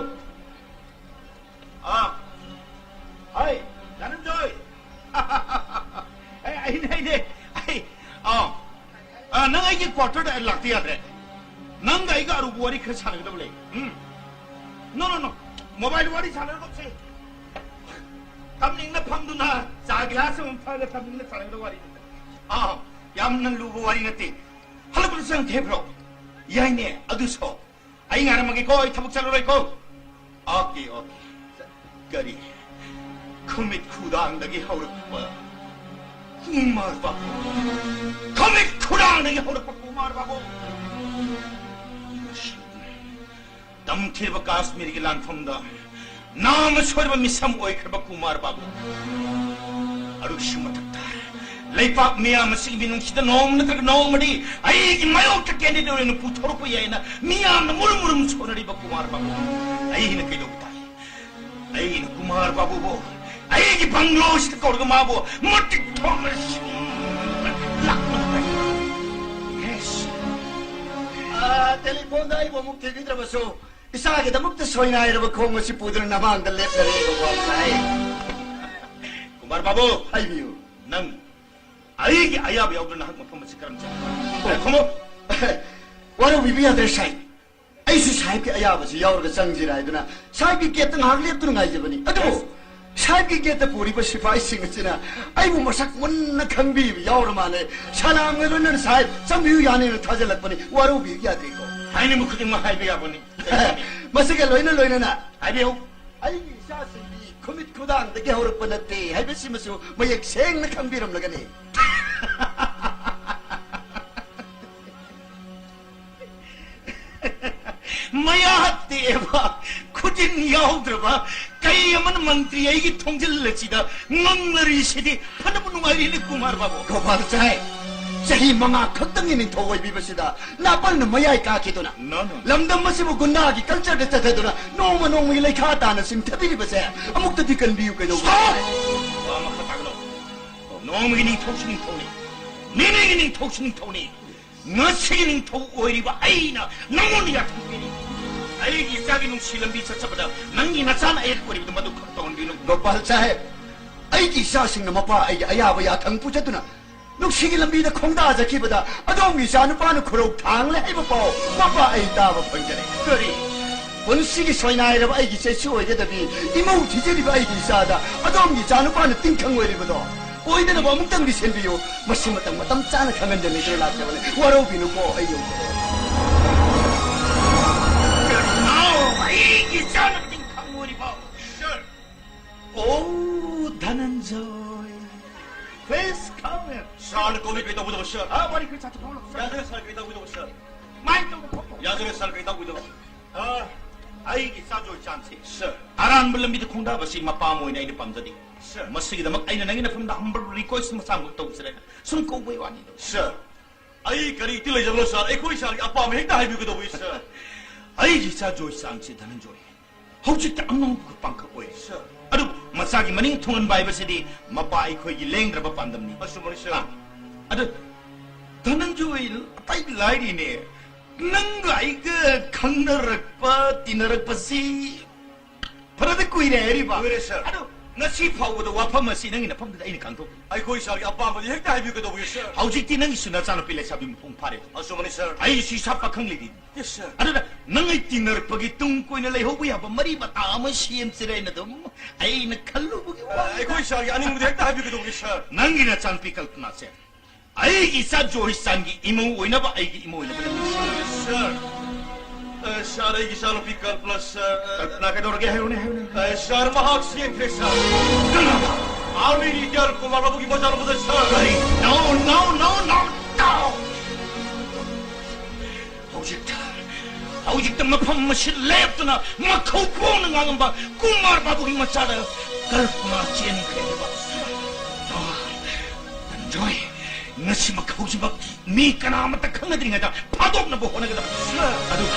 ꯑꯥ꯫ ꯍꯥꯏ, ꯙꯅꯟꯖꯣꯏ꯫ ꯑꯩ, ꯑꯩꯅꯦ, ꯑꯩꯅꯦ꯫ ꯑꯩ, ꯑꯥ꯫ ꯑꯥ, ꯅꯪ ꯑꯩꯒꯤ ꯀ꯭ꯋꯥꯇꯔꯗ ꯂꯥꯛꯇ ꯌꯥꯗ꯭ꯔꯦ꯫ ꯅꯪꯒ ꯑꯩꯒ ꯑꯔꯨꯕ ꯋꯥꯔꯤ ꯈꯔ ꯁꯥꯟꯅꯒꯗꯕ ꯂꯩ꯫ ꯎꯝ꯫ No, no, no. ꯃꯣꯕꯥꯏꯜ ꯋꯥꯔꯤ ꯁꯥꯟꯅꯔꯒꯨꯝꯁꯤ꯫ ꯇꯝꯅꯤꯡꯅ ꯐꯝꯗꯨꯅ ꯆꯥ ꯒꯤꯂꯥꯁ ꯑꯃ ꯊꯛꯑꯒ ꯇꯝꯅꯤꯡꯅ ꯁꯥꯟꯅꯒꯗꯕ ꯋꯥꯔꯤ꯫ ꯑꯥ, ꯌꯥꯝꯅ ꯂꯨꯕ ꯋꯥꯔꯤ ꯅꯠꯇꯦ꯫ ꯍꯜꯂꯛꯄꯗ ꯆꯪꯈꯤꯕ꯭ꯔꯣ? ꯌꯥꯏꯅꯦ, ꯑꯗꯨꯁꯨ꯫ ꯑꯩ ꯉꯥꯏꯔꯝꯃꯒꯦꯀꯣ, ꯑꯩ ꯊꯕꯛ ꯆꯠꯂꯔꯣꯏꯀꯣ꯫ Okay, okay. ꯀꯔꯤ? ꯈꯨꯃꯤꯠ ꯈꯨꯗꯥꯡꯗꯒꯤ ꯍꯧꯔꯛꯄ ꯀꯨꯃꯥꯔ ꯕꯥꯕꯨ, ꯈꯨꯃꯤꯠ ꯈꯨꯗꯥꯡꯗꯒꯤ ꯍꯧꯔꯛꯄ ꯀꯨꯃꯥꯔ ꯕꯥꯕꯨ, ꯇꯝꯊꯤꯔꯕ ꯀꯥꯁꯃꯤꯔꯒꯤ ꯂꯥꯟꯐꯝꯗ ꯅꯥꯝꯃ ꯁꯣꯏꯔꯕ ꯃꯤꯁꯝ ꯑꯣꯏꯈ꯭ꯔꯕ ꯀꯨꯃꯥꯔ ꯕꯥꯕꯨ, ꯑꯗꯨꯒꯤꯁꯨ ꯃꯊꯛꯇ ꯂꯩꯄꯥꯛ ꯃꯤꯌꯥꯝ ꯑꯁꯤꯒꯤ ꯃꯤꯅꯨꯡꯁꯤꯗ ꯅꯣꯡꯃ ꯅꯠꯇ꯭ꯔꯒ ꯅꯣꯡꯃꯗꯤ ꯑꯩꯒꯤ ꯃꯥꯌꯣꯛꯇ ꯀꯦꯟꯗꯤꯗꯦꯠ ꯑꯣꯏꯅ ꯄꯨꯊꯣꯔꯛꯄ ꯌꯥꯏꯅ ꯃꯤꯌꯥꯝꯅ ꯃꯨꯔꯨꯝ ꯃꯨꯔꯨꯝ ꯁꯣꯟꯅꯔꯤꯕ ꯀꯨꯃꯥꯔ ꯕꯥꯕꯨ, ꯑꯩꯅ ꯀꯩꯗꯧꯕ ꯇꯥꯏ? ꯑꯩꯅ ꯀꯨꯃꯥꯔ ꯕꯥꯕꯨꯕꯨ ꯑꯩꯒꯤ ꯕꯪꯒ꯭ꯂꯣꯁꯤꯗ ꯀꯧꯔꯒ ꯃꯥꯕꯨ ꯃꯇꯤꯛ ꯊꯣꯡꯅ ꯁꯨꯝ ꯂꯥꯛꯅꯕ ꯇꯥꯏ꯫ Yes꯫ ꯑꯥ, ꯇꯦꯂꯤꯐꯣꯟꯗ ꯑꯩꯕꯨ ꯑꯃꯨꯛ ꯊꯤꯕꯤꯗ꯭ꯔꯕꯁꯨ, ꯏꯆꯥꯒꯤꯗꯃꯛꯇ ꯁꯣꯏꯅꯥꯏꯔꯕ ꯈꯣꯡ ꯑꯁꯤ ꯄꯨꯗꯨꯅ ꯅꯃꯥꯡꯗ ꯂꯦꯞꯂꯔꯦ, ꯒꯣꯄꯥꯜ ꯁꯥꯍꯦꯕ꯫ ꯀꯨꯃꯥꯔ ꯕꯥꯕꯨ, ꯍꯥꯏꯕꯤꯌꯨ꯫ ꯅꯪ ꯑꯩꯒꯤ ꯑꯌꯥꯕ ꯌꯥꯎꯗꯅ ꯅꯍꯥꯛ ꯃꯐꯝ ꯑꯁꯤ ꯀꯔꯝ ꯆꯪꯒꯅꯤ? ꯑꯣ꯫ ꯈꯨꯝꯃꯨ꯫ ꯋꯥꯔꯧꯕꯤꯕ ꯌꯥꯗ꯭ꯔꯦ, ꯁꯥꯍꯦꯕ꯫ ꯑꯩꯁꯨ ꯁꯥꯍꯦꯕꯀꯤ ꯑꯌꯥꯕꯁꯤ ꯌꯥꯎꯔꯒ ꯆꯪꯁꯤꯔꯥ ꯍꯥꯏꯗꯨꯅ ꯁꯥꯍꯦꯕꯀꯤ ꯒꯦꯠꯇ ꯉꯥꯏꯍꯥꯛ ꯂꯦꯞꯇꯨꯅ ꯉꯥꯏꯖꯕꯅꯤ꯫ ꯑꯗꯨꯕꯨ ꯁꯥꯍꯦꯕꯀꯤ ꯒꯦꯠꯇ ꯄꯨꯔꯤꯕ ꯁꯤꯐꯥꯏꯁꯤꯡ ꯑꯁꯤꯅ ꯑꯩꯕꯨ ꯃꯁꯛ ꯃꯨꯟꯅ ꯈꯪꯕꯤꯕ ꯌꯥꯎꯔ ꯃꯥꯜꯂꯦ꯫ ꯁꯂꯥꯝꯒ ꯂꯣꯏꯅꯅ ꯁꯥꯍꯦꯕ ꯆꯪꯕꯤꯌꯨ ꯌꯥꯅꯤꯅ ꯊꯥꯖꯤꯜꯂꯛꯄꯅꯤ꯫ ꯋꯥꯔꯧꯕꯤꯕ ꯌꯥꯗ꯭ꯔꯦꯀꯣ꯫ ꯍꯥꯏꯅꯤꯡꯕ ꯈꯨꯗꯤꯡꯃꯛ ꯍꯥꯏꯕ ꯌꯥꯕꯅꯤ꯫ ꯃꯁꯤꯒ ꯂꯣꯏꯅ ꯂꯣꯏꯅꯅ ꯍꯥꯏꯕꯤꯌꯨ꯫ ꯑꯩꯒꯤ ꯏꯆꯥꯁꯤꯡꯗꯤ ꯈꯨꯃꯤꯠ ꯈꯨꯗꯥꯡꯗꯒꯤ ꯍꯧꯔꯛꯄ ꯅꯠꯇꯦ ꯍꯥꯏꯕꯁꯤꯃꯁꯨ ꯃꯌꯦꯛ ꯁꯦꯡꯅ ꯈꯪꯕꯤꯔꯝꯂꯒꯅꯤ꯫ ꯃꯌꯥ ꯇꯦꯛꯑꯕ, ꯈꯨꯖꯤꯟ ꯌꯥꯎꯗ꯭ꯔꯕ ꯀꯩ ꯑꯃꯅ ꯃꯟꯇ꯭ꯔꯤ ꯑꯩꯒꯤ ꯊꯣꯡꯖꯤꯜ ꯑꯁꯤꯗ ꯉꯪꯂꯔꯤꯁꯤꯗꯤ ꯐꯅꯕ ꯅꯨꯡꯉꯥꯏꯔꯤꯅꯦ ꯀꯨꯃꯥꯔ ꯕꯥꯕꯨ꯫ ꯒꯣꯄꯥꯜ ꯁꯥꯍꯦꯕ, ꯆꯍꯤ ꯃꯉꯥ ꯈꯛꯇꯪꯒꯤ ꯅꯤꯡꯊꯧ ꯑꯣꯏꯕꯤꯕꯁꯤꯗ ꯅꯥꯄꯜꯅ ꯃꯌꯥꯏ ꯀꯥꯈꯤꯗꯨꯅ, No, no. ꯂꯝꯗꯝ ꯑꯁꯤꯕꯨ ꯒꯨꯟꯗꯥꯒꯤ ꯀꯜꯆꯔꯗ ꯆꯠꯊꯗꯨꯅ ꯅꯣꯡꯃ ꯅꯣꯡꯃꯒꯤ ꯂꯩꯈꯥ ꯇꯥꯅ ꯆꯤꯡꯊꯕꯤꯔꯤꯕꯁꯦ ꯑꯃꯨꯛꯇꯗꯤ ꯀꯟꯕꯤꯌꯨ ꯀꯩꯗꯧꯕ? Stop! ꯋꯥ ꯃꯈꯥ ꯇꯥꯒꯅꯨ꯫ ꯅꯣꯡꯃꯒꯤ ꯅꯤꯡꯊꯧꯁꯨ ꯅꯤꯡꯊꯧꯅꯤ, ꯅꯤꯅꯤꯒꯤ ꯅꯤꯡꯊꯧꯁꯨ ꯅꯤꯡꯊꯧꯅꯤ꯫ ꯉꯁꯤꯒꯤ ꯅꯤꯡꯊꯧ ꯑꯣꯏꯔꯤꯕ ꯑꯩꯅ ꯅꯪꯉꯣꯟꯗ ꯌꯥꯊꯪ ꯄꯤꯔꯤ꯫ ꯑꯩꯒꯤ ꯏꯆꯥꯒꯤ ꯅꯨꯡꯁꯤ ꯂꯝꯕꯤ ꯆꯠꯆꯕꯗ ꯅꯪꯒꯤ ꯅꯆꯥꯅ ꯑꯌꯦꯠꯄ ꯑꯣꯏꯔꯤꯕꯗꯨ ꯃꯗꯨ ꯈꯛ ꯇꯧꯍꯟꯕꯤꯅꯨ꯫ ꯒꯣꯄꯥꯜ ꯁꯥꯍꯦꯕ, ꯑꯩꯒꯤ ꯏꯆꯥꯁꯤꯡꯅ ꯃꯄꯥ ꯑꯩꯒꯤ ꯑꯌꯥꯕ ꯌꯥꯊꯪ ꯄꯨꯖꯗꯨꯅ ꯅꯨꯡꯁꯤꯒꯤ ꯂꯝꯕꯤꯗ ꯈꯣꯡꯗꯥꯖꯈꯤꯕꯗ ꯑꯗꯣꯝꯒꯤ ꯏꯆꯥꯅꯨꯄꯥꯅ ꯈꯨꯔꯧ ꯊꯥꯡꯂꯦ ꯍꯥꯏꯕ ꯄꯥꯎ ꯃꯄꯥ ꯑꯩ ꯇꯥꯕ ꯐꯪꯖꯔꯦ꯫ ꯀꯔꯤ? ꯄꯨꯟꯁꯤꯒꯤ ꯁꯣꯏꯅꯥꯏꯔꯕ ꯑꯩꯒꯤ ꯆꯩꯁꯨ ꯑꯣꯏꯒꯗꯕꯤ ꯏꯃꯧ ꯊꯤꯖꯔꯤꯕ ꯑꯩꯒꯤ ꯏꯆꯥꯗ ꯑꯗꯣꯝꯒꯤ ꯏꯆꯥꯅꯨꯄꯥꯅ ꯇꯤꯡꯈꯪ ꯑꯣꯏꯔꯤꯕꯗꯣ ꯑꯣꯏꯗꯅꯕ ꯑꯃꯨꯛꯇꯪꯗꯤ ꯁꯦꯟꯕꯤꯌꯨ꯫ ꯃꯁꯤꯃꯇꯪ ꯃꯇꯝ ꯆꯥꯅ ꯈꯪꯍꯟꯖꯅꯤꯡꯗꯨꯅ ꯂꯥꯛꯆꯕꯅꯤ꯫ ꯋꯥꯔꯧꯕꯤꯅꯨꯀꯣ, ꯑꯩ ꯌꯧꯖꯔꯦ꯫ ꯀꯔꯤꯅꯣ? ꯑꯩꯒꯤ ꯏꯆꯥꯅ ꯇꯤꯡꯈꯪ ꯑꯣꯏꯔꯤꯕ? Sir꯫ ꯑꯣ, ꯙꯅꯟꯖꯣꯏ꯫ Please ꯁꯥꯔꯅ ꯀꯧꯏ, ꯀꯔꯤ ꯇꯧꯒꯗꯕ, ꯁꯥꯔ? ꯑ, ꯋꯥꯔꯤ ꯈꯔ ꯁꯥꯊꯣꯛ ꯐꯥꯎꯂꯛꯑꯣ, ꯁꯥꯔ꯫ ꯌꯥꯖꯔꯦ, ꯁꯥꯔ, ꯀꯔꯤ ꯇꯧꯒꯗꯕ, ꯁꯥꯔ? ꯃꯥꯏ ꯇꯧꯕ ꯐꯥꯎ ꯇꯧ꯫ ꯌꯥꯖꯔꯦ, ꯁꯥꯔ, ꯀꯔꯤ ꯇꯧꯒꯗꯕ? ꯑ, ꯑꯩꯒꯤ ꯏꯆꯥ ꯖꯣꯏꯆꯥꯟꯁꯦ, ꯁꯥꯔ, ꯑꯔꯥꯟꯕ ꯂꯝꯕꯤꯗ ꯈꯣꯡꯗꯥꯕꯁꯤ ꯃꯄꯥ ꯑꯃ ꯑꯣꯏꯅ ꯑꯩꯅ ꯄꯥꯝꯖꯗꯦ꯫ ꯁꯥꯔ꯫ ꯃꯁꯤꯒꯤꯗꯃꯛ ꯑꯩꯅ ꯅꯪꯒꯤ ꯅꯐꯝꯗ humble request ꯃꯆꯥ ꯑꯃꯈꯛ ꯇꯧꯖꯔꯦ꯫ ꯁꯨꯝ ꯀꯧꯕꯒꯤ ꯋꯥꯅꯤꯗ꯫ ꯁꯥꯔ, ꯑꯩ ꯀꯔꯤ ꯏꯊꯤꯜ ꯂꯩꯖꯕꯅꯣ, ꯁꯥꯔ? ꯑꯩꯈꯣꯏ ꯁꯥꯔꯒꯤ ꯑꯄꯥꯝꯕ ꯍꯦꯛꯇ ꯍꯥꯏꯕꯤꯌꯨ, ꯀꯩꯗꯧꯕꯒꯤ, ꯁꯥꯔ? ꯑꯩꯒꯤ ꯏꯆꯥ ꯖꯣꯏꯆꯥꯟꯁꯤ, ꯙꯅꯟꯖꯣꯏ, ꯍꯧꯖꯤꯛꯇ ꯑꯉꯥꯎꯕꯒ ꯄꯥꯡꯈꯛ ꯑꯣꯏꯔꯦ꯫ ꯁꯥꯔ꯫ ꯑꯗꯨꯕꯨ ꯃꯆꯥꯒꯤ ꯃꯅꯤꯡ ꯊꯨꯡꯍꯟꯕ ꯍꯥꯏꯕꯁꯤꯗꯤ ꯃꯄꯥ ꯑꯩꯈꯣꯏꯒꯤ ꯂꯦꯡꯗ꯭ꯔꯕ ꯄꯥꯟꯗꯝꯅꯤ꯫ ꯑꯆꯨꯝꯕꯅꯤ, ꯁꯥꯔ꯫ ꯑꯥ, ꯑꯗꯨ ꯙꯅꯟꯖꯣꯏ, ꯑꯇꯩ ꯂꯥꯏꯔꯤꯅꯦ, ꯅꯪꯒ ꯑꯩꯒ ꯈꯪꯅꯔꯛꯄ, ꯇꯤꯟꯅꯔꯛꯄꯁꯤ ꯐꯅꯗꯤ ꯀꯨꯏꯔꯦ ꯍꯥꯏꯔꯤꯕ꯫ ꯀꯨꯏꯔꯦ, ꯁꯥꯔ꯫ ꯑꯗꯨ ꯉꯁꯤ ꯐꯥꯎꯕꯗ ꯋꯥꯐꯝ ꯑꯁꯤ ꯅꯪꯒꯤ ꯅꯐꯝꯗꯨꯗ ꯑꯩꯅ ꯈꯪꯗꯣꯛ ꯑꯩꯈꯣꯏ ꯁꯥꯔꯒꯤ ꯑꯄꯥꯝꯕꯗꯤ ꯍꯦꯛꯇ ꯍꯥꯏꯕꯤꯌꯨ, ꯀꯩꯗꯧꯕꯒꯤ, ꯁꯥꯔ? ꯍꯧꯖꯤꯛꯇꯤ ꯅꯪꯒꯤꯁꯨ ꯅꯆꯥꯅꯨꯄꯤ ꯂꯩꯁꯥꯕꯤ ꯃꯄꯨꯡ ꯐꯥꯔꯦ꯫ ꯑꯆꯨꯝꯕꯅꯤ, ꯁꯥꯔ꯫ ꯑꯩꯁꯨ ꯏꯁꯥ ꯄꯥꯈꯪ ꯂꯩꯔꯤ꯫ ꯌꯦꯁ, ꯁꯥꯔ꯫ ꯑꯗꯨꯅ ꯅꯪ ꯑꯩ ꯇꯤꯟꯅꯔꯛꯄꯒꯤ ꯇꯨꯡ ꯀꯣꯏꯅ ꯂꯩꯍꯧꯕ ꯌꯥꯕ ꯃꯔꯤ ꯃꯇꯥ ꯑꯃ ꯁꯦꯝꯁꯤꯔꯦꯅ ꯑꯗꯨꯝ ꯑꯩꯅ ꯈꯜꯂꯨꯕꯒꯤ ꯋꯥꯅꯤ꯫ ꯑꯩꯈꯣꯏ ꯁꯥꯔꯒꯤ ꯑꯅꯤꯡꯕꯗꯤ ꯍꯦꯛꯇ ꯍꯥꯏꯕꯤꯌꯨ, ꯀꯩꯗꯧꯕꯒꯤ, ꯁꯥꯔ? ꯅꯪꯒꯤ ꯅꯆꯥꯅꯨꯄꯤ ꯀꯜꯄꯅꯥꯁꯦ ꯑꯩꯒꯤ ꯏꯆꯥ ꯖꯣꯏꯆꯥꯟꯒꯤ ꯏꯃꯧ ꯑꯣꯏꯅꯕ, ꯑꯩꯒꯤ ꯏꯃꯧ ꯑꯣꯏꯅꯕ ꯅꯪ ꯁꯤꯟꯕꯤꯌꯨ꯫ ꯁꯥꯔ, ꯑ, ꯁꯥꯔ, ꯑꯩꯒꯤ ꯏꯆꯥꯅꯨꯄꯤ ꯀꯜꯄꯅꯥ, ꯁꯥꯔ, ꯑ, ꯀꯜꯄꯅꯥ ꯀꯩꯗꯧꯔꯒꯦ? ꯍꯥꯏꯌꯨꯅꯦ, ꯍꯥꯏꯌꯨꯅꯦ꯫ ꯑ, ꯁꯥꯔ, ꯃꯍꯥꯛ ꯆꯦꯟꯈ꯭ꯔꯦ, ꯁꯥꯔ꯫ ꯀꯅꯥꯗ? ꯑꯥꯔꯃꯤ ꯔꯤꯇꯥꯌꯔ ꯀꯨꯃꯥꯔ ꯕꯥꯕꯨꯒꯤ ꯃꯆꯥꯅꯨꯄꯥꯗ, ꯁꯥꯔ꯫ ꯀꯔꯤ? No, no, no, no, no! ꯍꯧꯖꯤꯛꯇ, ꯍꯧꯖꯤꯛꯇ ꯃꯐꯝ ꯑꯁꯤꯗ ꯂꯦꯞꯇꯨꯅ ꯃꯈꯧ ꯄꯣꯡꯅ ꯉꯥꯡꯉꯝꯕ ꯀꯨꯃꯥꯔ ꯕꯥꯕꯨꯒꯤ ꯃꯆꯥꯗ ꯀꯜꯄꯅꯥ ꯆꯦꯟꯈ꯭ꯔꯦ ꯍꯥꯏꯕ꯫ ꯑ, ꯙꯅꯟꯖꯣꯏ, ꯉꯁꯤꯃꯛ, ꯍꯧꯖꯤꯛꯃꯛ ꯃꯤ ꯀꯅꯥ ꯑꯃꯠꯇ ꯈꯪꯅꯗ꯭ꯔꯤꯉꯩꯗ ꯐꯥꯗꯣꯛꯅꯕ ꯍꯣꯠꯅꯒꯗꯕ꯫ ꯁꯥꯔ꯫ ꯑꯗꯨꯒ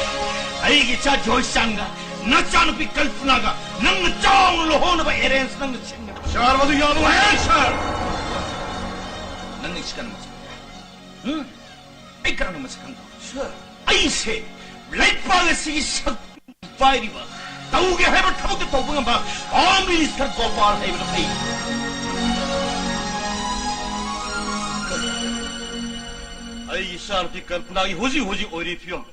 ꯑꯩꯒꯤ ꯏꯆꯥ ꯖꯣꯏꯆꯥꯟꯒ ꯅꯆꯥꯅꯨꯄꯤ ꯀꯜꯄꯅꯥꯒ ꯅꯪꯅ ꯆꯥꯎꯅ ꯂꯨꯍꯣꯡꯅꯕ ꯑꯦꯔꯦꯟꯖ ꯅꯪꯅ ꯁꯤꯟꯒꯗꯕ꯫ ꯁꯥꯔ, ꯃꯗꯨ ꯌꯥꯔꯣꯏ, ꯁꯥꯔ꯫ ꯅꯪꯅ ꯏꯁ ꯀꯅꯥ ꯃꯁꯛ ꯈꯪꯕ꯭ꯔꯥ? ꯎꯝ? ꯑꯩ ꯀꯅꯥꯅꯣ ꯃꯁꯛ ꯈꯪꯗ꯭ꯔꯣ? ꯁꯥꯔ꯫ ꯑꯩꯁꯦ ꯂꯩꯄꯥꯛ ꯑꯁꯤꯒꯤ ꯁꯛ ꯄꯥꯏꯔꯤꯕ, ꯇꯧꯒꯦ ꯍꯥꯏꯕ ꯊꯕꯛꯇ ꯇꯧꯕ ꯉꯝꯕ ꯍꯣꯝ ꯃꯤꯅꯤꯁꯇꯔ ꯒꯣꯄꯥꯜ ꯍꯥꯏꯕꯗꯣ ꯑꯩ꯫ ꯑꯩꯒꯤ ꯏꯆꯥꯅꯨꯄꯤ ꯀꯜꯄꯅꯥꯒꯤ ꯍꯧꯖꯤꯛ ꯍꯧꯖꯤꯛ ꯑꯣꯏꯔꯤꯕ ꯐꯤꯕꯝ꯫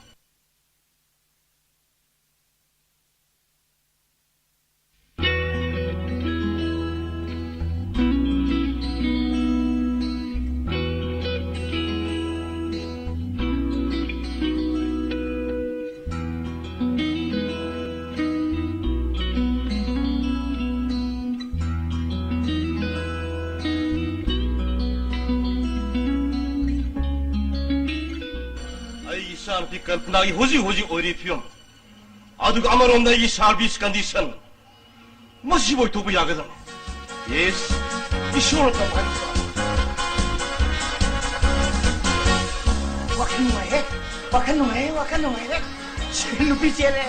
ꯏꯆꯥꯅꯨꯄꯤ ꯀꯜꯄꯅꯥꯒꯤ ꯍꯧꯖꯤꯛ ꯍꯧꯖꯤꯛ ꯑꯣꯏꯔꯤꯕ ꯐꯤꯕꯝ, ꯑꯗꯨꯒ ꯑꯃꯔꯣꯝꯗ ꯑꯩꯒꯤ service condition, ꯃꯁꯤꯕꯨ ꯑꯣꯏꯊꯣꯛꯄ ꯌꯥꯒꯗ꯭ꯔꯥ? Yes, ꯏꯁꯣꯔꯅ ꯇꯝꯕ ꯍꯥꯏꯕ ꯇꯥꯔꯦ꯫ ꯋꯥꯈꯜ ꯅꯨꯡꯉꯥꯏꯍꯦ, ꯋꯥꯈꯜ ꯅꯨꯡꯉꯥꯏꯍꯦ, ꯋꯥꯈꯜ ꯅꯨꯡꯉꯥꯏꯍꯦ꯫ ꯅꯨꯄꯤ ꯆꯦꯜꯂꯦ꯫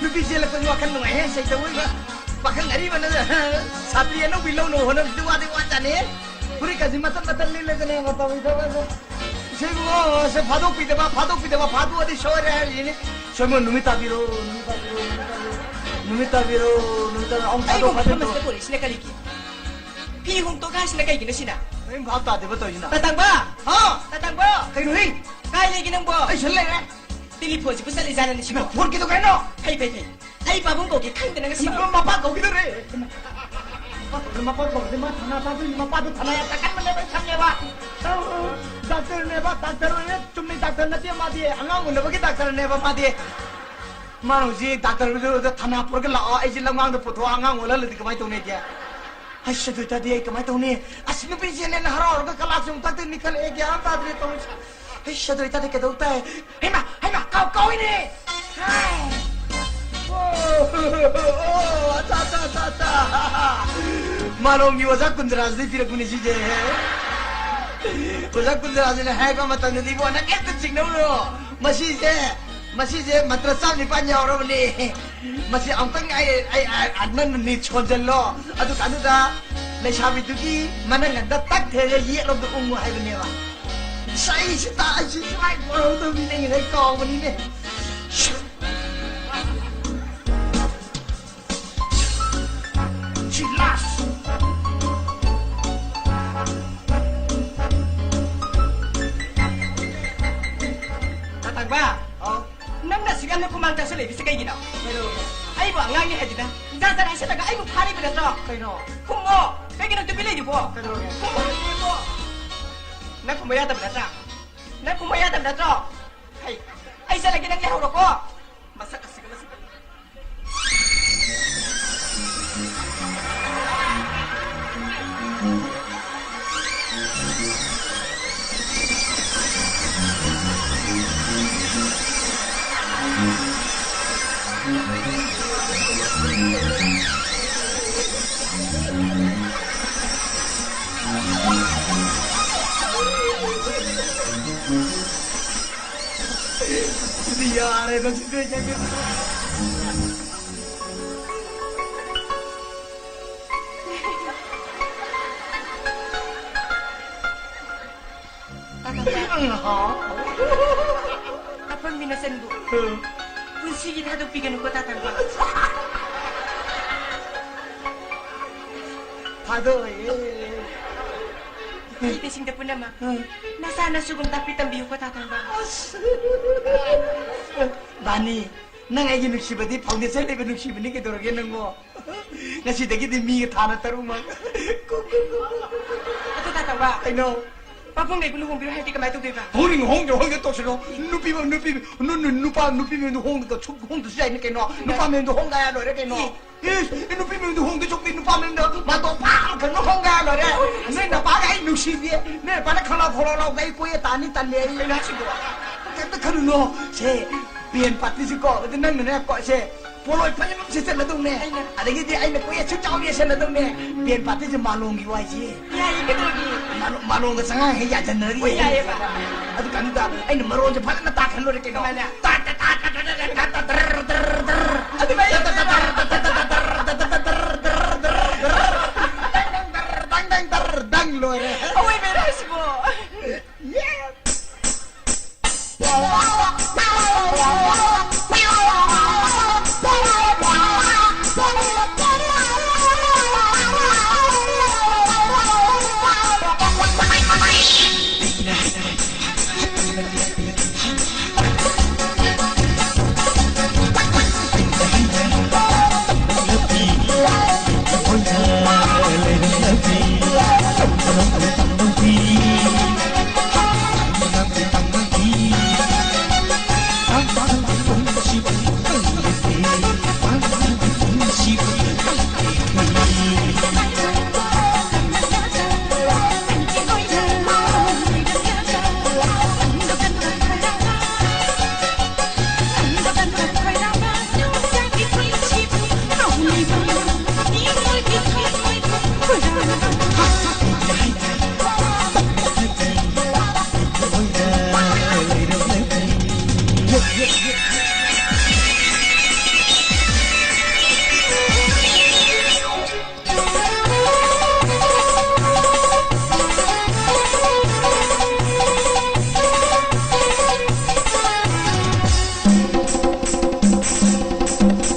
ꯅꯨꯄꯤ ꯆꯦꯜꯂꯛꯄꯁꯤ ꯋꯥꯈꯜ ꯅꯨꯡꯉꯥꯏꯍꯦ꯫ ꯁꯩꯇꯧꯕ ꯄꯥꯈꯪ ꯑꯔꯤꯕꯅ ꯁꯥꯇ꯭ꯔꯤ ꯑꯅꯧꯕꯤ ꯂꯧꯅꯕ ꯍꯣꯠꯅꯕꯗꯤ ꯋꯥꯗꯤ ꯋꯥꯖꯥꯠꯅꯤ꯫ ꯐꯨꯔꯤꯠꯀꯁꯤ ꯃꯇꯠ ꯃꯇꯠ ꯂꯤꯠꯂꯗꯅ ꯇꯧꯔꯤꯗꯣ꯫ ꯏꯁꯩ ꯏꯕꯨꯡꯉꯣ, ꯁꯦ ꯐꯥꯗꯣꯛꯄꯤꯗꯕ, ꯐꯥꯗꯣꯛꯄꯤꯗꯕ, ꯐꯥꯗꯣꯛꯑꯗꯤ ꯁꯣꯏꯔꯦ ꯍꯥꯏꯔꯤꯅꯤ꯫ ꯁꯣꯏꯃꯣ, ꯅꯨꯃꯤꯠ ꯇꯥꯕꯤꯔꯣ, ꯅꯨꯃꯤꯠ ꯇꯥꯕꯤꯔꯣ, ꯅꯨꯃꯤꯠ ꯇꯥꯕꯤꯔꯣ, ꯅꯨꯃꯤꯠ ꯇꯥꯕꯤꯔꯣ꯫ ꯑꯃꯨꯛ ꯐꯥꯗꯣꯛ, ꯑꯩꯕꯨ ꯐꯥꯗꯣꯛ ꯃꯐꯝ ꯑꯁꯤꯗ ꯇꯧ꯫ ꯄꯨꯔꯛꯏꯁꯤꯅ ꯀꯔꯤꯒꯤ? ꯐꯤ ꯍꯣꯡꯗꯣꯛ ꯍꯥꯏꯁꯤꯅ ꯀꯩꯒꯤꯅꯣ ꯁꯤꯅ? ꯀꯔꯤꯝ ꯚꯥꯞ ꯇꯥꯗꯦꯕ ꯇꯧꯔꯤꯁꯤꯅ꯫ ꯇꯇꯪꯕ! ꯍꯥ? ꯇꯇꯪꯕ! ꯀꯩꯅꯣꯍꯦ? ꯀꯥꯏ ꯂꯩꯒꯦ ꯅꯪꯕꯣ? ꯑꯩ ꯁꯤꯗ ꯂꯩꯔꯦ꯫ ꯇꯦꯂꯤꯐꯣꯟꯁꯤꯕꯨ ꯆꯠꯂꯤꯖꯥꯠꯂꯅꯦ ꯁꯤꯕꯣ? ꯐꯣꯟ ꯀꯩꯗꯧꯒꯦ ꯍꯥꯏꯅꯣ? ꯐꯩ, ꯐꯩ, ꯐꯩ꯫ ꯑꯩ ꯄꯥꯕꯨꯡ ꯀꯧꯒꯦ ꯈꯪꯗꯅ ꯉꯁꯤꯗꯤ꯫ ꯃꯄꯥ ꯀꯧꯈꯤꯗꯧꯔꯦ꯫ ꯃꯄꯥ ꯀꯧꯈꯤꯗꯧꯔꯦ꯫ ꯃꯄꯥ ꯊꯅꯥ ꯇꯥꯗꯣꯏꯅꯤ꯫ ꯃꯄꯥꯗꯣ ꯊꯅꯥ ꯌꯥꯝ ꯇꯥꯀꯟꯕꯅꯦꯕ, ꯑꯩ ꯈꯪꯉꯦꯕ꯫ ꯗꯥꯛꯇꯔꯅꯦꯕ, ꯗꯥꯛꯇꯔ ꯑꯣꯏꯔꯦ꯫ ꯆꯨꯝꯅꯩ ꯗꯥꯛꯇꯔ ꯅꯠꯇꯦ ꯃꯥꯗꯤ꯫ ꯑꯉꯥꯡ ꯎꯅꯕꯒꯤ ꯗꯥꯛꯇꯔꯅꯦꯕ ꯃꯥꯗꯤ꯫ ꯃꯥꯅ ꯍꯧꯖꯤꯛ ꯗꯥꯛꯇꯔꯗꯨꯗ ꯊꯅꯥ ꯄꯨꯔꯒ ꯂꯥꯛꯑꯣ, ꯑꯩꯁꯦ ꯂꯝꯉꯥꯡꯗ ꯄꯨꯊꯣꯛꯑ ꯑꯉꯥꯡ ꯑꯣꯜꯍꯜꯂꯗꯤ ꯀꯃꯥꯏꯅ ꯇꯧꯅꯤ ꯑꯩꯗꯤ? ꯑꯁ, ꯑꯗꯨ ꯑꯣꯏꯇꯥꯔꯗꯤ ꯑꯩ ꯀꯃꯥꯏꯅ ꯇꯧꯅꯤ? ꯑꯁ, ꯅꯨꯄꯤ ꯆꯦꯜꯂꯦꯅ ꯍꯔꯥꯎꯔꯒ ꯀꯂꯥꯁ ꯑꯃꯨꯛ ꯊꯛꯇꯣꯏꯅꯤ ꯈꯜꯂꯛꯑꯦ, ꯒ꯭ꯌꯥꯟ ꯑꯃ ꯇꯥꯗ꯭ꯔꯦ ꯇꯧꯔꯤꯁꯦ꯫ ꯑꯩꯁ, ꯑꯗꯨ ꯑꯣꯏꯇꯥꯔꯗꯤ ꯀꯩꯗꯧ ꯇꯥꯏ? ꯍꯩꯃꯥ, ꯍꯩꯃꯥ, ꯀꯥꯎ-, ꯀꯥꯎꯏꯅꯦ! ꯍꯥꯏ! ꯑꯣ, ꯑꯣ, ꯑꯆꯥ, ꯑꯆꯥ, ꯑꯆꯥ, ꯑꯆꯥ꯫ ꯃꯥꯂꯣꯝꯒꯤ ꯑꯣꯖꯥ ꯀꯨꯟꯗ꯭ꯔꯥꯁꯤꯗꯒꯤ ꯄꯤꯔꯛꯄꯅꯤ ꯁꯤꯁꯦ꯫ ꯑꯣꯖꯥ ꯀꯨꯟꯗ꯭ꯔꯥꯁꯤꯅ ꯍꯥꯏꯔꯛꯄ ꯃꯇꯝꯗꯗꯤ ꯏꯕꯣ, ꯅꯪ ꯀꯩꯝꯇ ꯆꯤꯡꯅꯧꯔꯣ꯫ ꯃꯁꯤꯁꯦ, ꯃꯁꯤꯁꯦ ꯃꯟꯇ꯭ꯔ ꯆꯥꯝ ꯅꯤꯄꯥꯟ ꯌꯥꯎꯔꯕꯅꯦ꯫ ꯃꯁꯤ ꯑꯃꯨꯛꯇꯪ ꯑꯩ, ꯑꯩ, ꯑꯩ, ꯅꯪꯅ ꯅꯤꯠ ꯁꯣꯟꯖꯜꯂꯣ꯫ ꯑꯗꯨ ꯀꯥꯟꯗꯨꯗ ꯂꯩꯁꯥꯕꯤꯗꯨꯒꯤ ꯃꯅꯪꯒꯟꯗ ꯇꯛ ꯊꯦꯡꯉꯒ ꯌꯦꯠꯂꯣꯝꯗ ꯎꯪꯉꯨ ꯍꯥꯏꯕꯅꯦꯕ꯫ ꯏꯁꯩꯁꯤ ꯇꯥ-, ꯑꯩꯁꯤ ꯁꯨꯃꯥꯏꯅ ꯄꯣꯔꯧꯗꯕꯅꯤꯅꯦ, ꯉꯁꯥꯏ ꯀꯥꯎꯕꯅꯤꯅꯦ꯫ ꯁꯤ ꯂꯥꯁ꯫ ꯇꯥꯇꯪꯕ꯫ ꯍꯥꯎ꯫ ꯅꯪꯅ ꯑꯁꯨꯛ ꯌꯥꯝꯅ ꯈꯨꯃꯥꯡ ꯆꯥꯎꯁꯜꯂꯛꯏꯕꯁꯤ ꯀꯩꯒꯤꯅꯣ? ꯀꯩꯗꯧꯔꯒꯦ? ꯑꯩꯕꯨ ꯑꯉꯥꯡꯅꯤ ꯍꯥꯏꯗꯨꯅ ꯖꯥꯠ ꯖꯥꯠ ꯍꯥꯏꯁꯜꯂꯒ ꯑꯩꯕꯨ ꯐꯥꯔꯤꯕ ꯅꯠꯇ꯭ꯔꯣ? ꯀꯩꯅꯣ? ꯈꯨꯝꯃꯣ! ꯀꯩꯒꯤꯅꯣ ꯇꯨꯃꯤꯟ ꯂꯩꯗꯨꯕꯣ? ꯀꯩꯗꯧꯔꯒꯦ? ꯈꯨꯝꯃꯣ ꯍꯥꯏꯕꯅꯦꯀꯣ! ꯅꯪ ꯈꯨꯝꯕ ꯌꯥꯗꯕ ꯅꯠꯇ꯭ꯔꯥ? ꯅꯪ ꯈꯨꯝꯕ ꯌꯥꯗꯕ ꯅꯠꯇ꯭ꯔꯣ? ꯍꯩ, ꯑꯩ ꯆꯠꯂꯒꯦ, ꯅꯪ ꯂꯩꯍꯧꯔꯣꯀꯣ꯫ ꯃꯁꯛ ꯑꯁꯤꯒ, ꯃꯁꯤꯒ꯫ ꯁꯤꯗꯤ ꯌꯥꯔꯦꯗ, ꯁꯤꯗꯤ ꯌꯥꯔꯦꯗ꯫ ꯇꯥ ꯇꯝꯕ꯫ ꯑꯄꯪꯕꯤ ꯅꯆꯟꯕꯨ ꯄꯨꯟꯁꯤꯒꯤ ꯊꯥꯗꯣꯛꯄꯤꯒꯅꯨꯀꯣ, ꯇꯥ ꯇꯝꯕ꯫ ꯊꯥꯗꯣꯛꯑꯣꯏꯌꯦ꯫ ꯍꯩꯕꯁꯤꯡꯗ ꯄꯨꯝꯅꯃꯛ ꯎꯝ꯫ ꯅꯆꯥ ꯅꯁꯨꯒꯨꯝ ꯇꯥꯛꯄꯤ ꯇꯝꯕꯤꯌꯨꯀꯣ, ꯇꯥ ꯇꯝꯕ꯫ ꯑꯁ꯫ ꯕꯥꯅꯤ, ꯅꯪ ꯑꯩꯒꯤ ꯅꯨꯡꯁꯤꯕꯗꯤ foundation ꯂꯩꯕ ꯅꯨꯡꯁꯤꯕꯅꯤ, ꯀꯩꯗꯧꯔꯒꯦ ꯅꯪꯕꯣ? ꯉꯁꯤꯗꯒꯤꯗꯤ ꯃꯤꯒ ꯊꯥꯅ ꯇꯔꯨꯛꯃꯛ꯫ ꯑꯗꯨ ꯇꯥ ꯇꯝꯕ꯫ ꯀꯩꯅꯣ? ꯄꯥꯕꯨꯡ ꯂꯩꯕꯨ ꯂꯨꯍꯣꯡꯕꯤꯔꯣ ꯍꯥꯏꯔꯗꯤ ꯀꯃꯥꯏ ꯇꯧꯗꯣꯏꯕ? ꯍꯣꯡꯅꯤꯡ ꯍꯣꯡꯗꯦ, ꯍꯣꯡꯒꯦ ꯇꯧꯁꯤꯔꯣ? ꯅꯨꯄꯤ ꯃ-, ꯅꯨꯄꯤ, ꯅꯨ-, ꯅꯨ-, ꯅꯨꯄꯥ, ꯅꯨꯄꯤ ꯃꯌꯨꯝꯗ ꯍꯣꯡꯗ ꯁꯨ-, ꯍꯣꯡꯗꯁꯨ ꯌꯥꯏꯅꯦ ꯀꯩꯅꯣ? ꯅꯨꯄꯥ ꯃꯌꯨꯝꯗ ꯍꯣꯡꯗ ꯌꯥ ꯂꯣꯏꯔꯦ ꯀꯩꯅꯣ? ꯑꯦ꯫ ꯏꯁ, ꯅꯨꯄꯤ ꯃꯌꯨꯝꯗ ꯍꯣꯡꯗꯣꯏ ꯁꯔꯨꯛꯇꯤ ꯅꯨꯄꯥ ꯃꯌꯨꯝꯗ ꯃꯇꯣꯝ ꯄꯥꯛ ꯀꯩꯅꯣ ꯍꯣꯡꯗ ꯌꯥ ꯂꯣꯏꯔꯦ꯫ ꯅꯣꯏ ꯅꯄꯥꯒ ꯑꯩ ꯅꯨꯡꯁꯤꯗꯦ, ꯅꯣꯏ ꯅꯄꯥꯅ ꯈꯪꯂꯥꯎ ꯈꯣꯂꯥꯎ ꯂꯥꯎꯕꯗ ꯑꯩ ꯀꯣꯏꯌꯦ ꯇꯥꯅꯤ ꯇꯜꯂꯦ ꯑꯩ꯫ ꯀꯩꯅꯣ ꯍꯥꯏꯁꯤꯕꯣ? ꯀꯩꯝꯇ ꯈꯜꯂꯨꯅꯣ꯫ ꯁꯦ, ꯕꯦꯟ ꯄꯥꯔꯇꯤꯁꯤꯀꯣ, ꯑꯗꯨ ꯅꯪꯅꯅꯦ ꯀꯣ, ꯁꯦ, ꯄꯣꯂꯣꯏ ꯐꯅꯦꯛ ꯑꯃ ꯁꯦꯠꯆꯜꯂꯗꯧꯅꯦ꯫ ꯑꯩꯅ ꯑꯗꯒꯤꯗꯤ ꯑꯩꯅ ꯀꯣꯏꯌꯦ ꯁꯨꯛ ꯆꯥꯎꯕꯤ ꯁꯦꯠꯂꯗꯧꯅꯦ꯫ ꯕꯦꯟ ꯄꯥꯔꯇꯤꯁꯦ ꯃꯥꯂꯣꯝꯒꯤ ꯋꯥꯏꯁꯦ꯫ ꯌꯥꯏꯌꯦ, ꯀꯩꯗꯧꯔꯒꯦ? ꯃꯥꯂꯣ-, ꯃꯥꯂꯣꯝꯒ ꯆꯉꯥꯡ ꯍꯦꯛ ꯌꯥꯟꯁꯤꯟꯅꯔꯤ꯫ ꯍꯣꯏ, ꯌꯥꯏꯌꯦꯕ꯫ ꯑꯗꯨ ꯀꯥꯟꯗꯨꯗ ꯑꯩꯅ ꯃꯔꯣꯟꯁꯦ ꯐꯖꯅ ꯇꯥꯛꯈ꯭ꯔ ꯂꯣꯏꯔꯦ ꯀꯩꯅꯣ꯫ ꯀꯃꯥꯏꯅ? ꯇꯥ, ꯇꯥ, ꯇꯥ, ꯇꯥ, ꯇꯥ, ꯇꯥ, ꯇꯥ, ꯇꯥ, ꯇꯔ, ꯇꯔ, ꯇꯔ꯫ ꯑꯗꯨꯃꯥꯏꯅ ꯇꯥ, ꯇꯥ, ꯇꯥ, ꯇꯥ, ꯇꯥ, ꯇꯥ, ꯇꯥ, ꯇꯔ, ꯇꯔ, ꯇꯔ, ꯇꯔ, ꯇꯔ, ꯇꯔ, ꯇꯔ꯫ ꯗꯪ, ꯗꯪ, ꯗꯪ, ꯗꯪ, ꯗꯪ, ꯂꯣꯏꯔꯦ꯫ ꯑꯋꯣꯏꯕꯩꯔꯣ ꯍꯥꯏꯁꯤꯕꯣ? Yes!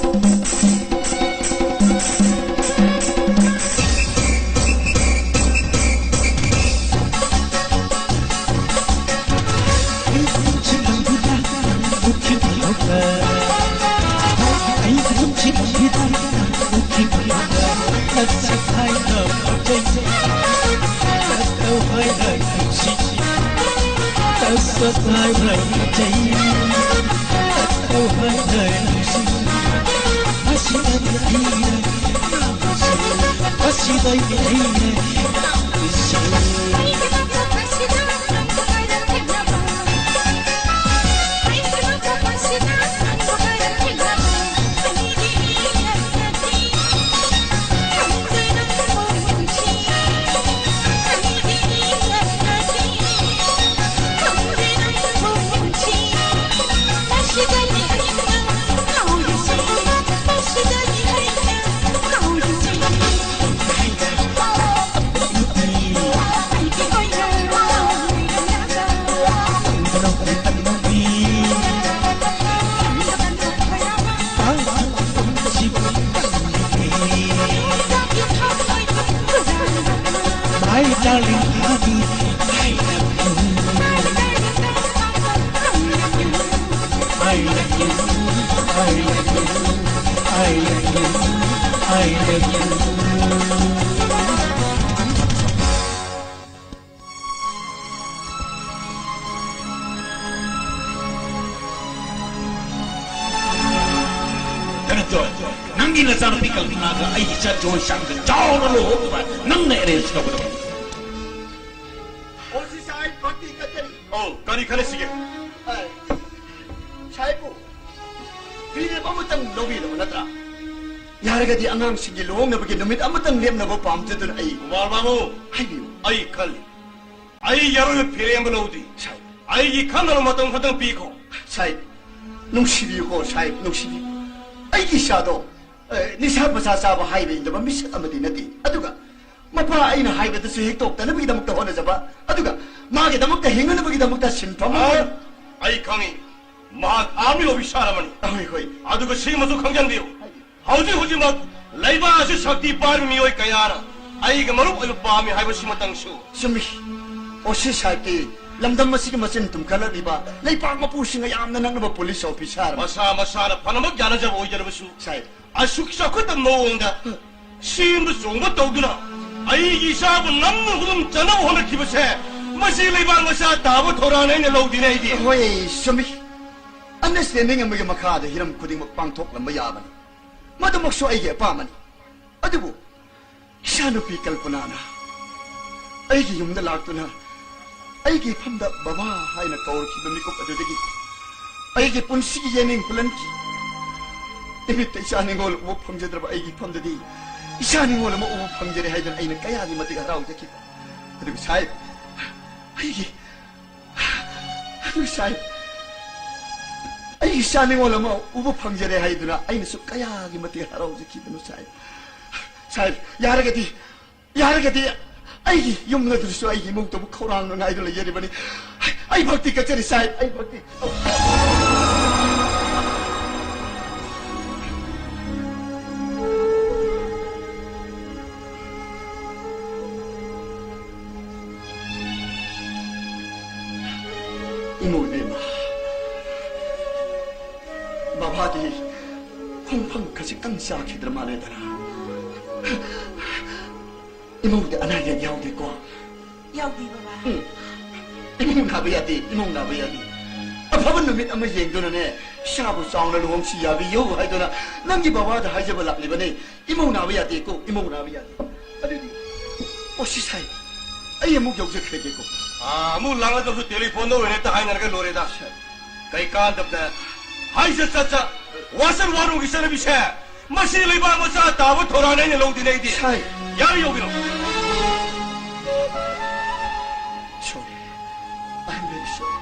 My darling honey, I love you. I love you. I love you. I love you. I love you. I love you. ꯀꯩꯅꯣ ꯇꯧ, ꯅꯪꯒꯤ ꯅꯆꯥꯅꯨꯄꯤ ꯀꯜꯄꯅꯥꯒ ꯑꯩꯒꯤ ꯏꯆꯥ ꯖꯣꯟꯁꯟꯒ ꯆꯥꯎꯅ ꯂꯨꯍꯣꯡꯅꯕ ꯅꯪꯅ ꯑꯦꯔꯦꯟꯖ ꯇꯧꯒꯗꯕ꯫ ꯑꯣ, ꯁꯤ ꯁꯥꯏ, ꯚꯛꯇꯤ ꯀꯠꯆꯔꯤ꯫ ꯑꯧ, ꯀꯔꯤ ꯈꯟꯅꯁꯤꯒꯦ? ꯑ, ꯁꯥꯏꯕꯨ ꯐꯤꯔꯦꯞ ꯑꯃꯇꯪ ꯂꯧꯕꯤꯔꯕ ꯅꯠꯇ꯭ꯔꯥ? ꯌꯥꯔꯒꯗꯤ ꯑꯉꯥꯡꯁꯤꯡꯒꯤ ꯂꯨꯍꯣꯡꯅꯕꯒꯤ ꯅꯨꯃꯤꯠ ꯑꯃꯇꯪ ꯂꯦꯞꯅꯕ ꯄꯥꯝꯖꯗꯨꯅ ꯑꯩ ꯀꯨꯃꯥꯔ ꯕꯥꯕꯨ, ꯍꯥꯏꯕꯤꯌꯨ꯫ ꯑꯩ ꯈꯜꯂꯤ꯫ ꯑꯩ ꯑꯔꯣꯏꯕ ꯐꯤꯔꯦꯞ ꯑꯃ ꯂꯧꯗ꯭ꯔꯤ꯫ ꯁꯥꯏ꯫ ꯑꯩꯒꯤ ꯈꯟꯅꯕ ꯃꯇꯝ ꯈꯛꯇꯪ ꯄꯤꯈꯣ꯫ ꯁꯥꯏ, ꯅꯨꯡꯁꯤꯕꯤꯌꯨꯀꯣ, ꯁꯥꯏ, ꯅꯨꯡꯁꯤꯕꯤꯌꯨ꯫ ꯑꯩꯒꯤ ꯏꯆꯥꯗꯣ, ꯑꯦ, ꯅꯤꯁꯥ ꯄꯁꯥ ꯆꯥꯕ ꯍꯥꯏꯕ ꯏꯟꯗꯕ ꯃꯤꯁꯛ ꯑꯃꯗꯤ ꯅꯠꯇꯦ꯫ ꯑꯗꯨꯒ ꯃꯄꯥ ꯑꯩꯅ ꯍꯥꯏꯕꯗꯁꯨ ꯍꯦꯛ ꯇꯣꯛꯇꯅꯕꯒꯤꯗꯃꯛꯇ ꯍꯣꯠꯅꯖꯕ, ꯑꯗꯨꯒ ꯃꯥꯒꯤꯗꯃꯛꯇ ꯍꯤꯡꯅꯅꯕꯒꯤꯗꯃꯛꯇ ꯁꯤꯟꯐꯝ ꯑꯃ ꯑ, ꯑꯩ ꯈꯪꯏ, ꯃꯍꯥꯛ ꯑꯥꯔꯃꯤ ꯑꯣꯐꯤꯁꯥꯔ ꯑꯃꯅꯤ꯫ ꯍꯣꯏ, ꯍꯣꯏ꯫ ꯑꯗꯨꯒ ꯁꯤꯃꯁꯨ ꯈꯪꯖꯟꯕꯤꯌꯨ, ꯍꯧꯖꯤꯛ ꯍꯧꯖꯤꯛꯃꯛ ꯂꯩꯕꯥꯛ ꯑꯁꯤ ꯁꯛꯇꯤ ꯄꯥꯏꯕ ꯃꯤꯑꯣꯏ ꯀꯌꯥꯅ ꯑꯩꯒꯤ ꯃꯔꯨꯞ ꯑꯣꯏꯕ ꯄꯥꯝꯃꯤ ꯍꯥꯏꯕꯁꯤꯃꯇꯪꯁꯨ꯫ ꯆꯨꯝꯃꯤ꯫ ꯑꯣ, ꯁꯤ ꯁꯥꯏꯠꯀꯤ ꯂꯝꯗꯝ ꯑꯁꯤꯒꯤ ꯃꯆꯤꯟ ꯇꯨꯝꯈꯠꯂꯛꯂꯤꯕ ꯂꯩꯄꯥꯛ ꯃꯄꯨꯁꯤꯡꯒ ꯌꯥꯝꯅ ꯅꯛꯅꯕ ꯄꯨꯂꯤꯁ ꯑꯣꯐꯤꯁꯥꯔ ꯑꯃ꯫ ꯃꯁꯥ ꯃꯁꯥꯅ ꯐꯅꯃꯛ ꯌꯥꯅꯖꯕ ꯑꯣꯏꯖꯔꯕꯁꯨ, ꯁꯥꯏꯠ꯫ ꯑꯁꯨꯛ ꯆꯥꯎꯈꯠꯄ ꯃꯑꯣꯡꯗ ꯆꯦꯟꯕ ꯆꯣꯡꯕ ꯇꯧꯗꯨꯅ ꯑꯩꯒꯤ ꯏꯆꯥꯕꯨ ꯅꯝꯅ ꯍꯨꯗꯨꯝ ꯆꯟꯅꯕ ꯍꯣꯠꯅꯈꯤꯕꯁꯦ ꯃꯁꯤ ꯂꯩꯕꯥꯛ ꯃꯆꯥ ꯇꯥꯕ ꯊꯧꯔꯥꯡ ꯑꯩꯅ ꯂꯧꯗꯦꯅꯦ ꯑꯩꯗꯤ꯫ ꯍꯣꯏ, ꯆꯨꯝꯃꯤ꯫ ꯑꯟꯗꯔꯁ꯭ꯇꯦꯟꯗꯤꯡ ꯑꯃꯒꯤ ꯃꯈꯥꯗ ꯍꯤꯔꯝ ꯈꯨꯗꯤꯡꯃꯛ ꯄꯥꯡꯊꯣꯛꯂꯝꯕ ꯌꯥꯕꯅꯤ꯫ ꯃꯗꯨꯃꯛꯁꯨ ꯑꯩꯒꯤ ꯑꯄꯥꯝꯕꯅꯤ꯫ ꯑꯗꯨꯕꯨ ꯏꯆꯥꯅꯨꯄꯤ ꯀꯜꯄꯅꯥꯅ ꯑꯩꯒꯤ ꯌꯨꯝꯗ ꯂꯥꯛꯇꯨꯅ ꯑꯩꯒꯤ ꯏꯐꯝꯗ "ꯕꯕꯥ" ꯍꯥꯏꯅ ꯀꯧꯔꯛꯈꯤꯕ ꯃꯤꯀꯨꯞ ꯑꯗꯨꯗꯒꯤ ꯑꯩꯒꯤ ꯄꯨꯟꯁꯤꯒꯤ ꯌꯦꯅꯤꯡ ꯍꯨꯜꯍꯟꯈꯤ꯫ ꯏꯃꯤꯠꯇ ꯏꯆꯥ ꯅꯤꯉꯣꯜ ꯎꯕ ꯐꯪꯖꯗ꯭ꯔꯕ ꯑꯩꯒꯤ ꯏꯐꯝꯗꯗꯤ ꯏꯆꯥ ꯅꯤꯉꯣꯜ ꯑꯃ ꯎꯕ ꯐꯪꯖꯔꯦ ꯍꯥꯏꯗꯨꯅ ꯑꯩꯅ ꯀꯌꯥꯒꯤ ꯃꯇꯤꯛ ꯍꯔꯥꯎꯖꯈꯤꯕ꯫ ꯑꯗꯨꯕꯨ ꯁꯥꯍꯦꯕ, ꯑꯩꯒꯤ ꯑꯗꯨ ꯁꯥꯍꯦꯕ, ꯑꯩꯒꯤ ꯏꯆꯥ ꯅꯤꯉꯣꯜ ꯑꯃ ꯎꯕ ꯐꯪꯖꯔꯦ ꯍꯥꯏꯗꯨꯅ ꯑꯩꯅꯁꯨ ꯀꯌꯥꯒꯤ ꯃꯇꯤꯛ ꯍꯔꯥꯎꯖꯈꯤꯕꯅꯣ ꯁꯥꯍꯦꯕ꯫ ꯁꯥꯍꯦꯕ, ꯌꯥꯔꯒꯗꯤ, ꯌꯥꯔꯒꯗꯤ ꯑꯩꯒꯤ ꯌꯨꯝ ꯑꯗꯨꯁꯨ ꯑꯩꯒꯤ ꯏꯃꯨꯡꯇꯕꯨ ꯈꯧꯔꯥꯡꯅ ꯉꯥꯏꯗꯨꯅ ꯂꯩꯖꯔꯤꯕꯅꯤ꯫ ꯑꯩ ꯚꯛꯇꯤ ꯀꯠꯆꯔꯤ ꯁꯥꯍꯦꯕ, ꯑꯩ ꯚꯛꯇꯤ꯫ ꯏꯃꯧ ꯏꯕꯦꯝꯃ, ꯕꯕꯥꯗꯤ ꯈꯣꯡꯐꯝ ꯈꯖꯤꯛꯇꯪ ꯆꯥꯈꯤꯗ꯭ꯔ ꯃꯥꯜꯂꯦꯗꯅ꯫ ꯏꯃꯧꯗꯤ ꯑꯅꯥ ꯑꯌꯦꯛ ꯌꯥꯎꯗꯦꯀꯣ? ꯌꯥꯎꯗꯦ, ꯕꯕꯥ꯫ ꯎꯝ꯫ ꯏꯃꯧ ꯅꯥꯕ ꯌꯥꯗꯦ, ꯏꯃꯧ ꯅꯥꯕ ꯌꯥꯗꯦ꯫ ꯑꯐꯕ ꯅꯨꯃꯤꯠ ꯑꯃ ꯌꯦꯡꯗꯨꯅꯅꯦ, ꯏꯆꯥꯕꯨ ꯆꯥꯎꯅ ꯂꯨꯍꯣꯡꯁꯤ ꯌꯥꯕꯤꯌꯨ ꯍꯥꯏꯗꯨꯅ ꯅꯪꯒꯤ ꯕꯕꯥꯗ ꯍꯥꯏꯖꯕ ꯂꯥꯛꯂꯤꯕꯅꯦ꯫ ꯏꯃꯧ ꯅꯥꯕ ꯌꯥꯗꯦꯀꯣ, ꯏꯃꯧ ꯅꯥꯕ ꯌꯥꯗꯦ꯫ ꯑꯗꯨꯗꯤ, ꯑꯣ, ꯁꯤ ꯁꯥꯏ, ꯑꯩ ꯑꯃꯨꯛ ꯌꯧꯖꯈ꯭ꯔꯒꯦꯀꯣ꯫ ꯑꯥ, ꯑꯃꯨꯛ ꯂꯥꯛꯂꯒꯁꯨ ꯇꯦꯂꯤꯐꯣꯟꯗ ꯑꯣꯏꯅ ꯍꯦꯛꯇ ꯍꯥꯏꯅꯔꯒ ꯂꯣꯏꯔꯦꯗ꯫ ꯁꯥꯏ꯫ ꯀꯩ ꯀꯥꯟꯗꯕꯗ ꯍꯥꯏꯖ ꯆꯠꯆ ꯋꯥꯁꯟ ꯋꯥꯔꯣꯡꯒꯤ ꯆꯠꯅꯕꯤꯁꯦ, ꯃꯁꯤ ꯂꯩꯕꯥꯛ ꯃꯆꯥ ꯇꯥꯕ ꯊꯧꯔꯥꯡꯅꯦ ꯑꯩꯅ ꯂꯧꯗꯣꯏꯅꯦ ꯑꯩꯗꯤ꯫ ꯁꯥꯏ꯫ ꯌꯥꯔꯦ, ꯌꯧꯕꯤꯔꯣ꯫ Sorry. I'm very sorry.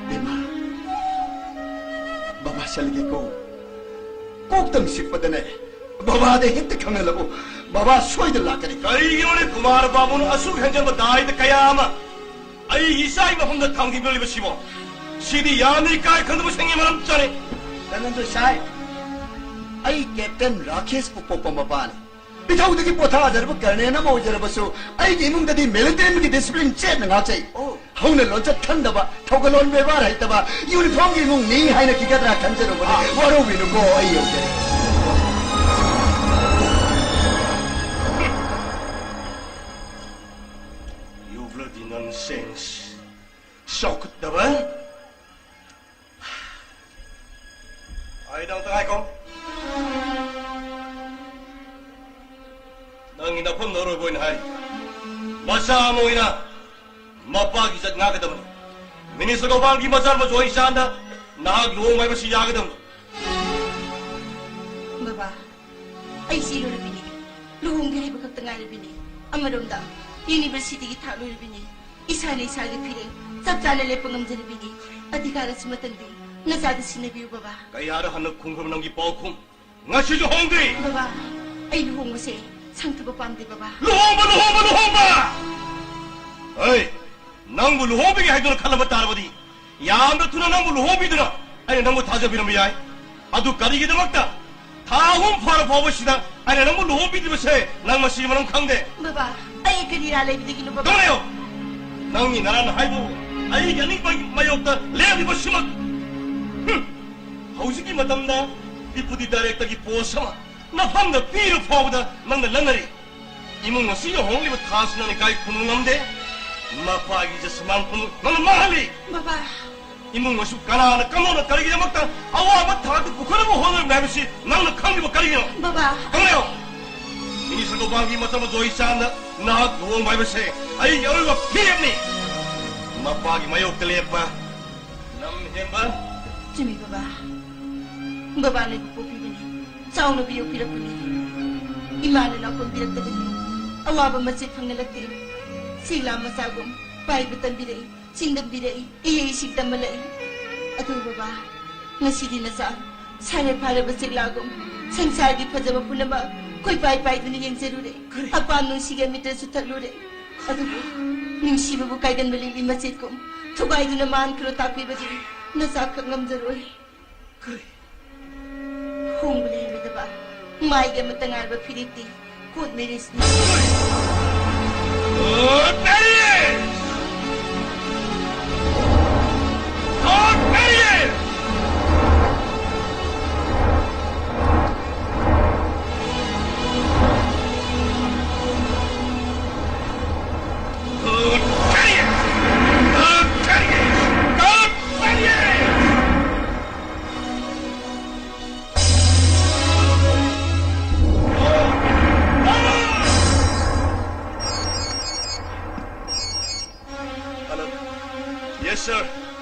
ꯕꯦꯝꯃ, ꯕꯕꯥ ꯆꯠꯂꯒꯦꯀꯣ꯫ ꯀꯣꯛꯇꯪ ꯆꯤꯛꯄꯗꯅꯦ, ꯕꯕꯥꯗ ꯍꯦꯛꯇ ꯈꯪꯍꯜꯂꯛꯎ꯫ ꯕꯕꯥ ꯁꯣꯏꯗꯅ ꯂꯥꯛꯀꯅꯤ꯫ ꯀꯔꯤꯒꯤꯅꯣꯅꯦ ꯀꯨꯃꯥꯔ ꯕꯥꯕꯨꯅ ꯑꯁꯨꯛ ꯍꯦꯟꯖꯟꯕ ꯗꯥꯏꯗ ꯀꯌꯥ ꯑꯃ ꯑꯩꯒꯤ ꯏꯆꯥꯒꯤ ꯃꯐꯝꯗ ꯊꯥꯡꯖꯤꯟꯕꯤꯔꯤꯕꯁꯤꯕꯣ? ꯁꯤꯗꯤ ꯌꯥꯝꯅ ꯏꯀꯥꯏ ꯈꯪꯗꯕ ꯁꯤꯡꯒꯤ ꯃꯔꯝ ꯆꯥꯅꯤ꯫ ꯙꯅꯟꯖꯣꯏ ꯁꯥꯏ, ꯑꯩ ꯀꯦꯞꯇꯦꯟ ꯔꯥꯀꯦꯁꯄꯨ ꯄꯣꯛꯄ ꯃꯄꯥꯅꯤ꯫ ꯏꯊꯧꯗꯒꯤ ꯄꯣꯊꯥꯖꯔꯕ ꯀꯔꯅꯦꯜ ꯑꯃ ꯑꯣꯏꯖꯔꯕꯁꯨ, ꯑꯩꯒꯤ ꯏꯃꯨꯡꯗꯗꯤ ꯃꯤꯂꯤꯇꯔꯤꯒꯤ ꯗꯤꯁꯤꯄ꯭ꯂꯤꯟ ꯆꯦꯠꯅ ꯉꯥꯛꯆꯩ꯫ ꯑꯣ꯫ ꯍꯧꯅ ꯂꯣꯟꯆꯠ ꯈꯪꯗꯕ, ꯊꯧꯒꯜꯂꯣꯟ ꯕꯦꯕꯥꯔ ꯍꯩꯇꯕ, ꯌꯨꯅꯤꯐꯣꯔꯝꯒꯤ ꯏꯃꯨꯡꯅꯤ ꯍꯥꯏꯅ ꯀꯤꯒꯗ꯭ꯔꯥ ꯈꯟꯖꯔꯨꯕꯅꯤ꯫ ꯑꯥ꯫ ꯋꯥꯔꯧꯕꯤꯅꯨꯀꯣ, ꯑꯩ ꯌꯧꯖꯔꯦ꯫ ꯁꯦꯟꯁ꯫ ꯆꯥꯎꯈꯠꯇꯕ꯫ ꯑꯩꯗ ꯑꯝꯇ ꯉꯥꯏꯈꯣ꯫ ꯅꯪꯒꯤ ꯅꯐꯝꯗ ꯑꯔꯣꯏꯕ ꯑꯣꯏꯅ ꯍꯥꯏꯔꯤ꯫ ꯃꯆꯥ ꯑꯃ ꯑꯣꯏꯅ ꯃꯄꯥꯒꯤ ꯏꯖꯠ ꯉꯥꯛꯀꯗꯕꯅꯤ꯫ ꯃꯤꯅꯤꯁꯇꯔ ꯒꯣꯄꯥꯜꯒꯤ ꯃꯆꯥ ꯃꯆꯨ ꯑꯩ ꯆꯥꯟꯗ ꯅꯍꯥꯛ ꯂꯨꯍꯣꯡꯕ ꯍꯥꯏꯕꯁꯤ ꯌꯥꯒꯗꯕꯅꯤ꯫ ꯕꯕꯥ, ꯑꯩ ꯆꯦꯜꯂꯨꯔꯕꯤꯅꯤ꯫ ꯂꯨꯍꯣꯡꯒꯦ ꯍꯥꯏꯕ ꯈꯛꯇ ꯉꯥꯏꯔꯕꯤꯅꯤ꯫ ꯑꯃꯔꯣꯝꯗ ꯌꯨꯅꯤꯚꯔꯁꯤꯇꯤꯒꯤ ꯊꯥꯛ ꯂꯣꯏꯔꯕꯤꯅꯤ꯫ ꯏꯁꯥꯅ ꯏꯁꯥꯒꯤ ꯐꯤꯔꯦꯞ ꯆꯞ ꯆꯥꯅ ꯂꯦꯞꯄ ꯉꯝꯖꯔꯕꯤꯅꯤ꯫ ꯑꯙꯤꯀꯥꯔ ꯑꯁꯤ ꯃꯇꯝꯗꯤ ꯅꯆꯥꯗ ꯁꯤꯟꯅꯕꯤꯌꯨ ꯕꯕꯥ꯫ ꯀꯌꯥꯔ ꯍꯟꯅ ꯈꯨꯝꯈ꯭ꯔꯕ ꯅꯪꯒꯤ ꯄꯥꯎꯈꯨꯝ? ꯉꯁꯤꯁꯨ ꯍꯣꯡꯗ꯭ꯔꯤ꯫ ꯕꯕꯥ, ꯑꯩ ꯂꯨꯍꯣꯡꯕꯁꯦ ꯁꯪꯊꯕ ꯄꯥꯝꯗꯦ ꯕꯕꯥ꯫ ꯂꯨꯍꯣꯡꯕ, ꯂꯨꯍꯣꯡꯕ, ꯂꯨꯍꯣꯡꯕ! ꯑꯩ ꯅꯪꯕꯨ ꯂꯨꯍꯣꯡꯕꯤꯒꯦ ꯍꯥꯏꯗꯨꯅ ꯈꯜꯂꯕ ꯇꯥꯔꯕꯗꯤ, ꯌꯥꯝꯅ ꯊꯨꯅ ꯅꯪꯕꯨ ꯂꯨꯍꯣꯡꯕꯤꯗꯨꯅ ꯑꯩꯅ ꯅꯪꯕꯨ ꯊꯥꯖꯕꯤꯔꯝꯕ ꯌꯥꯏ꯫ ꯑꯗꯨ ꯀꯔꯤꯒꯤꯗꯃꯛꯇ ꯊꯥ ꯑꯍꯨꯝ ꯐꯥꯔ ꯐꯥꯎꯕꯁꯤꯗ ꯑꯩꯅ ꯅꯪꯕꯨ ꯂꯨꯍꯣꯡꯕꯤꯗ꯭ꯔꯤꯕꯁꯦ ꯅꯪ ꯃꯁꯤꯒꯤ ꯃꯔꯝ ꯈꯪꯗꯦ? ꯕꯕꯥ, ꯑꯩ ꯀꯔꯤ ꯏꯔꯥ ꯂꯩꯕꯗꯒꯤꯅꯣ ꯕꯕꯥ? ꯇꯨꯃꯤꯟ ꯂꯩꯌꯨ! ꯅꯪꯒꯤ ꯅꯔꯥꯟ ꯍꯥꯏꯕꯨ ꯑꯩꯒꯤ ꯑꯅꯤꯡꯕ ꯃꯥꯌꯣꯛꯇ ꯂꯦꯞꯂꯤꯕꯁꯤꯃꯛ꯫ ꯍꯨꯝ! ꯍꯧꯖꯤꯛꯀꯤ ꯃꯇꯝꯗ ꯗꯤꯄꯨꯇꯤ ꯗꯥꯏꯔꯦꯛꯇꯔꯒꯤ ꯄꯣꯁ ꯑꯃ ꯅꯐꯝꯗ ꯄꯤꯔ ꯐꯥꯎꯕꯗ ꯅꯪꯅ ꯂꯟꯅꯔꯤ꯫ ꯏꯃꯨꯡ ꯑꯁꯤꯒ ꯍꯣꯡꯂꯤꯕ ꯊꯥꯁꯤꯅ ꯏꯀꯥꯏ ꯈꯨꯝꯅꯕ ꯉꯝꯗꯦ꯫ ꯃꯄꯥꯒꯤ ꯏꯖꯠ ꯁꯃꯥꯟ ꯈꯨꯝꯅ ꯅꯪꯅ ꯃꯥꯡꯍꯜꯂꯤ꯫ ꯕꯕꯥ! ꯏꯃꯨꯡ ꯑꯁꯨ ꯀꯅꯥꯅ ꯀꯝꯗꯧꯅ ꯀꯔꯤꯒꯤꯗꯃꯛꯇ ꯑꯋꯥꯕ ꯊꯥꯛꯇ ꯄꯨꯈꯠꯅꯕ ꯍꯣꯠꯅꯔꯤꯕꯅꯣ ꯍꯥꯏꯕꯁꯤ ꯅꯪꯅ ꯈꯪꯂꯤꯕ ꯀꯔꯤꯒꯤꯅꯣ? ꯕꯕꯥ! ꯈꯪꯂꯦ! ꯃꯤꯅꯤꯁꯇꯔ ꯒꯣꯄꯥꯜꯒꯤ ꯃꯆꯥ ꯃꯆꯨ ꯑꯩ ꯆꯥꯟꯗ ꯅꯍꯥꯛ ꯂꯨꯍꯣꯡꯕ ꯍꯥꯏꯕꯁꯦ ꯑꯩꯒꯤ ꯑꯔꯣꯏꯕ ꯐꯤꯔꯦꯞꯅꯤ꯫ ꯃꯄꯥꯒꯤ ꯃꯥꯌꯣꯛꯇ ꯂꯦꯞꯄ ꯂꯝ ꯍꯦꯟꯕ꯫ ꯆꯨꯝꯃꯤ ꯕꯕꯥ꯫ ꯕꯕꯥꯅ ꯑꯩꯕꯨ ꯄꯣꯛꯄꯤꯕꯅꯤ꯫ ꯆꯥꯎꯅꯕꯨ ꯌꯣꯛꯄꯤꯔꯛꯄꯅꯤ꯫ ꯏꯃꯥꯅ ꯅꯥꯎꯄꯝꯕꯤꯔꯛꯇꯕꯅꯤ꯫ ꯑꯋꯥꯕ ꯃꯆꯦꯠ ꯐꯪꯍꯜꯂꯛꯇꯦ꯫ ꯁꯤꯡꯂꯥ ꯃꯆꯥꯒꯨꯝ ꯄꯥꯏꯕ ꯇꯝꯕꯤꯔꯛꯏ, ꯆꯤꯡꯗꯝꯕꯤꯔꯛꯏ, ꯏꯍꯩ ꯏꯁꯤꯡ ꯇꯝꯍꯜꯂꯛꯏ꯫ ꯑꯗꯨ ꯕꯕꯥ, ꯉꯁꯤꯗꯤ ꯅꯆꯥ ꯁꯥꯔ ꯐꯥꯔꯕ ꯆꯦꯛꯂꯥꯒꯨꯝ ꯁꯪꯁꯥꯔꯒꯤ ꯐꯖꯕ ꯄꯨꯝꯅꯃꯛ ꯀꯣꯏꯄꯥꯏ ꯄꯥꯏꯗꯨꯅ ꯌꯦꯡꯖꯔꯨꯔꯦ꯫ ꯀꯔꯤ? ꯑꯄꯥꯝ ꯅꯨꯡꯁꯤꯒꯤ ꯑꯃꯤꯇ꯭ꯔꯁꯨ ꯊꯛꯂꯨꯔꯦ꯫ ꯑꯗꯨꯕꯨ ꯅꯨꯡꯁꯤꯕꯕꯨ ꯀꯥꯏꯒꯟꯕ ꯂꯤꯛꯂꯤ ꯃꯆꯦꯠꯀꯨꯝ ꯊꯨꯒꯥꯏꯗꯨꯅ ꯃꯥꯟꯈ꯭ꯔꯣ ꯇꯥꯛꯄꯤꯕꯗꯤ ꯅꯆꯥꯈꯛ ꯉꯝꯖꯔꯣꯏ꯫ ꯀꯔꯤ? ꯍꯣꯡꯕ ꯂꯩꯔꯣꯏꯗꯕ ꯃꯥꯏꯒꯤ ꯑꯃꯠꯇ ꯉꯥꯏꯔꯕ ꯐꯤꯔꯦꯞꯇꯤ ꯀꯣꯔꯠ ꯃꯦꯔꯤꯖꯅꯤ꯫ ꯀꯔꯤ? Court marriage! Court marriage! Court marriage! Sir,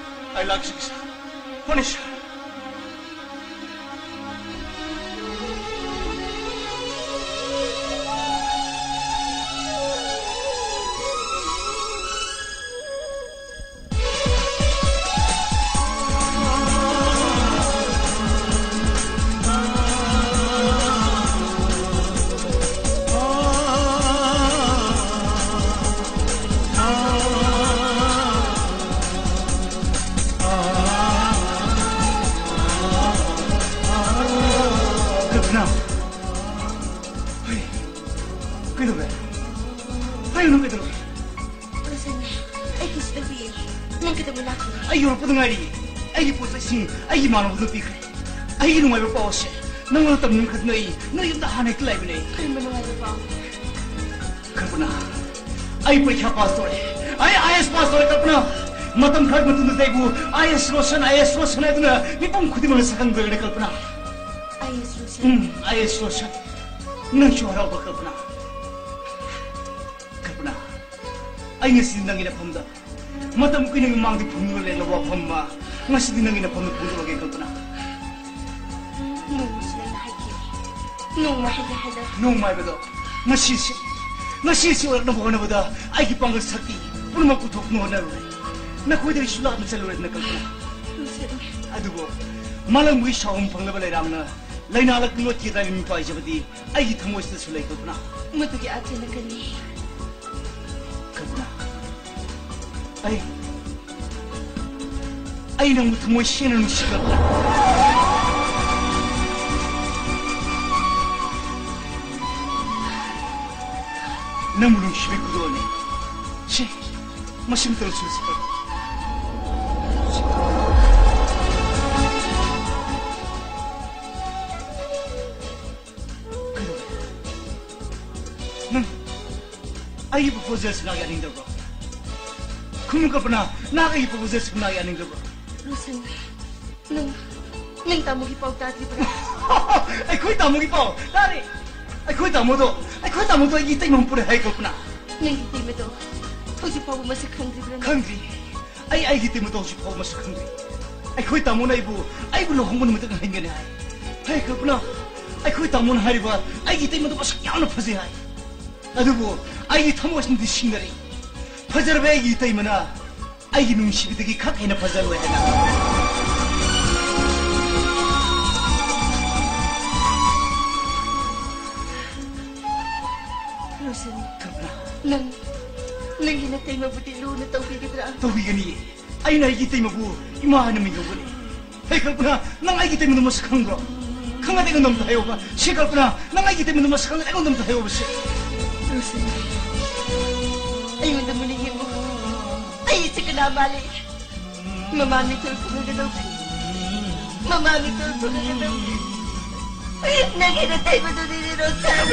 ꯑꯩ ꯂꯥꯛꯆꯒꯦ, sir꯫ ꯐꯅꯤ, sir꯫ ꯀꯜꯄꯅꯥ! ꯍꯩ, ꯀꯩꯗꯧꯔꯦ? ꯍꯥꯏꯌꯨ, ꯅꯪ ꯀꯩꯗꯧꯔꯦ? ꯂꯣꯏꯁꯟꯉꯦ꯫ ꯑꯩ ꯀꯩꯁꯨ ꯇꯧꯗꯤꯌꯦ꯫ ꯅꯪ ꯀꯩꯗꯧꯕꯩ ꯂꯥꯛꯈꯤꯅꯣ? ꯑꯩ ꯌꯧꯔꯛꯄꯗ ꯉꯥꯏꯔꯤꯌꯦ꯫ ꯑꯩꯒꯤ ꯄꯣꯠ ꯆꯩꯁꯤꯡ ꯑꯩꯒꯤ ꯏꯃꯥꯟꯅꯕꯗ ꯄꯤꯈ꯭ꯔꯦ꯫ ꯑꯩꯒꯤ ꯅꯨꯡꯉꯥꯏꯕ ꯄꯥꯎ ꯑꯁꯦ ꯅꯪꯉꯣꯟꯗ ꯇꯝꯅꯤꯡꯈꯗꯅ ꯑꯩ ꯅꯣꯏ ꯌꯨꯝꯗ ꯍꯥꯟꯅ ꯍꯦꯛꯇ ꯂꯥꯛꯏꯕꯅꯦ꯫ ꯀꯔꯝꯕ ꯅꯨꯡꯉꯥꯏꯕ ꯄꯥꯎ? ꯀꯜꯄꯅꯥ, ꯑꯩ ꯄꯔꯤꯈ꯭ꯌꯥ ꯄꯥꯁ ꯇꯧꯔꯦ꯫ ꯑꯩ ꯑꯥꯏ ꯑꯦꯁ ꯄꯥꯁ ꯇꯧꯔꯦ, ꯀꯜꯄꯅꯥ꯫ ꯃꯇꯝ ꯈꯔꯒꯤ ꯃꯇꯨꯡꯗ ꯑꯩꯕꯨ ꯑꯥꯏ ꯑꯦꯁ ꯔꯣꯁꯟ, ꯑꯥꯏ ꯑꯦꯁ ꯔꯣꯁꯟ ꯍꯥꯏꯗꯨꯅ ꯃꯤꯄꯨꯝ ꯈꯨꯗꯤꯡꯃꯛꯅ ꯁꯛꯈꯪꯗꯣꯏꯔꯦ, ꯀꯜꯄꯅꯥ꯫ ꯑꯥꯏ ꯑꯦꯁ ꯔꯣꯁꯟ? ꯎꯝ, ꯑꯥꯏ ꯑꯦꯁ ꯔꯣꯁꯟ꯫ ꯅꯪꯁꯨ ꯍꯔꯥꯎꯕ, ꯀꯜꯄꯅꯥ꯫ ꯀꯜꯄꯅꯥ, ꯑꯩ ꯉꯁꯤ ꯅꯪꯒꯤ ꯅꯐꯝꯗ ꯃꯇꯝ ꯀꯨꯏꯅ ꯃꯃꯥꯡꯗ ꯐꯪꯗꯨꯅ ꯂꯩꯔꯕ ꯋꯥꯐꯝ ꯑꯃ ꯉꯁꯤꯗꯤ ꯅꯪꯒꯤ ꯅꯐꯝꯗ ꯐꯣꯡꯗꯣꯛꯂꯒꯦ, ꯀꯜꯄꯅꯥ꯫ ꯅꯣꯡꯃꯁꯨ ꯅꯪꯅ ꯍꯥꯏꯈꯤ, ꯅꯣꯡꯃ ꯍꯥꯏꯒꯦ ꯍꯥꯏꯗ꯫ ꯅꯣꯡꯃ ꯍꯥꯏꯕꯗꯣ ꯉꯁꯤꯁꯤ, ꯉꯁꯤꯁꯤ ꯑꯣꯏꯔꯛꯅꯕ ꯍꯣꯠꯅꯕꯗ ꯑꯩꯒꯤ ꯄꯥꯡꯒꯜ ꯁꯛꯇꯤ ꯄꯨꯝꯅꯃꯛ ꯄꯨꯊꯣꯛꯅ ꯍꯣꯠꯅꯔꯨꯔꯦ꯫ ꯅꯈꯣꯏꯗꯒꯤꯁꯨ ꯂꯥꯞꯅ ꯆꯠꯂꯨꯔꯦꯗꯅ, ꯀꯜꯄꯅꯥ꯫ ꯂꯨꯁꯦꯠꯅꯦ꯫ ꯑꯗꯨꯕꯨ ꯃꯥꯂꯪꯕꯒꯤ ꯁꯥꯐꯝ ꯐꯪꯂꯕ ꯂꯩꯔꯥꯡꯅ ꯂꯥꯏꯅꯥ ꯂꯛ ꯂꯣꯠꯀꯦ ꯇꯥꯏꯕ ꯃꯤꯄꯥꯏꯖꯕꯗꯤ ꯑꯩꯒꯤ ꯊꯃꯣꯏꯁꯤꯗꯁꯨ ꯂꯩ, ꯀꯜꯄꯅꯥ꯫ ꯃꯗꯨꯒꯤ ꯑꯥꯊ꯭ꯔꯅ ꯀꯔꯤꯅꯤ? ꯀꯜꯄꯅꯥ, ꯑꯩ, ꯑꯩ ꯅꯪꯕꯨ ꯊꯃꯣꯏ ꯁꯦꯡꯅ ꯅꯨꯡꯁꯤ, ꯀꯜꯄꯅꯥ꯫ ꯅꯪꯕꯨ ꯅꯨꯡꯁꯤꯕꯒꯤ ꯈꯨꯗꯣꯜꯅꯤ꯫ ꯁꯤ, ꯃꯁꯤꯃꯇ ꯂꯧꯁꯤꯜꯂꯁꯤ, ꯀꯜꯄꯅꯥ꯫ ꯀꯩꯗꯧꯔꯦ? ꯅꯪ ꯑꯩꯒꯤ proposal ꯁꯅꯥ ꯌꯥꯅꯤꯡꯗꯕ꯭ꯔꯣ? ꯈꯨꯝꯃꯨ ꯀꯜꯄꯅꯥ, ꯅꯪ ꯑꯩꯒꯤ proposal ꯁꯅꯥ ꯌꯥꯅꯤꯡꯗꯕ꯭ꯔꯣ? ꯂꯨꯁꯟ, ꯅꯪ, ꯅꯪ ꯇꯥꯃꯣꯒꯤ ꯄꯥꯎ ꯇꯥꯗ꯭ꯔꯤꯕ꯭ꯔꯥ? ꯑꯩꯈꯣꯏ ꯇꯥꯃꯣꯒꯤ ꯄꯥꯎ ꯇꯥꯔꯦ꯫ ꯑꯩꯈꯣꯏ ꯇꯥꯃꯣꯗꯣ, ꯑꯩꯈꯣꯏ ꯇꯥꯃꯣꯗꯣ ꯑꯩꯒꯤ ꯏꯇꯩꯃ ꯄꯨꯔꯦ ꯍꯥꯏ, ꯀꯜꯄꯅꯥ꯫ ꯅꯪꯒꯤ ꯏꯇꯩꯃꯗꯣ ꯍꯧꯖꯤꯛ ꯐꯥꯎꯕ ꯃꯁꯛ ꯈꯪꯗ꯭ꯔꯤꯕ꯭ꯔꯥ? ꯈꯪꯗ꯭ꯔꯤ꯫ ꯑꯩ ꯑꯩꯒꯤ ꯏꯇꯩꯃꯗꯣ ꯍꯧꯖꯤꯛ ꯐꯥꯎꯕ ꯃꯁꯛ ꯈꯪꯗ꯭ꯔꯤ꯫ ꯑꯩꯈꯣꯏ ꯇꯥꯃꯣꯅ ꯑꯩꯕꯨ, ꯑꯩꯕꯨ ꯂꯨꯍꯣꯡꯕ ꯅꯨꯃꯤꯠꯇ ꯉꯥꯏꯍꯟꯒꯅꯤ ꯍꯥꯏ꯫ ꯍꯦ ꯀꯜꯄꯅꯥ, ꯑꯩꯈꯣꯏ ꯇꯥꯃꯣꯅ ꯍꯥꯏꯔꯤꯕ ꯑꯩꯒꯤ ꯏꯇꯩꯃꯗꯣ ꯃꯁꯛ ꯌꯥꯝꯅ ꯐꯖꯩ ꯍꯥꯏ꯫ ꯑꯗꯨꯕꯨ ꯑꯩꯒꯤ ꯊꯃꯣꯏꯁꯤꯅꯗꯤ ꯁꯤꯡꯅꯔꯤ꯫ ꯐꯖꯔꯕ ꯑꯩꯒꯤ ꯏꯇꯩꯃꯅ ꯑꯩꯒꯤ ꯅꯨꯡꯁꯤꯕꯗꯒꯤ ꯈꯛ ꯍꯦꯟꯅ ꯐꯖꯔꯣꯏ ꯍꯥꯏꯅ꯫ ꯔꯣꯁꯟ, ꯀꯜꯄꯅꯥ꯫ ꯅꯪ, ꯅꯪꯒꯤ ꯅꯇꯩꯃꯕꯨꯗꯤ ꯂꯨꯅ ꯇꯧꯕꯤꯒꯗ꯭ꯔꯥ? ꯇꯧꯕꯤꯒꯅꯤꯌꯦ꯫ ꯑꯩꯅ ꯑꯩꯒꯤ ꯏꯇꯩꯃꯕꯨ ꯏꯃꯥ ꯍꯥꯏꯅ ꯃꯤꯡꯍꯧꯒꯅꯤ꯫ ꯍꯦ ꯀꯜꯄꯅꯥ, ꯅꯪ ꯑꯩꯒꯤ ꯏꯇꯩꯃꯗꯨ ꯃꯁꯛ ꯈꯪꯕ꯭ꯔꯣ? ꯈꯪꯉꯗꯤ ꯑꯩꯉꯣꯟꯗ ꯑꯝꯇ ꯍꯥꯏꯌꯣꯕ꯫ ꯁꯦ ꯀꯜꯄꯅꯥ, ꯅꯪ ꯑꯩꯒꯤ ꯏꯇꯩꯃꯗꯨ ꯃꯁꯛ ꯈꯪꯉꯗꯤ ꯑꯩꯉꯣꯟꯗ ꯑꯝꯇ ꯍꯥꯏꯌꯣꯕ ꯁꯦ꯫ ꯔꯣꯁꯟ, ꯑꯩꯉꯣꯟꯗ ꯃꯨꯟꯅ ꯌꯦꯡꯉꯨ꯫ ꯑꯩꯁꯦ ꯀꯅꯥ ꯃꯥꯜꯂꯤ? ꯃꯃꯥ ꯃꯤꯇꯜ ꯐꯪꯉꯒꯗꯧꯕꯤ꯫ ꯃꯃꯥ ꯃꯤꯇꯜ ꯐꯪꯉꯒꯗꯧꯕꯤ꯫ ꯅꯪꯒꯤ ꯅꯇꯩꯃꯗꯨꯅꯤꯅꯦ, ꯔꯣꯁꯟ꯫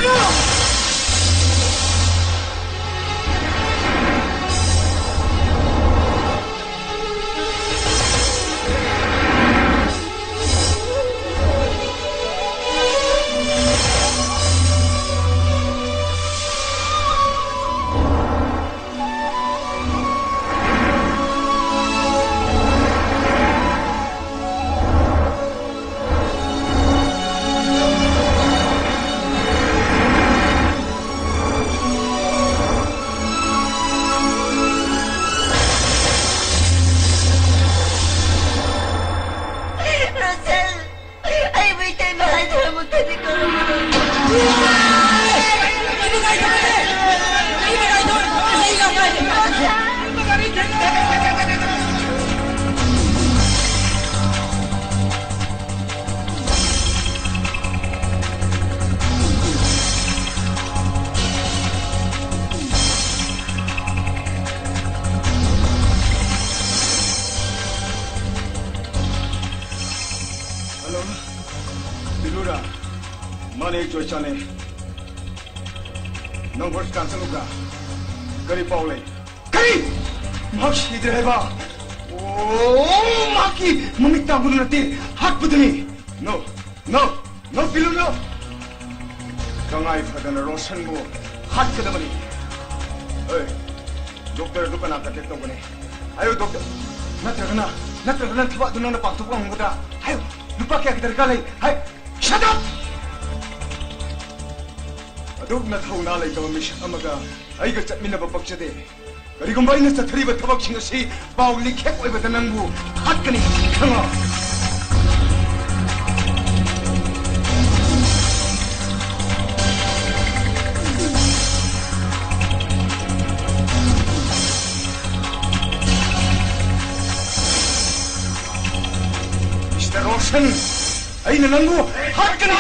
ꯔꯣꯁꯦꯜ, ꯑꯩꯕꯨ ꯏꯇꯩꯃ ꯍꯥꯏꯗꯨꯅ ꯑꯃꯨꯛꯇꯗꯤ ꯀꯧꯔꯛꯎ꯫ ꯍꯜꯂꯣ, ꯕꯤꯂꯨꯔꯥ? ꯃꯥꯅꯦ, ꯖꯣꯏꯆꯥꯅꯦ꯫ ꯅꯪ ꯍꯣꯁꯄꯤꯇꯥꯜ ꯆꯠꯂꯨꯕ꯭ꯔꯥ? ꯀꯔꯤ ꯄꯥꯎ ꯂꯩ? ꯀꯔꯤ? ꯃꯍꯥꯛ ꯁꯤꯗ꯭ꯔꯦ ꯍꯥꯏꯕ? ꯑꯣ, ꯃꯍꯥꯛꯀꯤ ꯃꯃꯤꯠ ꯇꯥꯡꯕꯗꯨ ꯅꯠꯇꯦ, ꯍꯥꯠꯄꯗꯨꯅꯤ꯫ No, no, no, ꯕꯤꯂꯨ, no! ꯇꯉꯥꯏ ꯐꯗꯅ ꯔꯣꯁꯟꯕꯨ ꯍꯥꯠꯀꯗꯕꯅꯤ꯫ ꯑꯦ, ꯗꯣꯛꯇꯔ ꯑꯗꯨ ꯀꯅꯥ ꯀꯟꯇꯦꯛ ꯇꯧꯒꯅꯤ? ꯍꯥꯏꯌꯨ, ꯗꯣꯛꯇꯔ꯫ ꯅꯠꯇ꯭ꯔꯒꯅ, ꯅꯠꯇ꯭ꯔꯒꯅ ꯊꯕꯛ ꯑꯗꯨ ꯅꯪꯅ ꯄꯥꯡꯊꯣꯛꯄ ꯉꯝꯒꯗ꯭ꯔꯥ? ꯍꯥꯏꯌꯨ, ꯂꯨꯄꯥ ꯀꯌꯥꯒꯤ ꯗꯔꯀꯥꯔ ꯂꯩ? ꯍꯥꯏ, shut up! ꯑꯗꯨꯛ ꯅꯊꯧꯅꯥ ꯂꯩꯇꯕ ꯃꯤꯁꯛ ꯑꯃꯒ ꯑꯩꯒ ꯆꯠꯃꯤꯟꯅꯕ ꯄꯛꯆꯗꯦ꯫ ꯀꯔꯤꯒꯨꯝꯕ ꯑꯩꯅ ꯆꯠꯊꯔꯤꯕ ꯊꯕꯛꯁꯤꯡ ꯑꯁꯤ ꯄꯥꯎ ꯂꯤꯈꯦꯛ ꯑꯣꯏꯕꯗ ꯅꯪꯕꯨ ꯍꯥꯠꯀꯅꯤ, ꯈꯪꯉꯣ꯫ Mister Roshan, ꯑꯩꯅ ꯅꯪꯕꯨ ꯍꯥꯠꯀꯅꯤ!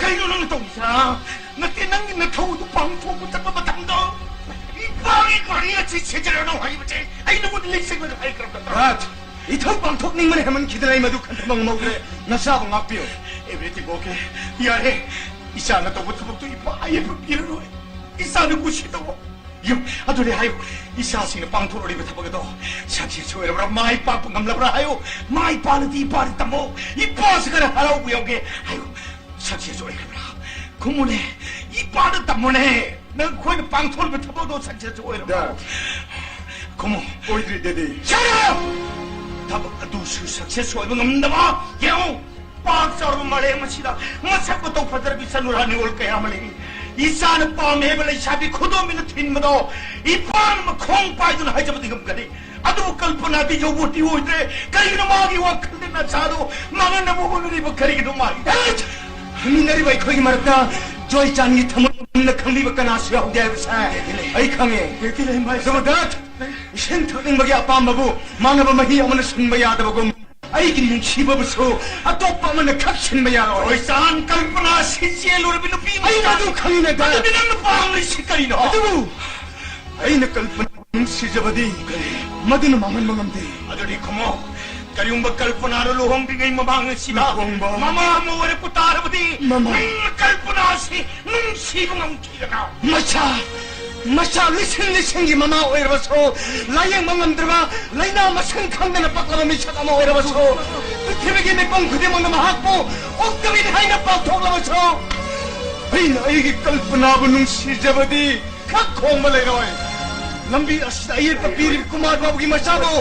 ꯀꯩꯅꯣ ꯅꯪꯅ ꯇꯧꯔꯤꯁꯦ? ꯅꯠꯇꯦ, ꯅꯪꯒꯤ ꯅꯊꯧꯗꯨ ꯄꯥꯡꯊꯣꯛꯄ ꯆꯠꯄ ꯃꯇꯝꯗ ꯏꯄꯥꯒꯤ ꯒꯥꯔꯤ ꯑꯁꯤ ꯁꯤꯖꯤꯟꯅꯅꯨ ꯍꯥꯏꯕꯁꯦ ꯑꯩ ꯅꯉꯣꯟꯗ ꯂꯤꯁꯤꯡ ꯑꯃ ꯍꯥꯏꯈ꯭ꯔꯕ ꯅꯠꯇ꯭ꯔꯣ? ꯔꯥꯖ, ꯏꯊꯧ ꯄꯥꯡꯊꯣꯛꯅꯤꯡꯕꯅ ꯍꯦꯃꯟꯈꯤꯗꯅ ꯑꯩ ꯃꯗꯨ ꯈꯟꯊꯕ ꯉꯝꯍꯧꯗ꯭ꯔꯦ꯫ ꯅꯆꯥꯕꯨ ꯉꯥꯛꯄꯤꯌꯨ꯫ Everything okay? ꯌꯥꯔꯦ, ꯏꯆꯥꯅ ꯇꯧꯕ ꯊꯕꯛꯇꯨ ꯏꯄꯥ ꯌꯦꯠꯄ ꯄꯤꯔꯔꯣꯏ꯫ ꯏꯆꯥꯅ ꯀꯨꯁꯤ ꯇꯧꯕ꯫ ꯌꯨꯝ ꯑꯗꯨꯗꯤ ꯍꯥꯏꯌꯨ, ꯏꯆꯥꯁꯤꯡꯅ ꯄꯥꯡꯊꯣꯛꯂꯤꯕ ꯊꯕꯛ ꯑꯗꯣ success ꯑꯣꯏꯔꯕ꯭ꯔꯥ, ꯃꯥꯏ ꯄꯥꯛꯄ ꯉꯝꯂꯕ꯭ꯔꯥ ꯍꯥꯏꯌꯨ꯫ ꯃꯥꯏ ꯄꯥꯛꯂꯗꯤ ꯏꯄꯥꯗ ꯇꯝꯃꯣ, ꯏꯄꯥꯁꯤ ꯈꯔ ꯍꯔꯥꯎꯕ ꯌꯥꯎꯒꯦ ꯍꯥꯏꯌꯨ꯫ Success ꯑꯣꯏꯈ꯭ꯔꯕ꯭ꯔꯥ? ꯈꯨꯝꯃꯨꯅꯦ, ꯏꯄꯥꯗ ꯇꯝꯃꯨꯅꯦ꯫ ꯅꯪ ꯑꯩꯈꯣꯏꯅ ꯄꯥꯡꯊꯣꯛꯂꯤꯕ ꯊꯕꯛ ꯑꯗꯣ success ꯑꯣꯏꯔꯕ꯭ꯔꯥ? Dad. ꯈꯨꯝꯃꯨ꯫ ꯑꯣꯏꯗ꯭ꯔꯤ, Daddy. Shut up! ꯊꯕꯛ ꯑꯗꯨꯁꯨ success ꯑꯣꯏꯕ ꯉꯝꯗꯕ꯫ ꯌꯦꯡꯉꯨ, ꯄꯥꯛ ꯆꯥꯎꯔꯕ ꯃꯥꯂꯦꯝ ꯑꯁꯤꯗ ꯃꯁꯛ ꯃꯇꯧ ꯐꯖꯔꯕꯤ ꯏꯆꯥꯅꯨꯔꯥ ꯅꯤꯉꯣꯜ ꯀꯌꯥ ꯑꯃ ꯂꯩꯔꯤ꯫ ꯏꯆꯥꯅ ꯄꯥꯝꯃꯦ ꯍꯥꯏꯕ ꯂꯩꯁꯥꯕꯤ ꯈꯨꯗꯣꯝꯕꯤꯅ ꯊꯤꯟꯕꯗꯣ ꯏꯄꯥꯅ ꯃꯈꯣꯡ ꯄꯥꯏꯗꯨꯅ ꯍꯥꯏꯖꯕꯗꯤ ꯉꯝꯒꯅꯤ꯫ ꯑꯗꯨꯕꯨ ꯀꯜꯄꯅꯥꯗꯤ ꯌꯧꯕꯣꯠꯇꯤ ꯑꯣꯏꯗ꯭ꯔꯦ꯫ ꯀꯔꯤꯒꯤꯅꯣ ꯃꯥꯒꯤ ꯋꯥꯈꯜꯗ ꯅꯆꯥꯗꯣ ꯃꯥꯡꯍꯟꯅꯕ ꯍꯣꯠꯅꯔꯤꯕ ꯀꯔꯤꯒꯤꯅꯣ ꯃꯥꯒꯤ? ꯍꯦꯠ! ꯍꯤꯡꯃꯤꯟꯅꯔꯤꯕ ꯑꯩꯈꯣꯏꯒꯤ ꯃꯔꯛꯇ ꯖꯣꯏꯆꯥꯟꯒꯤ ꯊꯃꯣꯏ ꯃꯨꯟꯅ ꯈꯪꯕꯤꯕ ꯀꯅꯥꯁꯨ ꯌꯥꯎꯗꯦ ꯍꯥꯏꯕꯁꯦ ꯑꯩ ꯈꯪꯉꯦ꯫ ꯑꯗꯨꯕꯨ ꯗꯦꯠ, ꯏꯁꯤꯡ ꯊꯛꯅꯤꯡꯕꯒꯤ ꯑꯄꯥꯝꯕꯕꯨ ꯃꯥꯟꯅꯕ ꯃꯍꯤ ꯑꯃꯅ ꯁꯨꯡꯕ ꯌꯥꯗꯕꯒꯨꯝ, ꯑꯩꯒꯤ ꯅꯨꯡꯁꯤꯕꯕꯨꯁꯨ ꯑꯇꯣꯞꯄ ꯑꯃꯅ ꯈꯛ ꯁꯤꯟꯕ ꯌꯥꯔꯣꯏ꯫ ꯍꯣꯏ, ꯆꯥꯟ ꯀꯜꯄꯅꯥ ꯑꯁꯤ ꯆꯦꯜꯂꯨꯔꯕꯤ ꯅꯨꯄꯤ ꯑꯃ ꯑꯩ ꯃꯗꯨ ꯈꯪꯉꯤꯅꯦ, ꯗꯥ꯫ ꯑꯗꯨꯗꯤ ꯅꯪꯅ ꯄꯥꯝꯂꯤꯁꯤ ꯀꯔꯤꯅꯣ? ꯑꯗꯨꯕꯨ ꯑꯩꯅ ꯀꯜꯄꯅꯥ ꯅꯨꯡꯁꯤꯖꯕꯗꯤ ꯃꯗꯨꯅ ꯃꯥꯡꯍꯟꯕ ꯉꯝꯗꯦ꯫ ꯑꯗꯨꯗꯤ ꯈꯨꯝꯃꯣ, ꯀꯔꯤꯒꯨꯝꯕ ꯀꯜꯄꯅꯥꯗꯨ ꯂꯨꯍꯣꯡꯗ꯭ꯔꯤꯉꯩ ꯃꯃꯥꯡ ꯑꯁꯤꯗ ꯂꯨꯍꯣꯡꯕ꯫ ꯃꯃꯥ ꯑꯃ ꯑꯣꯏꯔꯛꯄ ꯇꯥꯔꯕꯗꯤ, ꯃꯃꯥ꯫ ꯅꯪꯅ ꯀꯜꯄꯅꯥ ꯑꯁꯤ ꯅꯨꯡꯁꯤꯕ ꯉꯝꯈꯤ꯫ ꯃꯆꯥ, ꯃꯆꯥ ꯂꯤꯁꯤꯡ ꯂꯤꯁꯤꯡꯒꯤ ꯃꯃꯥ ꯑꯣꯏꯔꯕꯁꯨ, ꯂꯥꯌꯦꯡꯕ ꯉꯝꯗ꯭ꯔꯕ ꯂꯥꯏꯅꯥ ꯃꯁꯤꯡ ꯈꯪꯗꯅ ꯄꯛꯂꯕ ꯃꯤꯁꯛ ꯑꯃ ꯑꯣꯏꯔꯕꯁꯨ, ꯄ꯭ꯔꯤꯊꯤꯕꯤꯒꯤ ꯃꯤꯄꯨꯝ ꯈꯨꯗꯤꯡꯃꯛꯅ ꯃꯍꯥꯛꯄꯨ ꯑꯣꯛꯇꯕꯤꯅꯤ ꯍꯥꯏꯅ ꯄꯥꯎꯊꯣꯛꯂꯕꯁꯨ, ꯑꯩꯅ ꯑꯩꯒꯤ ꯀꯜꯄꯅꯥꯕꯨ ꯅꯨꯡꯁꯤꯖꯕꯗꯤ ꯈꯛ ꯈꯣꯡꯕ ꯂꯩꯔꯣꯏ꯫ ꯂꯝꯕꯤ ꯑꯁꯤꯗ ꯑꯌꯦꯠꯄ ꯄꯤꯔꯤꯕ ꯀꯨꯃꯥꯔ ꯕꯥꯕꯨꯒꯤ ꯃꯆꯥꯕꯨ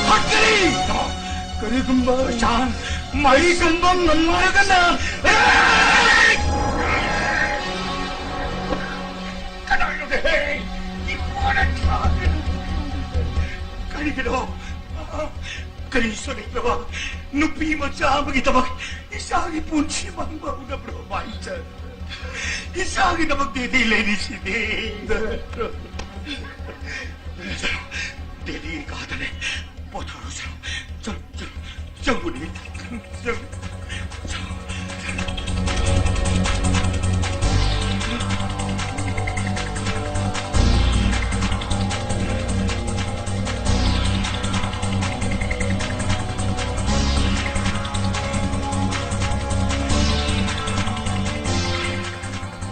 ꯍꯥꯠꯀꯅꯤ! ꯀꯔꯤꯒꯨꯝꯕ, ꯀꯔꯤꯒꯨꯝꯕ ꯉꯝꯂꯒꯅ, ꯀꯅꯥꯅꯣꯅꯦꯍꯦ? ꯏꯕꯣꯅ ꯊꯥꯗꯅ ꯀꯔꯤꯒꯤꯅꯣ? ꯀꯔꯤꯁꯨ ꯂꯩꯇ꯭ꯔꯕ ꯅꯨꯄꯤ ꯃꯆꯥ ꯑꯃꯒꯤꯗꯃꯛ ꯏꯆꯥꯒꯤ ꯄꯨꯟꯁꯤ ꯃꯥꯡꯕ ꯍꯧꯅꯕ꯭ꯔꯣ, ꯃꯥꯏꯆꯟ? ꯏꯆꯥꯒꯤꯗꯃꯛ ꯗꯦꯗꯤ ꯂꯩꯔꯤꯁꯤꯗꯤ꯫ ꯗꯦꯗꯤ ꯀꯥꯗꯅꯦ꯫ ꯄꯣꯊꯥꯔꯣ, ꯆꯪꯉꯣ, ꯆꯪꯉꯣ, ꯆꯪꯉꯣ, ꯆꯪꯉꯣ꯫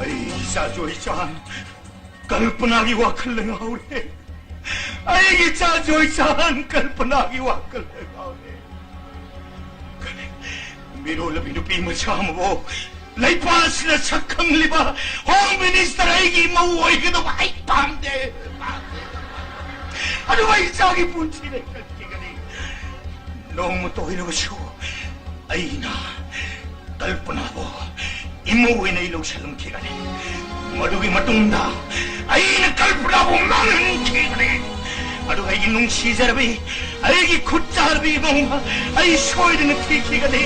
ꯑꯩ ꯏꯆꯥ ꯖꯣꯏꯆꯥꯟ ꯀꯜꯄꯅꯥꯒꯤ ꯋꯥꯈꯜꯗ ꯉꯥꯎꯔꯦ꯫ ꯑꯩꯒꯤ ꯏꯆꯥ ꯖꯣꯏꯆꯥꯟ ꯀꯜꯄꯅꯥꯒꯤ ꯋꯥꯈꯜꯗ ꯉꯥꯎꯔꯦ꯫ ꯃꯤꯔꯣꯜꯂꯕꯤ ꯅꯨꯄꯤ ꯃꯆꯥ ꯑꯃꯕꯨ ꯂꯩꯄꯥꯛ ꯑꯁꯤꯗ ꯁꯛ ꯈꯪꯂꯤꯕ ꯍꯣꯝ ꯃꯤꯅꯤꯁꯇꯔ ꯑꯩꯒꯤ ꯃꯧ ꯑꯣꯏꯒꯗꯧꯕ ꯑꯩ ꯄꯥꯝꯗꯦ꯫ ꯑꯗꯨꯒ ꯏꯆꯥꯒꯤ ꯄꯨꯟꯁꯤ ꯂꯩ ꯆꯠꯈꯤꯒꯅꯤ꯫ ꯅꯣꯡꯃꯇ ꯑꯣꯏꯔꯕꯁꯨ ꯑꯩꯅ ꯀꯜꯄꯅꯥꯕꯨ ꯏꯃꯧ ꯑꯣꯏꯅ ꯑꯩ ꯂꯧꯁꯤꯜꯂꯝꯈꯤꯒꯅꯤ꯫ ꯃꯗꯨꯒꯤ ꯃꯇꯨꯡꯗ ꯑꯩꯅ ꯀꯜꯄꯅꯥꯕꯨ ꯃꯥꯡꯍꯟꯈꯤꯒꯅꯤ꯫ ꯑꯗꯨꯒ ꯑꯩꯒꯤ ꯅꯨꯡꯁꯤꯖꯔꯕꯤ, ꯑꯩꯒꯤ ꯈꯨꯠ ꯆꯥꯔꯕꯤ ꯏꯃꯧ ꯑꯃ ꯑꯩ ꯁꯣꯏꯗꯅ ꯊꯤꯈꯤꯒꯅꯤ꯫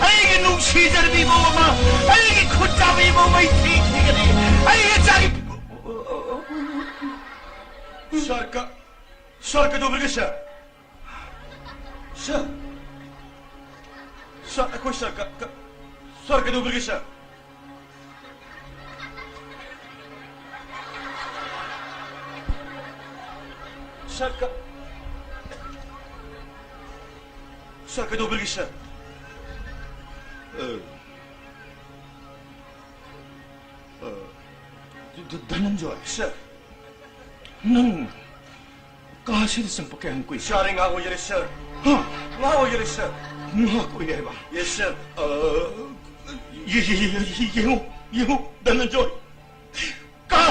ꯑꯩꯒꯤ ꯅꯨꯡꯁꯤꯖꯔꯕꯤ ꯏꯃꯧ ꯑꯃ, ꯑꯩꯒꯤ ꯈꯨꯠ ꯆꯥꯕꯤ ꯏꯃꯧ ꯑꯃ ꯑꯩ ꯊꯤꯈꯤꯒꯅꯤ꯫ ꯑꯩ ꯏꯆꯥꯒꯤ ꯁꯥꯔ, ꯀ-, ꯁꯥꯔ, ꯀꯩꯗꯧꯕꯤꯔꯒꯦ, ꯁꯥꯔ? ꯁꯥꯔ! ꯁꯥꯔ, ꯑꯩꯈꯣꯏ ꯁꯥꯔ ꯀ-, ꯀ-, ꯁꯥꯔ, ꯀꯩꯗꯧꯕꯤꯔꯒꯦ, ꯁꯥꯔ? ꯁꯥꯔ, ꯀ-, ꯁꯥꯔ, ꯀꯩꯗꯧꯕꯤꯔꯒꯦ, ꯁꯥꯔ? ꯑ, ꯑ, ꯙ-, ꯙ-, ꯙꯅꯟꯖꯣꯏ꯫ ꯁꯥꯔ꯫ ꯅꯪ ꯀꯥꯁꯤꯗ ꯆꯪꯄ ꯀꯌꯥꯝ ꯀꯨꯏ? ꯁꯥꯔ, ꯑꯩ ꯉꯥꯏꯍꯥꯛ ꯑꯣꯏꯖꯔꯦ, ꯁꯥꯔ꯫ ꯍꯥ? ꯉꯥꯏꯍꯥꯛ ꯑꯣꯏꯖꯔꯦ, ꯁꯥꯔ꯫ ꯉꯥꯏꯍꯥꯛ ꯑꯣꯏꯔꯦ ꯍꯥꯏꯕ? ꯌꯦꯁ, ꯁꯥꯔ꯫ ꯑ, ꯌꯦ-, ꯌꯦ-, ꯌꯦ-, ꯌꯦ-, ꯌꯦꯡꯉꯨ, ꯌꯦꯡꯉꯨ, ꯙꯅꯟꯖꯣꯏ꯫ ꯀꯥ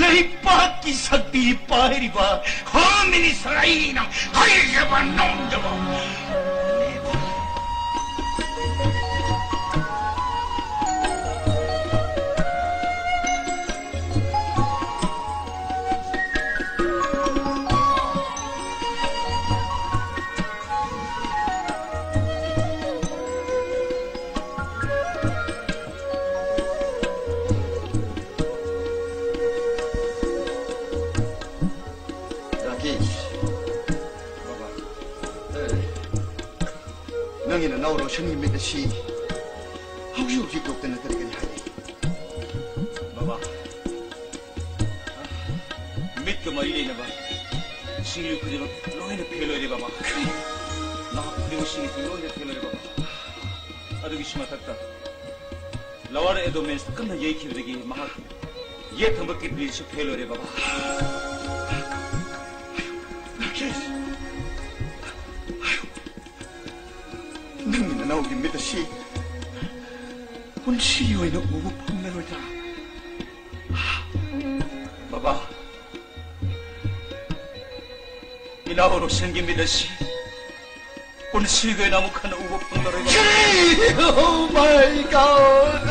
ꯂꯩꯕꯥꯛꯀꯤ ꯁꯛꯇꯤ ꯄꯥꯏꯔꯤꯕ ꯍꯣꯝ ꯃꯤꯅꯤꯁꯇꯔ ꯑꯩꯅ ꯍꯥꯏꯖꯕ ꯅꯣꯝꯖꯕ꯫ ꯔꯥꯀꯦꯁ, ꯕꯕꯥ, ꯑꯦ, ꯅꯪꯒꯤ ꯅꯅꯥꯎ ꯔꯣꯁꯟꯒꯤ ꯃꯤꯠ ꯑꯁꯤ ꯍꯧꯖꯤꯛ ꯍꯧꯖꯤꯛ ꯗꯣꯛꯇꯔꯅ ꯀꯔꯤ ꯀꯔꯤ ꯍꯥꯏꯔꯤ? ꯕꯕꯥ, ꯃꯤꯠꯀ ꯃꯔꯤ ꯂꯩꯅꯕ ꯁꯤꯡꯂꯤ ꯈꯨꯗꯤꯡꯃꯛ ꯂꯣꯏꯅ ꯐꯦꯜ ꯑꯣꯏꯔꯦ, ꯕꯕꯥ꯫ ꯅꯍꯥꯛ ꯈꯨꯗꯤꯡꯃꯛ ꯁꯤꯡꯂꯤ ꯈꯨꯗꯤꯡꯃꯛ ꯂꯣꯏꯅ ꯐꯦꯜ ꯑꯣꯏꯔꯦ, ꯕꯕꯥ꯫ ꯑꯗꯨꯒꯤꯁꯨ ꯃꯊꯛꯇ ꯂꯋꯥꯔ ꯑꯦꯕꯗꯣꯃꯦꯟꯁ ꯀꯟꯅ ꯌꯩꯈꯤꯕꯗꯒꯤ ꯃꯍꯥꯛ ꯌꯦꯠ ꯊꯪꯕ ꯀꯤꯗꯅꯤꯁꯨ ꯐꯦꯜ ꯑꯣꯏꯔꯦ, ꯕꯕꯥ꯫ ꯅꯔꯀꯦꯁ, ꯅꯪꯒꯤ ꯅꯅꯥꯎꯒꯤ ꯃꯤꯠ ꯑꯁꯤ ꯄꯨꯟꯁꯤ ꯑꯣꯏꯅ ꯎꯕ ꯐꯪꯂꯔꯣꯏꯗ꯭ꯔꯥ? ꯕꯕꯥ, ꯏꯅꯥꯎ ꯔꯣꯁꯟꯒꯤ ꯃꯤꯠ ꯑꯁꯤ ꯄꯨꯟꯁꯤꯒꯤ ꯑꯣꯏꯅ ꯑꯃꯨꯛ ꯍꯟꯅ ꯎꯕ ꯐꯪꯂꯔꯣꯏ꯫ Oh my God!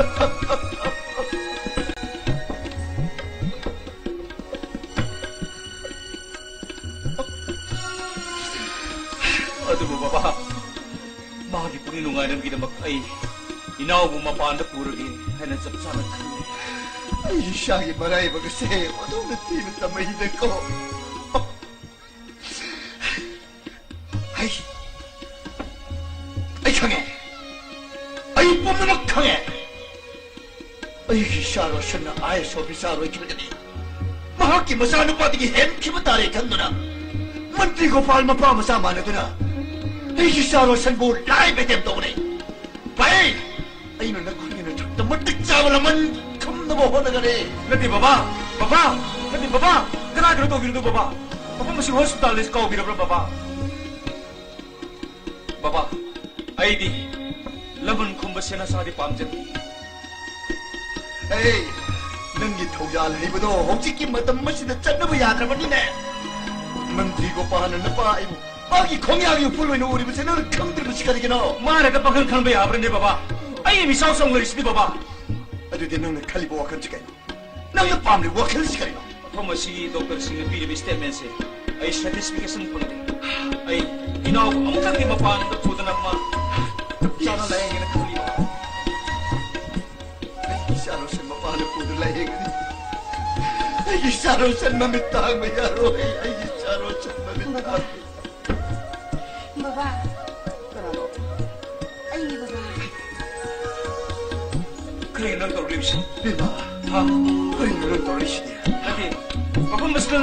ꯑꯗꯨꯕꯨ ꯕꯕꯥ, ꯃꯥꯒꯤ ꯄꯨꯛꯅꯤꯡ ꯅꯨꯡꯉꯥꯏꯅꯕꯒꯤꯗꯃꯛ ꯑꯩ ꯏꯅꯥꯎꯕꯨ ꯃꯄꯥꯟꯗ ꯄꯨꯔꯒꯦ ꯍꯥꯏꯅ ꯆꯞ ꯆꯥꯅ ꯈꯜꯂꯤ꯫ ꯑꯩ ꯏꯁꯥꯒꯤ ꯃꯔꯥꯏꯕꯛ ꯑꯁꯦ ꯑꯣꯟꯊꯣꯛꯅ ꯊꯤꯅ ꯇꯝꯃꯛꯏꯗꯀꯣ꯫ ꯑꯩ, ꯑꯩ ꯈꯪꯉꯦ꯫ ꯑꯩ ꯄꯨꯝꯅꯃꯛ ꯈꯪꯉꯦ꯫ ꯑꯩꯒꯤ ꯏꯆꯥ ꯔꯣꯁꯟꯅ IAS officer ꯑꯣꯏꯈꯤꯕꯗꯒꯤ ꯃꯍꯥꯛꯀꯤ ꯃꯆꯥꯅꯨꯄꯥꯗꯒꯤ ꯍꯦꯟꯈꯤꯕ ꯇꯥꯔꯦ ꯈꯟꯗꯨꯅ ꯃꯟꯇ꯭ꯔꯤ ꯒꯣꯄꯥꯜ ꯃꯄꯥ ꯃꯆꯥ ꯃꯥꯟꯅꯗꯨꯅ ꯑꯩꯒꯤ ꯏꯆꯥ ꯔꯣꯁꯟꯕꯨ life attempt ꯇꯧꯕꯅꯦ꯫ ꯚꯥꯏ, ꯑꯩꯅ ꯅꯈꯣꯏꯒꯤ ꯅꯊꯛꯇ ꯃꯇꯤꯛ ꯆꯥꯕ ꯂꯃꯟ ꯈꯨꯝꯅꯕ ꯍꯣꯠꯅꯒꯅꯤ꯫ ꯅꯠꯇꯦ ꯕꯕꯥ, ꯕꯕꯥ, ꯅꯠꯇꯦ ꯕꯕꯥ, ꯀꯅꯥꯒꯤꯅꯣ ꯇꯧꯕꯤꯔꯤꯗꯣ ꯕꯕꯥ? ꯃꯐꯝ ꯑꯁꯤ hospital ꯅꯤ ꯀꯥꯎꯕꯤꯔꯕ꯭ꯔꯥ ꯕꯕꯥ? ꯕꯕꯥ, ꯑꯩꯗꯤ ꯂꯃꯟ ꯈꯨꯝꯕ ꯁꯦꯟꯅꯁꯥꯗꯤ ꯄꯥꯝꯖꯗꯦ꯫ ꯑꯦ, ꯅꯪꯒꯤ ꯊꯧꯖꯥꯜ ꯍꯩꯕꯗꯣ ꯍꯧꯖꯤꯛꯀꯤ ꯃꯇꯝ ꯑꯁꯤꯗ ꯆꯠꯅꯕ ꯌꯥꯗ꯭ꯔꯕꯅꯤꯅꯦ꯫ ꯃꯟꯇ꯭ꯔꯤ ꯒꯣꯄꯥꯜꯅ ꯅꯨꯄꯥ ꯑꯩꯕꯨ ꯃꯥꯒꯤ ꯈꯣꯡꯌꯥꯒꯤ ꯎꯐꯨꯜ ꯑꯣꯏꯅ ꯎꯔꯤꯕꯁꯦ ꯅꯪꯅ ꯈꯪꯗ꯭ꯔꯤꯕꯁꯤ ꯀꯔꯤꯒꯤꯅꯣ? ꯃꯥꯅ ꯍꯦꯛꯇ ꯄꯪꯈꯟ ꯈꯟꯕ ꯌꯥꯕ꯭ꯔꯅꯦ ꯕꯕꯥ? ꯑꯩ ꯃꯤꯁꯥꯎ ꯆꯪꯂꯔꯤꯁꯤꯗꯤ ꯕꯕꯥ꯫ ꯑꯗꯨꯗꯤ ꯅꯪꯅ ꯈꯜꯂꯤꯕ ꯋꯥꯈꯜꯁꯤ ꯀꯩꯅꯣ? ꯅꯪꯅ ꯄꯥꯝꯂꯤꯕ ꯋꯥꯈꯜꯁꯤ ꯀꯔꯤꯅꯣ? ꯃꯐꯝ ꯑꯁꯤꯒꯤ doctor ꯁꯤꯡꯅ ꯄꯤꯔꯤꯕ statement ꯁꯦ ꯑꯩ satisfaction ꯐꯪꯗꯦ꯫ ꯑꯩ ꯏꯅꯥꯎꯕꯨ ꯑꯃꯨꯛꯇꯪꯗꯤ ꯃꯄꯥꯟꯗ ꯄꯨꯗꯅ ꯃꯥ ꯆꯞ ꯆꯥꯅ ꯂꯥꯌꯦꯡꯒꯦꯅ ꯈꯜꯂꯤ꯫ ꯑꯩꯒꯤ ꯏꯆꯥ ꯔꯣꯁꯟ ꯃꯄꯥꯟꯗ ꯄꯨꯗꯨꯅ ꯂꯥꯌꯦꯡꯒꯅꯤ꯫ ꯑꯩꯒꯤ ꯏꯆꯥ ꯔꯣꯁꯟ ꯃꯃꯤꯠ ꯇꯥꯡꯕ ꯌꯥꯔꯣꯏ꯫ ꯑꯩꯒꯤ ꯏꯆꯥ ꯔꯣꯁꯟ ꯃꯃꯤꯠ ꯕꯕꯥ꯫ ꯇꯥꯡꯕ ꯕꯕꯥ꯫ ꯀꯅꯥꯅꯣ? ꯑꯩꯅꯤ ꯕꯕꯥ꯫ ꯀꯔꯤꯅꯣ ꯅꯪ ꯇꯧꯔꯤꯕꯁꯤ? ꯕꯦꯝꯃ, ꯍꯥ? ꯀꯔꯤꯅꯣ ꯅꯪ ꯇꯧꯔꯤꯁꯤꯗꯤ? ꯅꯠꯇꯦ, ꯃꯐꯝ ꯑꯁꯤꯗ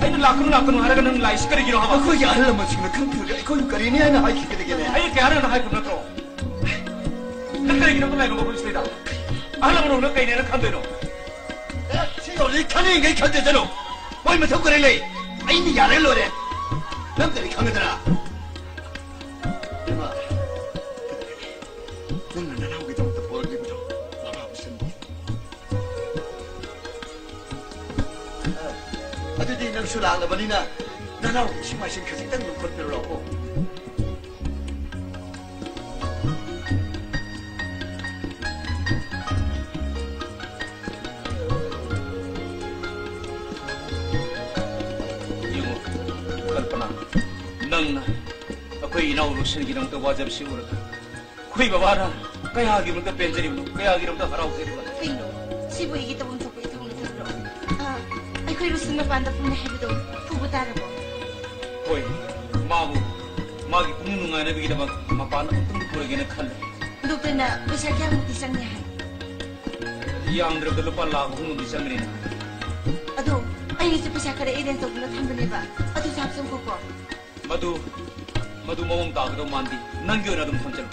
ꯑꯩꯅ ꯂꯥꯛꯀꯅꯨ, ꯂꯥꯛꯀꯅꯨ ꯍꯥꯏꯔꯒ ꯅꯪ ꯂꯥꯛꯏꯁꯤ ꯀꯔꯤꯒꯤꯅꯣ ꯍꯥꯏꯕ? ꯑꯩꯈꯣꯏꯒꯤ ꯑꯍꯜ ꯂꯃꯟꯁꯤꯡꯅ ꯈꯪꯗ꯭ꯔꯒ ꯑꯩꯈꯣꯏꯕꯨ ꯀꯔꯤꯅꯤ ꯍꯥꯏꯅ ꯍꯥꯏꯈꯤꯒꯗꯒꯦꯅꯦ? ꯑꯩꯅ ꯀꯌꯥꯔꯛ ꯅꯪ ꯍꯥꯏꯈ꯭ꯔꯕ ꯅꯠꯇ꯭ꯔꯣ? ꯅꯪ ꯀꯔꯤꯒꯤꯅꯣ ꯂꯥꯛꯏꯕ ꯃꯐꯝꯁꯤꯗ? ꯑꯍꯜ ꯂꯃꯟ ꯅꯪ ꯀꯩꯅꯦꯅ ꯈꯟꯗꯣꯏꯅꯣ? ꯑꯦ, ꯇꯧꯔꯗꯤ ꯈꯟꯅꯤꯡꯈꯩ ꯈꯟꯖꯁꯅꯨ꯫ ꯃꯣꯏ ꯃꯊꯧ ꯀꯔꯤ ꯂꯩ? ꯑꯩꯅ ꯌꯥꯔꯒ ꯂꯣꯏꯔꯦ꯫ ꯅꯪ ꯀꯔꯤ ꯈꯪꯒꯗ꯭ꯔꯥ? ꯏꯃꯥ, ꯅꯪꯅ ꯅꯅꯥꯎꯒꯤꯗꯃꯛꯇ ꯄꯣꯔꯛꯂꯤꯕꯗꯣ ꯃꯃꯥꯕꯨ ꯁꯤꯟꯕꯤꯌꯨ꯫ ꯑꯗꯨꯗꯤ ꯅꯪꯁꯨ ꯂꯥꯛꯂꯕꯅꯤꯅ ꯅꯅꯥꯎꯒꯤ ꯏꯁꯤꯡ ꯃꯥꯏꯁꯤꯡ ꯈꯖꯤꯛꯇꯪ ꯂꯧꯈꯠꯄꯤꯔꯨ ꯂꯥꯛꯑꯣ꯫ ꯌꯦꯡꯉꯨ, ꯀꯜꯄꯅꯥ, ꯅꯪꯅ ꯑꯩꯈꯣꯏ ꯏꯅꯥꯎ ꯔꯣꯁꯟꯒꯤꯗꯃꯛꯇ ꯋꯥꯖꯕꯁꯤ ꯎꯔꯒ ꯑꯩꯈꯣꯏ ꯕꯕꯥꯅ ꯀꯌꯥꯒꯤꯗꯃꯛꯇ ꯄꯦꯟꯖꯔꯤꯕꯅꯣ, ꯀꯌꯥꯒꯤꯗꯃꯛꯇ ꯍꯔꯥꯎꯖꯔꯤꯕꯅꯣ꯫ ꯀꯩꯅꯣ, ꯁꯤꯕꯨ ꯑꯩꯒꯤ ꯇꯧꯐꯝ ꯊꯣꯛꯄ ꯏꯊꯧ ꯅꯠꯇꯕ꯭ꯔꯣ? ꯑꯥ, ꯑꯩꯈꯣꯏ ꯔꯣꯁꯟ ꯃꯄꯥꯟꯗ ꯐꯝꯃꯦ ꯍꯥꯏꯕꯗꯣ ꯐꯨꯕ ꯇꯥꯔꯕꯣ? ꯍꯣꯏ, ꯃꯥꯕꯨ ꯃꯥꯒꯤ ꯄꯨꯛꯅꯤꯡ ꯅꯨꯡꯉꯥꯏꯅꯕꯒꯤꯗꯃꯛ ꯃꯄꯥꯟꯗ ꯑꯃꯨꯛꯇꯪꯗꯤ ꯄꯨꯔꯒꯦꯅ ꯈꯜꯂꯦ꯫ ꯗꯣꯛꯇꯔꯅ ꯄꯩꯁꯥ ꯀꯌꯥꯃꯨꯛꯇꯤ ꯆꯪꯅꯤ ꯍꯥꯏ? ꯌꯥꯝꯗ꯭ꯔꯕꯗ ꯂꯨꯄꯥ ꯂꯥꯈ ꯑꯍꯨꯝ ꯑꯃꯗꯤ ꯆꯪꯒꯅꯤꯅ꯫ ꯑꯗꯣ ꯑꯩꯅꯁꯨ ꯄꯩꯁꯥ ꯈꯔ arrange ꯇꯧꯗꯨꯅ ꯊꯝꯕꯅꯦꯕ, ꯑꯗꯨꯁꯨ ꯍꯥꯞꯆꯤꯟꯈꯣꯀꯣ꯫ ꯃꯗꯨ, ꯃꯗꯨ ꯃꯑꯣꯡ ꯇꯥꯒꯗꯧ ꯃꯥꯟꯗꯦ꯫ ꯅꯪꯒꯤ ꯑꯣꯏꯅ ꯑꯗꯨꯝ ꯊꯝꯖꯤꯜꯂꯨ꯫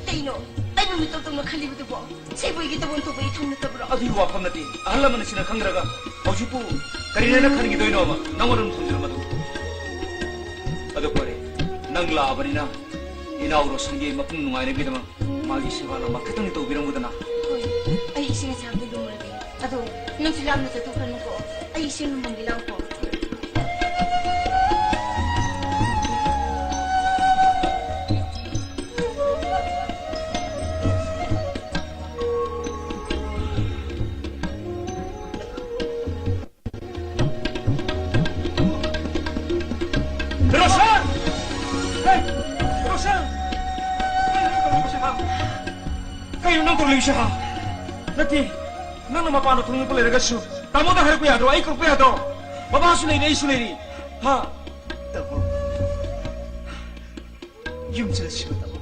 ꯀꯩꯅꯣ? ꯑꯩꯕꯨ ꯃꯤꯇꯧ ꯇꯧꯅ ꯈꯜꯂꯤꯕꯗꯨꯕꯣ? ꯁꯤꯕꯨ ꯑꯩꯒꯤ ꯇꯧꯐꯝ ꯊꯣꯛꯄ ꯏꯊꯧ ꯅꯠꯇꯕ꯭ꯔꯣ? ꯑꯗꯨꯒꯤ ꯋꯥꯐꯝ ꯅꯠꯇꯦ꯫ ꯑꯍꯜ ꯂꯃꯟꯁꯤꯅ ꯈꯪꯗ꯭ꯔꯒ ꯍꯧꯖꯤꯛꯄꯨ ꯀꯔꯤꯅꯦꯅ ꯈꯟꯈꯤꯗꯣꯏꯅꯣꯕ? ꯅꯪꯉꯣꯟꯗ ꯑꯗꯨꯝ ꯊꯝꯖꯤꯜꯂꯨ ꯃꯗꯨ꯫ ꯑꯗꯨ ꯐꯔꯦ, ꯅꯪ ꯂꯥꯛꯑꯕꯅꯤꯅ ꯏꯅꯥꯎ ꯔꯣꯁꯟꯒꯤ ꯃꯄꯨꯡ ꯅꯨꯡꯉꯥꯏꯅꯕꯒꯤꯗꯃꯛ ꯃꯥꯒꯤ ꯁꯦꯕꯥ ꯂꯝꯕꯥ ꯈꯤꯇꯪꯗꯤ ꯇꯧꯕꯤꯔꯝꯃꯨꯗꯅ꯫ ꯍꯣꯏ, ꯑꯩ ꯏꯁꯤꯡ ꯑꯁꯥꯕꯗꯤ ꯂꯨꯝꯃꯨꯔꯒꯦ꯫ ꯑꯗꯣ ꯅꯪꯁꯨ ꯂꯥꯞꯅ ꯆꯠꯊꯣꯛꯈ꯭ꯔꯅꯨꯀꯣ꯫ ꯑꯩ ꯏꯁꯤꯡ ꯂꯨꯝꯃꯝꯒꯦ ꯂꯥꯎꯀꯣ꯫ ꯔꯣꯁꯟ! ꯍꯦ! ꯔꯣꯁꯟ! ꯀꯩꯅꯣ ꯅꯪ ꯇꯧꯔꯤꯕꯁꯦ, ꯍꯥ? ꯀꯩꯅꯣ ꯅꯪ ꯇꯧꯔꯤꯕꯁꯦ, ꯍꯥ? ꯅꯠꯇꯦ, ꯅꯪꯅ ꯃꯄꯥꯟꯗ ꯊꯣꯛꯅꯤꯡꯕ ꯂꯩꯔꯒꯁꯨ ꯇꯥꯃꯣꯗ ꯍꯥꯏꯔꯛꯄ ꯌꯥꯗ꯭ꯔꯣ? ꯑꯩ ꯀꯧꯔꯛꯄ ꯌꯥꯗ꯭ꯔꯣ? ꯕꯕꯥꯁꯨ ꯂꯩꯔꯤ, ꯑꯩꯁꯨ ꯂꯩꯔꯤ꯫ ꯍꯥ? ꯇꯥꯃꯣ, ꯌꯨꯝ ꯆꯠꯂꯁꯤꯕ, ꯇꯥꯃꯣ꯫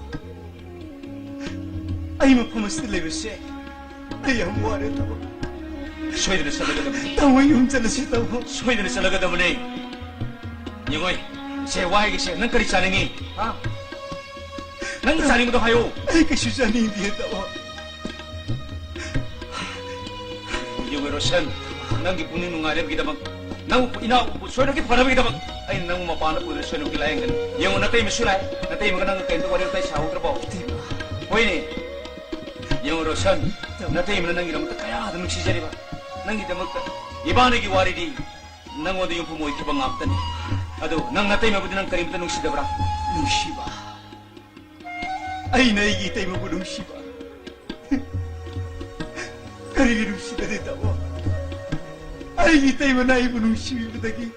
ꯑꯩ ꯃꯐꯝ ꯑꯁꯤꯗ ꯂꯩꯕꯁꯦ ꯑꯩ ꯌꯥꯝ ꯋꯥꯔꯦ, ꯇꯥꯃꯣ꯫ ꯁꯣꯏꯗꯅ ꯆꯠꯂꯒꯗꯕꯅꯤ꯫ ꯇꯥꯃꯣ, ꯌꯨꯝ ꯆꯠꯂꯁꯤ, ꯇꯥꯃꯣ꯫ ꯁꯣꯏꯗꯅ ꯆꯠꯂꯒꯗꯕꯅꯤ꯫ ꯌꯦꯡꯉꯣꯏ, ꯁꯦ, ꯋꯥ ꯍꯥꯏꯒꯦꯁꯦ, ꯅꯪ ꯀꯔꯤ ꯆꯥꯅꯤꯡꯉꯤ? ꯍꯥ? ꯅꯪ ꯆꯥꯅꯤꯡꯕꯗꯣ ꯍꯥꯏꯌꯣ꯫ ꯑꯩ ꯀꯩꯁꯨ ꯆꯥꯅꯤꯡꯗꯦ, ꯇꯥꯃꯣ꯫ ꯌꯦꯡꯉꯨ ꯔꯣꯁꯟ, ꯅꯪꯒꯤ ꯄꯨꯛꯅꯤꯡ ꯅꯨꯡꯉꯥꯏꯅꯕꯒꯤꯗꯃꯛ, ꯅꯪꯕꯨ ꯏꯅꯥꯎꯕꯨ ꯁꯣꯏꯗꯅꯒꯤ ꯐꯅꯕꯒꯤꯗꯃꯛ ꯑꯩꯅ ꯅꯪꯕꯨ ꯃꯄꯥꯟꯗ ꯄꯨꯗꯨꯅ ꯁꯣꯏꯗꯅꯒꯤ ꯂꯥꯌꯦꯡꯒꯅꯤ꯫ ꯌꯦꯡꯉꯨ, ꯅꯇꯩꯃꯁꯨ ꯂꯥꯛꯑꯦ, ꯅꯇꯩꯃꯒ ꯅꯪꯒ ꯀꯔꯤꯝꯇ ꯋꯥꯔꯤ ꯋꯥꯇꯥꯏ ꯁꯥꯍꯧꯗ꯭ꯔꯕꯣ? ꯏꯇꯩꯃ꯫ ꯍꯣꯏꯅꯦ, ꯌꯦꯡꯉꯨ ꯔꯣꯁꯟ, ꯅꯇꯩꯃꯅ ꯅꯪꯒꯤꯗꯃꯛꯇ ꯀꯌꯥꯗ ꯅꯨꯡꯁꯤꯖꯔꯤꯕ, ꯅꯪꯒꯤꯗꯃꯛꯇ ꯏꯕꯥꯅꯤꯒꯤ ꯋꯥꯔꯤꯗꯤ ꯅꯪꯉꯣꯟꯗ ꯌꯨꯝꯐꯝ ꯑꯣꯏꯈꯤꯕ ꯉꯥꯛꯇꯅꯤ꯫ ꯑꯗꯨ ꯅꯪ ꯅꯇꯩꯃꯕꯨꯗꯤ ꯅꯪ ꯀꯔꯤꯝꯇ ꯅꯨꯡꯁꯤꯗꯕ꯭ꯔꯥ? ꯅꯨꯡꯁꯤꯕ? ꯑꯩꯅ ꯑꯩꯒꯤ ꯏꯇꯩꯃꯕꯨ ꯅꯨꯡꯁꯤꯕ? ꯀꯔꯤꯒꯤ ꯅꯨꯡꯁꯤꯗꯅꯤ, ꯇꯥꯃꯣ? ꯑꯩꯒꯤ ꯏꯇꯩꯃꯅ ꯑꯩꯕꯨ ꯅꯨꯡꯁꯤꯕꯤꯕꯗꯒꯤ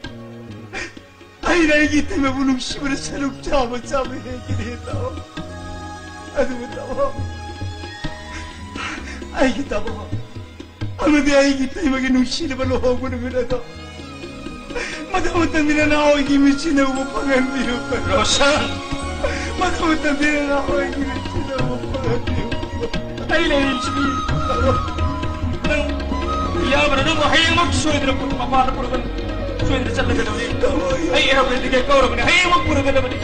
ꯑꯩꯅ ꯑꯩꯒꯤ ꯏꯇꯩꯃꯕꯨ ꯅꯨꯡꯁꯤꯕꯅ ꯁꯔꯨꯛ ꯆꯥꯝꯃ ꯆꯥꯝꯃ ꯍꯦꯟꯈꯤꯅꯤ, ꯇꯥꯃꯣ꯫ ꯑꯗꯨꯕꯨ, ꯇꯥꯃꯣ, ꯑꯩꯒꯤ ꯇꯥꯃꯣ, ꯑꯃꯗꯤ ꯑꯩꯒꯤ ꯏꯇꯩꯃꯒꯤ ꯅꯨꯡꯁꯤꯔꯕ ꯂꯨꯍꯣꯡꯕ ꯅꯨꯃꯤꯠ ꯑꯗꯣ ꯃꯊꯪ ꯃꯊꯪꯗꯤ ꯅꯅꯥꯎ ꯑꯩꯒꯤ ꯃꯤꯠꯁꯤꯅ ꯎꯕ ꯐꯪꯍꯟꯕꯤꯌꯨ꯫ ꯔꯣꯁꯟ! ꯃꯊꯪ ꯃꯊꯪꯗꯤ ꯅꯅꯥꯎ ꯑꯩꯒꯤ ꯃꯤꯠꯁꯤꯅ ꯎꯕ ꯐꯪꯍꯟꯕꯤꯌꯨ꯫ ꯑꯩ ꯂꯩꯔꯤꯁꯤꯗꯤ꯫ ꯅꯪ ꯌꯥꯕ꯭ꯔꯥ? ꯅꯪꯕꯨ ꯍꯌꯦꯡꯃꯛ ꯁꯣꯏꯗꯅ ꯄꯨ-, ꯃꯄꯥꯟꯗ ꯄꯨꯔꯒ ꯁꯣꯏꯗꯅ ꯆꯠꯂꯒꯗꯕꯅꯤ꯫ ꯑꯩ aeroplane ticket ꯀꯛꯎꯔꯕꯅꯤ꯫ ꯍꯌꯦꯡꯃꯛ ꯄꯨꯔꯒꯗꯕꯅꯤ꯫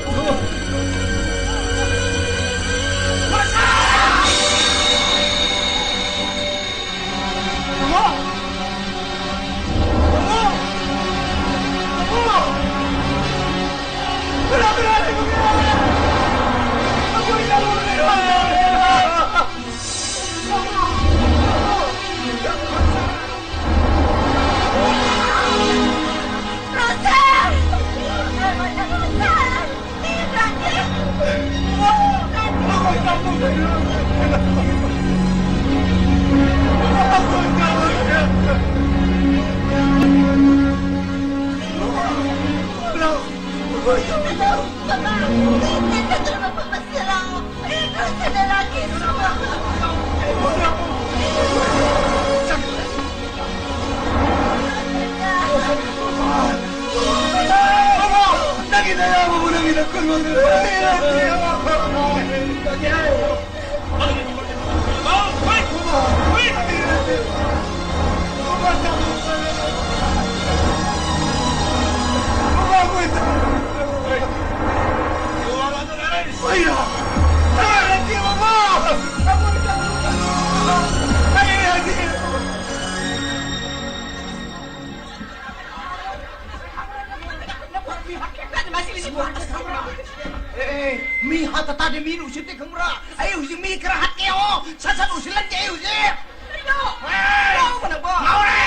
ꯑꯦ, ꯑꯦ, ꯃꯤ ꯍꯥꯠꯇ ꯇꯥꯗꯦ, ꯃꯤꯅ ꯎꯁꯤꯠꯇꯦ ꯈꯪꯕ꯭ꯔꯥ? ꯑꯩ ꯍꯧꯖꯤꯛ ꯃꯤ ꯈꯔ ꯍꯥꯠꯀꯦ, ꯑꯣ, ꯁꯠ ꯁꯠ ꯎꯁꯤꯠꯍꯟꯒꯦ ꯑꯩ ꯍꯧꯖꯤꯛ꯫ ꯀꯩꯅꯣ? ꯑꯦ! ꯉꯥꯎꯔꯕꯣ ꯅꯪꯕꯣ? ꯉꯥꯎꯔꯦ!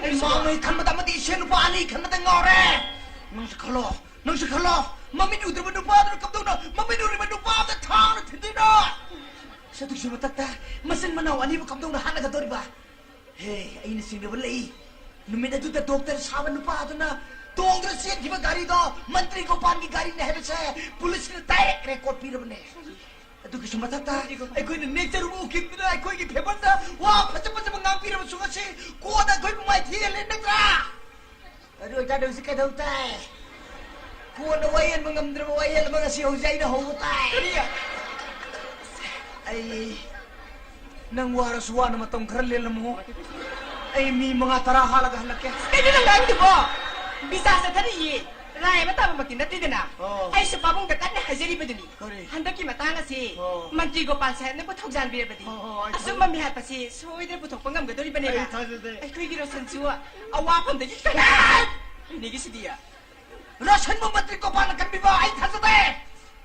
ꯑꯩ ꯃꯥꯡꯉꯩ ꯈꯟꯕꯗ ꯑꯃꯗꯤ ꯏꯁꯦ ꯅꯨꯄꯥ ꯑꯅꯤ ꯈꯟꯕꯗ ꯉꯥꯎꯔꯦ꯫ ꯅꯪꯁꯨ ꯈꯜꯂꯣ, ꯅꯪꯁꯨ ꯈꯜꯂꯣ꯫ ꯃꯃꯤꯠ ꯎꯗ꯭ꯔꯕ ꯅꯨꯄꯥꯗꯨꯅ ꯀꯝꯗꯧꯅ ꯃꯃꯤꯠ ꯎꯔꯤꯕ ꯅꯨꯄꯥ ꯑꯃꯗ ꯊꯥꯡꯅ ꯊꯤꯟꯗꯣꯏꯅꯣ? ꯁꯗꯨꯒꯤꯁꯨ ꯃꯊꯛꯇ ꯃꯆꯤꯟ ꯃꯅꯥꯎ ꯑꯅꯤꯕꯨ ꯀꯝꯗꯧꯅ ꯍꯥꯠꯅꯒꯗꯧꯔꯤꯕ? ꯍꯦ, ꯑꯩꯅ ꯆꯤꯡꯅꯕ ꯂꯩ꯫ ꯅꯨꯃꯤꯠ ꯑꯗꯨꯗ ꯗꯣꯛꯇꯔ ꯁꯥꯕ ꯅꯨꯄꯥ ꯑꯗꯨꯅ ꯇꯣꯡꯗꯨꯅ ꯆꯦꯟꯈꯤꯕ ꯒꯥꯔꯤꯗꯣ ꯃꯟꯇ꯭ꯔꯤ ꯒꯣꯄꯥꯜꯒꯤ ꯒꯥꯔꯤꯅꯦ ꯍꯥꯏꯕꯁꯦ ꯄꯨꯂꯤꯁꯅ ꯗꯥꯏꯔꯦꯛ ꯔꯦꯀꯣꯔꯗ ꯄꯤꯔꯕꯅꯦ꯫ ꯑꯗꯨꯒꯤꯁꯨ ꯃꯊꯛꯇ ꯑꯩꯈꯣꯏꯅ ꯅꯦꯛꯆꯔꯨꯕ ꯎꯀꯤꯜꯗꯨꯅ ꯑꯩꯈꯣꯏꯒꯤ ꯐꯦꯚꯔꯗ ꯋꯥ ꯐꯖ ꯐꯖꯕ ꯉꯥꯡꯕꯤꯔꯕꯁꯨ ꯉꯁꯤ ꯀꯣꯟꯅ ꯑꯩꯈꯣꯏꯕꯨ ꯃꯥꯏꯊꯤꯍꯜꯂꯦ ꯅꯠꯇ꯭ꯔꯥ? ꯑꯗꯨ ꯑꯣꯏꯇꯥꯔꯗꯤ ꯍꯧꯖꯤꯛ ꯀꯩꯗꯧ ꯇꯥꯏ? ꯀꯣꯟꯅ ꯋꯥꯌꯦꯟꯕ ꯉꯝꯗ꯭ꯔꯕ ꯋꯥꯌꯦꯜ ꯑꯃ ꯉꯁꯤ ꯍꯧꯖꯤꯛ ꯑꯩꯅ ꯍꯧꯕ ꯇꯥꯏ꯫ ꯀꯔꯤ? ꯑꯩ ꯅꯪ ꯋꯥꯔꯁꯨ ꯋꯥꯅ ꯃꯇꯝ ꯈꯔ ꯂꯦꯜꯂꯝꯃꯣ꯫ ꯑꯩ ꯃꯤ ꯃꯉꯥ ꯇꯔꯥ ꯍꯥꯠꯂꯒ ꯍꯜꯂꯛꯀꯦ꯫ ꯀꯩꯅꯣ ꯅꯪ ꯉꯥꯡꯉꯤꯗꯨꯕꯣ? ꯕꯤꯆꯥ ꯆꯠꯊꯔꯤꯌꯦ꯫ ꯔꯥꯏ ꯑꯃ ꯇꯥꯕꯃꯛꯇꯤ ꯅꯠꯇꯦꯗꯅ꯫ ꯑꯣ꯫ ꯑꯩꯁꯨ ꯄꯥꯕꯨꯡꯗ ꯀꯟꯅ ꯍꯥꯏꯖꯔꯤꯕꯗꯨꯅꯤ꯫ ꯀꯔꯤ? ꯍꯟꯗꯛꯀꯤ ꯃꯇꯥꯡ ꯑꯁꯤ ꯑꯣ꯫ ꯃꯟꯇ꯭ꯔꯤ ꯒꯣꯄꯥꯜ ꯁꯥꯍꯦꯕꯅꯕꯨ ꯊꯧꯖꯥꯟꯕꯤꯔꯕꯗꯤ ꯍꯣ, ꯍꯣ, ꯑꯩ ꯑꯁꯨꯝꯕ ꯊꯥꯖ- ꯃꯤꯍꯥꯠ ꯑꯁꯤ ꯁꯣꯏꯗꯅ ꯄꯨꯊꯣꯛꯄ ꯉꯝꯒꯗꯧꯔꯤꯕꯅꯦꯕ꯫ ꯑꯩ ꯊꯥꯖꯗꯦ꯫ ꯑꯩꯈꯣꯏꯒꯤ ꯔꯣꯁꯟꯁꯨ ꯑꯋꯥꯐꯝꯗꯒꯤ ꯀꯟꯅ ꯏꯅꯦꯒꯤꯁꯤꯗꯤ꯫ ꯔꯣꯁꯟꯕꯨ ꯃꯟꯇ꯭ꯔꯤ ꯒꯣꯄꯥꯜꯅ ꯀꯟꯕꯤꯕ ꯑꯩ ꯊꯥꯖꯗꯦ꯫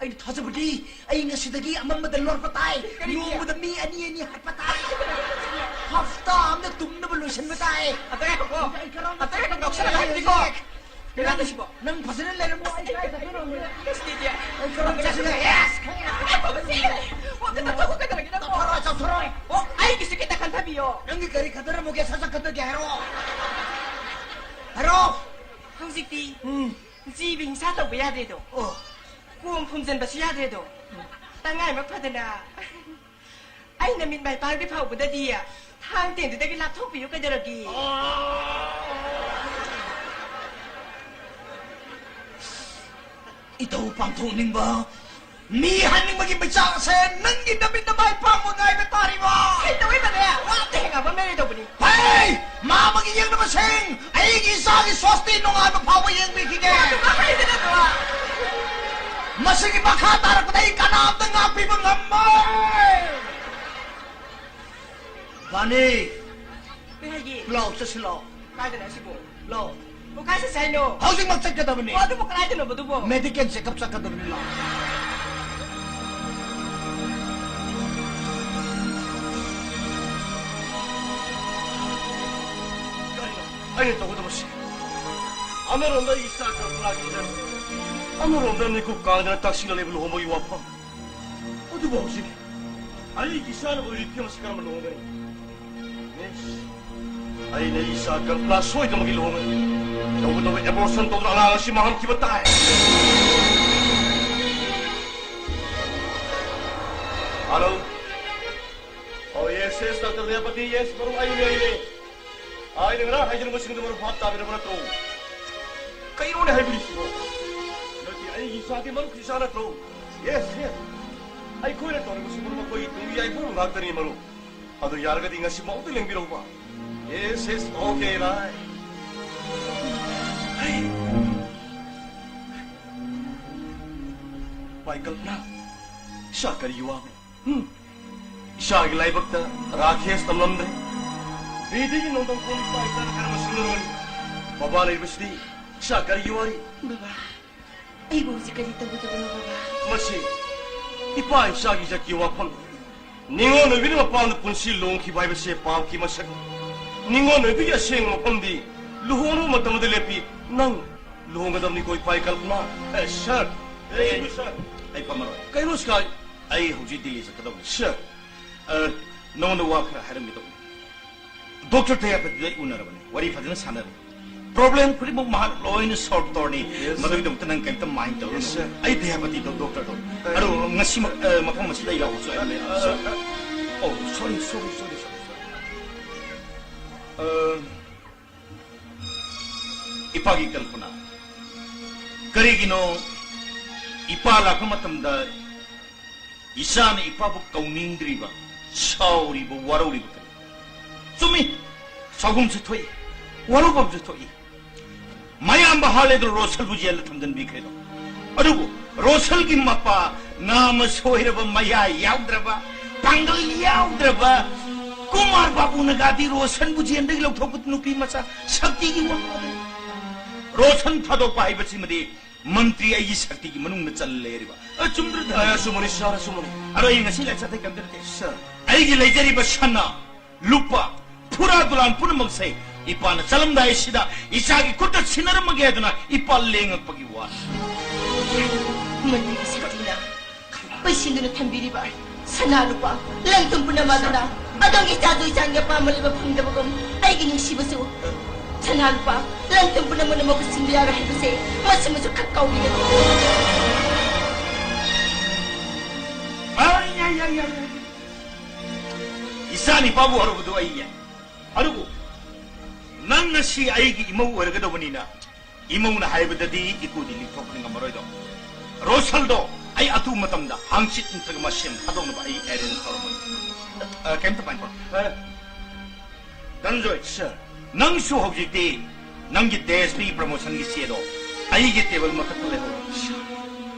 ꯑꯩꯅ ꯊꯥꯖꯕꯗꯤ ꯑꯩ ꯉꯁꯤꯗꯒꯤ ꯑꯃꯝꯕꯗ ꯂꯣꯠꯄ ꯇꯥꯏ꯫ ꯀꯔꯤꯒꯤ? ꯅꯣꯡꯃꯗ ꯃꯤ ꯑꯅꯤ ꯑꯅꯤ ꯍꯥꯠꯄ ꯇꯥꯏ꯫ ꯍꯞꯇꯥ ꯑꯃꯗ ꯇꯨꯝꯅꯕ ꯂꯣꯏꯁꯤꯟꯕ ꯇꯥꯏ꯫ ꯑꯝꯇ ꯉꯥꯏꯈꯣꯀꯣ꯫ ꯑꯝꯇ ꯉꯥꯏꯈꯣ, ꯉꯥꯎꯁꯟꯅꯕ ꯍꯥꯏꯕꯅꯤꯀꯣ꯫ ꯀꯩꯅꯣ ꯇꯧꯁꯤꯕꯣ? ꯅꯪ ꯐꯖꯅ ꯂꯩꯔꯝꯃꯣ, ꯑꯩ ꯀꯥꯏ ꯆꯠꯇꯣꯏꯅꯣ ꯈꯪꯗꯦ꯫ ꯏꯁꯇꯤꯗꯤ꯫ ꯑꯩ ꯀꯔꯝ ꯆꯠꯁꯤꯒꯦ? ꯌꯦꯁ! ꯉꯥꯏꯈꯣ, ꯃꯁꯤ! ꯑꯣ, ꯈꯤꯇ ꯊꯣꯛꯎ, ꯀꯩꯗꯧꯔꯒꯦ ꯅꯪꯕꯣ? ꯆꯠꯊꯣꯔꯛꯑꯣ, ꯆꯠꯊꯣꯔꯛꯑꯣ꯫ ꯑꯣ, ꯑꯩꯒꯤꯁꯨ ꯈꯤꯇ ꯈꯟꯊꯕꯤꯌꯣ꯫ ꯅꯪꯒꯤ ꯒꯥꯔꯤ ꯈꯟꯊꯔꯝꯃꯨꯒꯦ, ꯁꯠ ꯁꯠ ꯈꯟꯊꯒꯦ ꯍꯥꯏꯔꯣ? ꯍꯥꯏꯔꯣ! ꯍꯧꯖꯤꯛꯇꯤ ꯎꯝ꯫ ꯖꯤꯕ ꯍꯤꯡꯁꯥ ꯇꯧꯕ ꯌꯥꯗ꯭ꯔꯦꯗꯣ꯫ ꯑꯣ꯫ ꯀꯣꯝ ꯐꯨꯝꯖꯤꯟꯕꯁꯨ ꯌꯥꯗ꯭ꯔꯦꯗꯣ꯫ ꯇꯉꯥꯏꯃꯛ ꯐꯗꯅ ꯑꯩꯅ ꯃꯤꯠ ꯃꯥꯏ ꯄꯥꯡꯗ꯭ꯔꯤ ꯐꯥꯎꯕꯗꯗꯤ ꯊꯥꯡ ꯇꯦꯟꯗꯨꯗꯒꯤ ꯂꯥꯞꯊꯣꯛꯄꯤꯌꯨ ꯀꯩꯗꯧꯔꯒꯦ? ꯏꯊꯧ ꯄꯥꯡꯊꯣꯛꯅꯤꯡꯕ, ꯃꯤ ꯍꯥꯠꯅꯤꯡꯕꯒꯤ ꯃꯩꯆꯥꯛ ꯑꯁꯦ ꯅꯪꯒꯤ ꯅꯃꯤꯠ ꯅꯃꯥꯏ ꯄꯥꯡꯕ ꯉꯥꯏꯕ ꯇꯥꯔꯤꯕ? ꯀꯩꯗꯧꯋꯦꯕꯅꯦ? ꯋꯥ ꯑꯝꯇ ꯍꯦꯛ ꯉꯥꯡꯕ ꯃꯦꯔꯩ ꯇꯧꯕꯅꯤ꯫ ꯍꯩ! ꯃꯥ ꯑꯃꯒꯤ ꯌꯦꯛꯅꯕꯁꯤꯡ ꯑꯩꯒꯤ ꯏꯆꯥꯒꯤ ꯁ꯭ꯋꯥꯁꯇꯤ ꯅꯣꯡꯉꯥꯟꯕ ꯐꯥꯎꯕ ꯌꯦꯡꯕꯤꯈꯤꯒꯦ꯫ ꯃꯗꯨꯒ ꯍꯩꯗꯅ ꯅꯠꯇ꯭ꯔꯣ? ꯃꯁꯤꯒꯤ ꯃꯈꯥ ꯇꯥꯔꯛꯄꯗ ꯑꯩ ꯀꯅꯥꯝꯇ ꯉꯥꯛꯄꯤꯕ ꯉꯝꯃꯣꯏ꯫ ꯕꯥꯅꯤ, ꯀꯩ ꯍꯥꯏꯒꯦ? ꯂꯥꯎ, ꯆꯠꯁꯤ ꯂꯥꯎ꯫ ꯀꯥꯏꯗꯅꯣ ꯑꯁꯤꯕꯣ? ꯂꯥꯎ꯫ ꯑꯣ, ꯀꯥꯏ ꯆꯠꯁꯦ ꯍꯥꯏꯅꯣ? ꯍꯧꯖꯤꯛꯃꯛ ꯆꯠꯀꯗꯕꯅꯤ꯫ ꯑꯣ, ꯑꯗꯨꯕꯨ ꯀꯗꯥꯏꯗꯅꯣꯕ ꯑꯗꯨꯕꯣ? ꯃꯦꯗꯤꯀꯦꯜ ꯆꯦꯛꯑꯞ ꯆꯠꯀꯗꯕꯅꯤ, ꯂꯥꯛꯑꯣ꯫ ꯀꯔꯤꯅꯣ ꯑꯩꯅ ꯇꯧꯒꯗꯕꯁꯤ? ꯑꯃꯔꯣꯝꯗ ꯑꯩ ꯏꯆꯥ ꯀꯜꯄꯅꯥꯒꯤ ꯏꯖꯠ, ꯑꯃꯔꯣꯝꯗ ꯃꯤꯀꯨꯞ ꯀꯥꯡꯗꯅ ꯇꯛꯁꯤꯜꯂ ꯂꯩꯕ ꯂꯨꯍꯣꯡꯕꯒꯤ ꯋꯥꯐꯝ꯫ ꯑꯗꯨꯕꯨ ꯍꯧꯖꯤꯛ ꯑꯩꯒꯤ ꯏꯆꯥꯅ ꯑꯣꯏꯔꯤꯕ ꯐꯤꯕꯝ ꯑꯁꯤ ꯀꯔꯝꯅ ꯂꯨꯍꯣꯡꯒꯅꯤ? ꯃꯤꯁ, ꯑꯩꯅ ꯏꯆꯥ ꯀꯜꯄꯅꯥ ꯁꯣꯏꯗꯅꯃꯛꯀꯤ ꯂꯨꯍꯣꯡꯒꯅꯤ꯫ ꯇꯧꯒꯗꯧꯕ ꯑꯦꯕꯣꯔꯁꯟ ꯇꯧꯗꯨꯅ ꯑꯉꯥꯡ ꯑꯁꯤ ꯃꯥꯡꯍꯟꯈꯤꯕ ꯇꯥꯏ꯫ ꯍꯜꯂꯣ꯫ ꯑꯣ, ꯌꯦꯁ, ꯌꯦꯁ, ꯗꯥꯛꯇꯔ ꯗꯌꯥꯄꯇꯤ, ꯌꯦꯁ, ꯃꯔꯨꯞ, ꯑꯩꯅꯦ, ꯑꯩꯅꯦ꯫ ꯑꯩꯅ ꯉꯔꯥꯡ ꯍꯥꯏꯖꯔꯝꯕꯁꯤꯡꯗꯨ ꯃꯔꯨꯞ ꯚꯥꯞ ꯇꯥꯕꯤꯔꯕ ꯅꯠꯇ꯭ꯔꯣ? ꯀꯩꯅꯣꯅꯦ ꯍꯥꯏꯕꯤꯔꯤꯁꯤꯕꯣ? ꯅꯠꯇꯦ, ꯑꯩꯒꯤ ꯏꯆꯥꯗꯤ ꯃꯔꯨꯞꯀꯤ ꯏꯆꯥ ꯅꯠꯇ꯭ꯔꯣ? Yes, yes. ꯑꯩꯈꯣꯏꯅ ꯇꯧꯔꯤꯕꯁꯤ ꯃꯔꯨꯞ ꯃꯈꯣꯏꯒꯤ ꯇꯨꯡꯒꯤ ꯌꯥꯏꯐꯅꯕ ꯉꯥꯛꯇꯅꯤ ꯃꯔꯨꯞ꯫ ꯑꯗꯨ ꯌꯥꯔꯒꯗꯤ ꯉꯁꯤꯃꯛꯇ ꯂꯦꯡꯕꯤꯔꯧꯕ꯫ Yes, yes, okay, right. ꯍꯩ꯫ ꯚꯥꯏ ꯀꯜꯄꯅꯥ, ꯏꯆꯥ ꯀꯔꯤꯒꯤ ꯋꯥꯕꯅꯣ? ꯍꯨꯝ? ꯏꯆꯥꯒꯤ ꯂꯥꯏꯕꯛꯇ ꯔꯥꯀꯦꯁ ꯇꯝꯂꯝꯗ꯭ꯔꯦ꯫ ꯕꯤꯗꯤꯒꯤ ꯅꯣꯡꯗꯝ ꯈꯣꯡ ꯏꯄꯥ ꯏꯆꯥꯅ ꯀꯔꯝꯕ ꯁꯤꯡꯅꯔꯨꯒꯅꯤ? ꯃꯕꯥ ꯂꯩꯕꯁꯤꯗꯤ ꯏꯆꯥ ꯀꯔꯤꯒꯤ ꯋꯥꯔꯤ? ꯕꯕꯥ, ꯑꯩꯕꯨ ꯍꯧꯖꯤꯛ ꯀꯔꯤ ꯇꯧꯒꯗꯕꯅꯣ, ꯕꯕꯥ? ꯃꯁꯤ ꯏꯄꯥ ꯏꯆꯥꯒꯤ ꯏꯖꯠꯀꯤ ꯋꯥꯐꯝ꯫ ꯅꯤꯉꯣꯜ ꯑꯣꯏꯕꯤꯅ ꯃꯄꯥꯝꯗ ꯄꯨꯟꯁꯤ ꯂꯣꯡꯈꯤꯕ ꯍꯥꯏꯕꯁꯦ ꯄꯥꯞꯀꯤ ꯃꯁꯛꯅꯤ꯫ ꯅꯤꯉꯣꯜ ꯑꯣꯏꯕꯤꯒꯤ ꯑꯁꯦꯡꯕ ꯃꯐꯝꯗꯤ ꯂꯨꯍꯣꯡꯕ ꯃꯇꯝꯗ ꯂꯦꯞꯄꯤ꯫ ꯅꯪ ꯂꯨꯍꯣꯡꯒꯗꯕꯅꯤꯀꯣ, ꯏꯄꯥ ꯀꯜꯄꯅꯥ꯫ ꯑꯦ, ꯁꯥꯔ꯫ ꯑꯦ, ꯁꯥꯔ꯫ ꯑꯩ ꯐꯝꯃꯔꯣꯏ꯫ ꯀꯩꯅꯣ, ꯁ꯭ꯀꯥꯏ? ꯑꯩ ꯍꯧꯖꯤꯛ ꯗꯤꯜꯂꯤ ꯆꯠꯀꯗꯧꯕꯅꯤ꯫ ꯁꯥꯔ, ꯑ, ꯅꯉꯣꯟꯗ ꯋꯥ ꯈꯔ ꯍꯥꯏꯔꯝꯒꯦ ꯇꯧꯕꯅꯤ꯫ ꯗꯣꯛꯇꯔ ꯗꯌꯥꯄꯇꯤꯗ ꯑꯩ ꯎꯅꯔꯕꯅꯤ, ꯋꯥꯔꯤ ꯐꯖꯅ ꯁꯥꯟꯅꯔꯦ꯫ ꯄ꯭ꯔꯣꯕ꯭ꯂꯦꯝ ꯈꯨꯗꯤꯡꯃꯛ ꯃꯍꯥꯛ ꯂꯣꯏꯅ ꯁꯣꯜꯕ ꯇꯧꯔꯅꯤ꯫ ꯌꯦꯁ, ꯁꯥꯔ꯫ ꯃꯗꯨꯒꯤꯗꯃꯛꯇ ꯅꯪ ꯀꯩꯝꯇ ꯃꯥꯏꯟ ꯇꯧꯔꯨꯅꯨ꯫ ꯌꯦꯁ, ꯁꯥꯔ꯫ ꯑꯩ ꯗꯌꯥꯄꯇꯤꯗꯣ, ꯗꯣꯛꯇꯔꯗꯣ꯫ ꯑ, ꯑꯗꯣ ꯉꯁꯤꯃꯛ, ꯑ, ꯃꯐꯝ ꯑꯁꯤꯗ ꯑꯩ ꯂꯥꯛꯑꯣꯁꯨ ꯍꯥꯏꯕꯅꯦ꯫ ꯑ, ꯁꯥꯔ꯫ ꯑ, ꯑꯣ, ꯁꯣꯔꯤ, ꯁꯣꯔꯤ, ꯁꯣꯔꯤ, ꯁꯣꯔꯤ, ꯁꯣꯔꯤ꯫ ꯑ, ꯏꯄꯥꯒꯤ ꯀꯜꯄꯅꯥ, ꯀꯔꯤꯒꯤꯅꯣ ꯏꯄꯥ ꯂꯥꯛꯄ ꯃꯇꯝꯗ ꯏꯆꯥꯅ ꯏꯄꯥꯕꯨ ꯀꯧꯅꯤꯡꯗ꯭ꯔꯤꯕ, ꯁꯥꯎꯔꯤꯕ, ꯋꯥꯔꯧꯔꯤꯕ ꯀꯔꯤ? ꯆꯨꯝꯃꯤ, ꯁꯥꯎꯐꯝꯁꯨ ꯊꯣꯛꯏ, ꯋꯥꯔꯧꯐꯝꯁꯨ ꯊꯣꯛꯏ꯫ ꯃꯌꯥꯝꯕ ꯍꯥꯂꯦꯗꯨ ꯔꯣꯁꯜꯕꯨ ꯖꯦꯜꯗ ꯊꯝꯖꯤꯟꯕꯤꯈ꯭ꯔꯦꯗꯣ꯫ ꯑꯗꯨꯕꯨ ꯔꯣꯁꯜꯒꯤ ꯃꯄꯥ, ꯅꯥꯃ ꯁꯣꯏꯔꯕ, ꯃꯌꯥ ꯌꯥꯎꯗ꯭ꯔꯕ, ꯄꯥꯡꯒꯜ ꯌꯥꯎꯗ꯭ꯔꯕ ꯀꯨꯃꯥꯔ ꯕꯥꯕꯨꯅꯒꯗꯤ ꯔꯣꯁꯟꯕꯨ ꯖꯦꯜꯗꯒꯤ ꯂꯧꯊꯣꯛꯄ ꯅꯨꯄꯤ ꯃꯆꯥ ꯁꯛꯇꯤꯒꯤ ꯋꯥ ꯉꯥꯡꯉꯤ꯫ ꯔꯣꯁꯟ ꯊꯥꯗꯣꯛꯄ ꯍꯥꯏꯕꯁꯤꯃꯗꯤ ꯃꯟꯇ꯭ꯔꯤ ꯑꯩꯒꯤ ꯁꯛꯇꯤꯒꯤ ꯃꯅꯨꯡꯗ ꯆꯜꯂ ꯂꯩꯔꯤꯕ꯫ ꯑꯆꯨꯝꯗ꯭ꯔ ꯙꯔꯃ? ꯑ, ꯑꯆꯨꯝꯕꯅꯤ ꯁꯥꯔ, ꯑꯆꯨꯝꯕꯅꯤ꯫ ꯑꯗꯣ ꯑꯩ ꯉꯁꯤ ꯂꯥꯏ ꯆꯥꯊꯩ ꯀꯩꯝꯇ ꯅꯠꯇꯦ꯫ ꯁꯥꯔ꯫ ꯑꯩꯒꯤ ꯂꯩꯖꯔꯤꯕ ꯁꯅꯥ, ꯂꯨꯄꯥ, ꯐꯨꯔꯥ ꯗꯨꯂꯥꯟ ꯄꯨꯝꯅꯃꯛꯁꯦ ꯏꯄꯥꯅ ꯆꯠꯂꯝꯗꯥꯏꯁꯤꯗ ꯏꯆꯥꯒꯤ ꯈꯨꯠꯇ ꯁꯤꯟꯅꯔꯝꯃꯒꯦ ꯍꯥꯏꯗꯨꯅ ꯏꯄꯥ ꯂꯦꯡꯉꯛꯄꯒꯤ ꯋꯥꯅꯤ꯫ ꯃꯗꯨꯒꯤ ꯁꯛꯇꯤꯅ ꯄꯩꯁꯤꯟꯗꯨꯅ ꯊꯝꯕꯤꯔꯤꯕ ꯁꯅꯥ ꯂꯨꯄꯥ, ꯂꯟ ꯊꯨꯝ ꯄꯨꯝꯅꯃꯛ ꯑꯗꯨꯅ ꯑꯗꯣꯝꯒꯤ ꯏꯆꯥ ꯖꯣꯏꯆꯥꯟꯒꯤ ꯑꯄꯥꯝꯕ ꯂꯩꯕ ꯐꯪꯗꯕꯒꯨꯝ ꯑꯩꯒꯤ ꯅꯨꯡꯁꯤꯕꯁꯨ ꯁꯅꯥ ꯂꯨꯄꯥ, ꯂꯟ ꯊꯨꯝ ꯄꯨꯝꯅꯃꯛꯅ ꯃꯍꯨꯠ ꯁꯤꯟꯕ ꯌꯥꯔꯣꯏ ꯍꯥꯏꯕꯁꯦ ꯃꯁꯤꯃꯁꯨ ꯈꯛ ꯀꯥꯎꯕꯤꯒꯅꯨ꯫ ꯑꯥꯏ, ꯑꯥꯏ, ꯑꯥꯏ, ꯑꯥꯏ, ꯑꯥꯏ꯫ ꯏꯆꯥ ꯅꯤꯄꯥꯕꯨ ꯍꯔꯧꯕꯗꯨ ꯑꯩꯅꯦ꯫ ꯑꯗꯨꯕꯨ ꯅꯪ ꯉꯁꯤ ꯑꯩꯒꯤ ꯏꯃꯧ ꯑꯣꯏꯔꯒꯗꯧꯕꯅꯤꯅ, ꯏꯃꯧꯅ ꯍꯥꯏꯕꯗꯗꯤ ꯏꯀꯨꯗꯤ ꯂꯤꯛꯊꯣꯛꯄꯗꯤ ꯉꯝꯃꯔꯣꯏꯗꯣ꯫ ꯔꯣꯁꯜꯗꯣ ꯑꯩ ꯑꯊꯨꯕ ꯃꯇꯝꯗ ꯍꯥꯡꯆꯤꯠ ꯅꯠꯇ꯭ꯔꯒ ꯃꯁꯦꯝ ꯊꯥꯗꯣꯛꯅꯕ ꯑꯩ ꯑꯦꯔꯦꯟꯖ ꯇꯧꯔꯝꯃꯒꯦ꯫ ꯑ, ꯀꯩꯝꯇ ꯄꯥꯏꯈꯣ꯫ ꯁꯥꯔ꯫ ꯙꯅꯟꯖꯣꯏ꯫ ꯁꯥꯔ꯫ ꯅꯪꯁꯨ ꯍꯧꯖꯤꯛꯇꯤ ꯅꯪꯒꯤ ꯗꯤ ꯑꯦꯁ ꯄꯤꯒꯤ ꯄ꯭ꯔꯃꯣꯁꯟꯒꯤ ꯆꯦꯗꯣ ꯑꯩꯒꯤ ꯇꯦꯕꯜ ꯃꯊꯛꯇ ꯂꯩꯍꯧꯔꯣ꯫ ꯁꯥꯔ꯫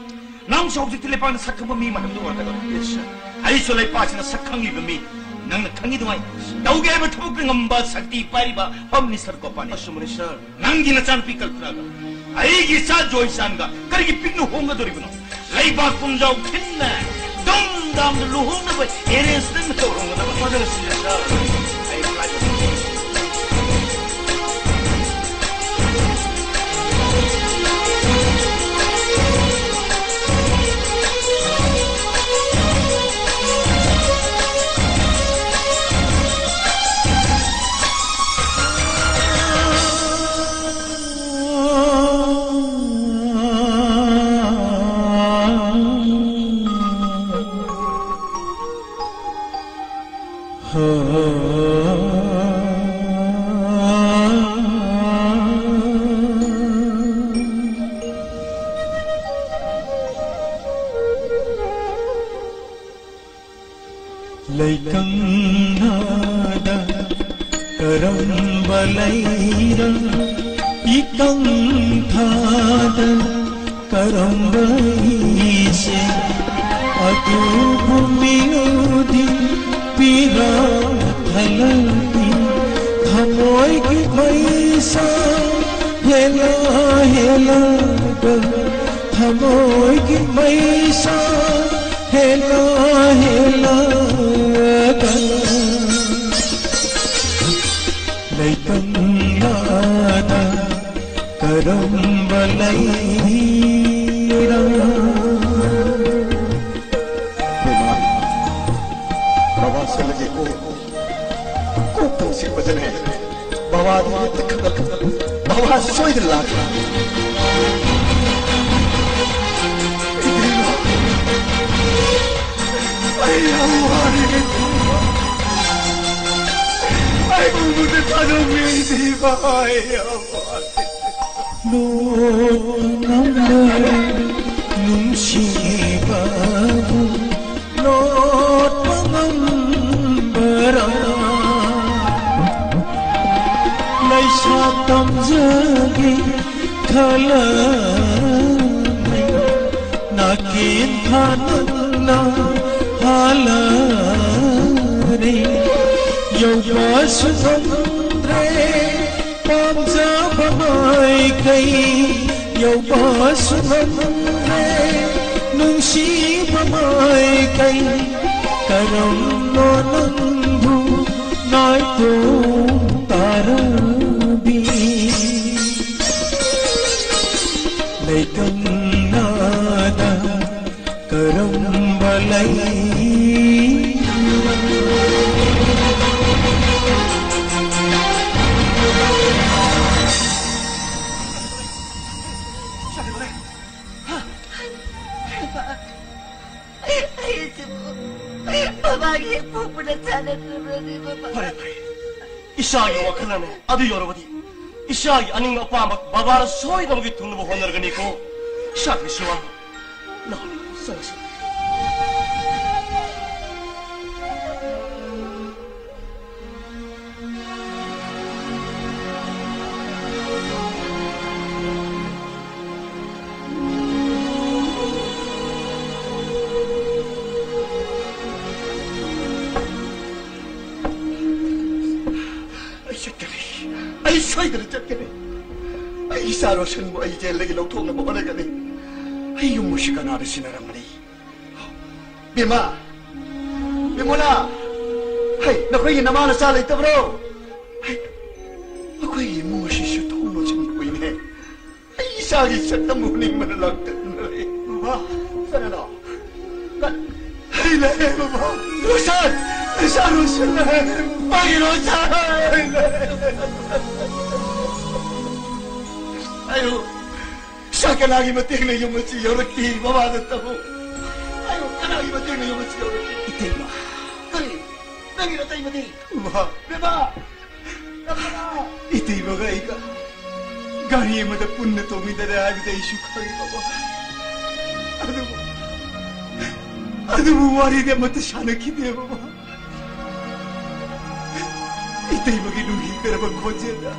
ꯅꯪꯁꯨ ꯍꯧꯖꯤꯛꯇꯤ ꯂꯩꯄꯥꯛꯅ ꯁꯛ ꯈꯪꯕ ꯃꯤ ꯑꯃ ꯍꯥꯏꯕꯗꯨ ꯑꯣꯏꯔꯛꯀꯗꯧꯔꯦ꯫ ꯌꯦꯁ, ꯁꯥꯔ꯫ ꯑꯩꯁꯨ ꯂꯩꯄꯥꯛꯁꯤꯅ ꯁꯛ ꯈꯪꯂꯤꯕ ꯃꯤ, ꯅꯪꯅ ꯈꯪꯉꯤꯗꯨꯉꯥꯏ ꯇꯧꯒꯦ ꯍꯥꯏꯕ ꯊꯕꯛꯇ ꯉꯝꯕ ꯁꯛꯇꯤ ꯄꯥꯏꯔꯤꯕ ꯍꯣꯝ ꯃꯤꯅꯤꯁꯇꯔ ꯒꯣꯄꯥꯅꯤ꯫ ꯑꯆꯨꯝꯕꯅꯤ, ꯁꯥꯔ꯫ ꯅꯪꯒꯤ ꯅꯆꯥꯅꯨꯄꯤ ꯀꯜꯄꯅꯥꯒ ꯑꯩꯒꯤ ꯏꯆꯥ ꯖꯣꯏꯆꯥꯟꯒ ꯀꯔꯤꯒꯤ ꯄꯤꯛꯅ ꯍꯣꯡꯒꯗꯧꯔꯤꯕꯅꯣ? ꯂꯩꯕꯥꯛ ꯄꯨꯝꯖꯥꯎ ꯊꯤꯟꯅ ꯗꯨꯝ ꯗꯥꯝꯗ ꯂꯨꯍꯣꯡꯅꯕ ꯑꯦꯔꯦꯟꯖ ꯅꯪꯅ ꯇꯧꯔꯝꯒꯗꯕ꯫ ꯐꯖꯅ ꯁꯤꯜꯂꯦ, ꯁꯥꯔ꯫ ꯑꯩ ꯐ꯭ꯂꯥꯏꯠ ꯂꯩꯀꯪꯅꯥꯗ ꯀꯔꯝꯕ ꯂꯩꯔ, ꯏꯀꯪ ꯊꯥꯗ ꯀꯔꯝꯕ ꯏꯁꯦ, ꯑꯗꯨꯕꯨ ꯃꯤꯑꯣꯏꯗꯤ ꯄꯤꯔꯥ ꯊꯂꯛꯄꯤ, ꯊꯃꯣꯏꯒꯤ ꯃꯩꯁꯥ ꯍꯦꯜꯂ ꯍꯦꯜꯂꯒ ꯊꯃꯣꯏꯒꯤ ꯃꯩꯁꯥ ꯍꯦꯜꯂ ꯍꯦꯜꯂꯒ ꯂꯩꯇꯝꯂꯥꯗ ꯀꯔꯝꯕ ꯂꯩꯔꯥ? ꯕꯦꯝꯃ, ꯕꯕꯥ ꯁꯣꯏꯂꯒꯦꯀꯣ꯫ ꯀꯣꯛꯇꯪ ꯆꯤꯛꯄꯗꯅꯦ, ꯕꯕꯥꯗꯤ ꯃꯤꯠꯇ ꯈꯪꯒꯠꯂꯨ꯫ ꯕꯕꯥ ꯁꯣꯏꯗꯅ ꯂꯥꯛꯀꯅꯤ꯫ ꯏꯕꯦꯝꯃ, ꯑꯩ ꯌꯥꯝ ꯋꯥꯔꯦ꯫ ꯑꯩꯕꯨ ꯎꯕꯗ ꯊꯥꯗꯣꯛꯄꯤꯔꯤꯕ ꯑꯩ ꯌꯥꯝ ꯋꯥꯔꯦ꯫ ꯂꯣꯛꯄ ꯉꯝꯕ ꯅꯨꯡꯁꯤꯕꯕꯨ ꯂꯣꯠꯄ ꯉꯝꯕꯔꯥ? ꯂꯩꯁꯥ ꯇꯝꯖꯒꯦ ꯈꯜꯂꯝꯃꯤ, ꯅꯥꯀꯦꯟ ꯐꯥꯅ ꯍꯥꯜꯂꯔꯦ꯫ ꯌꯧꯕꯁꯨ ꯉꯝꯗ꯭ꯔꯦ ꯄꯥꯝꯖꯕ ꯃꯥꯏꯀꯩ, ꯌꯧꯕꯁꯨ ꯉꯝꯗ꯭ꯔꯦ ꯅꯨꯡꯁꯤꯕ ꯃꯥꯏꯀꯩ꯫ ꯀꯔꯝꯅꯣ ꯅꯪꯕꯨ ꯉꯥꯏꯇꯣꯡ ꯇꯥꯔꯕꯤ? ꯂꯩꯇꯝꯅꯗ ꯀꯔꯝꯕ ꯂꯩ? ꯑꯩꯁꯤꯕꯨ ꯕꯕꯥꯒꯤ ꯍꯦꯛ ꯄꯣꯛꯄꯅ ꯆꯥꯟꯅꯗ꯭ꯔꯕ꯭ꯔꯅꯦ, ꯕꯕꯥ? ꯐꯔꯦ, ꯐꯔꯦ꯫ ꯏꯆꯥꯒꯤ ꯋꯥꯈꯜꯅꯅꯦ ꯑꯗꯨ ꯌꯧꯔꯕꯗꯤ, ꯏꯆꯥꯒꯤ ꯑꯅꯤꯡꯕ ꯑꯄꯥꯝꯕ ꯕꯕꯥꯅ ꯁꯣꯏꯗꯅꯃꯛꯀꯤ ꯊꯨꯡꯅꯕ ꯍꯣꯠꯅꯔꯒꯅꯤꯀꯣ꯫ ꯏꯆꯥ ꯀꯩꯁꯨ ꯋꯥꯒꯅꯨ꯫ ꯂꯥꯛꯑꯣ, ꯆꯪꯉꯁꯤ꯫ ꯑꯩ ꯆꯠꯀꯅꯤ꯫ ꯑꯩ ꯁꯣꯏꯗꯅ ꯆꯠꯀꯅꯤ꯫ ꯑꯩ ꯏꯆꯥ ꯔꯣꯁꯟꯕꯨ ꯑꯩ ꯖꯦꯜꯗꯒꯤ ꯂꯧꯊꯣꯛꯅꯕ ꯍꯣꯠꯅꯒꯅꯤ꯫ ꯑꯩ ꯌꯨꯝ ꯑꯁꯤ ꯀꯅꯥꯗ ꯁꯤꯟꯅꯔꯝꯒꯅꯤ? ꯕꯦꯝꯃ! ꯕꯦꯝꯃꯣꯂꯥ! ꯍꯩ, ꯅꯈꯣꯏꯒꯤ ꯅꯃꯥ ꯅꯆꯥ ꯂꯩꯇꯕ꯭ꯔꯣ? ꯍꯩ, ꯑꯩꯈꯣꯏꯒꯤ ꯏꯃꯨꯡ ꯑꯁꯤꯁꯨ ꯊꯣꯡ ꯂꯣꯟꯁꯤꯟꯕ ꯀꯨꯏꯔꯦ꯫ ꯑꯩ ꯏꯆꯥꯒꯤ ꯁꯛꯇꯝ ꯎꯅꯤꯡꯕꯅ ꯂꯥꯡꯇꯛꯅꯔꯦ꯫ ꯕꯕꯥ! ꯀꯅꯥꯅꯣ? ꯀ-, ꯑꯩ ꯂꯥꯛꯑꯦ, ꯕꯕꯥ! ꯔꯣꯁꯟ! ꯏꯆꯥ ꯔꯣꯁꯟ ꯂꯥꯛꯑꯦ! ꯑꯩ ꯔꯣꯁꯟ! ꯑꯩ ꯂꯥꯛꯑꯦ! ꯑꯩꯕꯨ ꯁꯥꯀꯂꯥꯒꯤ ꯃꯇꯦꯡꯅ ꯌꯨꯝ ꯑꯁꯤ ꯌꯧꯔꯛꯈꯤ, ꯃꯃꯥ ꯅꯠꯇꯕ꯫ ꯑꯩꯕꯨ ꯀꯅꯥꯒꯤ ꯃꯇꯦꯡꯅ ꯌꯨꯝ ꯑꯁꯤ ꯌꯧꯔꯛꯈꯤ? ꯏꯇꯩꯃ꯫ ꯀꯔꯤ? ꯅꯪꯒꯤ ꯅꯇꯩꯃꯗꯤ? ꯃꯃꯥ꯫ ꯕꯦꯝꯃ! ꯅꯃꯥ! ꯏꯇꯩꯃꯒ ꯑꯩꯒ ꯒꯥꯔꯤ ꯑꯃꯗ ꯄꯨꯟꯅ ꯇꯣꯡꯃꯤꯟꯅꯔꯦ ꯍꯥꯏꯕꯗꯤ ꯑꯩꯁꯨ ꯈꯪꯉꯤ, ꯃꯃꯥ꯫ ꯑꯗꯨꯕꯨ, ꯑꯗꯨꯕꯨ ꯋꯥꯔꯤꯗꯤ ꯑꯃꯠꯇ ꯁꯥꯟꯅꯈꯤꯗꯦ, ꯃꯃꯥ꯫ ꯏꯇꯩꯃꯒꯤ ꯅꯨꯡꯁꯤꯈ꯭ꯔꯕ ꯈꯣꯟꯖꯦꯜꯗ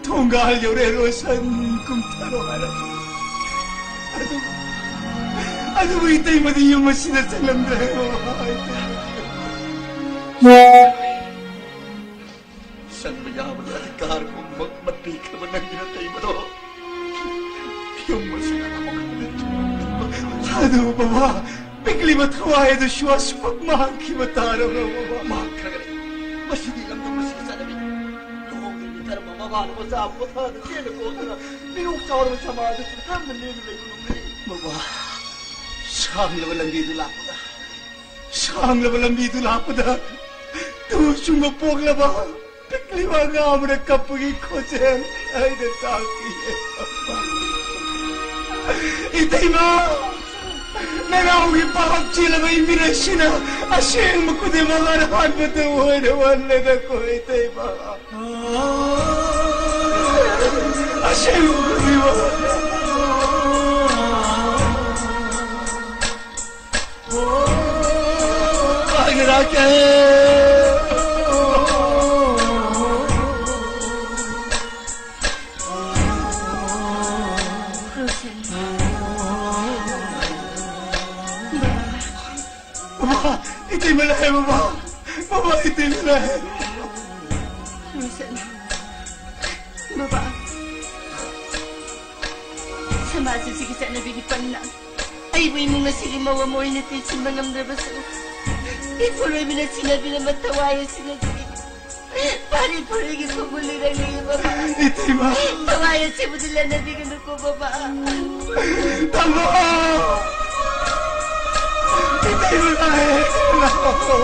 ꯊꯣꯡꯒꯥꯜ ꯌꯧꯔꯦ, ꯔꯣꯁꯟ ꯀꯨꯝꯊꯔꯣ ꯍꯥꯏꯔꯛꯄ꯫ ꯑꯗꯨꯕꯨ, ꯑꯗꯨꯕꯨ ꯏꯇꯩꯃꯗꯤ ꯌꯨꯝ ꯑꯁꯤꯗ ꯆꯪꯂꯝꯗ꯭ꯔꯦ꯫ ꯆꯪꯕ ꯌꯥꯕꯒꯤ ꯑꯙꯤꯀꯥꯔ ꯄꯨꯝꯅꯃꯛ ꯃꯠꯄꯤꯈ꯭ꯔꯕ ꯅꯪꯒꯤ ꯅꯇꯩꯃꯗꯣ ꯌꯨꯝ ꯑꯁꯤꯗ ꯑꯃꯨꯛ ꯍꯟꯅ ꯆꯪꯂꯝꯗ꯭ꯔꯦ꯫ ꯑꯗꯨ ꯕꯕꯥ, ꯄꯤꯛꯂꯤꯕ ꯊꯋꯥꯏ ꯑꯗꯨꯁꯨ ꯑꯁꯨꯃꯛ ꯃꯥꯡꯈꯤꯕ ꯇꯥꯔꯕ꯭ꯔꯣ, ꯕꯕꯥ? ꯃꯥꯡꯈ꯭ꯔꯒꯅꯤ꯫ ꯃꯁꯤꯗꯤ ꯂꯝꯗꯝ ꯑꯁꯤꯒꯤ ꯆꯠꯅꯕꯤꯅꯤ꯫ ꯂꯨꯍꯣꯡꯗ꯭ꯔꯤꯉꯩ ꯀꯔꯝꯕ ꯃꯃꯥꯅ ꯃꯆꯥꯕꯨ ꯄꯣꯊꯥꯗ ꯆꯦꯟꯅ ꯀꯣꯟꯗꯨꯅ ꯃꯤꯅꯣꯛ ꯆꯥꯎꯔꯕ ꯁꯃꯥꯖ ꯑꯁꯤꯗ ꯀꯔꯝꯅ ꯂꯦꯝꯅ ꯂꯩꯕ ꯉꯝꯒꯅꯤ? ꯕꯕꯥ, ꯁꯥꯡꯂꯕ ꯂꯝꯕꯤꯗꯨ ꯂꯥꯛꯄꯗ, ꯁꯥꯡꯂꯕ ꯂꯝꯕꯤꯗꯨ ꯂꯥꯛꯄꯗ ꯇꯨ ꯆꯨꯡꯕ ꯄꯣꯛꯂꯕ ꯄꯤꯛꯂꯤꯕ ꯑꯉꯥꯡ ꯑꯃꯅ ꯀꯞꯄꯒꯤ ꯈꯣꯟꯖꯦꯜ ꯑꯩꯅ ꯇꯥꯈꯤ꯫ ꯏꯇꯩꯃ, ꯅꯅꯥꯎꯒꯤ ꯄꯥꯞ ꯆꯦꯜꯂꯕ ꯏꯃꯤꯠ ꯑꯁꯤꯅ ꯑꯁꯦꯡꯕ ꯈꯨꯗꯤꯡꯃꯛ ꯑꯔꯥꯟꯕꯗ ꯑꯣꯏꯅ ꯎꯍꯜꯂꯦꯗꯀꯣ, ꯏꯇꯩꯃ꯫ ꯑꯁꯦꯡꯕ ꯈꯨꯗꯤꯡꯃꯛ꯫ ꯕꯕꯥ, ꯏꯇꯩꯃ ꯂꯥꯛꯑꯦ, ꯕꯕꯥ꯫ ꯕꯕꯥ, ꯏꯇꯩꯃ ꯂꯥꯛꯑꯦ꯫ ꯂꯣꯏꯁꯤꯜꯂꯦ꯫ ꯕꯕꯥ, ꯁꯃꯥꯖ ꯑꯁꯤꯒꯤ ꯆꯠꯅꯕꯤꯒꯤ ꯄꯟꯅ ꯑꯩꯕꯨ ꯏꯃꯨꯡ ꯑꯁꯤꯒꯤ ꯃꯧ ꯑꯃ ꯑꯣꯏꯅ ꯇꯦꯛꯁꯤꯟꯕ ꯉꯝꯗ꯭ꯔꯕꯁꯨ, ꯏꯄꯨꯔꯣꯏꯕꯅ ꯁꯤꯟꯅꯕꯤꯔꯝꯕ ꯊꯋꯥꯏ ꯑꯁꯤꯅꯗꯤ ꯐꯥꯔꯤ ꯐꯥꯔꯤꯒꯤ ꯈꯣꯡꯒꯨꯜ ꯂꯤꯔꯛꯂꯤꯕ ꯏꯇꯩꯃ! ꯊꯋꯥꯏ ꯑꯁꯤꯕꯨꯗꯤ ꯂꯦꯟꯅꯕꯤꯒꯅꯨꯀꯣ, ꯕꯕꯥ꯫ ꯇꯥꯃꯣ! ꯏꯇꯩꯃ ꯂꯥꯛꯑꯦ! ꯂꯥꯛꯑꯣ!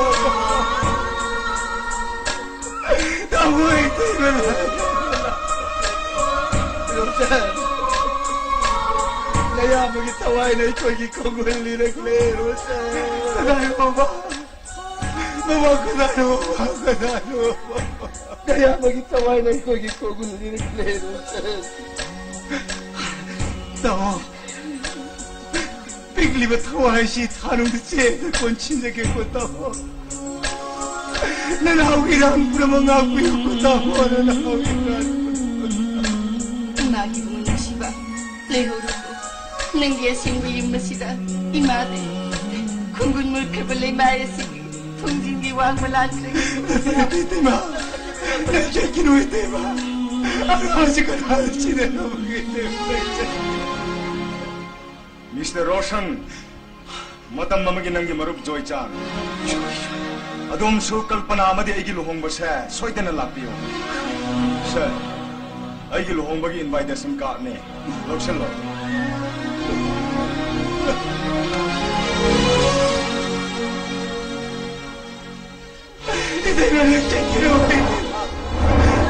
ꯇꯥꯃꯣ, ꯏꯇꯩꯃ ꯂꯥꯛꯑꯦ! ꯔꯣꯁꯟ! ꯅꯌꯥꯝꯕꯒꯤ ꯊꯋꯥꯏꯅ ꯑꯩꯈꯣꯏꯒꯤ ꯈꯣꯡꯒꯨꯜ ꯂꯤꯔꯛꯂꯦ, ꯔꯣꯁꯟ! ꯀꯗꯥꯏ, ꯕꯕꯥ? ꯃꯃꯥ ꯀꯅꯥꯅꯣ? ꯃꯃꯥ ꯀꯅꯥꯅꯣ? ꯅꯌꯥꯝꯕꯒꯤ ꯊꯋꯥꯏꯅ ꯑꯩꯈꯣꯏꯒꯤ ꯈꯣꯡꯒꯨꯜ ꯂꯤꯔꯛꯂꯦ, ꯔꯣꯁꯟ꯫ ꯇꯥꯃꯣ, ꯄꯤꯛꯂꯤꯕ ꯊꯋꯥꯏꯁꯤ ꯊꯥꯅꯨꯡꯗ ꯆꯦꯟꯗ ꯀꯣꯟꯁꯤꯟꯖꯒꯦꯀꯣ, ꯇꯥꯃꯣ꯫ ꯅꯅꯥꯎꯒꯤ ꯏꯔꯥꯡ ꯄꯨꯝꯅꯃꯛ ꯉꯥꯛꯄꯤꯌꯨꯀꯣ, ꯇꯥꯃꯣ, ꯅꯅꯥꯎꯒꯤ ꯏꯔꯥꯡ ꯄꯨꯝꯅꯃꯛ꯫ ꯏꯃꯥꯒꯤ ꯏꯕꯨꯡꯉꯣ ꯅꯨꯡꯁꯤꯕ, ꯂꯩꯍꯧꯔꯣꯀꯣ꯫ ꯅꯪꯒꯤ ꯑꯁꯦꯡꯕ ꯌꯨꯝ ꯑꯁꯤꯗ ꯏꯃꯥꯗꯤ ꯈꯣꯡꯒꯨꯜ ꯃꯨꯠꯈ꯭ꯔꯕ ꯂꯩꯃꯥꯏ ꯑꯁꯤꯒꯤ ꯊꯣꯡꯖꯤꯟꯒꯤ ꯋꯥꯡꯃ ꯂꯥꯟꯈ꯭ꯔꯦ꯫ ꯅꯠꯇꯦ, ꯏꯇꯩꯃ꯫ ꯅꯪ ꯆꯠꯈꯤꯅꯨ, ꯏꯇꯩꯃ꯫ ꯑꯉꯥꯡꯁꯤ ꯀꯅꯥꯗ ꯁꯤꯟꯅꯔꯝꯃꯒꯦ, ꯏꯇꯩꯃ? ꯅꯪ ꯆꯠꯈꯤꯅꯨ꯫ ꯃꯤꯁꯇꯔ ꯔꯣꯁꯟ, ꯃꯇꯝ ꯑꯃꯒꯤ ꯅꯪꯒꯤ ꯃꯔꯨꯞ ꯖꯣꯏꯆꯥꯟ꯫ ꯑꯗꯣꯝꯁꯨ ꯀꯜꯄꯅꯥ ꯑꯃꯗꯤ ꯑꯩꯒꯤ ꯂꯨꯍꯣꯡꯕꯁꯦ ꯁꯣꯏꯗꯅ ꯂꯥꯛꯄꯤꯌꯨ꯫ ꯁꯔ, ꯑꯩꯒꯤ ꯂꯨꯍꯣꯡꯕꯒꯤ invitation cardꯅꯤ꯫ ꯂꯧꯁꯤꯜꯂꯣ꯫ ꯏꯇꯩꯃ, ꯅꯪ ꯆꯠꯈꯤꯅꯨ, ꯏꯇꯩꯃ꯫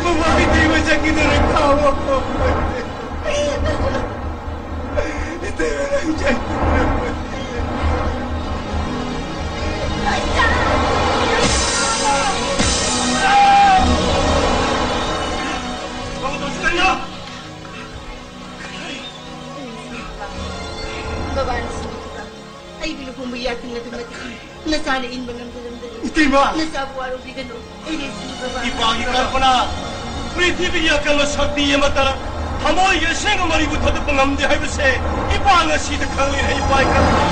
ꯃꯃꯥ, ꯏꯇꯩꯃ ꯆꯠꯈꯤꯗꯣꯔꯦ, ꯈꯥꯝꯃꯣ꯫ ꯏꯇꯩꯃ, ꯅꯪ ꯆꯠꯈꯤꯅꯨ꯫ ꯀꯩꯅꯣ? ꯕꯕꯥꯅ ꯁꯤꯕꯤꯈꯤꯕ ꯑꯩꯒꯤ ꯂꯨꯍꯣꯡꯕꯒꯤ ꯌꯥꯊꯪ ꯑꯗꯨꯃꯗꯤ ꯅꯆꯥꯅ ꯏꯟꯕ ꯉꯝꯖꯔꯝꯗꯔꯦ꯫ ꯏꯇꯩꯃ! ꯅꯆꯥꯕꯨ ꯋꯥꯔꯧꯕꯤꯒꯅꯨ꯫ ꯑꯩ ꯂꯩꯁꯤꯅꯤ, ꯕꯕꯥ꯫ ꯏꯄꯥꯒꯤ ꯀꯜꯄꯅꯥ, ꯄ꯭ꯔꯤꯊꯤꯕꯤꯒꯤ ꯑꯀꯟꯕ ꯁꯛꯇꯤ ꯑꯃꯠꯇꯅ ꯊꯃꯣꯏꯒꯤ ꯑꯁꯦꯡꯕ ꯃꯔꯤꯕꯨ ꯊꯥꯗꯣꯛꯄ ꯉꯝꯗꯦ ꯍꯥꯏꯕꯁꯦ ꯏꯄꯥ ꯉꯁꯤꯗ ꯈꯪꯂꯦ, ꯏꯄꯥꯒꯤ ꯀꯜꯄꯅꯥ꯫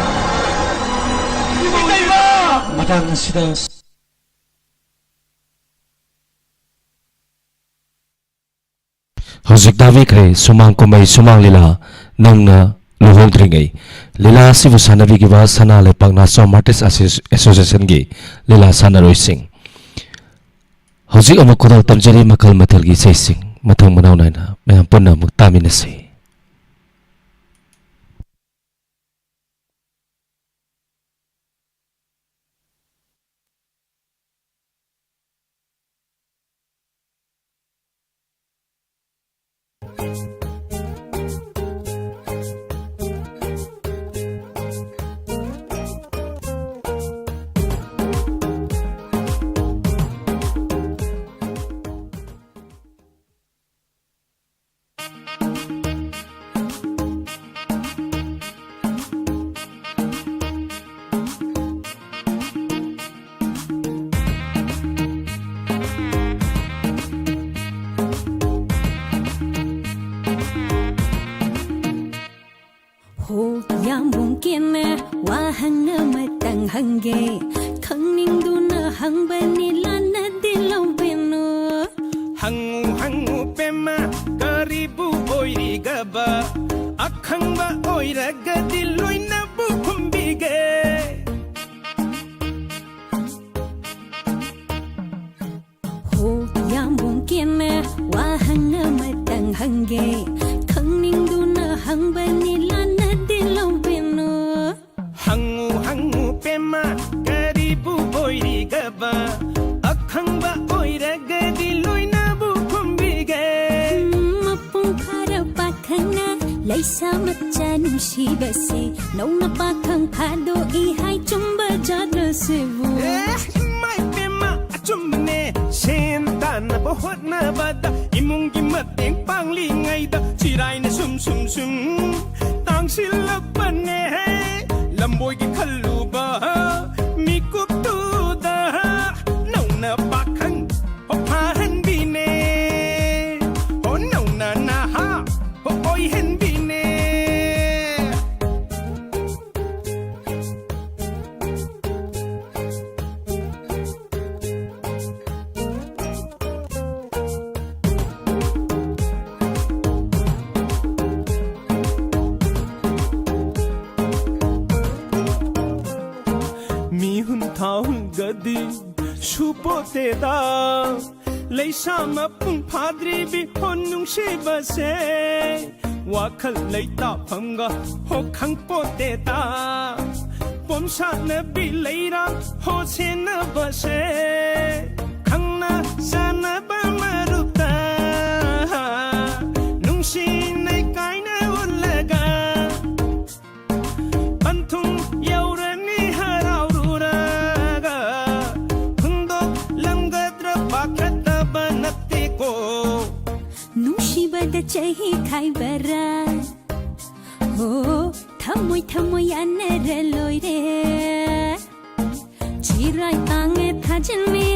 ꯏꯇꯩꯃ! ꯃꯇꯥꯡ ꯑꯁꯤꯗ ꯍꯧꯖꯤꯛ ꯇꯥꯕꯤꯈ꯭ꯔꯦ ꯁꯨꯃꯥꯡ ꯀꯨꯝꯍꯩ ꯁꯨꯃꯥꯡ ꯂꯤꯂꯥ꯫ ꯅꯧꯅ ꯂꯨꯍꯣꯡꯗ꯭ꯔꯤꯉꯩ ꯂꯤꯂꯥ ꯑꯁꯤꯕꯨ ꯁꯥꯟꯅꯕꯤꯈꯤꯕ ꯁꯅꯥ ꯂꯩꯄꯥꯛ ꯅꯥꯆꯣꯝ ꯑꯥꯔꯇꯤꯁ ꯑꯁꯣꯁꯤꯌꯦꯁꯟꯒꯤ ꯂꯤꯂꯥ ꯁꯥꯟꯅꯔꯣꯏꯁꯤꯡ꯫ ꯍꯧꯖꯤꯛ ꯑꯃꯨꯛ ꯈꯨꯗꯣꯜ ꯇꯝꯖꯔꯤ ꯃꯈꯜ ꯃꯊꯦꯜꯒꯤ ꯏꯁꯩꯁꯤꯡ꯫ ꯃꯊꯪ ꯃꯅꯥꯎ ꯅꯥꯏꯅ ꯃꯌꯥꯝ ꯄꯨꯟꯅ ꯑꯃꯨꯛ ꯇꯥꯃꯤꯟꯅꯁꯤ꯫ ꯍꯣ, ꯌꯥꯝꯕꯨꯡ ꯀꯦꯅ ꯋꯥꯍꯪ ꯑꯃꯇꯪ ꯍꯪꯒꯦ, ꯈꯪꯅꯤꯡꯗꯨꯅ ꯍꯪꯕꯅꯤ, ꯂꯥꯟꯅꯗꯤ ꯂꯧꯕꯤꯅꯨ꯫ ꯍꯪꯉꯨ ꯍꯪꯉꯨ ꯄꯦꯝꯃ, ꯀꯔꯤꯕꯨ ꯑꯣꯏꯔꯤꯒꯕ? ꯑꯈꯪꯕ ꯑꯣꯏꯔꯒꯗꯤ ꯂꯣꯏꯅꯕꯨ ꯈꯨꯝꯕꯤꯒꯦ꯫ ꯍꯣ, ꯌꯥꯝꯕꯨꯡ ꯀꯦꯅ ꯋꯥꯍꯪ ꯑꯃꯇꯪ ꯍꯪꯒꯦ, ꯈꯪꯅꯤꯡꯗꯨꯅ ꯍꯪꯕꯅꯤ, ꯂꯥꯟꯅꯗꯤ ꯂꯧꯕꯤꯅꯨ꯫ ꯍꯪꯉꯨ ꯍꯪꯉꯨ ꯄꯦꯝꯃ, ꯀꯔꯤꯕꯨ ꯑꯣꯏꯔꯤꯒꯕ? ꯑꯈꯪꯕ ꯑꯣꯏꯔꯒꯗꯤ ꯂꯣꯏꯅꯕꯨ ꯈꯨꯝꯕꯤꯒꯦ꯫ ꯎꯝ, ꯃꯄꯨꯡ ꯐꯥꯔ ꯄꯥꯈꯪꯅ ꯂꯩꯁꯥ ꯃꯆꯥ ꯅꯨꯡꯁꯤꯕꯁꯤ ꯅꯧꯅ ꯄꯥꯈꯪ ꯐꯥꯗꯣꯛꯏ ꯍꯥꯏ, ꯆꯨꯝꯕ ꯖꯥꯠꯂ ꯁꯤꯕꯨ? ꯑꯦ, ꯏꯃꯥ ꯏꯕꯦꯝꯃ, ꯑꯆꯨꯝꯕꯅꯦ꯫ ꯁꯦꯟ ꯇꯥꯟꯅꯕ ꯍꯣꯠꯅꯕꯗ ꯏꯃꯨꯡꯒꯤ ꯃꯇꯦꯡ ꯄꯥꯡꯂꯤꯉꯩꯗ ꯆꯤꯔꯥꯏꯅ ꯁꯨꯝ ꯁꯨꯝ ꯁꯨꯝ ꯇꯥꯡꯁꯤꯜꯂꯛꯄꯅꯦ꯫ ꯂꯝꯕꯣꯏꯒꯤ ꯈꯜꯂꯨꯕ ꯃꯤꯀꯨꯞꯇꯨꯗ ꯅꯧꯅ ꯄꯥꯈꯪ ꯐꯥꯍꯟꯕꯤꯅꯦ꯫ ꯍꯣ ꯅꯧꯅ ꯅꯍꯥ ꯍꯣ ꯑꯣꯏꯍꯟꯕꯤꯅꯦ꯫ ꯁꯨꯄꯣꯠꯇꯦꯗ꯫ ꯂꯩꯁꯥ ꯃꯄꯨꯡ ꯐꯥꯗ꯭ꯔꯤꯕꯤ ꯍꯣ ꯅꯨꯡꯁꯤꯕꯁꯦ, ꯋꯥꯈꯜ ꯂꯩꯇꯥꯐꯝꯒ ꯍꯣ ꯈꯪꯄꯣꯠꯇꯦꯗ꯫ ꯄꯣꯝꯁꯥꯠꯅꯕꯤ ꯂꯩꯔꯥꯡ ꯍꯣ ꯁꯦꯟꯅꯕꯁꯦ, ꯈꯪꯅ ꯆꯥꯟꯅꯕ ꯃꯔꯨꯞꯇ ꯅꯨꯡꯁꯤꯅꯩ ꯀꯥꯏꯅ ꯎꯠꯂꯒ, ꯄꯟꯊꯨꯡ ꯌꯧꯔꯅꯤ ꯍꯔꯥꯎꯔꯨꯔꯒ, ꯍꯨꯟꯗꯣꯛꯂꯝꯒꯗ꯭ꯔꯥ ꯄꯥꯈꯠꯇꯕ ꯅꯠꯇꯦꯀꯣ꯫ ꯅꯨꯡꯁꯤꯕꯗ ꯆꯍꯤ ꯈꯥꯏꯕꯔꯥ? ꯍꯣ, ꯊꯃꯣꯏ ꯊꯃꯣꯏ ꯌꯥꯅꯔ ꯂꯣꯏꯔꯦ꯫ ꯆꯤꯔꯥꯏ ꯇꯥꯡꯉꯦ ꯊꯥꯖꯤꯟꯃꯤ,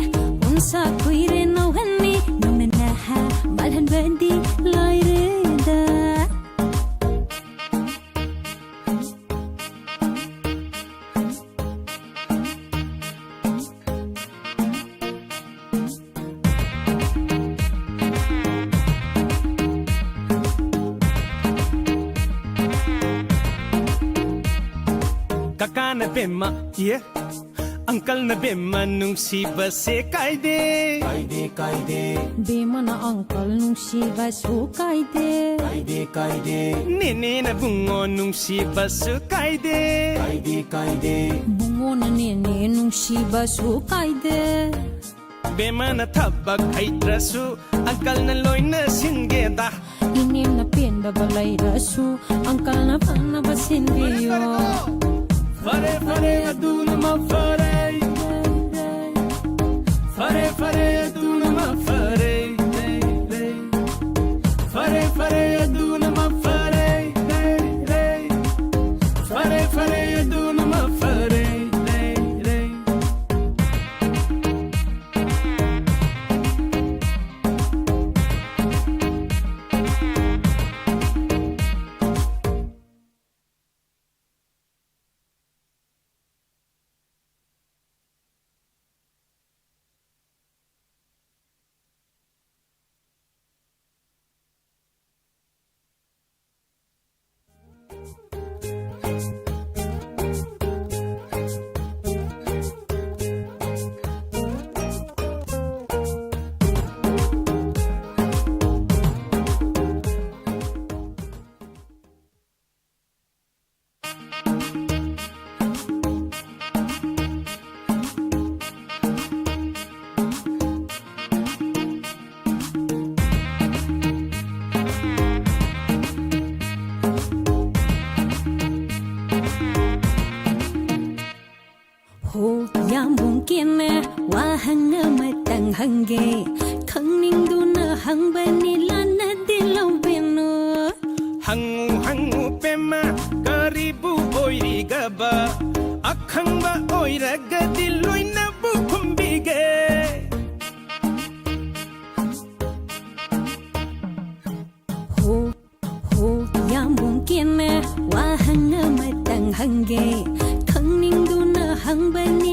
ꯎꯟꯁꯥ ꯀꯨꯏꯔꯦ ꯅꯧꯍꯟꯃꯤ, ꯅꯧꯅ ꯅꯍꯥ ꯃꯥꯜꯍꯟꯕꯗꯤ ꯂꯣꯏꯔꯦꯗ꯫ ꯀꯀꯥꯅ ꯕꯦꯝꯃ, ꯌꯦ꯫ ꯑꯪꯀꯜꯅ ꯕꯦꯝꯃ ꯅꯨꯡꯁꯤꯕꯁꯦ ꯀꯥꯏꯗꯦ꯫ ꯀꯥꯏꯗꯦ, ꯀꯥꯏꯗꯦ꯫ ꯕꯦꯝꯃꯅ ꯑꯪꯀꯜ ꯅꯨꯡꯁꯤꯕꯁꯨ ꯀꯥꯏꯗꯦ꯫ ꯀꯥꯏꯗꯦ, ꯀꯥꯏꯗꯦ꯫ ꯅꯦꯅꯦꯅ ꯕꯨꯡꯉꯣ ꯅꯨꯡꯁꯤꯕꯁꯨ ꯀꯥꯏꯗꯦ꯫ ꯀꯥꯏꯗꯦ, ꯀꯥꯏꯗꯦ꯫ ꯕꯨꯡꯉꯣꯅ ꯅꯦꯅꯦ ꯅꯨꯡꯁꯤꯕꯁꯨ ꯀꯥꯏꯗꯦ꯫ ꯕꯦꯝꯃꯅ ꯊꯕꯛ ꯍꯩꯇ꯭ꯔꯁꯨ ꯑꯪꯀꯜꯅ ꯂꯣꯏꯅ ꯁꯤꯟꯒꯦꯗ꯫ ꯏꯅꯦꯝꯅ ꯄꯦꯟꯗꯕ ꯂꯩꯔꯁꯨ ꯑꯪꯀꯜꯅ ꯐꯅꯕ ꯁꯤꯟꯕꯤꯌꯣ꯫ ꯐꯔꯦ, ꯐꯔꯦ, ꯑꯗꯨꯅ ꯃꯐꯔꯦ꯫ ꯐꯔꯦ, ꯐꯔꯦ, ꯑꯗꯨꯅ ꯃꯐꯔꯦ꯫ ꯐꯔꯦ, ꯐꯔꯦ, ꯑꯗꯨꯅ ꯃꯐꯔꯦ꯫ ꯐꯔꯦ, ꯐꯔꯦ, ꯑꯗꯨꯅ ꯃꯐꯔꯦ꯫ ꯋꯥꯍꯪ ꯑꯃꯇꯪ ꯍꯪꯒꯦ, ꯈꯪꯅꯤꯡꯗꯨꯅ ꯍꯪꯕꯅꯤ, ꯂꯥꯟꯅꯗꯤ ꯂꯧꯕꯤꯅꯨ꯫ ꯍꯪꯉꯨ ꯍꯪꯉꯨ ꯄꯦꯝꯃ, ꯀꯔꯤꯕꯨ ꯑꯣꯏꯔꯤꯒꯕ? ꯑꯈꯪꯕ ꯑꯣꯏꯔꯒꯗꯤ ꯂꯣꯏꯅꯕꯨ ꯈꯨꯝꯕꯤꯒꯦ꯫ ꯍꯣ, ꯍꯣ, ꯌꯥꯝꯕꯨꯡ ꯀꯦꯝꯃ, ꯋꯥꯍꯪ ꯑꯃꯇꯪ ꯍꯪꯒꯦ, ꯈꯪꯅꯤꯡꯗꯨꯅ ꯍꯪꯕꯅꯤ,